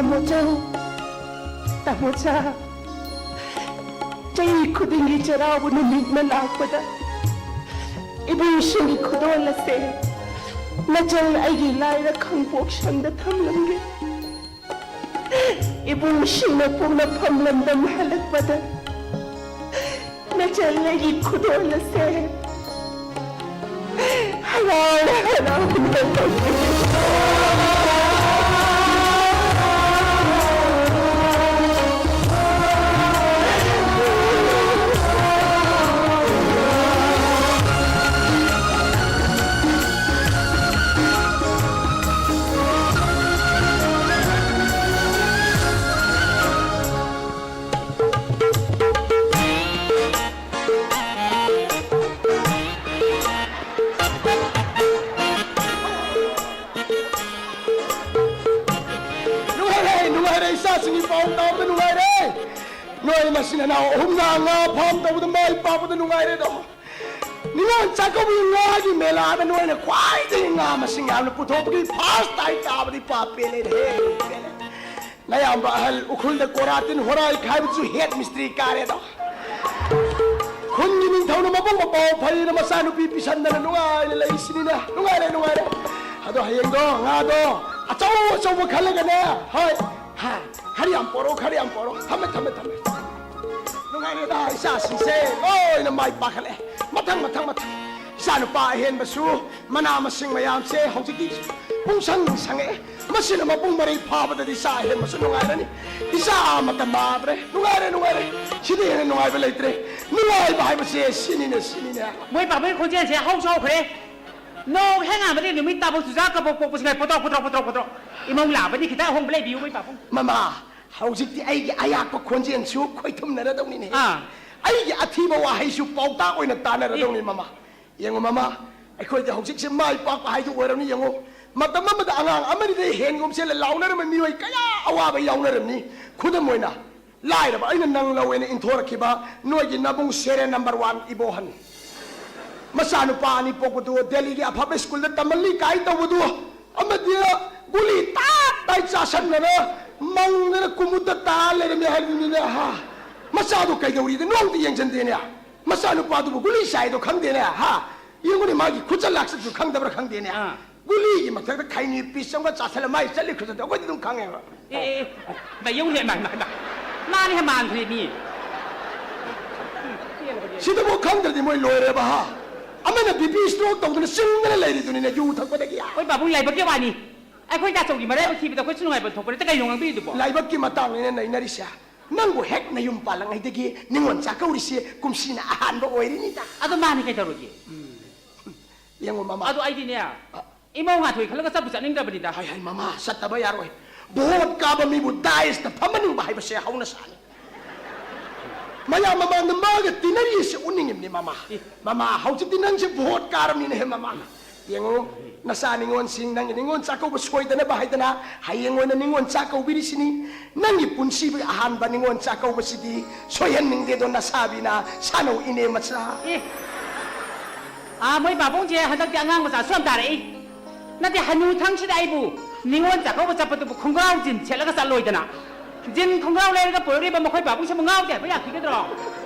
ꯇꯥꯃꯣꯆꯧ, ꯇꯥꯃꯣꯆꯥ, ꯆꯍꯤ ꯈꯨꯗꯤꯡꯒꯤ ꯆꯩꯔꯥꯎꯕ ꯅꯨꯃꯤꯠꯅ ꯂꯥꯛꯄꯗ ꯏꯕꯨꯡꯁꯤꯡꯒꯤ ꯈꯨꯗꯣꯜ ꯑꯁꯦ ꯅꯆꯜ ꯑꯩꯒꯤ ꯂꯥꯏꯔ ꯈꯪꯄꯣꯛꯁꯪꯗ ꯊꯝꯂꯝꯒꯦ꯫ ꯏꯕꯨꯡꯁꯤꯡꯅ ꯄꯣꯛꯅꯐꯝ ꯂꯝꯗꯝ ꯍꯜꯂꯛꯄꯗ ꯅꯆꯜ ꯑꯩꯒꯤ ꯈꯨꯗꯣꯜ ꯑꯁꯦ ꯍꯔꯥꯎ ꯍꯔꯥꯎꯅ ꯂꯧꯒꯦ꯫ ꯅꯨꯡꯉꯥꯏꯔꯦ, ꯅꯨꯡꯉꯥꯏꯔꯦ, ꯏꯆꯥꯁꯤꯡꯒꯤ ꯄꯥꯎ ꯇꯥꯕꯗ ꯅꯨꯡꯉꯥꯏꯔꯦ꯫ ꯅꯣꯏ ꯃꯆꯤꯟ ꯃꯅꯥꯎ ꯑꯍꯨꯝꯅ ꯉꯥ ꯐꯥꯝ ꯇꯧꯕꯗ ꯃꯥꯏ ꯄꯥꯛꯄꯗ ꯅꯨꯡꯉꯥꯏꯔꯦꯗꯣ꯫ ꯅꯤꯉꯣꯜ ꯆꯥꯛꯀꯧꯕꯒꯤ ꯉꯥꯒꯤ ꯃꯦꯂꯥꯗ ꯅꯣꯏꯅ ꯈ꯭ꯋꯥꯏꯗꯒꯤ ꯉꯥ ꯃꯁꯤꯡ ꯌꯥꯝꯅ ꯄꯨꯊꯣꯛꯄꯒꯤ first prize ꯇꯥꯕꯗꯤ ꯄꯥꯞ ꯄꯦꯜꯂꯦ, ꯄꯦꯜꯂꯦ꯫ ꯅꯌꯥꯝꯕ ꯑꯍꯜ ꯎꯈ꯭ꯔꯨꯜꯗ ꯀꯣꯔꯥꯇꯤꯟ ꯍꯣꯔꯥꯏ ꯈꯥꯏꯕꯗꯨꯁꯨ head ꯃꯤꯁꯇ꯭ꯔꯤ ꯀꯥꯔꯦꯗꯣ꯫ ꯈꯨꯟꯒꯤ ꯅꯤꯡꯊꯧꯅ ꯃꯕꯨꯡ ꯃꯄꯥꯎ ꯐꯩꯅ ꯃꯆꯥꯅꯨꯄꯤ ꯄꯤꯁꯟꯗꯅ ꯅꯨꯡꯉꯥꯏꯅ ꯂꯩꯁꯤꯅꯤꯅꯦ꯫ ꯅꯨꯡꯉꯥꯏꯔꯦ, ꯅꯨꯡꯉꯥꯏꯔꯦ꯫ ꯑꯗꯣ ꯍꯌꯦꯡꯗꯣ ꯉꯥꯗꯣ ꯑꯆꯧ ꯑꯆꯧꯕ ꯈꯜꯂꯒꯅꯦ꯫ ꯍꯣꯏ꯫ ꯍꯥ, ꯈꯔ ꯌꯥꯝ ꯄꯣꯔꯛꯑꯣ, ꯈꯔ ꯌꯥꯝ ꯄꯣꯔꯛꯑꯣ꯫ ꯊꯝꯃꯦ, ꯊꯝꯃꯦ, ꯊꯝꯃꯦ꯫ ꯅꯨꯡꯉꯥꯏꯔꯦꯗ, ꯏꯆꯥꯁꯤꯡꯁꯦ ꯂꯣꯏꯅ ꯃꯥꯏ ꯄꯥꯛꯈꯠꯂꯦ꯫ ꯃꯊꯪ, ꯃꯊꯪ, ꯃꯊꯪ꯫ ꯏꯆꯥ ꯅꯨꯄꯥ ꯑꯍꯦꯟꯕꯁꯨ ꯃꯅꯥ ꯃꯁꯤꯡ ꯃꯌꯥꯝꯁꯦ ꯍꯧꯖꯤꯛꯇꯤ ꯄꯨꯡꯁꯪ ꯁꯪꯉꯛꯑꯦ꯫ ꯃꯁꯤꯅ ꯃꯄꯨꯡ ꯃꯔꯩ ꯐꯥꯕꯗꯗꯤ ꯏꯆꯥ ꯑꯍꯦꯟꯕꯁꯨ ꯅꯨꯡꯉꯥꯏꯔꯅꯤ꯫ ꯏꯆꯥ ꯑꯃꯠꯇ ꯃꯥꯗ꯭ꯔꯦ꯫ ꯅꯨꯡꯉꯥꯏꯔꯦ, ꯅꯨꯡꯉꯥꯏꯔꯦ꯫ ꯁꯤꯗꯤ ꯍꯦꯟꯅ ꯅꯨꯡꯉꯥꯏꯕ ꯂꯩꯇ꯭ꯔꯦ꯫ ꯅꯨꯡꯉꯥꯏꯕ ꯍꯥꯏꯕꯁꯦ ꯁꯤꯅꯤꯅꯦ, ꯁꯤꯅꯤꯅꯦ꯫ ꯃꯣꯏ ꯄꯥꯕꯩ ꯈꯣꯟꯖꯦꯜꯁꯦ ꯍꯧꯁꯨ ꯍꯧꯈ꯭ꯔꯦ꯫ ꯅꯣꯡ ꯍꯦꯛ ꯉꯥꯟꯕꯗꯒꯤ ꯅꯨꯃꯤꯠ ꯇꯥꯕꯧ ꯆꯨꯖꯥꯛ ꯀꯕꯣꯛ ꯄꯣꯛꯄꯁꯤꯡ ꯄꯣꯇ꯭ꯔꯣꯛ, ꯄꯣꯇ꯭ꯔꯣꯛ, ꯄꯣꯇ꯭ꯔꯣꯛ, ꯄꯣꯇ꯭ꯔꯣꯛ꯫ ꯏꯃꯧ ꯂꯥꯛꯑꯕꯗꯤ ꯈꯤꯇꯪ ꯑꯍꯣꯡꯕ ꯂꯩꯕꯤꯌꯨ, ꯃꯣꯏ ꯄꯥꯕꯨꯡ꯫ ꯃꯃꯥ, ꯍꯧꯖꯤꯛꯇꯤ ꯑꯩꯒꯤ ꯑꯌꯥꯛꯄ ꯈꯣꯟꯖꯦꯜꯁꯨ ꯈꯣꯏꯊꯨꯝꯅꯔꯗꯧꯅꯤꯅꯦ꯫ ꯑꯥ꯫ ꯑꯩꯒꯤ ꯑꯊꯤꯕ ꯋꯥꯍꯩꯁꯨ ꯄꯥꯎꯇꯥꯛ ꯑꯣꯏꯅ ꯇꯥꯟꯅꯔꯗꯧꯅꯤ, ꯏ꯫ ꯃꯃꯥ꯫ ꯌꯦꯡꯉꯨ, ꯃꯃꯥ, ꯑꯩꯈꯣꯏꯗꯤ ꯍꯧꯖꯤꯛꯁꯦ ꯃꯥꯏ ꯄꯥꯛꯄ ꯍꯥꯏꯗꯨ ꯑꯣꯏꯔꯕꯅꯤ꯫ ꯌꯦꯡꯉꯨ, ꯃꯇꯝ ꯑꯃꯗ ꯑꯉꯥꯡ ꯑꯃꯅꯤꯗꯩ ꯍꯦꯟꯒꯨꯝꯁꯦꯅ ꯂꯥꯎꯅꯔꯝꯕ ꯃꯤꯑꯣꯏ ꯀꯌꯥ ꯑꯋꯥꯕ ꯌꯥꯎꯅꯔꯝꯃꯤ꯫ ꯈꯨꯗꯝ ꯑꯣꯏꯅ, ꯂꯥꯏꯔꯕ ꯑꯩꯅ ꯅꯪ ꯂꯧꯋꯦꯅ ꯏꯟꯊꯣꯔꯛꯈꯤꯕ ꯅꯣꯏꯒꯤ ꯅꯕꯨꯡ serial number one ꯏꯕꯣꯍꯟ꯫ ꯃꯆꯥꯅꯨꯄꯥ ꯑꯅꯤ ꯄꯣꯛꯄꯗꯨ ꯗꯦꯜꯂꯤꯒꯤ ꯑꯐꯕ ꯁ꯭ꯀꯨꯜꯗ ꯇꯝꯍꯜꯂꯤ ꯀꯥꯏ ꯇꯧꯕꯗꯨ, ꯑꯃꯗꯤ ꯒꯨꯂꯤ ꯇꯥꯞ ꯇꯥꯏ ꯆꯥꯁꯟꯗꯅ ꯃꯪꯗꯅ ꯀꯨꯃꯨꯗ ꯇꯥ ꯂꯩꯔꯝꯃꯦ ꯍꯥꯏꯕꯅꯤꯅꯦ, ꯍꯥ? ꯃꯆꯥꯗꯣ ꯀꯩꯗꯧꯔꯤꯗ ꯅꯣꯡꯇ ꯌꯦꯡꯁꯤꯟꯗꯦꯅꯦ? ꯃꯆꯥꯅꯨꯄꯥꯗꯨꯕꯨ ꯒꯨꯂꯤ ꯆꯥꯏꯗꯣ ꯈꯪꯗꯦꯅꯦ, ꯍꯥ? ꯌꯦꯡꯉꯨꯅꯦ, ꯃꯥꯒꯤ ꯈꯨꯠꯆꯠ ꯂꯥꯛꯆꯠꯁꯨ ꯈꯪꯗꯕ꯭ꯔꯥ ꯈꯪꯗꯦꯅꯦ꯫ ꯑꯥ꯫ ꯒꯨꯂꯤꯒꯤ ꯃꯊꯛꯇ ꯈꯩꯅꯤ ꯄꯤꯁ ꯑꯃꯒ ꯆꯥꯁꯤꯜꯂ ꯃꯥꯏ ꯆꯠꯂꯤ ꯈꯨꯠꯆꯠꯇꯣ ꯑꯩꯈꯣꯏꯗꯤ ꯑꯗꯨꯝ ꯈꯪꯉꯦꯕ꯫ ꯑꯦ, ꯑꯦ, ꯑꯦ, ꯃꯥ ꯌꯦꯡꯉꯨꯅꯦ, ꯃꯥ, ꯃꯥ, ꯃꯥ꯫ ꯃꯥꯅ ꯍꯦꯟ ꯃꯥꯟꯈ꯭ꯔꯦ ꯃꯤ꯫ ꯁꯤꯗꯕꯨ ꯈꯪꯗ꯭ꯔꯗꯤ ꯃꯣꯏ ꯂꯣꯏꯔꯦꯕ, ꯍꯥ? ꯑꯃꯅ ꯕꯤ ꯄꯤ ꯁ꯭ꯇ꯭ꯔꯣꯛ ꯇꯧꯗꯅ ꯆꯤꯡꯗꯅ ꯂꯩꯔꯤꯗꯨꯅꯤꯅꯦ, ꯌꯨ ꯊꯛꯄꯗꯒꯤ꯫ ꯍꯣꯏ, ꯄꯥꯕꯨꯡ, ꯂꯥꯏꯕꯛꯀꯤ ꯋꯥꯅꯤ꯫ ꯑꯩꯈꯣꯏ ꯇꯥꯆꯧꯒꯤ ꯃꯔꯥꯏꯕꯛ ꯊꯤꯕꯗ ꯑꯩꯈꯣꯏꯁꯨ ꯅꯨꯡꯉꯥꯏꯕ ꯊꯣꯛꯄ ꯅꯠꯇꯦ, ꯀꯩꯅꯣ ꯉꯥꯡꯕꯤꯔꯤꯗꯨꯕꯣ? ꯂꯥꯏꯕꯛꯀꯤ ꯃꯇꯥꯡꯅꯤꯅꯦ ꯅꯩꯅꯔꯤꯁꯦ꯫ ꯅꯪꯕꯨ ꯍꯦꯛ ꯅꯌꯨꯝ ꯄꯥꯜꯂꯛꯉꯩꯗꯒꯤ ꯅꯤꯉꯣꯜ ꯆꯥꯛꯀꯧꯔꯤꯁꯦ ꯀꯨꯝꯁꯤꯅ ꯑꯍꯥꯟꯕ ꯑꯣꯏꯔꯤꯅꯤꯗ꯫ ꯑꯗꯣ ꯃꯥꯅꯤ ꯀꯩꯗꯧꯔꯒꯦ? ꯌꯦꯡꯉꯣ ꯃꯃꯥ꯫ ꯑꯗꯣ ꯑꯩꯗꯤꯅꯦ, ꯑ꯫ ꯏꯃꯧ ꯉꯥꯊꯣꯏ ꯈꯜꯂꯒ ꯆꯠꯄꯨ ꯆꯠꯅꯤꯡꯗ꯭ꯔꯕꯅꯤꯗ꯫ ꯍꯥꯏ, ꯍꯥꯏ, ꯃꯃꯥ, ꯆꯠꯇꯕ ꯌꯥꯔꯣꯏ꯫ ꯚꯣꯠ ꯀꯥꯕ ꯃꯤꯕꯨ ꯗꯥꯏꯁꯇ ꯐꯝꯍꯟꯅꯤꯡꯕ ꯍꯥꯏꯕꯁꯦ ꯍꯧꯅ ꯁꯥꯅꯤ꯫ ꯃꯌꯥꯝ ꯃꯃꯥꯡꯗ ꯃꯥꯒ ꯇꯤꯟꯅꯔꯤꯁꯦ ꯎꯠꯅꯤꯡꯉꯤꯕꯅꯤ, ꯃꯃꯥ꯫ ꯑꯦ꯫ ꯃꯃꯥ, ꯍꯧꯖꯤꯛꯇꯤ ꯅꯪꯁꯦ ꯚꯣꯠ ꯀꯥꯔꯕꯅꯤꯅꯦꯍꯦ, ꯃꯃꯥ꯫ ꯌꯦꯡꯉꯨ, ꯅꯆꯥ ꯅꯤꯉꯣꯜꯁꯤꯡ, ꯅꯪꯒꯤ ꯅꯤꯉꯣꯜ ꯆꯥꯛꯀꯧꯕ ꯁꯣꯏꯗꯅꯕ ꯍꯥꯏꯗꯅ ꯍꯌꯦꯡ ꯑꯣꯏꯅ ꯅꯤꯉꯣꯜ ꯆꯥꯛ ꯀꯧꯕꯤꯔꯤꯁꯤꯅꯤ꯫ ꯅꯪꯒꯤ ꯄꯨꯟꯁꯤꯒꯤ ꯑꯍꯥꯟꯕ ꯅꯤꯉꯣꯜ ꯆꯥꯛꯀꯧꯕꯁꯤꯗꯤ ꯁꯣꯏꯍꯟꯅꯤꯡꯗꯦꯗꯣ ꯅꯁꯥꯕꯤꯅ ꯁꯥꯟꯅꯧ, ꯏꯅꯦ ꯃꯆꯥ꯫ ꯑꯦ, ꯑꯥ, ꯃꯣꯏ ꯄꯥꯕꯨꯡꯁꯦ ꯍꯟꯗꯛꯇꯤ ꯑꯉꯥꯡ ꯃꯆꯥꯁꯨ ꯌꯥꯝ ꯇꯥꯔꯛꯏ꯫ ꯅꯠꯇꯦ, ꯍꯅꯨ ꯊꯪꯁꯤꯗ ꯑꯩꯕꯨ ꯅꯤꯉꯣꯜ ꯆꯥꯛꯀꯧꯕ ꯆꯠꯄꯗꯨꯕꯨ ꯈꯣꯡꯒ꯭ꯔꯥꯎ ꯖꯤꯟ ꯁꯦꯠꯂꯒ ꯆꯠꯂꯣꯏꯗꯅ? ꯖꯤꯟ ꯈꯣꯡꯒ꯭ꯔꯥꯎ ꯂꯩꯔꯒ ꯄꯨꯔꯛꯂꯤꯕ ꯃꯈꯣꯏ ꯄꯥꯕꯨꯡꯁꯤꯕꯨ ꯉꯥꯎꯗꯦ ꯍꯥꯏꯕ ꯌꯥꯈꯤꯒꯗ꯭ꯔꯣ?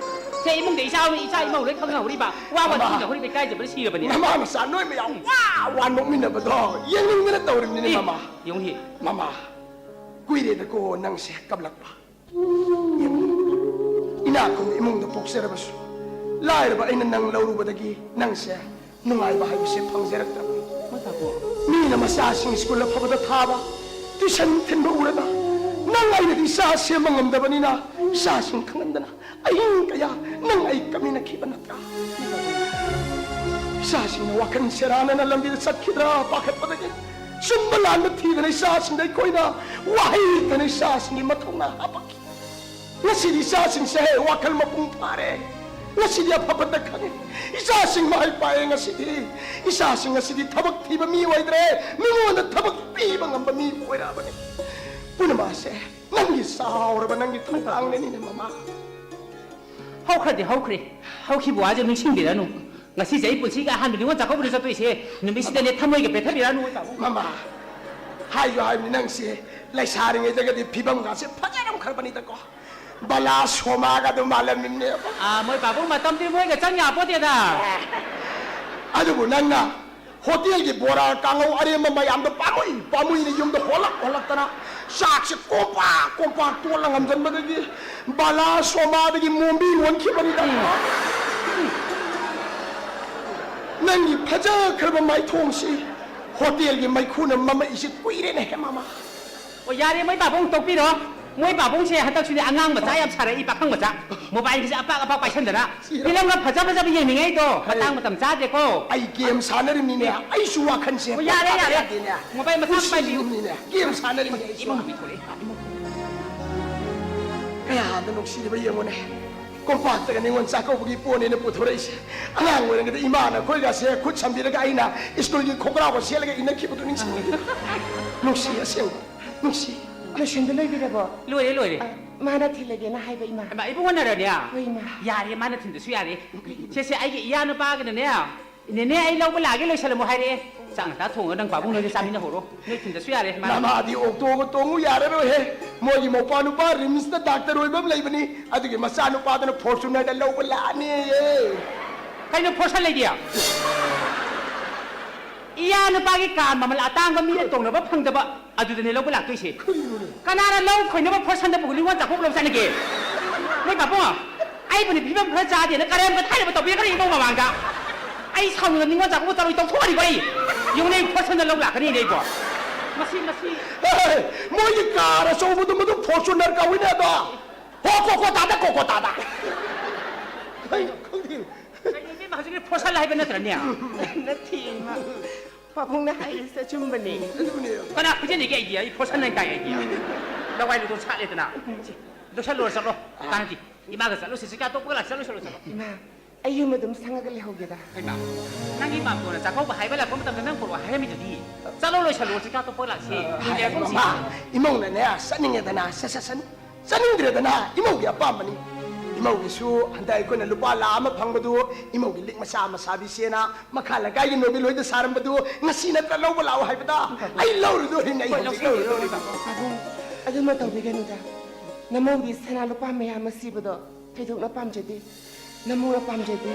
ꯁꯦ, ꯏꯃꯨꯡꯗ ꯏꯆꯥ, ꯏꯆꯥ ꯏꯃꯧ ꯂꯣꯏ ꯈꯪꯅꯍꯧꯔꯤꯕ, ꯋꯥ ꯋꯥ ꯃꯃꯥ꯫ ꯈꯪꯅꯍꯧꯔꯤꯕ, ꯏꯀꯥꯏꯖꯕꯅ ꯁꯤꯔꯕꯅꯤ꯫ ꯃꯃꯥ ꯃꯆꯥ ꯅꯣꯏ ꯃꯌꯥꯝ ꯋꯥ ꯋꯥ ꯅꯣꯛꯃꯤꯟꯅꯕꯗꯣ ꯌꯦꯡꯅꯤꯡꯗꯅ ꯇꯧꯔꯤꯕꯅꯤꯅꯦ, ꯑꯦ, ꯃꯃꯥ꯫ ꯌꯦꯡꯉꯨ ꯍꯦ꯫ ꯃꯃꯥ, ꯀꯨꯏꯔꯦꯗꯀꯣ ꯅꯪꯁꯦ ꯀꯞꯂꯛꯄ꯫ ꯌꯦꯡꯉꯨ, ꯏꯅꯥꯛ ꯈꯨꯟꯕ ꯏꯃꯨꯡꯗ ꯄꯣꯛꯆꯔꯕꯁꯨ, ꯂꯥꯏꯔꯕ ꯑꯩꯅ ꯅꯪ ꯂꯧꯔꯨꯕꯗꯒꯤ ꯅꯪꯁꯦ ꯅꯨꯡꯉꯥꯏꯕ ꯍꯥꯏꯕꯁꯦ ꯐꯪꯖꯔꯛꯇ꯭ꯔꯕꯅꯤ꯫ ꯃꯤꯅ ꯃꯆꯥꯁꯤꯡ ꯁ꯭ꯀꯨꯜ ꯑꯐꯕꯗ ꯊꯥꯕ, ꯇ꯭ꯌꯨꯁꯟ ꯊꯤꯟꯕ ꯎꯔꯒ, ꯅꯪ ꯑꯩꯅꯗꯤ ꯏꯆꯥ ꯁꯦꯝꯕ ꯉꯝꯗꯕꯅꯤꯅ, ꯏꯆꯥꯁꯤꯡ ꯈꯪꯍꯟꯗꯅ ꯑꯍꯤꯡ ꯀꯌꯥ ꯅꯪ ꯑꯩ ꯀꯞꯃꯤꯟꯅꯈꯤꯕ ꯅꯠꯇ꯭ꯔꯥ? ꯏꯆꯥꯁꯤꯡꯅ ꯋꯥꯈꯜ ꯁꯦꯔꯥꯟꯅꯅ ꯂꯝꯕꯤꯗ ꯆꯠꯈꯤꯗ꯭ꯔꯥ ꯄꯥꯈꯠꯄꯗꯒꯤ, ꯆꯨꯝꯕ ꯂꯥꯟꯕ ꯊꯤꯗꯅ ꯏꯆꯥꯁꯤꯡꯗ ꯑꯩꯈꯣꯏꯅ ꯋꯥꯍꯩ ꯂꯩꯇꯅ ꯏꯆꯥꯁꯤꯡꯒꯤ ꯃꯊꯧꯅꯥ ꯍꯥꯞꯄꯛꯈꯤ꯫ ꯉꯁꯤꯗꯤ ꯏꯆꯥꯁꯤꯡꯁꯦ ꯋꯥꯈꯜ ꯃꯄꯨꯡ ꯐꯥꯔꯦ꯫ ꯉꯁꯤꯗꯤ ꯑꯐ ꯐꯠꯇ ꯈꯪꯉꯦ꯫ ꯏꯆꯥꯁꯤꯡ ꯃꯍꯩ ꯄꯥꯛꯑꯦ ꯉꯁꯤꯗꯤ꯫ ꯏꯆꯥꯁꯤꯡ ꯉꯁꯤꯗꯤ ꯊꯕꯛ ꯊꯤꯕ ꯃꯤ ꯑꯣꯏꯗ꯭ꯔꯦ꯫ ꯃꯤꯉꯣꯟꯗ ꯊꯕꯛ ꯄꯤꯕ ꯉꯝꯕ ꯃꯤ ꯑꯣꯏꯔꯛꯑꯕꯅꯤ꯫ ꯄꯨꯝꯅꯃꯛ ꯑꯁꯦ ꯅꯪꯒꯤ ꯆꯥꯎꯔꯕ ꯅꯪꯒꯤ ꯊꯧꯗꯥꯡꯅꯅꯤꯅꯦ, ꯃꯃꯥ꯫ ꯍꯧꯈ꯭ꯔꯗꯤ ꯍꯧꯈ꯭ꯔꯦ꯫ ꯍꯧꯈꯤꯕ ꯋꯥꯁꯦ ꯅꯤꯡꯁꯤꯡꯕꯤꯔꯅꯨ꯫ ꯉꯁꯤꯁꯦ ꯑꯩ ꯄꯨꯟꯁꯤꯒꯤ ꯑꯍꯥꯟꯕ ꯅꯤꯉꯣꯜ ꯆꯥꯛꯀꯧꯕꯗ ꯆꯠꯇꯣꯏꯁꯦ꯫ ꯅꯨꯃꯤꯠꯁꯤꯗꯅꯦ ꯊꯃꯣꯏꯒ ꯄꯦꯠꯊꯕꯤꯔꯅꯨ, ꯇꯥꯃꯣ꯫ ꯃꯃꯥ, ꯍꯥꯏꯁꯨ ꯍꯥꯏꯕꯅꯤ, ꯅꯪꯁꯦ ꯂꯩꯁꯥꯔꯤꯉꯩꯗꯒꯗꯤ ꯐꯤꯕꯝꯒꯁꯦ ꯐꯖꯔꯝꯈ꯭ꯔꯕꯅꯤꯗꯀꯣ꯫ ꯕꯂꯥ ꯁꯣꯃꯥꯒ ꯑꯗꯨꯝ ꯃꯥꯜꯂꯝꯃꯤꯅꯦꯕ꯫ ꯑꯥ, ꯃꯣꯏ ꯄꯥꯕꯨꯡ ꯃꯇꯝꯗꯤ ꯃꯣꯏꯒ ꯆꯪ ꯌꯥꯄꯣꯠꯇꯦꯗ꯫ ꯑꯗꯨꯕꯨ ꯅꯪꯅ ꯍꯣꯇꯦꯜꯒꯤ ꯕꯣꯔꯥ ꯀꯥꯡꯉꯧ ꯑꯔꯦꯝꯕ ꯃꯌꯥꯝꯗꯣ ꯄꯥꯝꯃꯨꯏ ꯄꯥꯝꯃꯨꯏꯅ ꯌꯨꯝꯗ ꯍꯣꯜꯂꯛ ꯍꯣꯜꯂꯛꯇꯅ ꯆꯥꯛꯁꯦ ꯀꯣꯝꯄꯥꯛ ꯀꯣꯝꯄꯥꯛ ꯇꯣꯠꯂ ꯉꯝꯁꯤꯟꯕꯗꯒꯤ ꯕꯂꯥ ꯁꯣꯃꯥꯗꯒꯤ ꯃꯣꯝꯕꯤ ꯑꯣꯟꯈꯤꯕꯅꯤꯗ꯫ ꯅꯪꯒꯤ ꯐꯖꯈ꯭ꯔꯕ ꯃꯥꯏꯊꯣꯡꯁꯤ ꯍꯣꯇꯦꯜꯒꯤ ꯃꯩꯈꯨꯅ ꯃꯝꯃꯛꯏꯁꯦ ꯀꯨꯏꯔꯦꯅꯦ ꯍꯦ ꯃꯥꯃ꯫ ꯑꯣ, ꯌꯥꯔꯦ, ꯃꯣꯏ ꯄꯥꯕꯨꯡ ꯇꯣꯛꯄꯤꯔꯣ꯫ ꯃꯣꯏ ꯄꯥꯕꯨꯡꯁꯦ ꯍꯟꯗꯛꯁꯨꯅꯦ ꯑꯉꯥꯡ ꯃꯆꯥ ꯌꯥꯝ ꯁꯥꯔꯛꯏ, ꯄꯥꯈꯪ ꯃꯆꯥ꯫ ꯃꯣꯕꯥꯏꯜꯒꯁꯦ ꯑꯄꯥꯛ ꯑꯄꯥꯛ ꯄꯥꯏꯁꯟꯗꯅ꯫ ꯐꯤꯂꯝꯒ ꯐꯖ ꯐꯖꯕ ꯌꯦꯡꯅꯤꯡꯉꯩꯗꯣ ꯃꯇꯥꯡ ꯃꯇꯝ ꯆꯥꯗꯦꯀꯣ꯫ ꯑꯩ ꯒꯦꯝ ꯁꯥꯟꯅꯔꯤꯃꯤꯅꯦ, ꯑꯩꯁꯨ ꯋꯥꯈꯜꯁꯦ ꯑꯣ, ꯌꯥꯔꯦ, ꯄꯣꯊꯥꯕ ꯌꯥꯔꯦ꯫ ꯌꯥꯗꯦꯅꯦ꯫ ꯃꯣꯕꯥꯏꯜ ꯃꯆꯥ ꯑꯃ ꯄꯥꯏꯕꯤꯌꯨ꯫ ꯈꯨꯁꯤꯅꯤꯅꯦ, ꯒꯦꯝ ꯁꯥꯟꯅꯔꯤꯃꯤꯅꯦ ꯑꯩꯁꯨ꯫ ꯏꯃꯨꯡ ꯃꯤꯊꯣꯔꯛꯑꯦ꯫ ꯀꯌꯥꯗ ꯅꯨꯡꯁꯤꯔꯤꯕ ꯌꯦꯡꯉꯨꯅꯦ꯫ ꯀꯣꯝꯄꯥꯛꯇꯒ ꯅꯤꯉꯣꯜ ꯆꯥꯛꯀꯧꯕꯒꯤ ꯄꯣꯠꯅꯦꯅ ꯄꯨꯊꯣꯔꯛꯏꯁꯦ꯫ ꯑꯉꯥꯡ ꯑꯣꯏꯔꯤꯉꯩꯗ ꯏꯃꯥꯅ ꯑꯩꯈꯣꯏꯒꯁꯦ ꯈꯨꯠ ꯁꯝꯕꯤꯔꯒ ꯑꯩꯅ ꯁ꯭ꯀꯨꯜꯒꯤ ꯈꯣꯡꯒ꯭ꯔꯥꯎꯒ ꯁꯦꯠꯂꯒ ꯏꯟꯅꯈꯤꯕꯗꯨ ꯅꯤꯡꯁꯤꯡꯉꯤ꯫ ꯅꯨꯡꯁꯤ ꯑꯁꯦꯡꯕ, ꯅꯨꯡꯁꯤ꯫ ꯂꯣꯏꯁꯟꯕ ꯂꯣꯏꯕꯤꯔꯕꯣ? ꯂꯣꯏꯔꯦ, ꯂꯣꯏꯔꯦ꯫ ꯑ, ꯃꯥꯅ ꯊꯤꯜꯂꯒꯦꯅ ꯍꯥꯏꯕ, ꯏꯃꯥ꯫ ꯍꯩꯃꯥ, ꯏꯕꯨꯡꯉꯣꯅꯔꯅꯦ? ꯍꯣꯏ, ꯏꯃꯥ꯫ ꯌꯥꯔꯦ, ꯃꯥꯅ ꯊꯤꯟꯗꯁꯨ ꯌꯥꯔꯦ꯫ ꯁꯦ, ꯁꯦ, ꯑꯩꯒꯤ ꯏꯌꯥꯅꯨꯄꯥꯒꯅꯅꯦ, "ꯅꯦꯅꯦ, ꯑꯩ ꯂꯧꯕ ꯂꯥꯛꯑꯒꯦ, ꯂꯣꯏꯁꯜꯂꯝꯃꯣ" ꯍꯥꯏꯔꯛꯑꯦ꯫ ꯆꯥꯛ ꯉꯟꯇꯥ ꯊꯣꯡꯉꯒ ꯅꯪ ꯄꯥꯕꯨꯡ ꯅꯣꯏꯗ ꯆꯥꯃꯤꯟꯅꯍꯧꯔꯣ꯫ ꯅꯣꯏ ꯊꯤꯟꯗꯁꯨ ꯌꯥꯔꯦ, ꯃꯥꯅ꯫ ꯅꯃꯥꯗꯤ ꯑꯣꯛꯇꯣꯒ ꯇꯣꯡꯉꯨ ꯌꯥꯔꯔꯣꯏꯍꯦ꯫ ꯃꯣꯏꯒꯤ ꯃꯧꯄꯥ ꯅꯨꯄꯥ ꯔꯤꯝꯁꯇ ꯗꯥꯛꯇꯔ ꯑꯣꯏꯕ ꯑꯃ ꯂꯩꯕꯅꯤ, ꯑꯗꯨꯒꯤ ꯃꯆꯥꯅꯨꯄꯥꯗꯨꯅ ꯐꯣꯔꯆꯨꯅꯔꯗ ꯂꯧꯕ ꯂꯥꯛꯑꯅꯦꯌꯦ꯫ ꯀꯩꯅꯣ ꯐꯣꯔꯁꯟ ꯂꯩꯗꯤ? ꯏꯌꯥ ꯅꯨꯄꯥꯒꯤ ꯀꯥꯔ ꯃꯃꯜ ꯑꯇꯥꯡꯕ ꯃꯤꯅ ꯇꯣꯡꯅꯕ ꯐꯪꯗꯕ ꯑꯗꯨꯗꯅꯦ ꯂꯧꯕ ꯂꯥꯛꯇꯣꯏꯁꯦ꯫ ꯀꯅꯥꯅ ꯂꯧ ꯈꯣꯏꯅꯕ ꯐꯣꯔꯁꯟꯗꯕꯨ ꯅꯤꯉꯣꯜ ꯆꯥꯛꯀꯧꯕ ꯂꯧ ꯆꯠꯅꯒꯦ? ꯃꯣꯏ ꯄꯥꯕꯨꯡ, ꯑꯩꯕꯨꯅꯦ ꯐꯤꯕꯝ ꯈꯔ ꯆꯥꯗꯦꯅ ꯀꯔꯦꯝ ꯀꯊꯥꯏꯅꯕ ꯇꯧꯕꯤꯔꯛꯀꯅꯤ ꯏꯃꯧ ꯃꯃꯥꯡꯗ꯫ ꯑꯩ ꯁꯥꯎꯅꯤꯡꯉ ꯅꯤꯉꯣꯜ ꯆꯥꯛꯀꯧꯕ ꯆꯠꯂꯣꯏ ꯇꯧꯊꯣꯛꯑꯅꯤꯀꯣ ꯑꯩ꯫ ꯌꯦꯡꯉꯨꯅꯦ, ꯑꯩ ꯐꯣꯔꯁꯟꯗ ꯂꯧ ꯂꯥꯛꯀꯅꯤꯅꯦ ꯑꯩꯕꯣ꯫ ꯃꯁꯤ, ꯃꯁꯤ꯫ ꯍꯦ, ꯃꯣꯏꯒꯤ ꯀꯥꯔ ꯑꯆꯧꯕꯗꯨ ꯃꯗꯨ ꯐꯣꯔꯆꯨꯅꯔ ꯀꯧꯏꯅꯦ ꯑꯗꯣ꯫ ꯍꯣ, ꯀꯣꯀꯣ ꯇꯥꯗ, ꯀꯣꯀꯣ ꯇꯥꯗ꯫ ꯀꯩꯅꯣ ꯈꯪꯗꯦ꯫ ꯀꯩꯅꯣ ꯏꯕꯦꯝꯃ, ꯍꯧꯖꯤꯛꯀꯤ ꯐꯣꯔꯁꯟ ꯍꯥꯏꯕ ꯅꯠꯇ꯭ꯔꯅꯦ? ꯅꯠꯇꯦ, ꯏꯃꯥ꯫ ꯄꯥꯕꯨꯡꯅ ꯍꯥꯏꯔꯤꯁꯦ ꯑꯆꯨꯝꯕꯅꯦ꯫ ꯑꯗꯨꯅꯦ꯫ ꯀꯅꯥ ꯈꯨꯖꯤꯟꯅꯤꯒꯦ ꯑꯩꯗꯤ? ꯑꯩ ꯐꯣꯔꯁꯟ ꯍꯥꯏ ꯇꯥꯏ ꯑꯩꯗꯤ꯫ ꯂꯋꯥꯏ ꯂꯨꯗꯣ ꯁꯥꯠꯂꯦꯗꯅ꯫ ꯂꯣꯏꯁꯜꯂꯣ ꯆꯠꯂꯣ꯫ ꯀꯥꯟꯅꯗꯦ꯫ ꯏꯃꯥꯒ ꯆꯠꯂꯨꯁꯤ, ꯆꯤꯀꯥ ꯇꯣꯛꯄꯒ ꯂꯥꯛꯁꯤ, ꯆꯠꯂꯨ, ꯆꯠꯂꯨ, ꯆꯠꯂꯣ꯫ ꯏꯃꯥ, ꯑꯩ ꯌꯨꯝ ꯑꯗꯨꯝ ꯁꯪꯉꯒ ꯂꯩꯍꯧꯒꯦꯗ꯫ ꯍꯩꯃꯥ, ꯅꯪꯒꯤ ꯃꯥꯝꯇꯣꯟꯅ ꯆꯥꯛꯀꯧꯕ ꯍꯥꯏꯕ ꯂꯥꯛꯄ ꯃꯇꯝꯗ ꯅꯪ ꯄꯣꯔꯛꯑꯣ ꯍꯥꯏꯔꯝꯃꯤꯗꯨꯗꯤ꯫ ꯆꯠꯂꯣ, ꯂꯣꯏꯁꯜꯂꯣ, ꯆꯤꯀꯥ ꯇꯣꯛꯄꯒ ꯂꯥꯛꯁꯤ꯫ ꯃꯤꯅꯤꯠ ꯑꯍꯨꯝꯁꯤ꯫ ꯃꯃꯥ, ꯏꯃꯧꯅꯅꯦ, ꯆꯠꯅꯤꯡꯉꯦꯗꯅ, ꯆꯠ-, ꯆꯠ-, ꯆꯠꯅꯤꯡꯗ꯭ꯔꯦꯗꯅ, ꯏꯃꯧꯒꯤ ꯑꯄꯥꯝꯕꯅꯤ꯫ ꯏꯃꯧꯒꯤꯁꯨ ꯍꯟꯗꯛ ꯑꯩꯈꯣꯏꯅ ꯂꯨꯄꯥ ꯂꯥꯈ ꯑꯃ ꯐꯪꯕꯗꯨ, ꯏꯃꯧꯒꯤ ꯂꯤꯛ ꯃꯆꯥ ꯑꯃ ꯁꯥꯕꯤꯁꯦꯅ ꯃꯈꯥ ꯂꯩꯀꯥꯏꯒꯤ ꯅꯣꯕꯤꯜ ꯍꯣꯏꯗ ꯁꯥꯔꯝꯕꯗꯨ ꯉꯁꯤ ꯅꯠꯇ꯭ꯔ ꯂꯧꯕ ꯂꯥꯛꯑꯣ ꯍꯥꯏꯕꯗ ꯑꯩ ꯂꯧꯔꯨꯗꯣꯔꯤꯅꯦ, ꯑꯩ ꯍꯣꯏ, ꯍꯧꯖꯤꯛ ꯂꯧꯔꯨꯗꯣꯔꯤꯅꯦ꯫ ꯂꯧꯔꯨꯗꯣꯔꯤꯅꯦ꯫ ꯄꯥꯕꯨꯡ, ꯑꯗꯨꯃ ꯇꯧꯕꯤꯒꯅꯨꯗ꯫ ꯅꯃꯧꯒꯤ ꯁꯅꯥ ꯂꯨꯄꯥ ꯃꯌꯥꯝ ꯑꯁꯤꯕꯗꯣ ꯊꯣꯏꯗꯣꯛꯅ ꯄꯥꯝꯖꯗꯦ꯫ ꯅꯃꯧꯅ ꯄꯥꯝꯖꯗꯦ꯫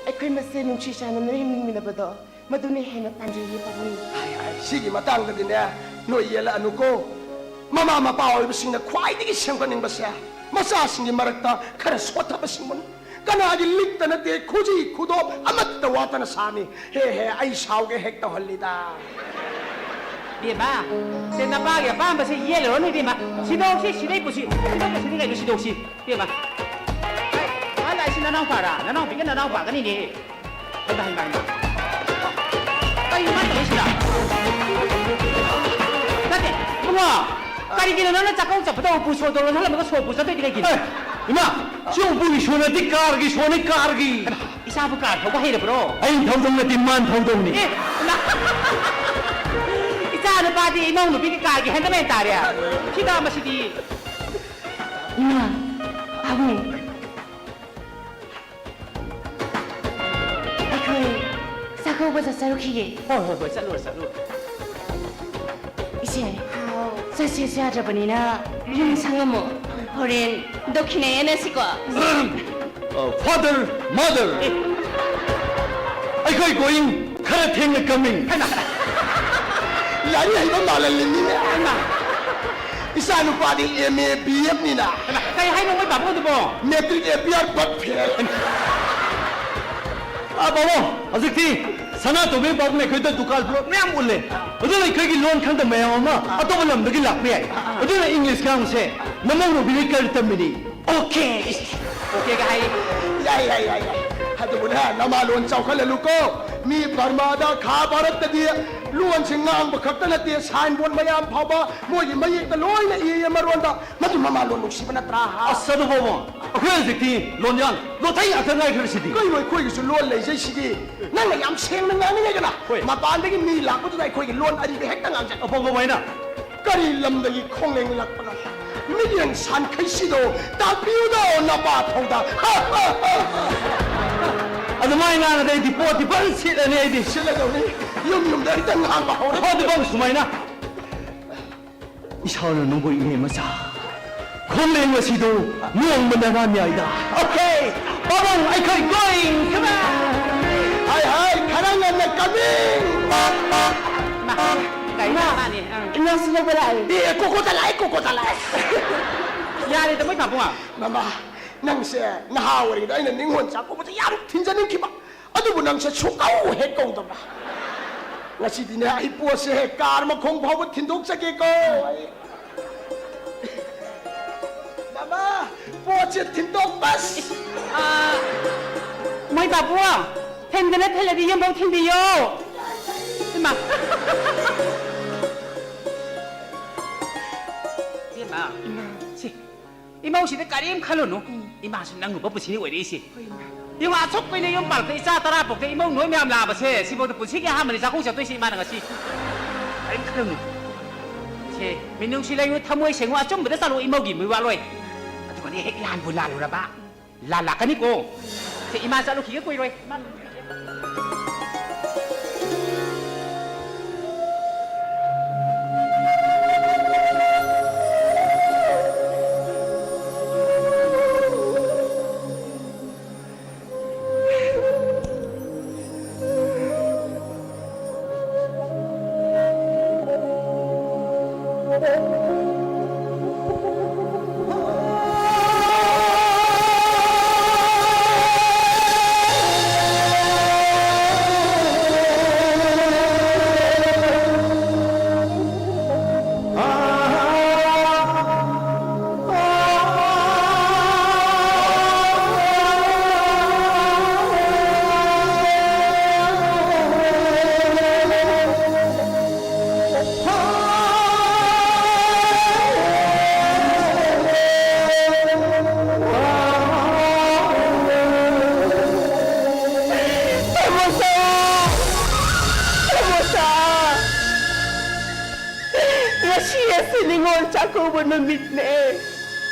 ꯑꯩꯈꯣꯏ ꯃꯁꯦꯟ ꯅꯨꯡꯁꯤ ꯆꯥꯟꯅꯅ ꯍꯤꯡꯃꯤꯟꯅꯕꯗꯣ, ꯃꯗꯨꯅ ꯍꯦꯟꯅ ꯄꯥꯝꯖꯩꯌꯦ, ꯄꯥꯕꯨꯡ꯫ ꯍꯥꯏ, ꯍꯥꯏ, ꯁꯤꯒꯤ ꯃꯇꯥꯡꯗꯗꯤꯅꯦ, ꯅꯣꯏ ꯌꯦꯜꯂꯛꯑꯅꯨꯀꯣ꯫ ꯃꯃꯥ ꯃꯄꯥ ꯑꯣꯏꯕꯁꯤꯡꯅ ꯈ꯭ꯋꯥꯏꯗꯒꯤ ꯁꯦꯝꯒꯠꯅꯤꯡꯕꯁꯦ ꯃꯆꯥꯁꯤꯡꯒꯤ ꯃꯔꯛꯇ ꯈꯔ ꯁꯣꯠꯊꯕꯁꯤꯡꯕꯨꯅꯤ꯫ ꯀꯅꯥꯒꯤ ꯂꯤꯛꯇ ꯅꯠꯇꯦ, ꯈꯨꯖꯤ ꯈꯨꯗꯣꯞ ꯑꯃꯠꯇ ꯋꯥꯠꯇꯅ ꯁꯥꯅꯤ꯫ ꯍꯦ ꯍꯦ, ꯑꯩ ꯁꯥꯎꯒꯦ ꯍꯦꯛ ꯇꯧꯍꯜꯂꯤꯗ꯫ ꯏꯕꯦꯝꯃ, ꯁꯦ ꯅꯄꯥꯒꯤ ꯑꯄꯥꯝꯕꯁꯦ ꯌꯦꯜꯂꯨꯔꯅꯨ ꯏꯕꯦꯝꯃ꯫ ꯁꯤꯗꯣꯛꯁꯤ, ꯁꯤꯗꯩ ꯄꯨꯁꯤ, ꯁꯤꯗꯣꯛꯄ ꯁꯤꯗꯤ ꯀꯩꯅꯣ ꯁꯤꯗꯣꯛꯁꯤ ꯏꯕꯦꯝꯃ꯫ ꯑꯦ, ꯃꯥ ꯂꯥꯛꯏꯁꯤ ꯅꯅꯥꯎꯄꯥꯔꯥ? ꯅꯅꯥꯎꯄꯤꯒ ꯅꯅꯥꯎꯄꯥꯒꯅꯤꯅꯦ꯫ ꯍꯩꯃꯥ, ꯍꯩꯃꯥ, ꯍꯩꯃꯥ꯫ ꯀꯩꯅꯣ ꯃꯥ ꯇꯧꯔꯤꯁꯤꯅ? ꯅꯠꯇꯦ, ꯏꯕꯨꯡꯉꯣ, ꯀꯔꯤꯒꯤꯅꯣ ꯅꯪꯅ ꯆꯥꯛꯀꯧ ꯆꯠꯄꯗ ꯎꯄꯨ ꯁꯣꯗꯣ ꯂꯣꯟꯁꯤꯜꯂꯝꯃꯒ ꯁꯣꯄꯨ ꯆꯠꯇꯣꯏꯗꯤ ꯀꯩꯒꯤꯅꯣ? ꯑꯦ, ꯏꯃꯥ, ꯁꯤ ꯎꯄꯨꯒꯤ ꯁꯣ ꯅꯠꯇꯦ, ꯀꯥꯔꯒꯤ ꯁꯣꯅꯤ, ꯀꯥꯔꯒꯤ꯫ ꯍꯩꯃꯥ, ꯏꯆꯥꯕꯨ ꯀꯥꯔ ꯊꯧꯕ ꯍꯩꯔꯕ꯭ꯔꯣ? ꯑꯩꯅ ꯊꯧꯗꯧ ꯅꯠꯇꯦ, ꯃꯥꯅ ꯊꯧꯗꯧꯅꯤ꯫ ꯑꯦ, ꯏꯃꯥ꯫ ꯏꯆꯥ ꯅꯨꯄꯥꯗꯤ ꯏꯃꯧ ꯅꯨꯄꯤꯒꯤ ꯀꯥꯔꯒꯤ ꯍꯦꯟꯗꯃꯦꯟ ꯇꯥꯔꯦ꯫ ꯁꯤꯗ ꯃꯁꯤꯗꯤ꯫ ꯏꯃꯥ, ꯄꯥꯕꯨꯡ꯫ ꯑꯩꯈꯣꯏ ꯆꯥꯛꯀꯧꯕ ꯆꯠꯆꯔꯨꯈꯤꯒꯦ꯫ ꯍꯣꯏ, ꯍꯣꯏ, ꯍꯣꯏ, ꯆꯠꯂꯨꯔꯣ, ꯆꯠꯂꯨꯔꯣ꯫ ꯏꯆꯦ, ꯍꯥꯎ꯫ ꯆꯠꯁꯦꯁꯨ ꯌꯥꯗ꯭ꯔꯕꯅꯤꯅ ꯌꯨꯝ ꯁꯪꯉꯝꯃꯣ꯫ ꯍꯣꯔꯦꯟ ꯗꯣꯈꯤꯅ ꯌꯦꯟꯅꯁꯤꯀꯣ꯫ ꯑ, father, mother꯫ ꯑꯦ꯫ ꯑꯩꯈꯣꯏ going ꯈꯔ ꯊꯦꯡꯅ coming꯫ ꯍꯩꯃꯥ꯫ ꯂꯥꯏꯔꯤꯛ ꯍꯩꯕ ꯃꯥꯜꯍꯜꯂꯤꯅꯤꯅꯦ꯫ ꯍꯩꯃꯥ꯫ ꯏꯆꯥ ꯅꯨꯄꯥꯗꯤ M A B F ꯅꯤꯅ꯫ ꯍꯩꯃꯥ, ꯀꯩ ꯍꯥꯏꯅꯣ ꯃꯣꯏ ꯕꯥꯕꯨꯡꯗꯨꯕꯣ? Matric appear but fail꯫ ꯑ, ꯕꯥꯕꯨꯡ, ꯍꯧꯖꯤꯛꯇꯤ ꯁꯅꯥꯇꯣꯝꯕꯤ ꯕꯥꯕꯨꯡꯅ ꯑꯩꯈꯣꯏꯗ ꯗꯨꯀꯥꯟ plot ꯃꯌꯥꯝ ꯎꯠꯂꯦ꯫ ꯑꯗꯨꯅ ꯑꯩꯈꯣꯏꯒꯤ ꯂꯣꯟ ꯈꯪꯗꯕ ꯃꯌꯥꯝ ꯑꯃ ꯑꯇꯣꯞꯄ ꯂꯝꯗꯒꯤ ꯂꯥꯛꯄ ꯌꯥꯏ꯫ ꯑꯗꯨꯅ English ꯉꯥꯡꯕꯁꯦ ꯅꯃꯧ ꯅꯨꯄꯤꯅ ꯀꯔꯤ ꯇꯝꯃꯤꯅꯤ? Okay꯫ Okay ꯒ ꯍꯥꯏ꯫ ꯌꯥꯏ, ꯌꯥꯏ, ꯌꯥꯏ, ꯌꯥꯏ꯫ ꯑꯗꯨꯕꯨꯅꯦ, ꯅꯃꯥ ꯂꯣꯟ ꯆꯥꯎꯈꯠꯍꯜꯂꯨꯀꯣ꯫ ꯃꯤ ꯕꯔꯃꯥꯗ, ꯈꯥ ꯚꯥꯔꯠꯇꯗꯤ ꯂꯣꯟꯁꯤ ꯉꯥꯡꯕ ꯈꯛꯇ ꯅꯠꯇꯦ, sign board ꯃꯌꯥꯝ ꯐꯥꯎꯕ ꯃꯣꯏꯒꯤ ꯃꯌꯦꯛꯇ ꯂꯣꯏꯅ ꯏꯌꯦ ꯃꯔꯣꯟꯗ꯫ ꯃꯗꯨ ꯃꯃꯥ ꯂꯣꯟ ꯅꯨꯡꯁꯤꯕ ꯅꯠꯇ꯭ꯔꯥ? ꯑꯁ, ꯑꯗꯨ ꯕꯥꯕꯨꯡ, ꯑꯩꯈꯣꯏ ꯍꯧꯖꯤꯛꯇꯤ ꯂꯣꯟꯌꯥꯟ ꯂꯣꯟꯊꯩ ꯉꯥꯛꯇ ꯉꯥꯏꯈ꯭ꯔꯁꯤꯗꯤ꯫ ꯀꯩꯅꯣ, ꯑꯩꯈꯣꯏꯒꯤꯁꯨ ꯂꯣꯟ ꯂꯩꯖꯩꯁꯤꯗꯤ꯫ ꯅꯪꯅ ꯌꯥꯝ ꯁꯦꯡꯅ ꯉꯥꯡꯅꯤꯡꯉꯒꯅ ꯍꯣꯏ꯫ ꯃꯄꯥꯟꯗꯒꯤ ꯃꯤ ꯂꯥꯛꯄꯗꯨꯗ ꯑꯩꯈꯣꯏꯒꯤ ꯂꯣꯟ ꯑꯔꯤꯕ ꯍꯦꯛꯇ ꯉꯥꯡꯖꯩ꯫ ꯑꯄꯪꯕ ꯃꯥꯏꯅ꯫ ꯀꯔꯤ ꯂꯝꯗꯒꯤ ꯈꯣꯡꯂꯦꯡ ꯂꯥꯛꯄꯅꯣ? ꯃꯤꯠꯌꯦꯡ ꯁꯥꯟꯈꯩꯁꯤꯗꯣ ꯇꯥꯛꯄꯤꯌꯨꯗꯣ ꯅꯄꯥ ꯊꯧꯗ꯫ ꯑꯗꯨꯃꯥꯏꯅ ꯉꯥꯡꯉꯗꯤ ꯑꯩꯗꯤ ꯄꯣꯠꯇꯤ ꯐꯖꯅ ꯁꯤꯠꯂꯅꯤ ꯑꯩꯗꯤ꯫ ꯁꯤꯠꯂꯗꯧꯅꯤ꯫ ꯌꯨꯝ ꯌꯨꯝꯗ ꯍꯦꯛꯇ ꯉꯥꯡꯕ ꯍꯧꯔꯦ꯫ ꯍꯣ, ꯑꯗꯨꯐꯝ ꯁꯨꯃꯥꯏꯅ꯫ ꯏꯁꯥꯅ ꯅꯪꯕꯨ ꯏꯅꯦ ꯃꯆꯥ꯫ ꯈꯣꯝꯂꯦꯡ ꯑꯁꯤꯗꯨ ꯅꯣꯡꯃ ꯅꯔꯥꯟ ꯌꯥꯏꯗ꯫ ꯑꯣꯀꯦ, ꯄꯥꯕꯨꯡ, ꯑꯩꯈꯣꯏ going꯫ ꯍꯥꯏ, ꯍꯥꯏ, ꯈꯔ ꯉꯟꯅ coming꯫ ꯏꯃꯥ, ꯒꯥꯔꯤ ꯏꯃꯥ, ꯂꯥꯛꯑꯦ꯫ ꯑꯪ꯫ ꯏꯃꯥꯁꯨ ꯂꯧꯕ ꯂꯥꯛꯑꯦ꯫ ꯑꯦ, ꯀꯣꯀꯣꯗ ꯂꯥꯛꯑꯦ, ꯀꯣꯀꯣꯗ ꯂꯥꯛꯑꯦ꯫ ꯌꯥꯔꯦꯗ, ꯃꯣꯏ ꯄꯥꯕꯨꯡ꯫ ꯃꯃꯥ, ꯅꯪꯁꯦ ꯅꯍꯥ ꯑꯣꯏꯔꯤꯉꯩꯗ ꯑꯩꯅ ꯅꯤꯡꯉꯣꯜ ꯆꯥꯛꯀꯧꯕꯗ ꯌꯥꯝ ꯊꯤꯟꯖꯅꯤꯡꯈꯤꯕ꯫ ꯑꯗꯨꯕꯨ ꯅꯪꯁꯦ ꯁꯨꯡꯀꯧ ꯍꯦꯛ ꯀꯧꯗꯕ꯫ ꯉꯁꯤꯗꯤꯅꯦ, ꯑꯩ ꯄꯣꯠꯁꯦ ꯀꯥꯔ ꯃꯈꯣꯡ ꯐꯥꯎꯕ ꯊꯤꯟꯗꯣꯛꯆꯒꯦꯀꯣ꯫ ꯑꯩ, ꯃꯃꯥ, ꯄꯣꯠꯁꯦ ꯊꯤꯟꯗꯣꯛꯄꯁ꯫ ꯑꯥ, ꯃꯣꯏ ꯕꯥꯕꯨ, ꯊꯤꯟꯗꯅ ꯊꯤꯜꯂꯗꯤ ꯌꯨꯝꯐꯧ ꯊꯤꯟꯕꯤꯌꯣ꯫ ꯏꯃꯥ꯫ ꯏꯃꯥ꯫ ꯁꯤ꯫ ꯏꯃꯧꯁꯤꯗ ꯀꯔꯤꯝ ꯈꯜꯂꯨꯅꯨ꯫ ꯎꯝ꯫ ꯏꯃꯥꯁꯨ ꯅꯪꯒꯨꯝꯕ ꯄꯨꯟꯁꯤꯅꯤ ꯑꯣꯏꯔꯛꯏꯁꯦ꯫ ꯍꯣꯏ, ꯏꯃꯥ꯫ ꯏꯃꯥ ꯑꯁꯨꯛ ꯀꯨꯏꯅ ꯌꯨꯝ ꯄꯥꯜꯂꯛꯇ ꯏꯆꯥ ꯇꯔꯥ ꯄꯣꯛꯇ ꯏꯃꯧ ꯅꯣꯏ ꯃꯌꯥꯝ ꯂꯥꯛꯑꯕꯁꯦ ꯁꯤꯐꯥꯎꯗ ꯄꯨꯟꯁꯤꯒꯤ ꯑꯍꯥꯟꯕꯅꯤ ꯆꯥꯛꯈꯨꯝ ꯆꯠꯇꯣꯏꯁꯦ ꯏꯃꯥꯅ ꯉꯁꯤ꯫ ꯀꯔꯤꯝ ꯈꯜꯂꯨꯅꯨ꯫ ꯁꯦ, ꯃꯤꯅꯨꯡꯁꯤ ꯂꯩꯌꯨ, ꯊꯃꯣꯏ ꯁꯦꯡꯉꯨ, ꯑꯆꯨꯝꯕꯗ ꯆꯠꯂꯨ, ꯏꯃꯧꯒꯤ ꯃꯤꯋꯥ ꯂꯣꯏ꯫ ꯑꯗꯨꯒꯅꯦ ꯍꯦꯛ ꯂꯥꯟꯕꯨ ꯂꯥꯜꯂꯨꯔꯕ, ꯂꯥꯜꯂꯛꯀꯅꯤꯀꯣ꯫ ꯁꯦ, ꯏꯃꯥ ꯆꯠꯂꯨꯈꯤꯒꯦ ꯀꯨꯏꯔꯣꯏ꯫ ꯏꯃꯥ꯫ ꯉꯁꯤ ꯑꯁꯤ ꯅꯤꯉꯣꯜ ꯆꯥꯛꯀꯧꯕ ꯅꯨꯃꯤꯠꯅꯦ꯫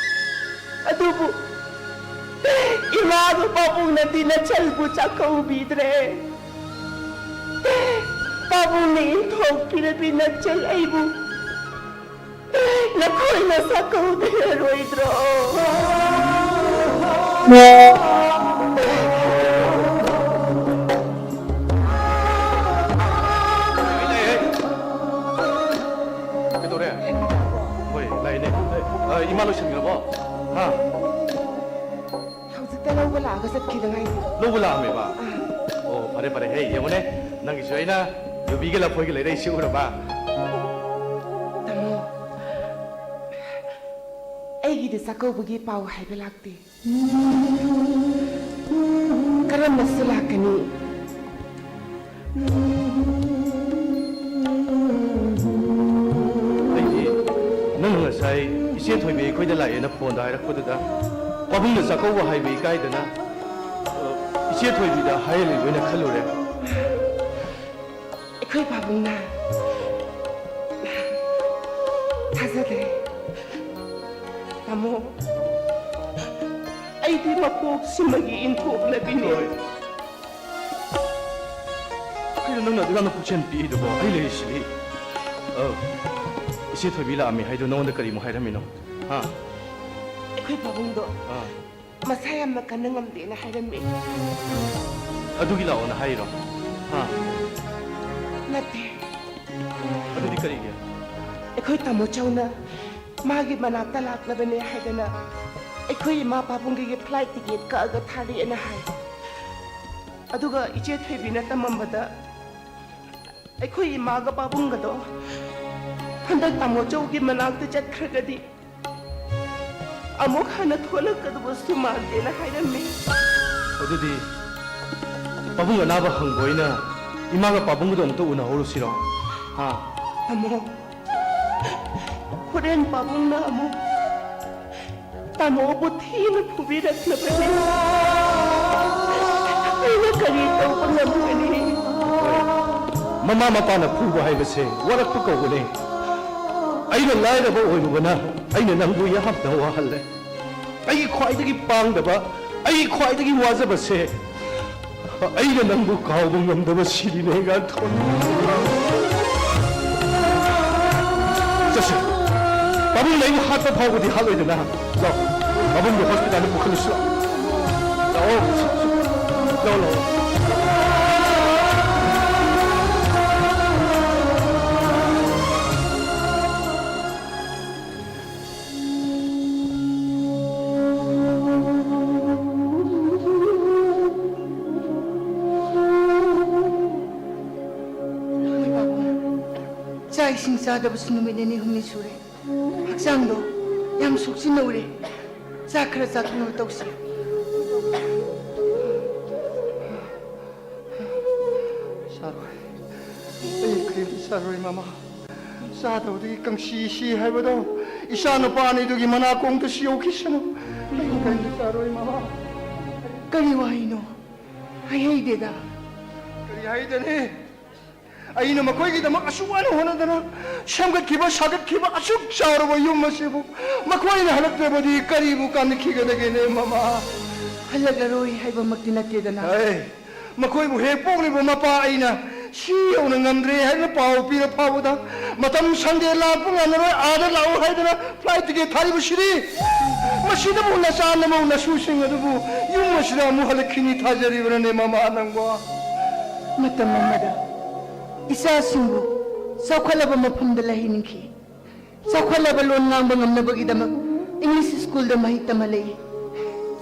ꯑꯗꯨꯕꯨ ꯏꯃꯥꯒ ꯄꯥꯕꯨꯡꯅꯗꯤ ꯅꯆꯜꯕꯨ ꯆꯥꯛꯀꯧꯕꯤꯗ꯭ꯔꯦ꯫ ꯄꯥꯕꯨꯡꯅ ꯏꯟꯊꯣꯛꯄꯤꯔꯕꯤ ꯅꯆꯜ ꯑꯩꯕꯨ ꯅꯈꯣꯏꯅ ꯆꯥꯛꯀꯧꯕꯤꯔꯔꯣꯏꯗ꯭ꯔꯣ? ꯀꯩꯗꯧꯔꯦ? ꯍꯣꯏ, ꯂꯥꯛꯏꯅꯦ꯫ ꯑ, ꯏꯃꯥ ꯂꯣꯏꯁꯤꯟꯈ꯭ꯔꯕꯣ? ꯍꯥ? ꯍꯧꯖꯤꯛꯇ ꯂꯧꯕ ꯂꯥꯛꯑꯒ ꯆꯠꯈꯤꯗ ꯉꯥꯏꯔꯤ꯫ ꯂꯧꯕ ꯂꯥꯛꯑꯝꯃꯦꯕ? ꯑꯥ꯫ ꯑꯣ, ꯐꯔꯦ, ꯐꯔꯦ꯫ ꯍꯦ, ꯌꯦꯡꯉꯨꯅꯦ, ꯅꯪꯒꯤꯁꯨ ꯑꯩꯅ ꯌꯨꯕꯤꯒ ꯂꯐꯣꯏꯒ ꯂꯩꯔꯛꯏꯁꯤ ꯎꯔꯕ? ꯇꯥꯃꯣ, ꯑꯩꯒꯤꯗꯤ ꯆꯥꯛꯀꯧꯕꯒꯤ ꯄꯥꯎ ꯍꯥꯏꯕ ꯂꯥꯛꯇꯦ꯫ ꯀꯔꯝꯅꯁꯨ ꯂꯥꯛꯀꯅꯤ? ꯑꯩꯗꯤ ꯅꯪꯅ ꯉꯁꯥꯏ ꯏꯆꯦ ꯊꯣꯏꯕꯤ ꯑꯩꯈꯣꯏꯗ ꯂꯥꯛꯑꯦꯅ ꯐꯣꯟꯗ ꯍꯥꯏꯔꯛꯄꯗꯨꯗ, ꯄꯥꯕꯨꯡꯅ ꯆꯥꯛꯀꯧꯕ ꯍꯥꯏꯕ ꯏꯀꯥꯏꯗꯅ, ꯑ, ꯏꯆꯦ ꯊꯣꯏꯕꯤꯗ ꯍꯥꯏꯍꯜꯂꯤꯕꯣꯏꯅ ꯈꯜꯂꯨꯔꯦ꯫ ꯑꯩꯈꯣꯏ ꯄꯥꯕꯨꯡꯅ ꯊꯥꯖꯗ꯭ꯔꯦ꯫ ꯇꯥꯃꯣ, ꯑꯩꯗꯤ ꯃꯄꯣꯛꯁꯤꯃꯒꯤ ꯏꯟꯊꯣꯛꯅꯕꯤꯅꯦ꯫ ꯍꯣꯏ꯫ ꯀꯩꯅꯣ ꯅꯪꯅ ꯑꯗꯨꯛ ꯌꯥꯝꯅ ꯄꯨꯛꯆꯦꯜ ꯄꯤꯛꯏꯗꯨꯕꯣ? ꯑꯩ ꯂꯩꯔꯤꯁꯤꯗꯤ꯫ ꯑ, ꯏꯆꯦ ꯊꯣꯏꯕꯤ ꯂꯥꯛꯑꯝꯃꯤ ꯍꯥꯏꯗꯣ ꯅꯉꯣꯟꯗ ꯀꯔꯤꯃꯨꯛ ꯍꯥꯏꯔꯝꯃꯤꯅꯣ? ꯍꯥ? ꯑꯩꯈꯣꯏ ꯄꯥꯕꯨꯡꯗꯣ ꯑꯥ꯫ ꯃꯁꯥ ꯌꯥꯝꯅ ꯀꯟꯅ ꯉꯝꯗꯦꯅ ꯍꯥꯏꯔꯝꯃꯤ꯫ ꯑꯗꯨꯒꯤ ꯂꯥꯛꯑꯣꯅ ꯍꯥꯏꯔꯤꯔꯣ? ꯍꯥ? ꯅꯠꯇꯦ꯫ ꯑꯗꯨꯗꯤ ꯀꯔꯤꯒꯤ? ꯑꯩꯈꯣꯏ ꯇꯥꯃꯣ ꯆꯧꯅ ꯃꯥꯒꯤ ꯃꯅꯥꯛꯇ ꯂꯥꯛꯅꯕꯅꯦ ꯍꯥꯏꯗꯅ ꯑꯩꯈꯣꯏ ꯏꯃꯥ ꯄꯥꯕꯨꯡꯒꯤ flight ticket ꯀꯛꯑꯒ ꯊꯥꯔꯛꯑꯦꯅ ꯍꯥꯏ꯫ ꯑꯗꯨꯒ ꯏꯆꯦ ꯊꯣꯏꯕꯤꯅ ꯇꯝꯃꯝꯕꯗ ꯑꯩꯈꯣꯏ ꯏꯃꯥꯒ ꯄꯥꯕꯨꯡꯒꯗꯣ ꯍꯟꯗꯛ ꯇꯥꯃꯣ ꯆꯧꯒꯤ ꯃꯅꯥꯛꯇ ꯆꯠꯈ꯭ꯔꯒꯗꯤ ꯑꯃꯨꯛ ꯍꯟꯅ ꯊꯣꯛꯂꯛꯀꯗꯕꯁꯨ ꯃꯥꯟꯗꯦꯅ ꯍꯥꯏꯔꯝꯃꯤ꯫ ꯑꯗꯨꯗꯤ ꯄꯥꯕꯨꯡ ꯑꯅꯥꯕ ꯍꯪꯕ ꯑꯣꯏꯅ ꯏꯃꯥꯒ ꯄꯥꯕꯨꯡꯒꯗꯣ ꯑꯃꯨꯛꯇ ꯎꯅꯍꯧꯔꯨꯁꯤꯔꯣ? ꯍꯥ? ꯇꯥꯃꯣ, ꯍꯣꯔꯦꯟ ꯄꯥꯕꯨꯡꯅ ꯑꯃꯨꯛ ꯇꯥꯃꯣꯕꯨ ꯊꯤꯅ ꯐꯨꯕꯤꯔꯛꯂꯕꯅꯤ꯫ ꯑꯩꯅ ꯀꯔꯤ ꯇꯧꯕ ꯉꯝꯒꯅꯤ? ꯃꯃꯥ ꯃꯄꯥꯅ ꯐꯨꯕ ꯍꯥꯏꯕꯁꯦ ꯋꯥꯔꯛꯄ ꯀꯧꯕꯅꯦ꯫ ꯑꯩꯅ ꯂꯥꯏꯔꯕ ꯑꯣꯏꯔꯨꯕꯅ ꯑꯩꯅ ꯅꯪꯕꯨ ꯌꯥꯝꯅ ꯋꯥꯍꯜꯂꯦ꯫ ꯑꯩꯒꯤ ꯈ꯭ꯋꯥꯏꯗꯒꯤ ꯄꯥꯡꯗꯕ, ꯑꯩꯒꯤ ꯈ꯭ꯋꯥꯏꯗꯒꯤ ꯋꯥꯖꯕꯁꯦ ꯑꯩꯅ ꯅꯪꯕꯨ ꯀꯥꯎꯕ ꯉꯝꯗꯕ ꯁꯤꯔꯤꯅꯦ, ꯉꯥꯟꯊꯣꯟ꯫ ꯆꯠꯁꯤ꯫ ꯄꯥꯕꯨꯡꯅ ꯑꯩꯕꯨ ꯍꯥꯠꯄ ꯐꯥꯎꯕꯗꯤ ꯍꯥꯠꯂꯣꯏꯗꯅ꯫ ꯂꯥꯛꯑꯣ꯫ ꯄꯥꯕꯨꯡꯕꯨ ꯍꯣꯁꯄꯤꯇꯥꯜꯗ ꯄꯨꯈꯠꯂꯨꯁꯤ꯫ ꯂꯥꯛꯑꯣ꯫ ꯂꯥꯛꯑꯣ, ꯂꯥꯛꯑꯣ꯫ ꯆꯥꯛ ꯏꯁꯤꯡ ꯆꯥꯗꯕꯁꯨ ꯅꯨꯃꯤꯠ ꯅꯤꯅꯤ ꯍꯨꯝꯅꯤ ꯁꯨꯔꯦ꯫ ꯍꯛꯆꯥꯡꯗꯣ ꯌꯥꯝ ꯁꯣꯛꯆꯤꯟꯅꯧꯔꯦ꯫ ꯆꯥꯛ ꯈꯔ ꯆꯥꯊꯣꯛꯅꯕ ꯇꯧꯁꯤ꯫ ꯆꯥꯔꯣꯏ꯫ ꯑꯩ ꯀꯔꯤꯝꯇ ꯆꯥꯔꯣꯏ, ꯃꯃꯥ꯫ ꯆꯥꯗꯕꯗꯒꯤ ꯀꯪꯁꯤ ꯁꯤ ꯍꯥꯏꯕꯗꯣ ꯏꯆꯥ ꯅꯨꯄꯥ ꯑꯅꯤꯗꯨꯒꯤ ꯃꯅꯥꯀꯣꯡꯗꯁꯨ ꯌꯧꯈꯤꯁꯅꯨ꯫ ꯑꯩ ꯀꯔꯤꯝꯇ ꯆꯥꯔꯣꯏ, ꯃꯃꯥ꯫ ꯀꯔꯤ ꯋꯥꯍꯩꯅꯣ? ꯍꯥꯏꯍꯩꯗꯦꯗ꯫ ꯀꯔꯤ ꯍꯥꯏꯗꯅꯤ? ꯑꯩꯅ ꯃꯈꯣꯏꯒꯤꯗꯃꯛ ꯑꯁꯨꯛ ꯋꯥꯅ ꯍꯣꯠꯅꯗꯅ ꯁꯦꯝꯒꯠꯈꯤꯕ, ꯁꯥꯒꯠꯈꯤꯕ ꯑꯁꯨꯛ ꯆꯥꯎꯔꯕ ꯌꯨꯝ ꯑꯁꯤꯕꯨ ꯃꯈꯣꯏꯅ ꯍꯜꯂꯛꯇ꯭ꯔꯕꯗꯤ ꯀꯔꯤꯕꯨ ꯀꯥꯟꯅꯈꯤꯒꯗꯒꯦꯅꯦ, ꯃꯃꯥ? ꯍꯜꯂꯛꯂꯔꯣꯏ ꯍꯥꯏꯕꯃꯛꯇꯤ ꯅꯠꯇꯦꯗꯅ꯫ ꯑꯦ, ꯃꯈꯣꯏꯕꯨ ꯍꯦꯛ ꯄꯣꯛꯂꯤꯕ ꯃꯄꯥ ꯑꯩꯅ ꯁꯤ ꯌꯧꯅ ꯉꯝꯗ꯭ꯔꯦ ꯍꯥꯏꯅ ꯄꯥꯎ ꯄꯤꯔ ꯐꯥꯎꯕꯗ ꯃꯇꯝ ꯁꯪꯗꯦ, ꯂꯥꯛꯄ ꯉꯝꯂꯔꯣꯏ, ꯑꯥꯗ ꯂꯥꯛꯎ ꯍꯥꯏꯗꯅ ꯐ꯭ꯂꯥꯏꯠ ꯇꯤꯀꯦꯠ ꯊꯥꯔꯤꯕꯁꯤꯗꯤ꯫ ꯃꯁꯤꯗꯕꯨ ꯅꯆꯥ ꯅꯃꯧ ꯅꯁꯨꯁꯤꯡ ꯑꯗꯨꯕꯨ ꯌꯨꯝ ꯑꯁꯤꯗ ꯑꯃꯨꯛ ꯍꯜꯂꯛꯈꯤꯅꯤ ꯊꯥꯖꯔꯤꯕ꯭ꯔꯅꯦ, ꯃꯃꯥ, ꯅꯪꯕꯣ? ꯃꯇꯝ ꯑꯃꯗ ꯏꯆꯥꯁꯤꯡꯕꯨ ꯆꯥꯎꯈꯠꯂꯕ ꯃꯐꯝꯗ ꯂꯩꯍꯟꯅꯤꯡꯈꯤ꯫ ꯆꯥꯎꯈꯠꯂꯕ ꯂꯣꯟ ꯉꯥꯡꯕ ꯉꯝꯅꯕꯒꯤꯗꯃꯛ ꯏꯪꯂꯤꯁ ꯁ꯭ꯀꯨꯜꯗ ꯃꯍꯩ ꯇꯝꯍꯜꯂꯛꯏ꯫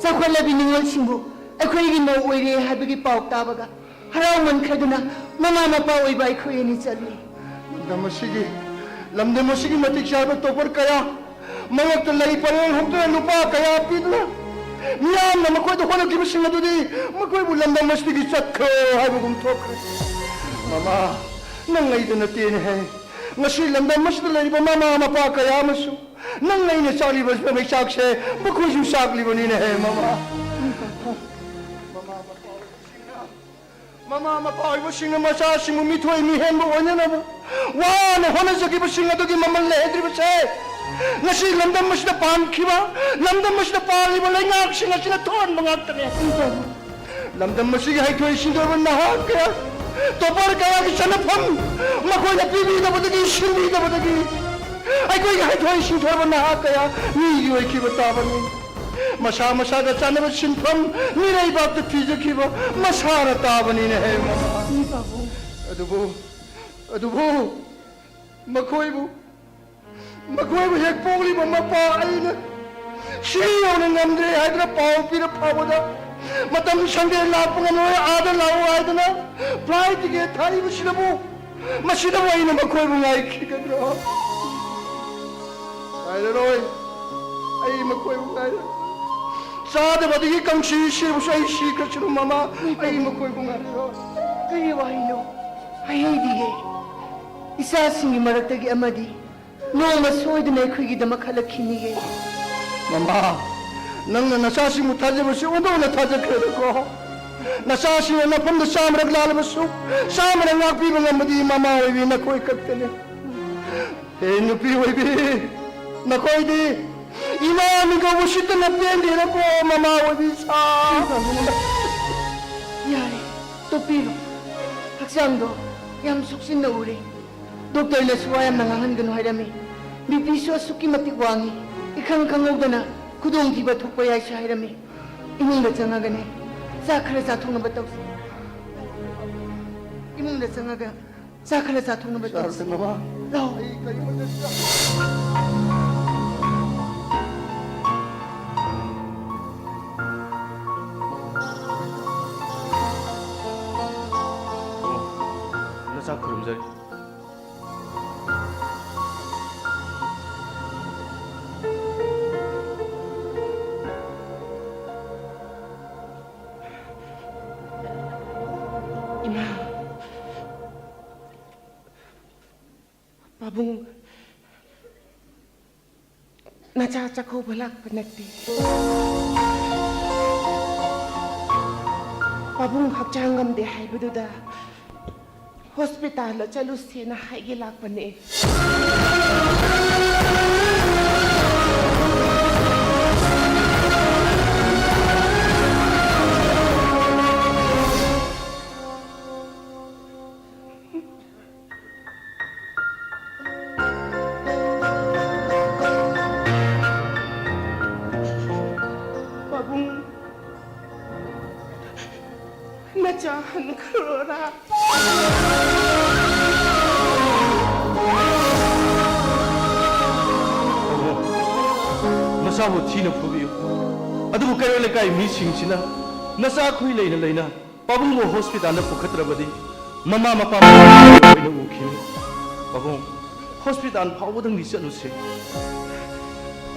ꯆꯥꯎꯈꯠꯂꯕꯤ ꯅꯤꯉꯣꯜꯁꯤꯡꯕꯨ ꯑꯩꯈꯣꯏꯒꯤ ꯃꯧ ꯑꯣꯏꯔꯦ ꯍꯥꯏꯕꯒꯤ ꯄꯥꯎ ꯇꯥꯕꯒ ꯍꯔꯥꯎꯃꯟꯈ꯭ꯔꯗꯨꯅ ꯃꯃꯥ ꯃꯄꯥ ꯑꯣꯏꯕ ꯑꯩꯈꯣꯏ ꯑꯅꯤ ꯆꯠꯂꯤ꯫ ꯂꯝꯗꯝ ꯑꯁꯤꯒꯤ, ꯂꯝꯗꯝ ꯑꯁꯤꯒꯤ ꯃꯇꯤꯛ ꯆꯥꯕ ꯇꯣꯄꯔ ꯀꯌꯥ, ꯃꯉꯛꯇ ꯂꯩ ꯄꯔꯦꯡ ꯍꯨꯛꯇꯨꯅ ꯂꯨꯄꯥ ꯀꯌꯥ ꯄꯤꯗꯨꯅ ꯃꯤꯌꯥꯝꯅ ꯃꯈꯣꯏꯗ ꯍꯣꯠꯅꯈꯤꯕꯁꯤꯡ ꯑꯗꯨꯗꯤ ꯃꯈꯣꯏꯕꯨ ꯂꯝꯗꯝ ꯑꯁꯤꯗꯒꯤ ꯆꯠꯈ꯭ꯔꯣ ꯍꯥꯏꯕꯒꯨꯝ ꯊꯣꯛꯈ꯭ꯔꯦ꯫ ꯃꯃꯥ, ꯅꯪ ꯑꯩꯗ ꯅꯠꯇꯦꯅꯦꯍꯦ꯫ ꯉꯁꯤ ꯂꯝꯗꯝ ꯑꯁꯤꯗ ꯂꯩꯔꯤꯕ ꯃꯃꯥ ꯃꯄꯥ ꯀꯌꯥ ꯑꯃꯁꯨ ꯅꯪ ꯑꯩꯅ ꯆꯥꯛꯂꯤꯕ ꯃꯩꯆꯥꯛꯁꯦ ꯃꯈꯣꯏꯁꯨ ꯆꯥꯛꯂꯤꯕꯅꯤꯅꯦꯍꯦ, ꯃꯃꯥ꯫ ꯃꯃꯥ ꯃꯄꯥ ꯑꯣꯏꯕꯁꯤꯡꯅ ꯃꯃꯥ ꯃꯄꯥ ꯑꯣꯏꯕꯁꯤꯡꯅ ꯃꯆꯥꯁꯤꯡꯕꯨ ꯃꯤꯊꯣꯏ ꯃꯤꯍꯦꯟꯕ ꯑꯣꯏꯅꯅꯕ ꯋꯥꯅ ꯍꯣꯠꯅꯖꯈꯤꯕꯁꯤꯡ ꯑꯗꯨꯒꯤ ꯃꯃꯜ ꯂꯩꯍꯟꯗ꯭ꯔꯤꯕꯁꯦ, ꯉꯁꯤ ꯂꯝꯗꯝ ꯑꯁꯤꯗ ꯄꯥꯟꯈꯤꯕ, ꯂꯝꯗꯝ ꯑꯁꯤꯗ ꯄꯥꯜꯂꯤꯕ ꯂꯩꯉꯥꯛꯁꯤꯡ ꯑꯁꯤꯅ ꯊꯣꯛꯍꯟꯕ ꯉꯥꯛꯇꯅꯤ꯫ ꯂꯝꯗꯝ ꯑꯁꯤꯒꯤ ꯍꯩꯊꯣꯏ ꯁꯤꯡꯊꯣꯏꯕ ꯅꯍꯥ ꯀꯌꯥ, ꯇꯣꯄꯔ ꯀꯌꯥꯒꯤ ꯆꯟꯅꯐꯝ ꯃꯈꯣꯏꯅ ꯄꯤꯕꯤꯗꯕꯗꯒꯤ, ꯁꯤꯟꯕꯤꯗꯕꯗꯒꯤ ꯑꯩꯈꯣꯏꯒꯤ ꯍꯩꯊꯣꯏ ꯁꯤꯡꯊꯣꯏꯕ ꯅꯍꯥ ꯀꯌꯥ ꯃꯤꯒꯤ ꯑꯣꯏꯈꯤꯕ ꯇꯥꯕꯅꯤ꯫ ꯃꯁꯥ ꯃꯁꯥꯒ ꯆꯥꯟꯅꯕ ꯁꯤꯟꯐꯝ ꯃꯤꯔꯩꯕꯥꯛꯇ ꯊꯤꯖꯈꯤꯕ ꯃꯁꯥꯅ ꯇꯥꯕꯅꯤꯅꯦ ꯍꯦ ꯃꯃꯥ꯫ ꯏ ꯄꯥꯕꯨꯡ꯫ ꯑꯗꯨꯕꯨ, ꯑꯗꯨꯕꯨ ꯃꯈꯣꯏꯕꯨ, ꯃꯈꯣꯏꯕꯨ ꯍꯦꯛ ꯄꯣꯛꯂꯤꯕ ꯃꯄꯥ ꯑꯩꯅ ꯁꯤ ꯌꯧꯅ ꯉꯝꯗ꯭ꯔꯦ ꯍꯥꯏꯗꯨꯅ ꯄꯥꯎ ꯄꯤꯔ ꯐꯥꯎꯕꯗ, ꯃꯇꯝ ꯁꯪꯗꯦ, ꯂꯥꯛꯄ ꯉꯝꯂꯣꯏ, ꯑꯥꯗ ꯂꯥꯛꯎ ꯍꯥꯏꯗꯨꯅ ꯐ꯭ꯂꯥꯏꯠ ꯇꯤꯀꯦꯠ ꯊꯥꯔꯤꯕꯁꯤꯗꯕꯨ, ꯃꯁꯤꯗꯕꯨ ꯑꯩꯅ ꯃꯈꯣꯏꯕꯨ ꯉꯥꯏꯈꯤꯒꯗ꯭ꯔꯣ? ꯉꯥꯏꯔꯔꯣꯏ꯫ ꯑꯩ ꯃꯈꯣꯏꯕꯨ ꯉꯥꯏꯔꯔꯣꯏ꯫ ꯆꯥꯗꯕꯗꯒꯤ ꯀꯪꯁꯤ ꯁꯤꯔꯕꯁꯨ ꯑꯩ ꯁꯤꯈ꯭ꯔꯁꯅꯨ ꯃꯃꯥ, ꯑꯩ ꯃꯈꯣꯏꯕꯨ ꯉꯥꯏꯔꯔꯣꯏ꯫ ꯀꯔꯤ ꯋꯥꯍꯩꯅꯣ? ꯍꯥꯏꯍꯩꯗꯤꯌꯦ꯫ ꯏꯆꯥꯁꯤꯡꯒꯤ ꯃꯔꯛꯇꯒꯤ ꯑꯃꯗꯤ ꯅꯣꯡꯃ ꯁꯣꯏꯗꯅ ꯑꯩꯈꯣꯏꯒꯤꯗꯃꯛ ꯍꯜꯂꯛꯈꯤꯅꯤꯌꯦ꯫ ꯃꯃꯥ, ꯅꯪꯅ ꯅꯆꯥꯁꯤꯡꯕꯨ ꯊꯥꯖꯕꯁꯤ ꯑꯣꯟꯊꯣꯛꯅ ꯊꯥꯖꯈ꯭ꯔꯦꯗꯀꯣ꯫ ꯅꯆꯥꯁꯤꯡꯅ ꯅꯐꯝꯗ ꯆꯥꯝꯃꯔꯛ ꯂꯥꯜꯂꯕꯁꯨ, ꯆꯥꯝꯃꯔꯛ ꯉꯥꯛꯄꯤꯕ ꯉꯝꯕꯗꯤ ꯃꯃꯥ ꯑꯣꯏꯕꯤ ꯅꯈꯣꯏ ꯈꯛꯇꯅꯤ꯫ ꯍꯦ ꯅꯨꯄꯤ ꯑꯣꯏꯕꯤ, ꯅꯈꯣꯏꯗꯤ ꯏꯃꯥ ꯃꯤꯡ ꯀꯧꯕ ꯎꯁꯤꯠꯇꯅ ꯄꯦꯟꯗꯦꯗꯀꯣ, ꯃꯃꯥ ꯑꯣꯏꯕꯤ ꯁꯥ꯫ ꯌꯥꯔꯦ, ꯇꯣꯛꯄꯤꯔꯣ꯫ ꯍꯛꯆꯥꯡꯗꯣ ꯌꯥꯝ ꯁꯣꯛꯆꯤꯟꯅ ꯎꯔꯦ꯫ ꯗꯣꯛꯇꯔꯅꯁꯨ ꯋꯥ ꯌꯥꯝꯅ ꯉꯥꯡꯍꯟꯒꯅꯨ ꯍꯥꯏꯔꯝꯃꯤ꯫ ꯕꯤ ꯄꯤꯁꯨ ꯑꯁꯨꯛꯀꯤ ꯃꯇꯤꯛ ꯋꯥꯡꯉꯤ꯫ ꯏꯈꯪ ꯈꯪꯍꯧꯗꯅ ꯈꯨꯗꯣꯡꯊꯤꯕ ꯊꯣꯛꯄ ꯌꯥꯏꯁꯨ ꯍꯥꯏꯔꯝꯃꯤ꯫ ꯏꯃꯨꯡꯗ ꯆꯪꯉꯒꯅꯦ, ꯆꯥꯛ ꯈꯔ ꯆꯥꯊꯣꯛꯅꯕ ꯇꯧꯁꯤ꯫ ꯏꯃꯨꯡꯗ ꯆꯪꯉꯒ ꯆꯥꯛ ꯈꯔ ꯆꯥꯊꯣꯛꯅꯕ ꯇꯧꯁꯤ꯫ ꯆꯥꯔꯁꯦ, ꯃꯃꯥ꯫ ꯂꯥꯛꯑꯣ꯫ ꯑꯩ ꯀꯔꯤꯃꯠꯇ ꯆꯥ- ꯅꯆꯥ ꯈꯨꯔꯨꯝꯖꯔꯤ꯫ ꯏꯃꯥ, ꯄꯥꯕꯨꯡ, ꯅꯆꯥ ꯆꯥꯛꯀꯧꯕ ꯂꯥꯛꯄ ꯅꯠꯇꯦ꯫ ꯄꯥꯕꯨꯡ ꯍꯛꯆꯥꯡ ꯉꯝꯗꯦ ꯍꯥꯏꯕꯗꯨꯗ ꯍꯣꯁꯄꯤꯇꯥꯜꯗ ꯆꯠꯂꯨꯁꯦꯅ ꯍꯥꯏꯒꯦ ꯂꯥꯛꯄꯅꯦ꯫ ꯄꯥꯕꯨꯡ, ꯅꯆꯥ ꯍꯟꯈ꯭ꯔꯣꯔꯥ? ꯅꯆꯥꯕꯨ ꯊꯤꯅ ꯐꯨꯕꯤꯌꯨ, ꯑꯗꯨꯕꯨ ꯀꯩꯔꯣꯜ ꯂꯩꯀꯥꯏ ꯃꯤꯁꯤꯡꯁꯤꯅ ꯅꯆꯥ ꯈꯨꯏ ꯂꯩꯅ ꯂꯩꯅ ꯄꯥꯕꯨꯡꯕꯨ ꯍꯣꯁꯄꯤꯇꯥꯜꯗ ꯄꯨꯈꯠꯇ꯭ꯔꯕꯗꯤ ꯃꯃꯥ ꯃꯄꯥ ꯑꯣꯏꯅ ꯎꯈꯤꯅꯤ꯫ ꯄꯥꯕꯨꯡ, ꯍꯣꯁꯄꯤꯇꯥꯜ ꯐꯥꯎꯕꯗꯪꯗꯤ ꯆꯠꯂꯨꯁꯦ꯫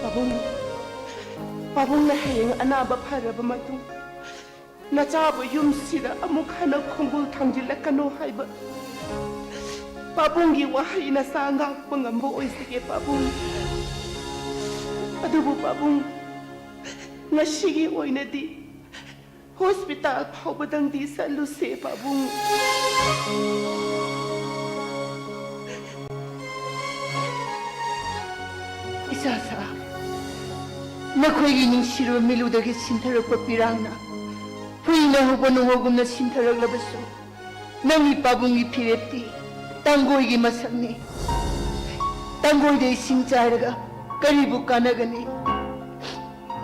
ꯄꯥꯕꯨꯡ, ꯄꯥꯕꯨꯡꯅ ꯍꯌꯦꯡ ꯑꯅꯥꯕ ꯐꯔꯕ ꯃꯇꯨꯡ ꯅꯆꯥꯕꯨ ꯌꯨꯝꯁꯤꯗ ꯑꯃꯨꯛ ꯍꯟꯅ ꯈꯣꯡꯒꯨꯜ ꯊꯥꯡꯖꯤꯜꯂꯛꯀꯅꯨ ꯍꯥꯏꯕ ꯄꯥꯕꯨꯡꯒꯤ ꯋꯥꯍꯩ ꯅꯆꯥ ꯉꯥꯛꯄ ꯉꯝꯕ ꯑꯣꯏꯖꯒꯦ ꯄꯥꯕꯨꯡ꯫ ꯑꯗꯨꯕꯨ ꯄꯥꯕꯨꯡ, ꯉꯁꯤꯒꯤ ꯑꯣꯏꯅꯗꯤ ꯍꯣꯁꯄꯤꯇꯥꯜ ꯐꯥꯎꯕꯗꯪꯗꯤ ꯆꯠꯂꯨꯁꯦ ꯄꯥꯕꯨꯡ꯫ ꯏꯆꯥꯁꯥ, ꯅꯈꯣꯏꯒꯤ ꯅꯨꯡꯁꯤꯔꯕ ꯃꯤꯠꯂꯨꯗꯒꯤ ꯁꯤꯟꯊꯔꯛꯄ ꯄꯤꯔꯥꯡꯅ ꯐꯨꯏꯅ ꯍꯧꯕ ꯅꯣꯡꯍꯧꯒꯨꯝꯅ ꯁꯤꯟꯊꯔꯛꯂꯕꯁꯨ, ꯅꯪꯒꯤ ꯄꯥꯕꯨꯡꯒꯤ ꯐꯤꯔꯦꯞꯇꯤ ꯇꯥꯡꯒꯣꯏꯒꯤ ꯃꯁꯛꯅꯤ꯫ ꯇꯥꯡꯒꯣꯏꯗ ꯏꯁꯤꯡ ꯆꯥꯏꯔꯒ ꯀꯔꯤꯕꯨ ꯀꯥꯟꯅꯒꯅꯤ?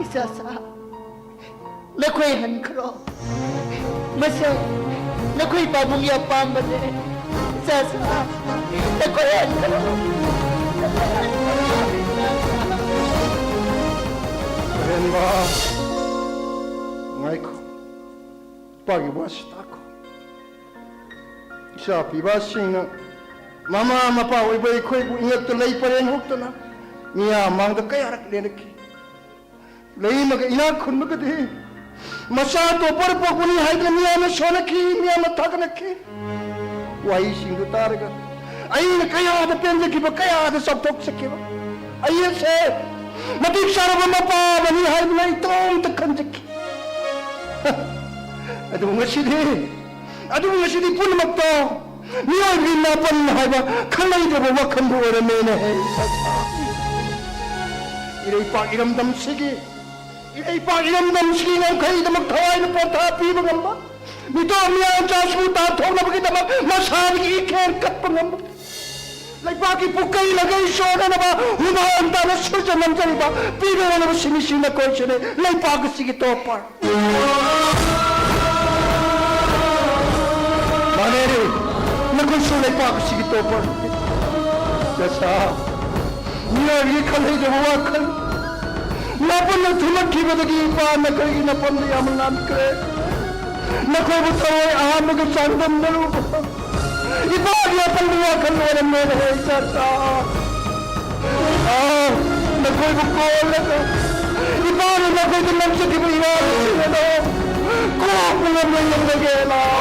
ꯏꯆꯥꯁꯥ, ꯅꯈꯣꯏ ꯍꯟꯈ꯭ꯔꯣ꯫ ꯃꯁꯦ ꯅꯈꯣꯏ ꯄꯥꯕꯨꯡꯒꯤ ꯑꯄꯥꯝꯕꯅꯦ꯫ ꯏꯆꯥꯁꯥ, ꯅꯈꯣꯏ ꯍꯟꯈ꯭ꯔꯣ꯫ ꯅꯈꯣꯏ ꯍꯟꯈ꯭ꯔꯣ꯫ ꯏꯆꯥꯁꯥ꯫ ꯍꯦꯟꯕ, ꯉꯥꯏꯈꯣ꯫ ꯏꯄꯥꯒꯤ ꯋꯥꯁꯤ ꯇꯥꯈꯣ꯫ ꯏꯆꯥ ꯄꯤꯕꯁꯤꯡꯅ ꯃꯃꯥ ꯃꯄꯥ ꯑꯣꯏꯕ ꯑꯩꯈꯣꯏꯕꯨ ꯏꯉꯛꯇ ꯂꯩ ꯄꯔꯦꯡ ꯍꯨꯛꯇꯅ ꯃꯤꯌꯥꯝ ꯃꯥꯡꯗ ꯀꯌꯥꯔꯛ ꯂꯦꯟꯅꯈꯤ꯫ ꯂꯩꯃꯒ ꯏꯅꯥꯛ ꯈꯨꯟꯕꯒꯗꯤ ꯃꯆꯥ ꯇꯣꯞꯄꯔ ꯄꯣꯛꯄꯅꯤ ꯍꯥꯏꯗꯅ ꯃꯤꯌꯥꯝꯅ ꯁꯣꯟꯅꯈꯤ, ꯃꯤꯌꯥꯝꯅ ꯊꯥꯒꯠꯅꯈꯤ꯫ ꯋꯥꯍꯩꯁꯤꯡꯗꯨ ꯇꯥꯔꯒ ꯑꯩꯅ ꯀꯌꯥꯗ ꯄꯦꯟꯖꯈꯤꯕ, ꯀꯌꯥꯗ ꯆꯥꯎꯊꯣꯛꯆꯈꯤꯕ꯫ ꯑꯩ ꯑꯁꯦ ꯃꯇꯤꯛ ꯆꯥꯔꯕ ꯃꯄꯥ ꯑꯃꯅꯤ ꯍꯥꯏꯗꯅ ꯑꯩ ꯏꯇꯣꯝꯇ ꯈꯟꯖꯈꯤ꯫ ꯑꯗꯨꯕꯨ ꯉꯁꯤꯗꯤ, ꯑꯗꯨꯕꯨ ꯉꯁꯤꯗꯤ ꯄꯨꯝꯅꯃꯛꯇꯣ ꯃꯤꯑꯣꯏꯕꯒꯤ ꯅꯥꯄꯟ ꯍꯥꯏꯕ ꯈꯪꯂꯩꯗ꯭ꯔꯕ ꯋꯥꯈꯜꯕꯨ ꯑꯣꯏꯔꯝꯃꯦꯅꯦ꯫ ꯏꯔꯩꯄꯥꯛ ꯏꯔꯝꯗꯝꯁꯤꯒꯤ, ꯏꯔꯩꯄꯥꯛ ꯏꯔꯝꯗꯝꯁꯤꯒꯤ ꯉꯝꯈꯩꯒꯤꯗꯃꯛ ꯊꯋꯥꯏꯅ ꯄꯣꯊꯥ ꯄꯤꯕ ꯉꯝꯕ, ꯃꯤꯇꯣꯞ ꯃꯤꯌꯥꯟꯆꯥꯁꯤꯕꯨ ꯇꯥꯟꯊꯣꯛꯅꯕꯒꯤꯗꯃꯛ ꯃꯁꯥꯗꯒꯤ ꯏꯈꯦꯟ ꯀꯠꯄ ꯉꯝꯕ, ꯂꯩꯄꯥꯛꯀꯤ ꯄꯨꯀꯩ ꯂꯒꯩ ꯆꯣꯟꯅꯅꯕ ꯍꯨꯃꯥꯡ ꯇꯥꯅ ꯁꯨꯖ ꯅꯝꯖꯔꯤꯕ ꯄꯤꯔꯤꯕ ꯁꯤꯟꯃꯤꯁꯤꯡ ꯅꯈꯣꯏꯁꯤꯅꯤ ꯂꯩꯄꯥꯛ ꯑꯁꯤꯒꯤ ꯇꯣꯞꯄꯔ꯫ ꯃꯥꯅꯦ, ꯅꯈꯣꯏꯁꯨ ꯂꯩꯄꯥꯛ ꯑꯁꯤꯒꯤ ꯇꯣꯞꯄꯔ꯫ ꯆꯆꯥ, ꯃꯤꯑꯣꯏꯕꯒꯤ ꯈꯜꯍꯩꯗꯕ ꯋꯥꯈꯜ, ꯅꯥꯄꯟꯅ ꯊꯨꯝꯂꯛꯈꯤꯕꯗꯒꯤ ꯏꯄꯥ ꯅꯈꯣꯏꯒꯤ ꯅꯥꯄꯟꯗ ꯌꯥꯝꯅ ꯂꯥꯟꯈ꯭ꯔꯦ꯫ ꯅꯈꯣꯏꯕꯨ ꯊꯋꯥꯏ ꯑꯍꯥꯟꯕꯒ ꯆꯥꯡꯗꯝꯅꯔꯨꯕ ꯏꯄꯥꯒꯤ ꯑꯄꯪꯕ ꯋꯥꯈꯜ ꯑꯣꯏꯔꯝꯂꯣꯏ ꯍꯦ ꯏꯆꯥꯆꯥ꯫ ꯑꯥ, ꯅꯈꯣꯏꯕꯨ ꯀꯣꯜꯂꯒ ꯏꯄꯥꯅ ꯅꯈꯣꯏꯗ ꯅꯝꯖꯈꯤꯕ ꯏꯔꯥꯡꯁꯤꯡ ꯑꯗꯣ ꯀꯣꯛꯄ ꯉꯝꯂꯣꯏ ꯉꯝꯂꯒꯦ ꯂꯥꯎ꯫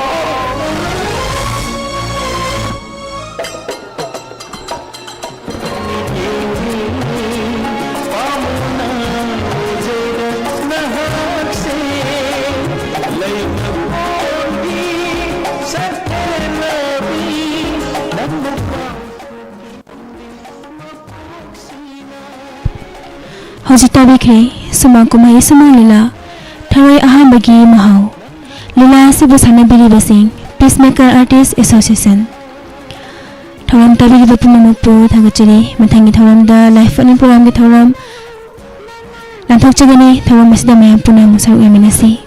ꯍꯧꯖꯤꯛ ꯇꯥꯕꯤꯈ꯭ꯔꯦ ꯁꯨꯃꯥꯡ ꯀꯨꯝꯍꯩ ꯁꯨꯃꯥꯡ ꯂꯤꯂꯥ, ꯊꯔꯣꯏ ꯑꯍꯥꯟꯕꯒꯤ ꯃꯍꯥꯎ꯫ ꯂꯤꯂꯥ ꯑꯁꯤꯕꯨ ꯁꯥꯟꯅꯕꯤꯔꯤꯕꯁꯤꯡ Peacemaker Artist Association꯫ ꯊꯧꯔꯝ ꯇꯥꯕꯤꯔꯤꯕ ꯄꯨꯝꯅꯃꯛꯄꯨ ꯊꯥꯒꯠꯆꯔꯤ꯫ ꯃꯊꯪꯒꯤ ꯊꯧꯔꯝꯗ Live Funny Program ꯒꯤ ꯊꯧꯔꯝ ꯂꯥꯟꯊꯣꯛꯆꯒꯅꯤ꯫ ꯊꯧꯔꯝ ꯑꯁꯤꯗ ꯃꯌꯥꯝ ꯄꯨꯟꯅ ꯑꯃꯨꯛ ꯁꯔꯨꯛ ꯌꯥꯃꯤꯟꯅꯁꯤ꯫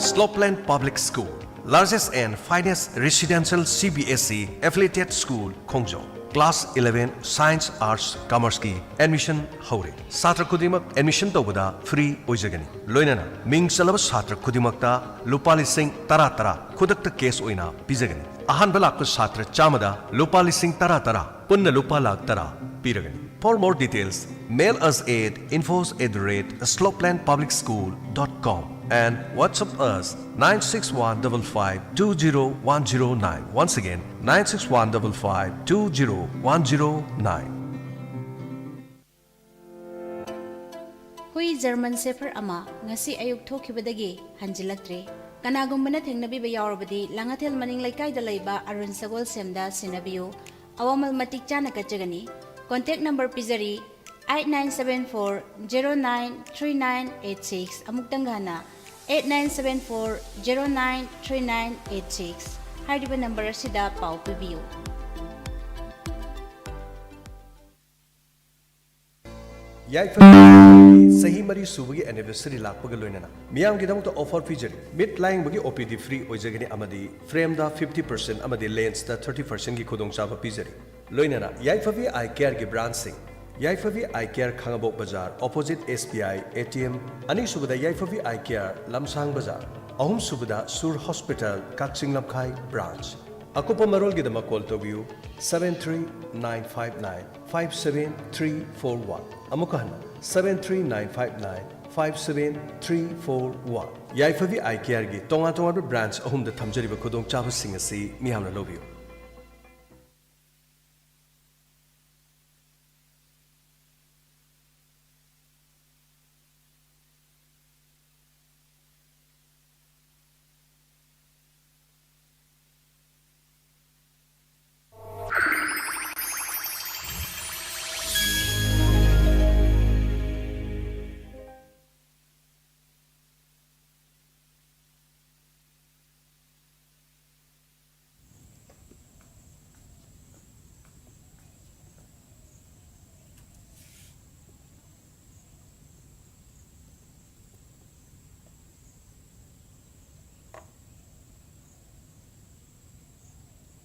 Slopeland Public School, largest and finest residential C B S E affiliated school, Khongjong. Class eleven Science, Arts, Commerceꯀꯤ admission ꯍꯧꯔꯦ꯫ ꯁꯥꯇ꯭ꯔ ꯈꯨꯗꯤꯡꯃꯛ admission ꯇꯧꯕꯗ free ꯑꯣꯏꯖꯒꯅꯤ꯫ ꯂꯣꯏꯅꯅ ꯃꯤꯡ ꯆꯜꯂꯕ ꯁꯥꯇ꯭ꯔ ꯈꯨꯗꯤꯡꯃꯛꯇ ꯂꯨꯄꯥ ꯂꯤꯁꯤꯡ ꯇꯔꯥ ꯇꯔꯥ ꯈꯨꯗꯛꯇ cash ꯑꯣꯏꯅ ꯄꯤꯖꯒꯅꯤ꯫ ꯑꯍꯥꯟꯕ ꯂꯥꯛꯄ ꯁꯥꯇ꯭ꯔ ꯆꯥꯝꯃꯗ ꯂꯨꯄꯥ ꯂꯤꯁꯤꯡ ꯇꯔꯥ ꯇꯔꯥ, ꯄꯨꯟꯅ ꯂꯨꯄꯥ ꯂꯥꯈ ꯇꯔꯥ ꯄꯤꯔꯒꯅꯤ꯫ For more details, mail us at infos at the rate slopelandpublicschool dot com and WhatsApp us nine six one double five two zero one zero nine. Once again, nine six one double five two zero one zero nine. ꯍꯨꯏ German Shepherd ꯑꯃ ꯉꯁꯤ ꯑꯌꯨꯛ ꯊꯣꯛꯈꯤꯕꯗꯒꯤ ꯍꯟꯖꯤꯜꯂꯛꯇ꯭ꯔꯦ꯫ ꯀꯅꯥꯒꯨꯝꯕꯅ ꯊꯦꯡꯅꯕꯤꯕ ꯌꯥꯎꯔꯕꯗꯤ ꯂꯥꯡꯉꯊꯦꯜ ꯃꯅꯤꯡ ꯂꯩꯀꯥꯏꯗ ꯂꯩꯕ ꯑꯔꯨꯟ ꯁꯒꯣꯜꯁꯦꯝꯗ ꯁꯤꯟꯅꯕꯤꯌꯨ꯫ ꯑꯋꯥꯃꯜ ꯃꯇꯤꯛ ꯆꯥꯅ ꯀꯠꯆꯒꯅꯤ꯫ Contact number ꯄꯤꯖꯔꯤ, eight nine seven four zero nine three nine eight six꯫ ꯑꯃꯨꯛꯇꯪꯒ ꯍꯟꯅ, eight nine seven four zero nine three nine eight six ꯍꯥꯏꯔꯤꯕ number ꯑꯁꯤꯗ ꯄꯥꯎ ꯄꯤꯕꯤꯌꯨ꯫ ꯌꯥꯏꯐ ꯆꯍꯤ ꯃꯔꯤ ꯁꯨꯕꯒꯤ anniversary ꯂꯥꯛꯄꯒ ꯂꯣꯏꯅꯅ ꯃꯤꯌꯥꯝꯒꯤꯗꯃꯛꯇ offer ꯄꯤꯖꯔꯤ꯫ ꯃꯤꯠ ꯂꯥꯌꯦꯡꯕꯒꯤ OPD free ꯑꯣꯏꯖꯒꯅꯤ ꯑꯃꯗꯤ frameꯗ fifty percent ꯑꯃꯗꯤ lensꯇ thirty percentꯒꯤ ꯈꯨꯗꯣꯡꯆꯥꯕ ꯄꯤꯖꯔꯤ꯫ ꯂꯣꯏꯅꯅ ꯌꯥꯏꯐꯕꯤ Eye Careꯒꯤ branchꯁꯤꯡ: ꯌꯥꯏꯐꯕꯤ Eye Care, ꯈꯥꯉꯕꯣꯛ ꯕꯖꯥꯔ, opposite SBI ATM꯫ ꯑꯅꯤꯁꯨꯕꯗ ꯌꯥꯏꯐꯕꯤ Eye Care, ꯂꯝꯁꯥꯡ ꯕꯖꯥꯔ꯫ ꯑꯍꯨꯝꯁꯨꯕꯗ ꯁꯨꯔ ꯍꯣꯁꯄꯤꯇꯥꯜ, ꯀꯛꯆꯤꯡ ꯂꯝꯈꯥꯏ branch꯫ ꯑꯀꯨꯞꯄ ꯃꯔꯣꯜꯒꯤꯗꯃꯛ call ꯇꯧꯕꯤꯌꯨ, seven three nine five nine five seven three four one꯫ ꯑꯃꯨꯛꯀ ꯍꯟꯅ, seven three nine five nine five seven three four one꯫ ꯌꯥꯏꯐꯕꯤ Eye Careꯒꯤ ꯇꯣꯉꯥꯟ ꯇꯣꯉꯥꯟꯕ branch ꯑꯍꯨꯝꯗ ꯊꯝꯖꯔꯤꯕ ꯈꯨꯗꯣꯡꯆꯥꯕꯁꯤꯡ ꯑꯁꯤ ꯃꯤꯌꯥꯝꯅ ꯂꯧꯕꯤꯌꯨ꯫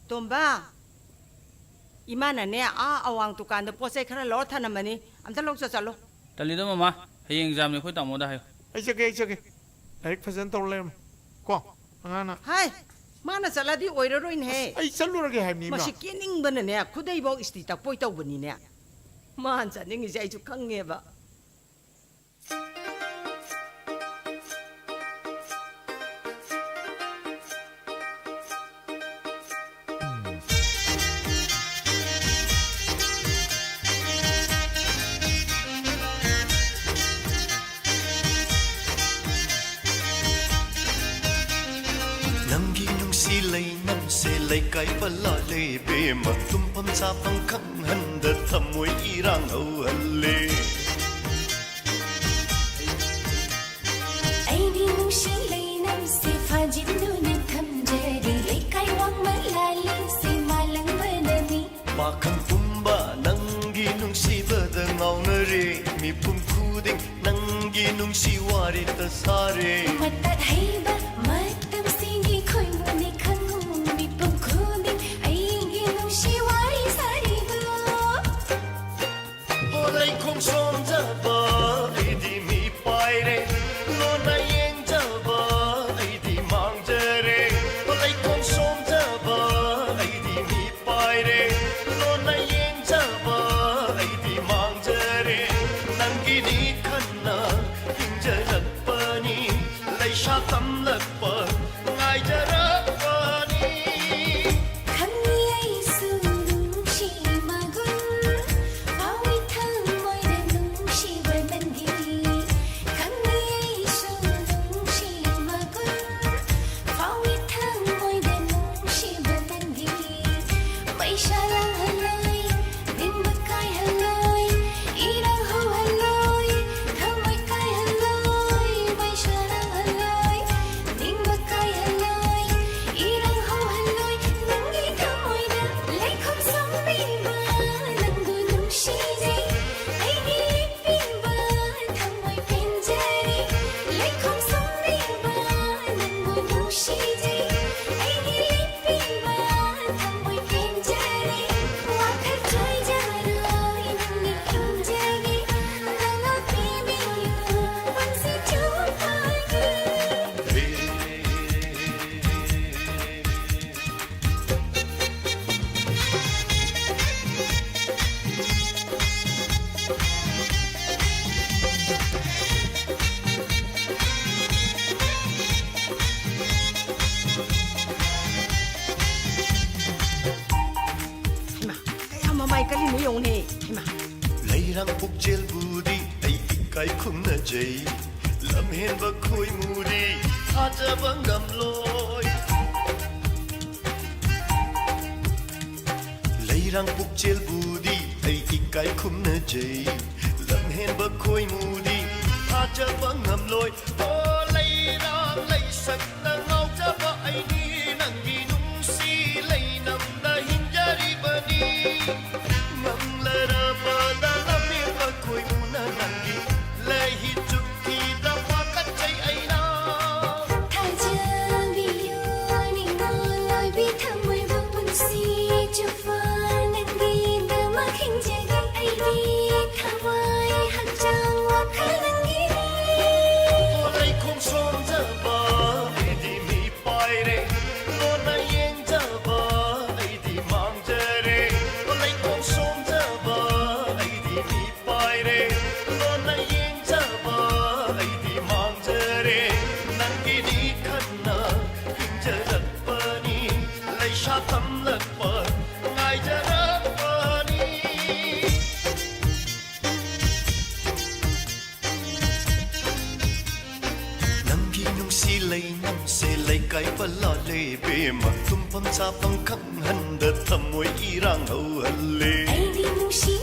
ꯇꯣꯝꯕ! ꯏꯃꯥꯅꯅꯦ, ꯑꯥ ꯑꯋꯥꯡ ꯗꯨꯀꯥꯟꯗ ꯄꯣꯠ ꯆꯩ ꯈꯔ ꯂꯧꯔ ꯊꯅꯝꯃꯅꯤ, ꯑꯝꯇ ꯂꯧ ꯆꯠ ꯆꯠꯂꯣ꯫ ꯇꯜꯂꯤꯗ ꯃꯃꯥ, ꯍꯌꯦꯡ ꯑꯦꯛꯖꯥꯝꯅꯤ, ꯑꯩꯈꯣꯏ ꯇꯥꯃꯣꯗ ꯍꯥꯏꯌꯨ꯫ ꯑꯩ ꯆꯠꯀꯦ, ꯑꯩ ꯆꯠꯀꯦ꯫ ꯂꯥꯏꯔꯤꯛ ꯐꯖꯅ ꯇꯧꯔ ꯂꯩꯔꯝꯃꯨ ꯀꯣ, ꯑꯉꯥꯡꯅ꯫ ꯍꯥꯏ, ꯃꯥꯅ ꯆꯠꯂꯗꯤ ꯑꯣꯏꯔꯔꯣꯏꯅꯦꯍꯦ꯫ ꯑꯩ ꯆꯠꯂꯨꯔꯒꯦ ꯍꯥꯏꯕꯅꯤ, ꯏꯃꯥ꯫ ꯃꯁꯤ ꯀꯦꯅꯤꯡꯕꯅꯅꯦ, ꯈꯨꯗꯩꯐꯥꯎ ꯏꯁꯇꯤ ꯇꯛꯄꯣꯏ ꯇꯧꯕꯅꯤꯅꯦ꯫ ꯃꯥꯅ ꯆꯠꯅꯤꯡꯉꯤꯁꯦ ꯑꯩꯁꯨ ꯈꯪꯉꯦꯕ꯫ ꯅꯪꯒꯤ ꯅꯨꯡꯁꯤ ꯂꯩꯅꯝꯁꯦ ꯂꯩꯀꯥꯏ ꯄꯜꯂꯥ ꯂꯩꯕꯦꯝꯃ, ꯇꯨꯝꯐꯝ ꯆꯥꯐꯝ ꯈꯪꯍꯟꯗ ꯊꯃꯣꯏ ꯏꯔꯥꯡ ꯍꯧꯍꯜꯂꯦ꯫ ꯑꯩꯗꯤ ꯅꯨꯡꯁꯤ ꯂꯩꯅꯝꯁꯦ ꯐꯥꯖꯤꯟꯗꯨꯅ ꯊꯝꯖꯔꯤ, ꯂꯩꯀꯥꯏ ꯋꯥꯡꯃ ꯂꯥꯂꯤꯁꯦ ꯃꯥꯂꯪꯕꯅꯅꯤ꯫ ꯃꯥꯈꯪ ꯄꯨꯝꯕ ꯅꯪꯒꯤ ꯅꯨꯡꯁꯤꯕꯗ ꯉꯥꯎꯅꯔꯦ, ꯃꯤꯄꯨꯝ ꯈꯨꯗꯤꯡ ꯅꯪꯒꯤ ꯅꯨꯡꯁꯤ ꯋꯥꯔꯤꯇ ꯁꯥꯔꯦ꯫ ꯃꯇꯠ ꯍꯩꯕ ꯃꯇꯝꯁꯤꯒꯤ ꯈꯣꯏꯃꯨꯅꯤ ꯈꯪꯉꯨ, ꯃꯤꯄꯨꯝ ꯈꯨꯗꯤꯡ ꯑꯩꯒꯤ ꯅꯨꯡꯁꯤ ꯋꯥꯔꯤ ꯁꯥꯔꯤꯕ꯫ ꯍꯣ ꯂꯩꯈꯣꯡ ꯁꯣꯝꯖꯕ, ꯑꯩꯗꯤ ꯃꯤ ꯄꯥꯏꯔꯦ꯫ ꯂꯣꯟꯅ ꯌꯦꯡꯖꯕ, ꯑꯩꯗꯤ ꯃꯥꯡꯖꯔꯦ꯫ ꯍꯣ ꯂꯩꯈꯣꯡ ꯁꯣꯝꯖꯕ, ꯑꯩꯗꯤ ꯃꯤ ꯄꯥꯏꯔꯦ꯫ ꯂꯣꯟꯅ ꯌꯦꯡꯖꯕ, ꯑꯩꯗꯤ ꯃꯥꯡꯖꯔꯦ꯫ ꯅꯪꯒꯤꯅꯤ ꯈꯟꯅ ꯍꯤꯡꯖꯔꯛꯄꯅꯤ꯫ ꯂꯩꯁꯥ ꯇꯝ ꯃꯥꯏ ꯀꯔꯤꯅꯣ ꯌꯦꯡꯉꯨꯅꯦ꯫ ꯍꯩꯃꯥ꯫ ꯂꯩꯔꯥꯡ ꯄꯨꯛꯆꯦꯜꯕꯨꯗꯤ ꯑꯩ ꯏꯀꯥꯏ ꯈꯨꯝꯅꯖꯩ, ꯂꯝꯍꯦꯟꯕ ꯈꯣꯏꯃꯨꯗꯤ ꯊꯥꯖꯕ ꯉꯝꯂꯣꯏ꯫ ꯂꯩꯔꯥꯡ ꯄꯨꯛꯆꯦꯜꯕꯨꯗꯤ ꯑꯩ ꯏꯀꯥꯏ ꯈꯨꯝꯅꯖꯩ, ꯂꯝꯍꯦꯟꯕ ꯈꯣꯏꯃꯨꯗꯤ ꯊꯥꯖꯕ ꯉꯝꯂꯣꯏ꯫ ꯑꯣ ꯂꯩꯔꯥꯡ ꯂꯩꯁꯛꯇ ꯉꯥꯎꯖꯕ ꯑꯩꯗꯤ ꯅꯪꯒꯤ ꯅꯨꯡꯁꯤ ꯂꯩꯅꯝꯗ ꯍꯤꯡꯖꯔꯤꯕꯅꯤ꯫ ꯉꯝꯂꯔꯕꯗ ꯂꯝꯍꯦꯟꯕ ꯈꯣꯏꯃꯨꯅ ꯅꯪꯒꯤ ꯂꯩꯍꯤ ꯆꯨꯞꯈꯤꯗ ꯄꯥꯈꯠꯆꯩ ꯑꯩꯅ꯫ ꯊꯥꯖꯕꯤꯌꯨ ꯅꯤꯡꯉꯣꯜ ꯑꯣꯏꯕꯤ ꯊꯃꯣꯏꯕꯨ ꯄꯨꯟꯁꯤ ꯆꯨꯞꯄ ꯅꯪꯒꯤꯗꯃꯛ ꯍꯤꯡꯖꯒꯦ ꯑꯩꯒꯤ ꯊꯋꯥꯏ ꯍꯛꯆꯥꯡ ꯋꯥꯈꯜ ꯅꯪꯒꯤꯅꯤ꯫ ꯂꯩꯈꯣꯡ ꯁꯣꯝꯖꯕ ꯑꯩꯗꯤ ꯃꯤ ꯄꯥꯏꯔꯦ, ꯂꯣꯟꯅ ꯌꯦꯡꯖꯕ ꯑꯩꯗꯤ ꯃꯥꯡꯖꯔꯦ꯫ ꯂꯩꯈꯣꯡ ꯁꯣꯝꯖꯕ ꯑꯩꯗꯤ ꯃꯤ ꯄꯥꯏꯔꯦ, ꯂꯣꯟꯅ ꯌꯦꯡꯖꯕ ꯑꯩꯗꯤ ꯃꯥꯡꯖꯔꯦ꯫ ꯅꯪꯒꯤꯅꯤ ꯈꯟꯅ ꯍꯤꯡꯖꯔꯛꯄꯅꯤ, ꯂꯩꯁꯥ ꯇꯝꯂꯛꯄ ꯉꯥꯏꯖꯔꯛꯄꯅꯤ꯫ ꯅꯪꯒꯤ ꯅꯨꯡꯁꯤ ꯂꯩꯅꯝꯁꯦ ꯂꯩꯀꯥꯏ ꯄꯜꯂꯥꯂꯦ ꯏꯕꯦꯝꯃ, ꯇꯨꯝꯐꯝ ꯆꯥꯐꯝ ꯈꯪꯍꯟꯗ ꯊꯃꯣꯏ ꯏꯔꯥꯡ ꯍꯧꯍꯜꯂꯦ꯫ ꯑꯩꯗꯤ ꯅꯨꯡꯁꯤ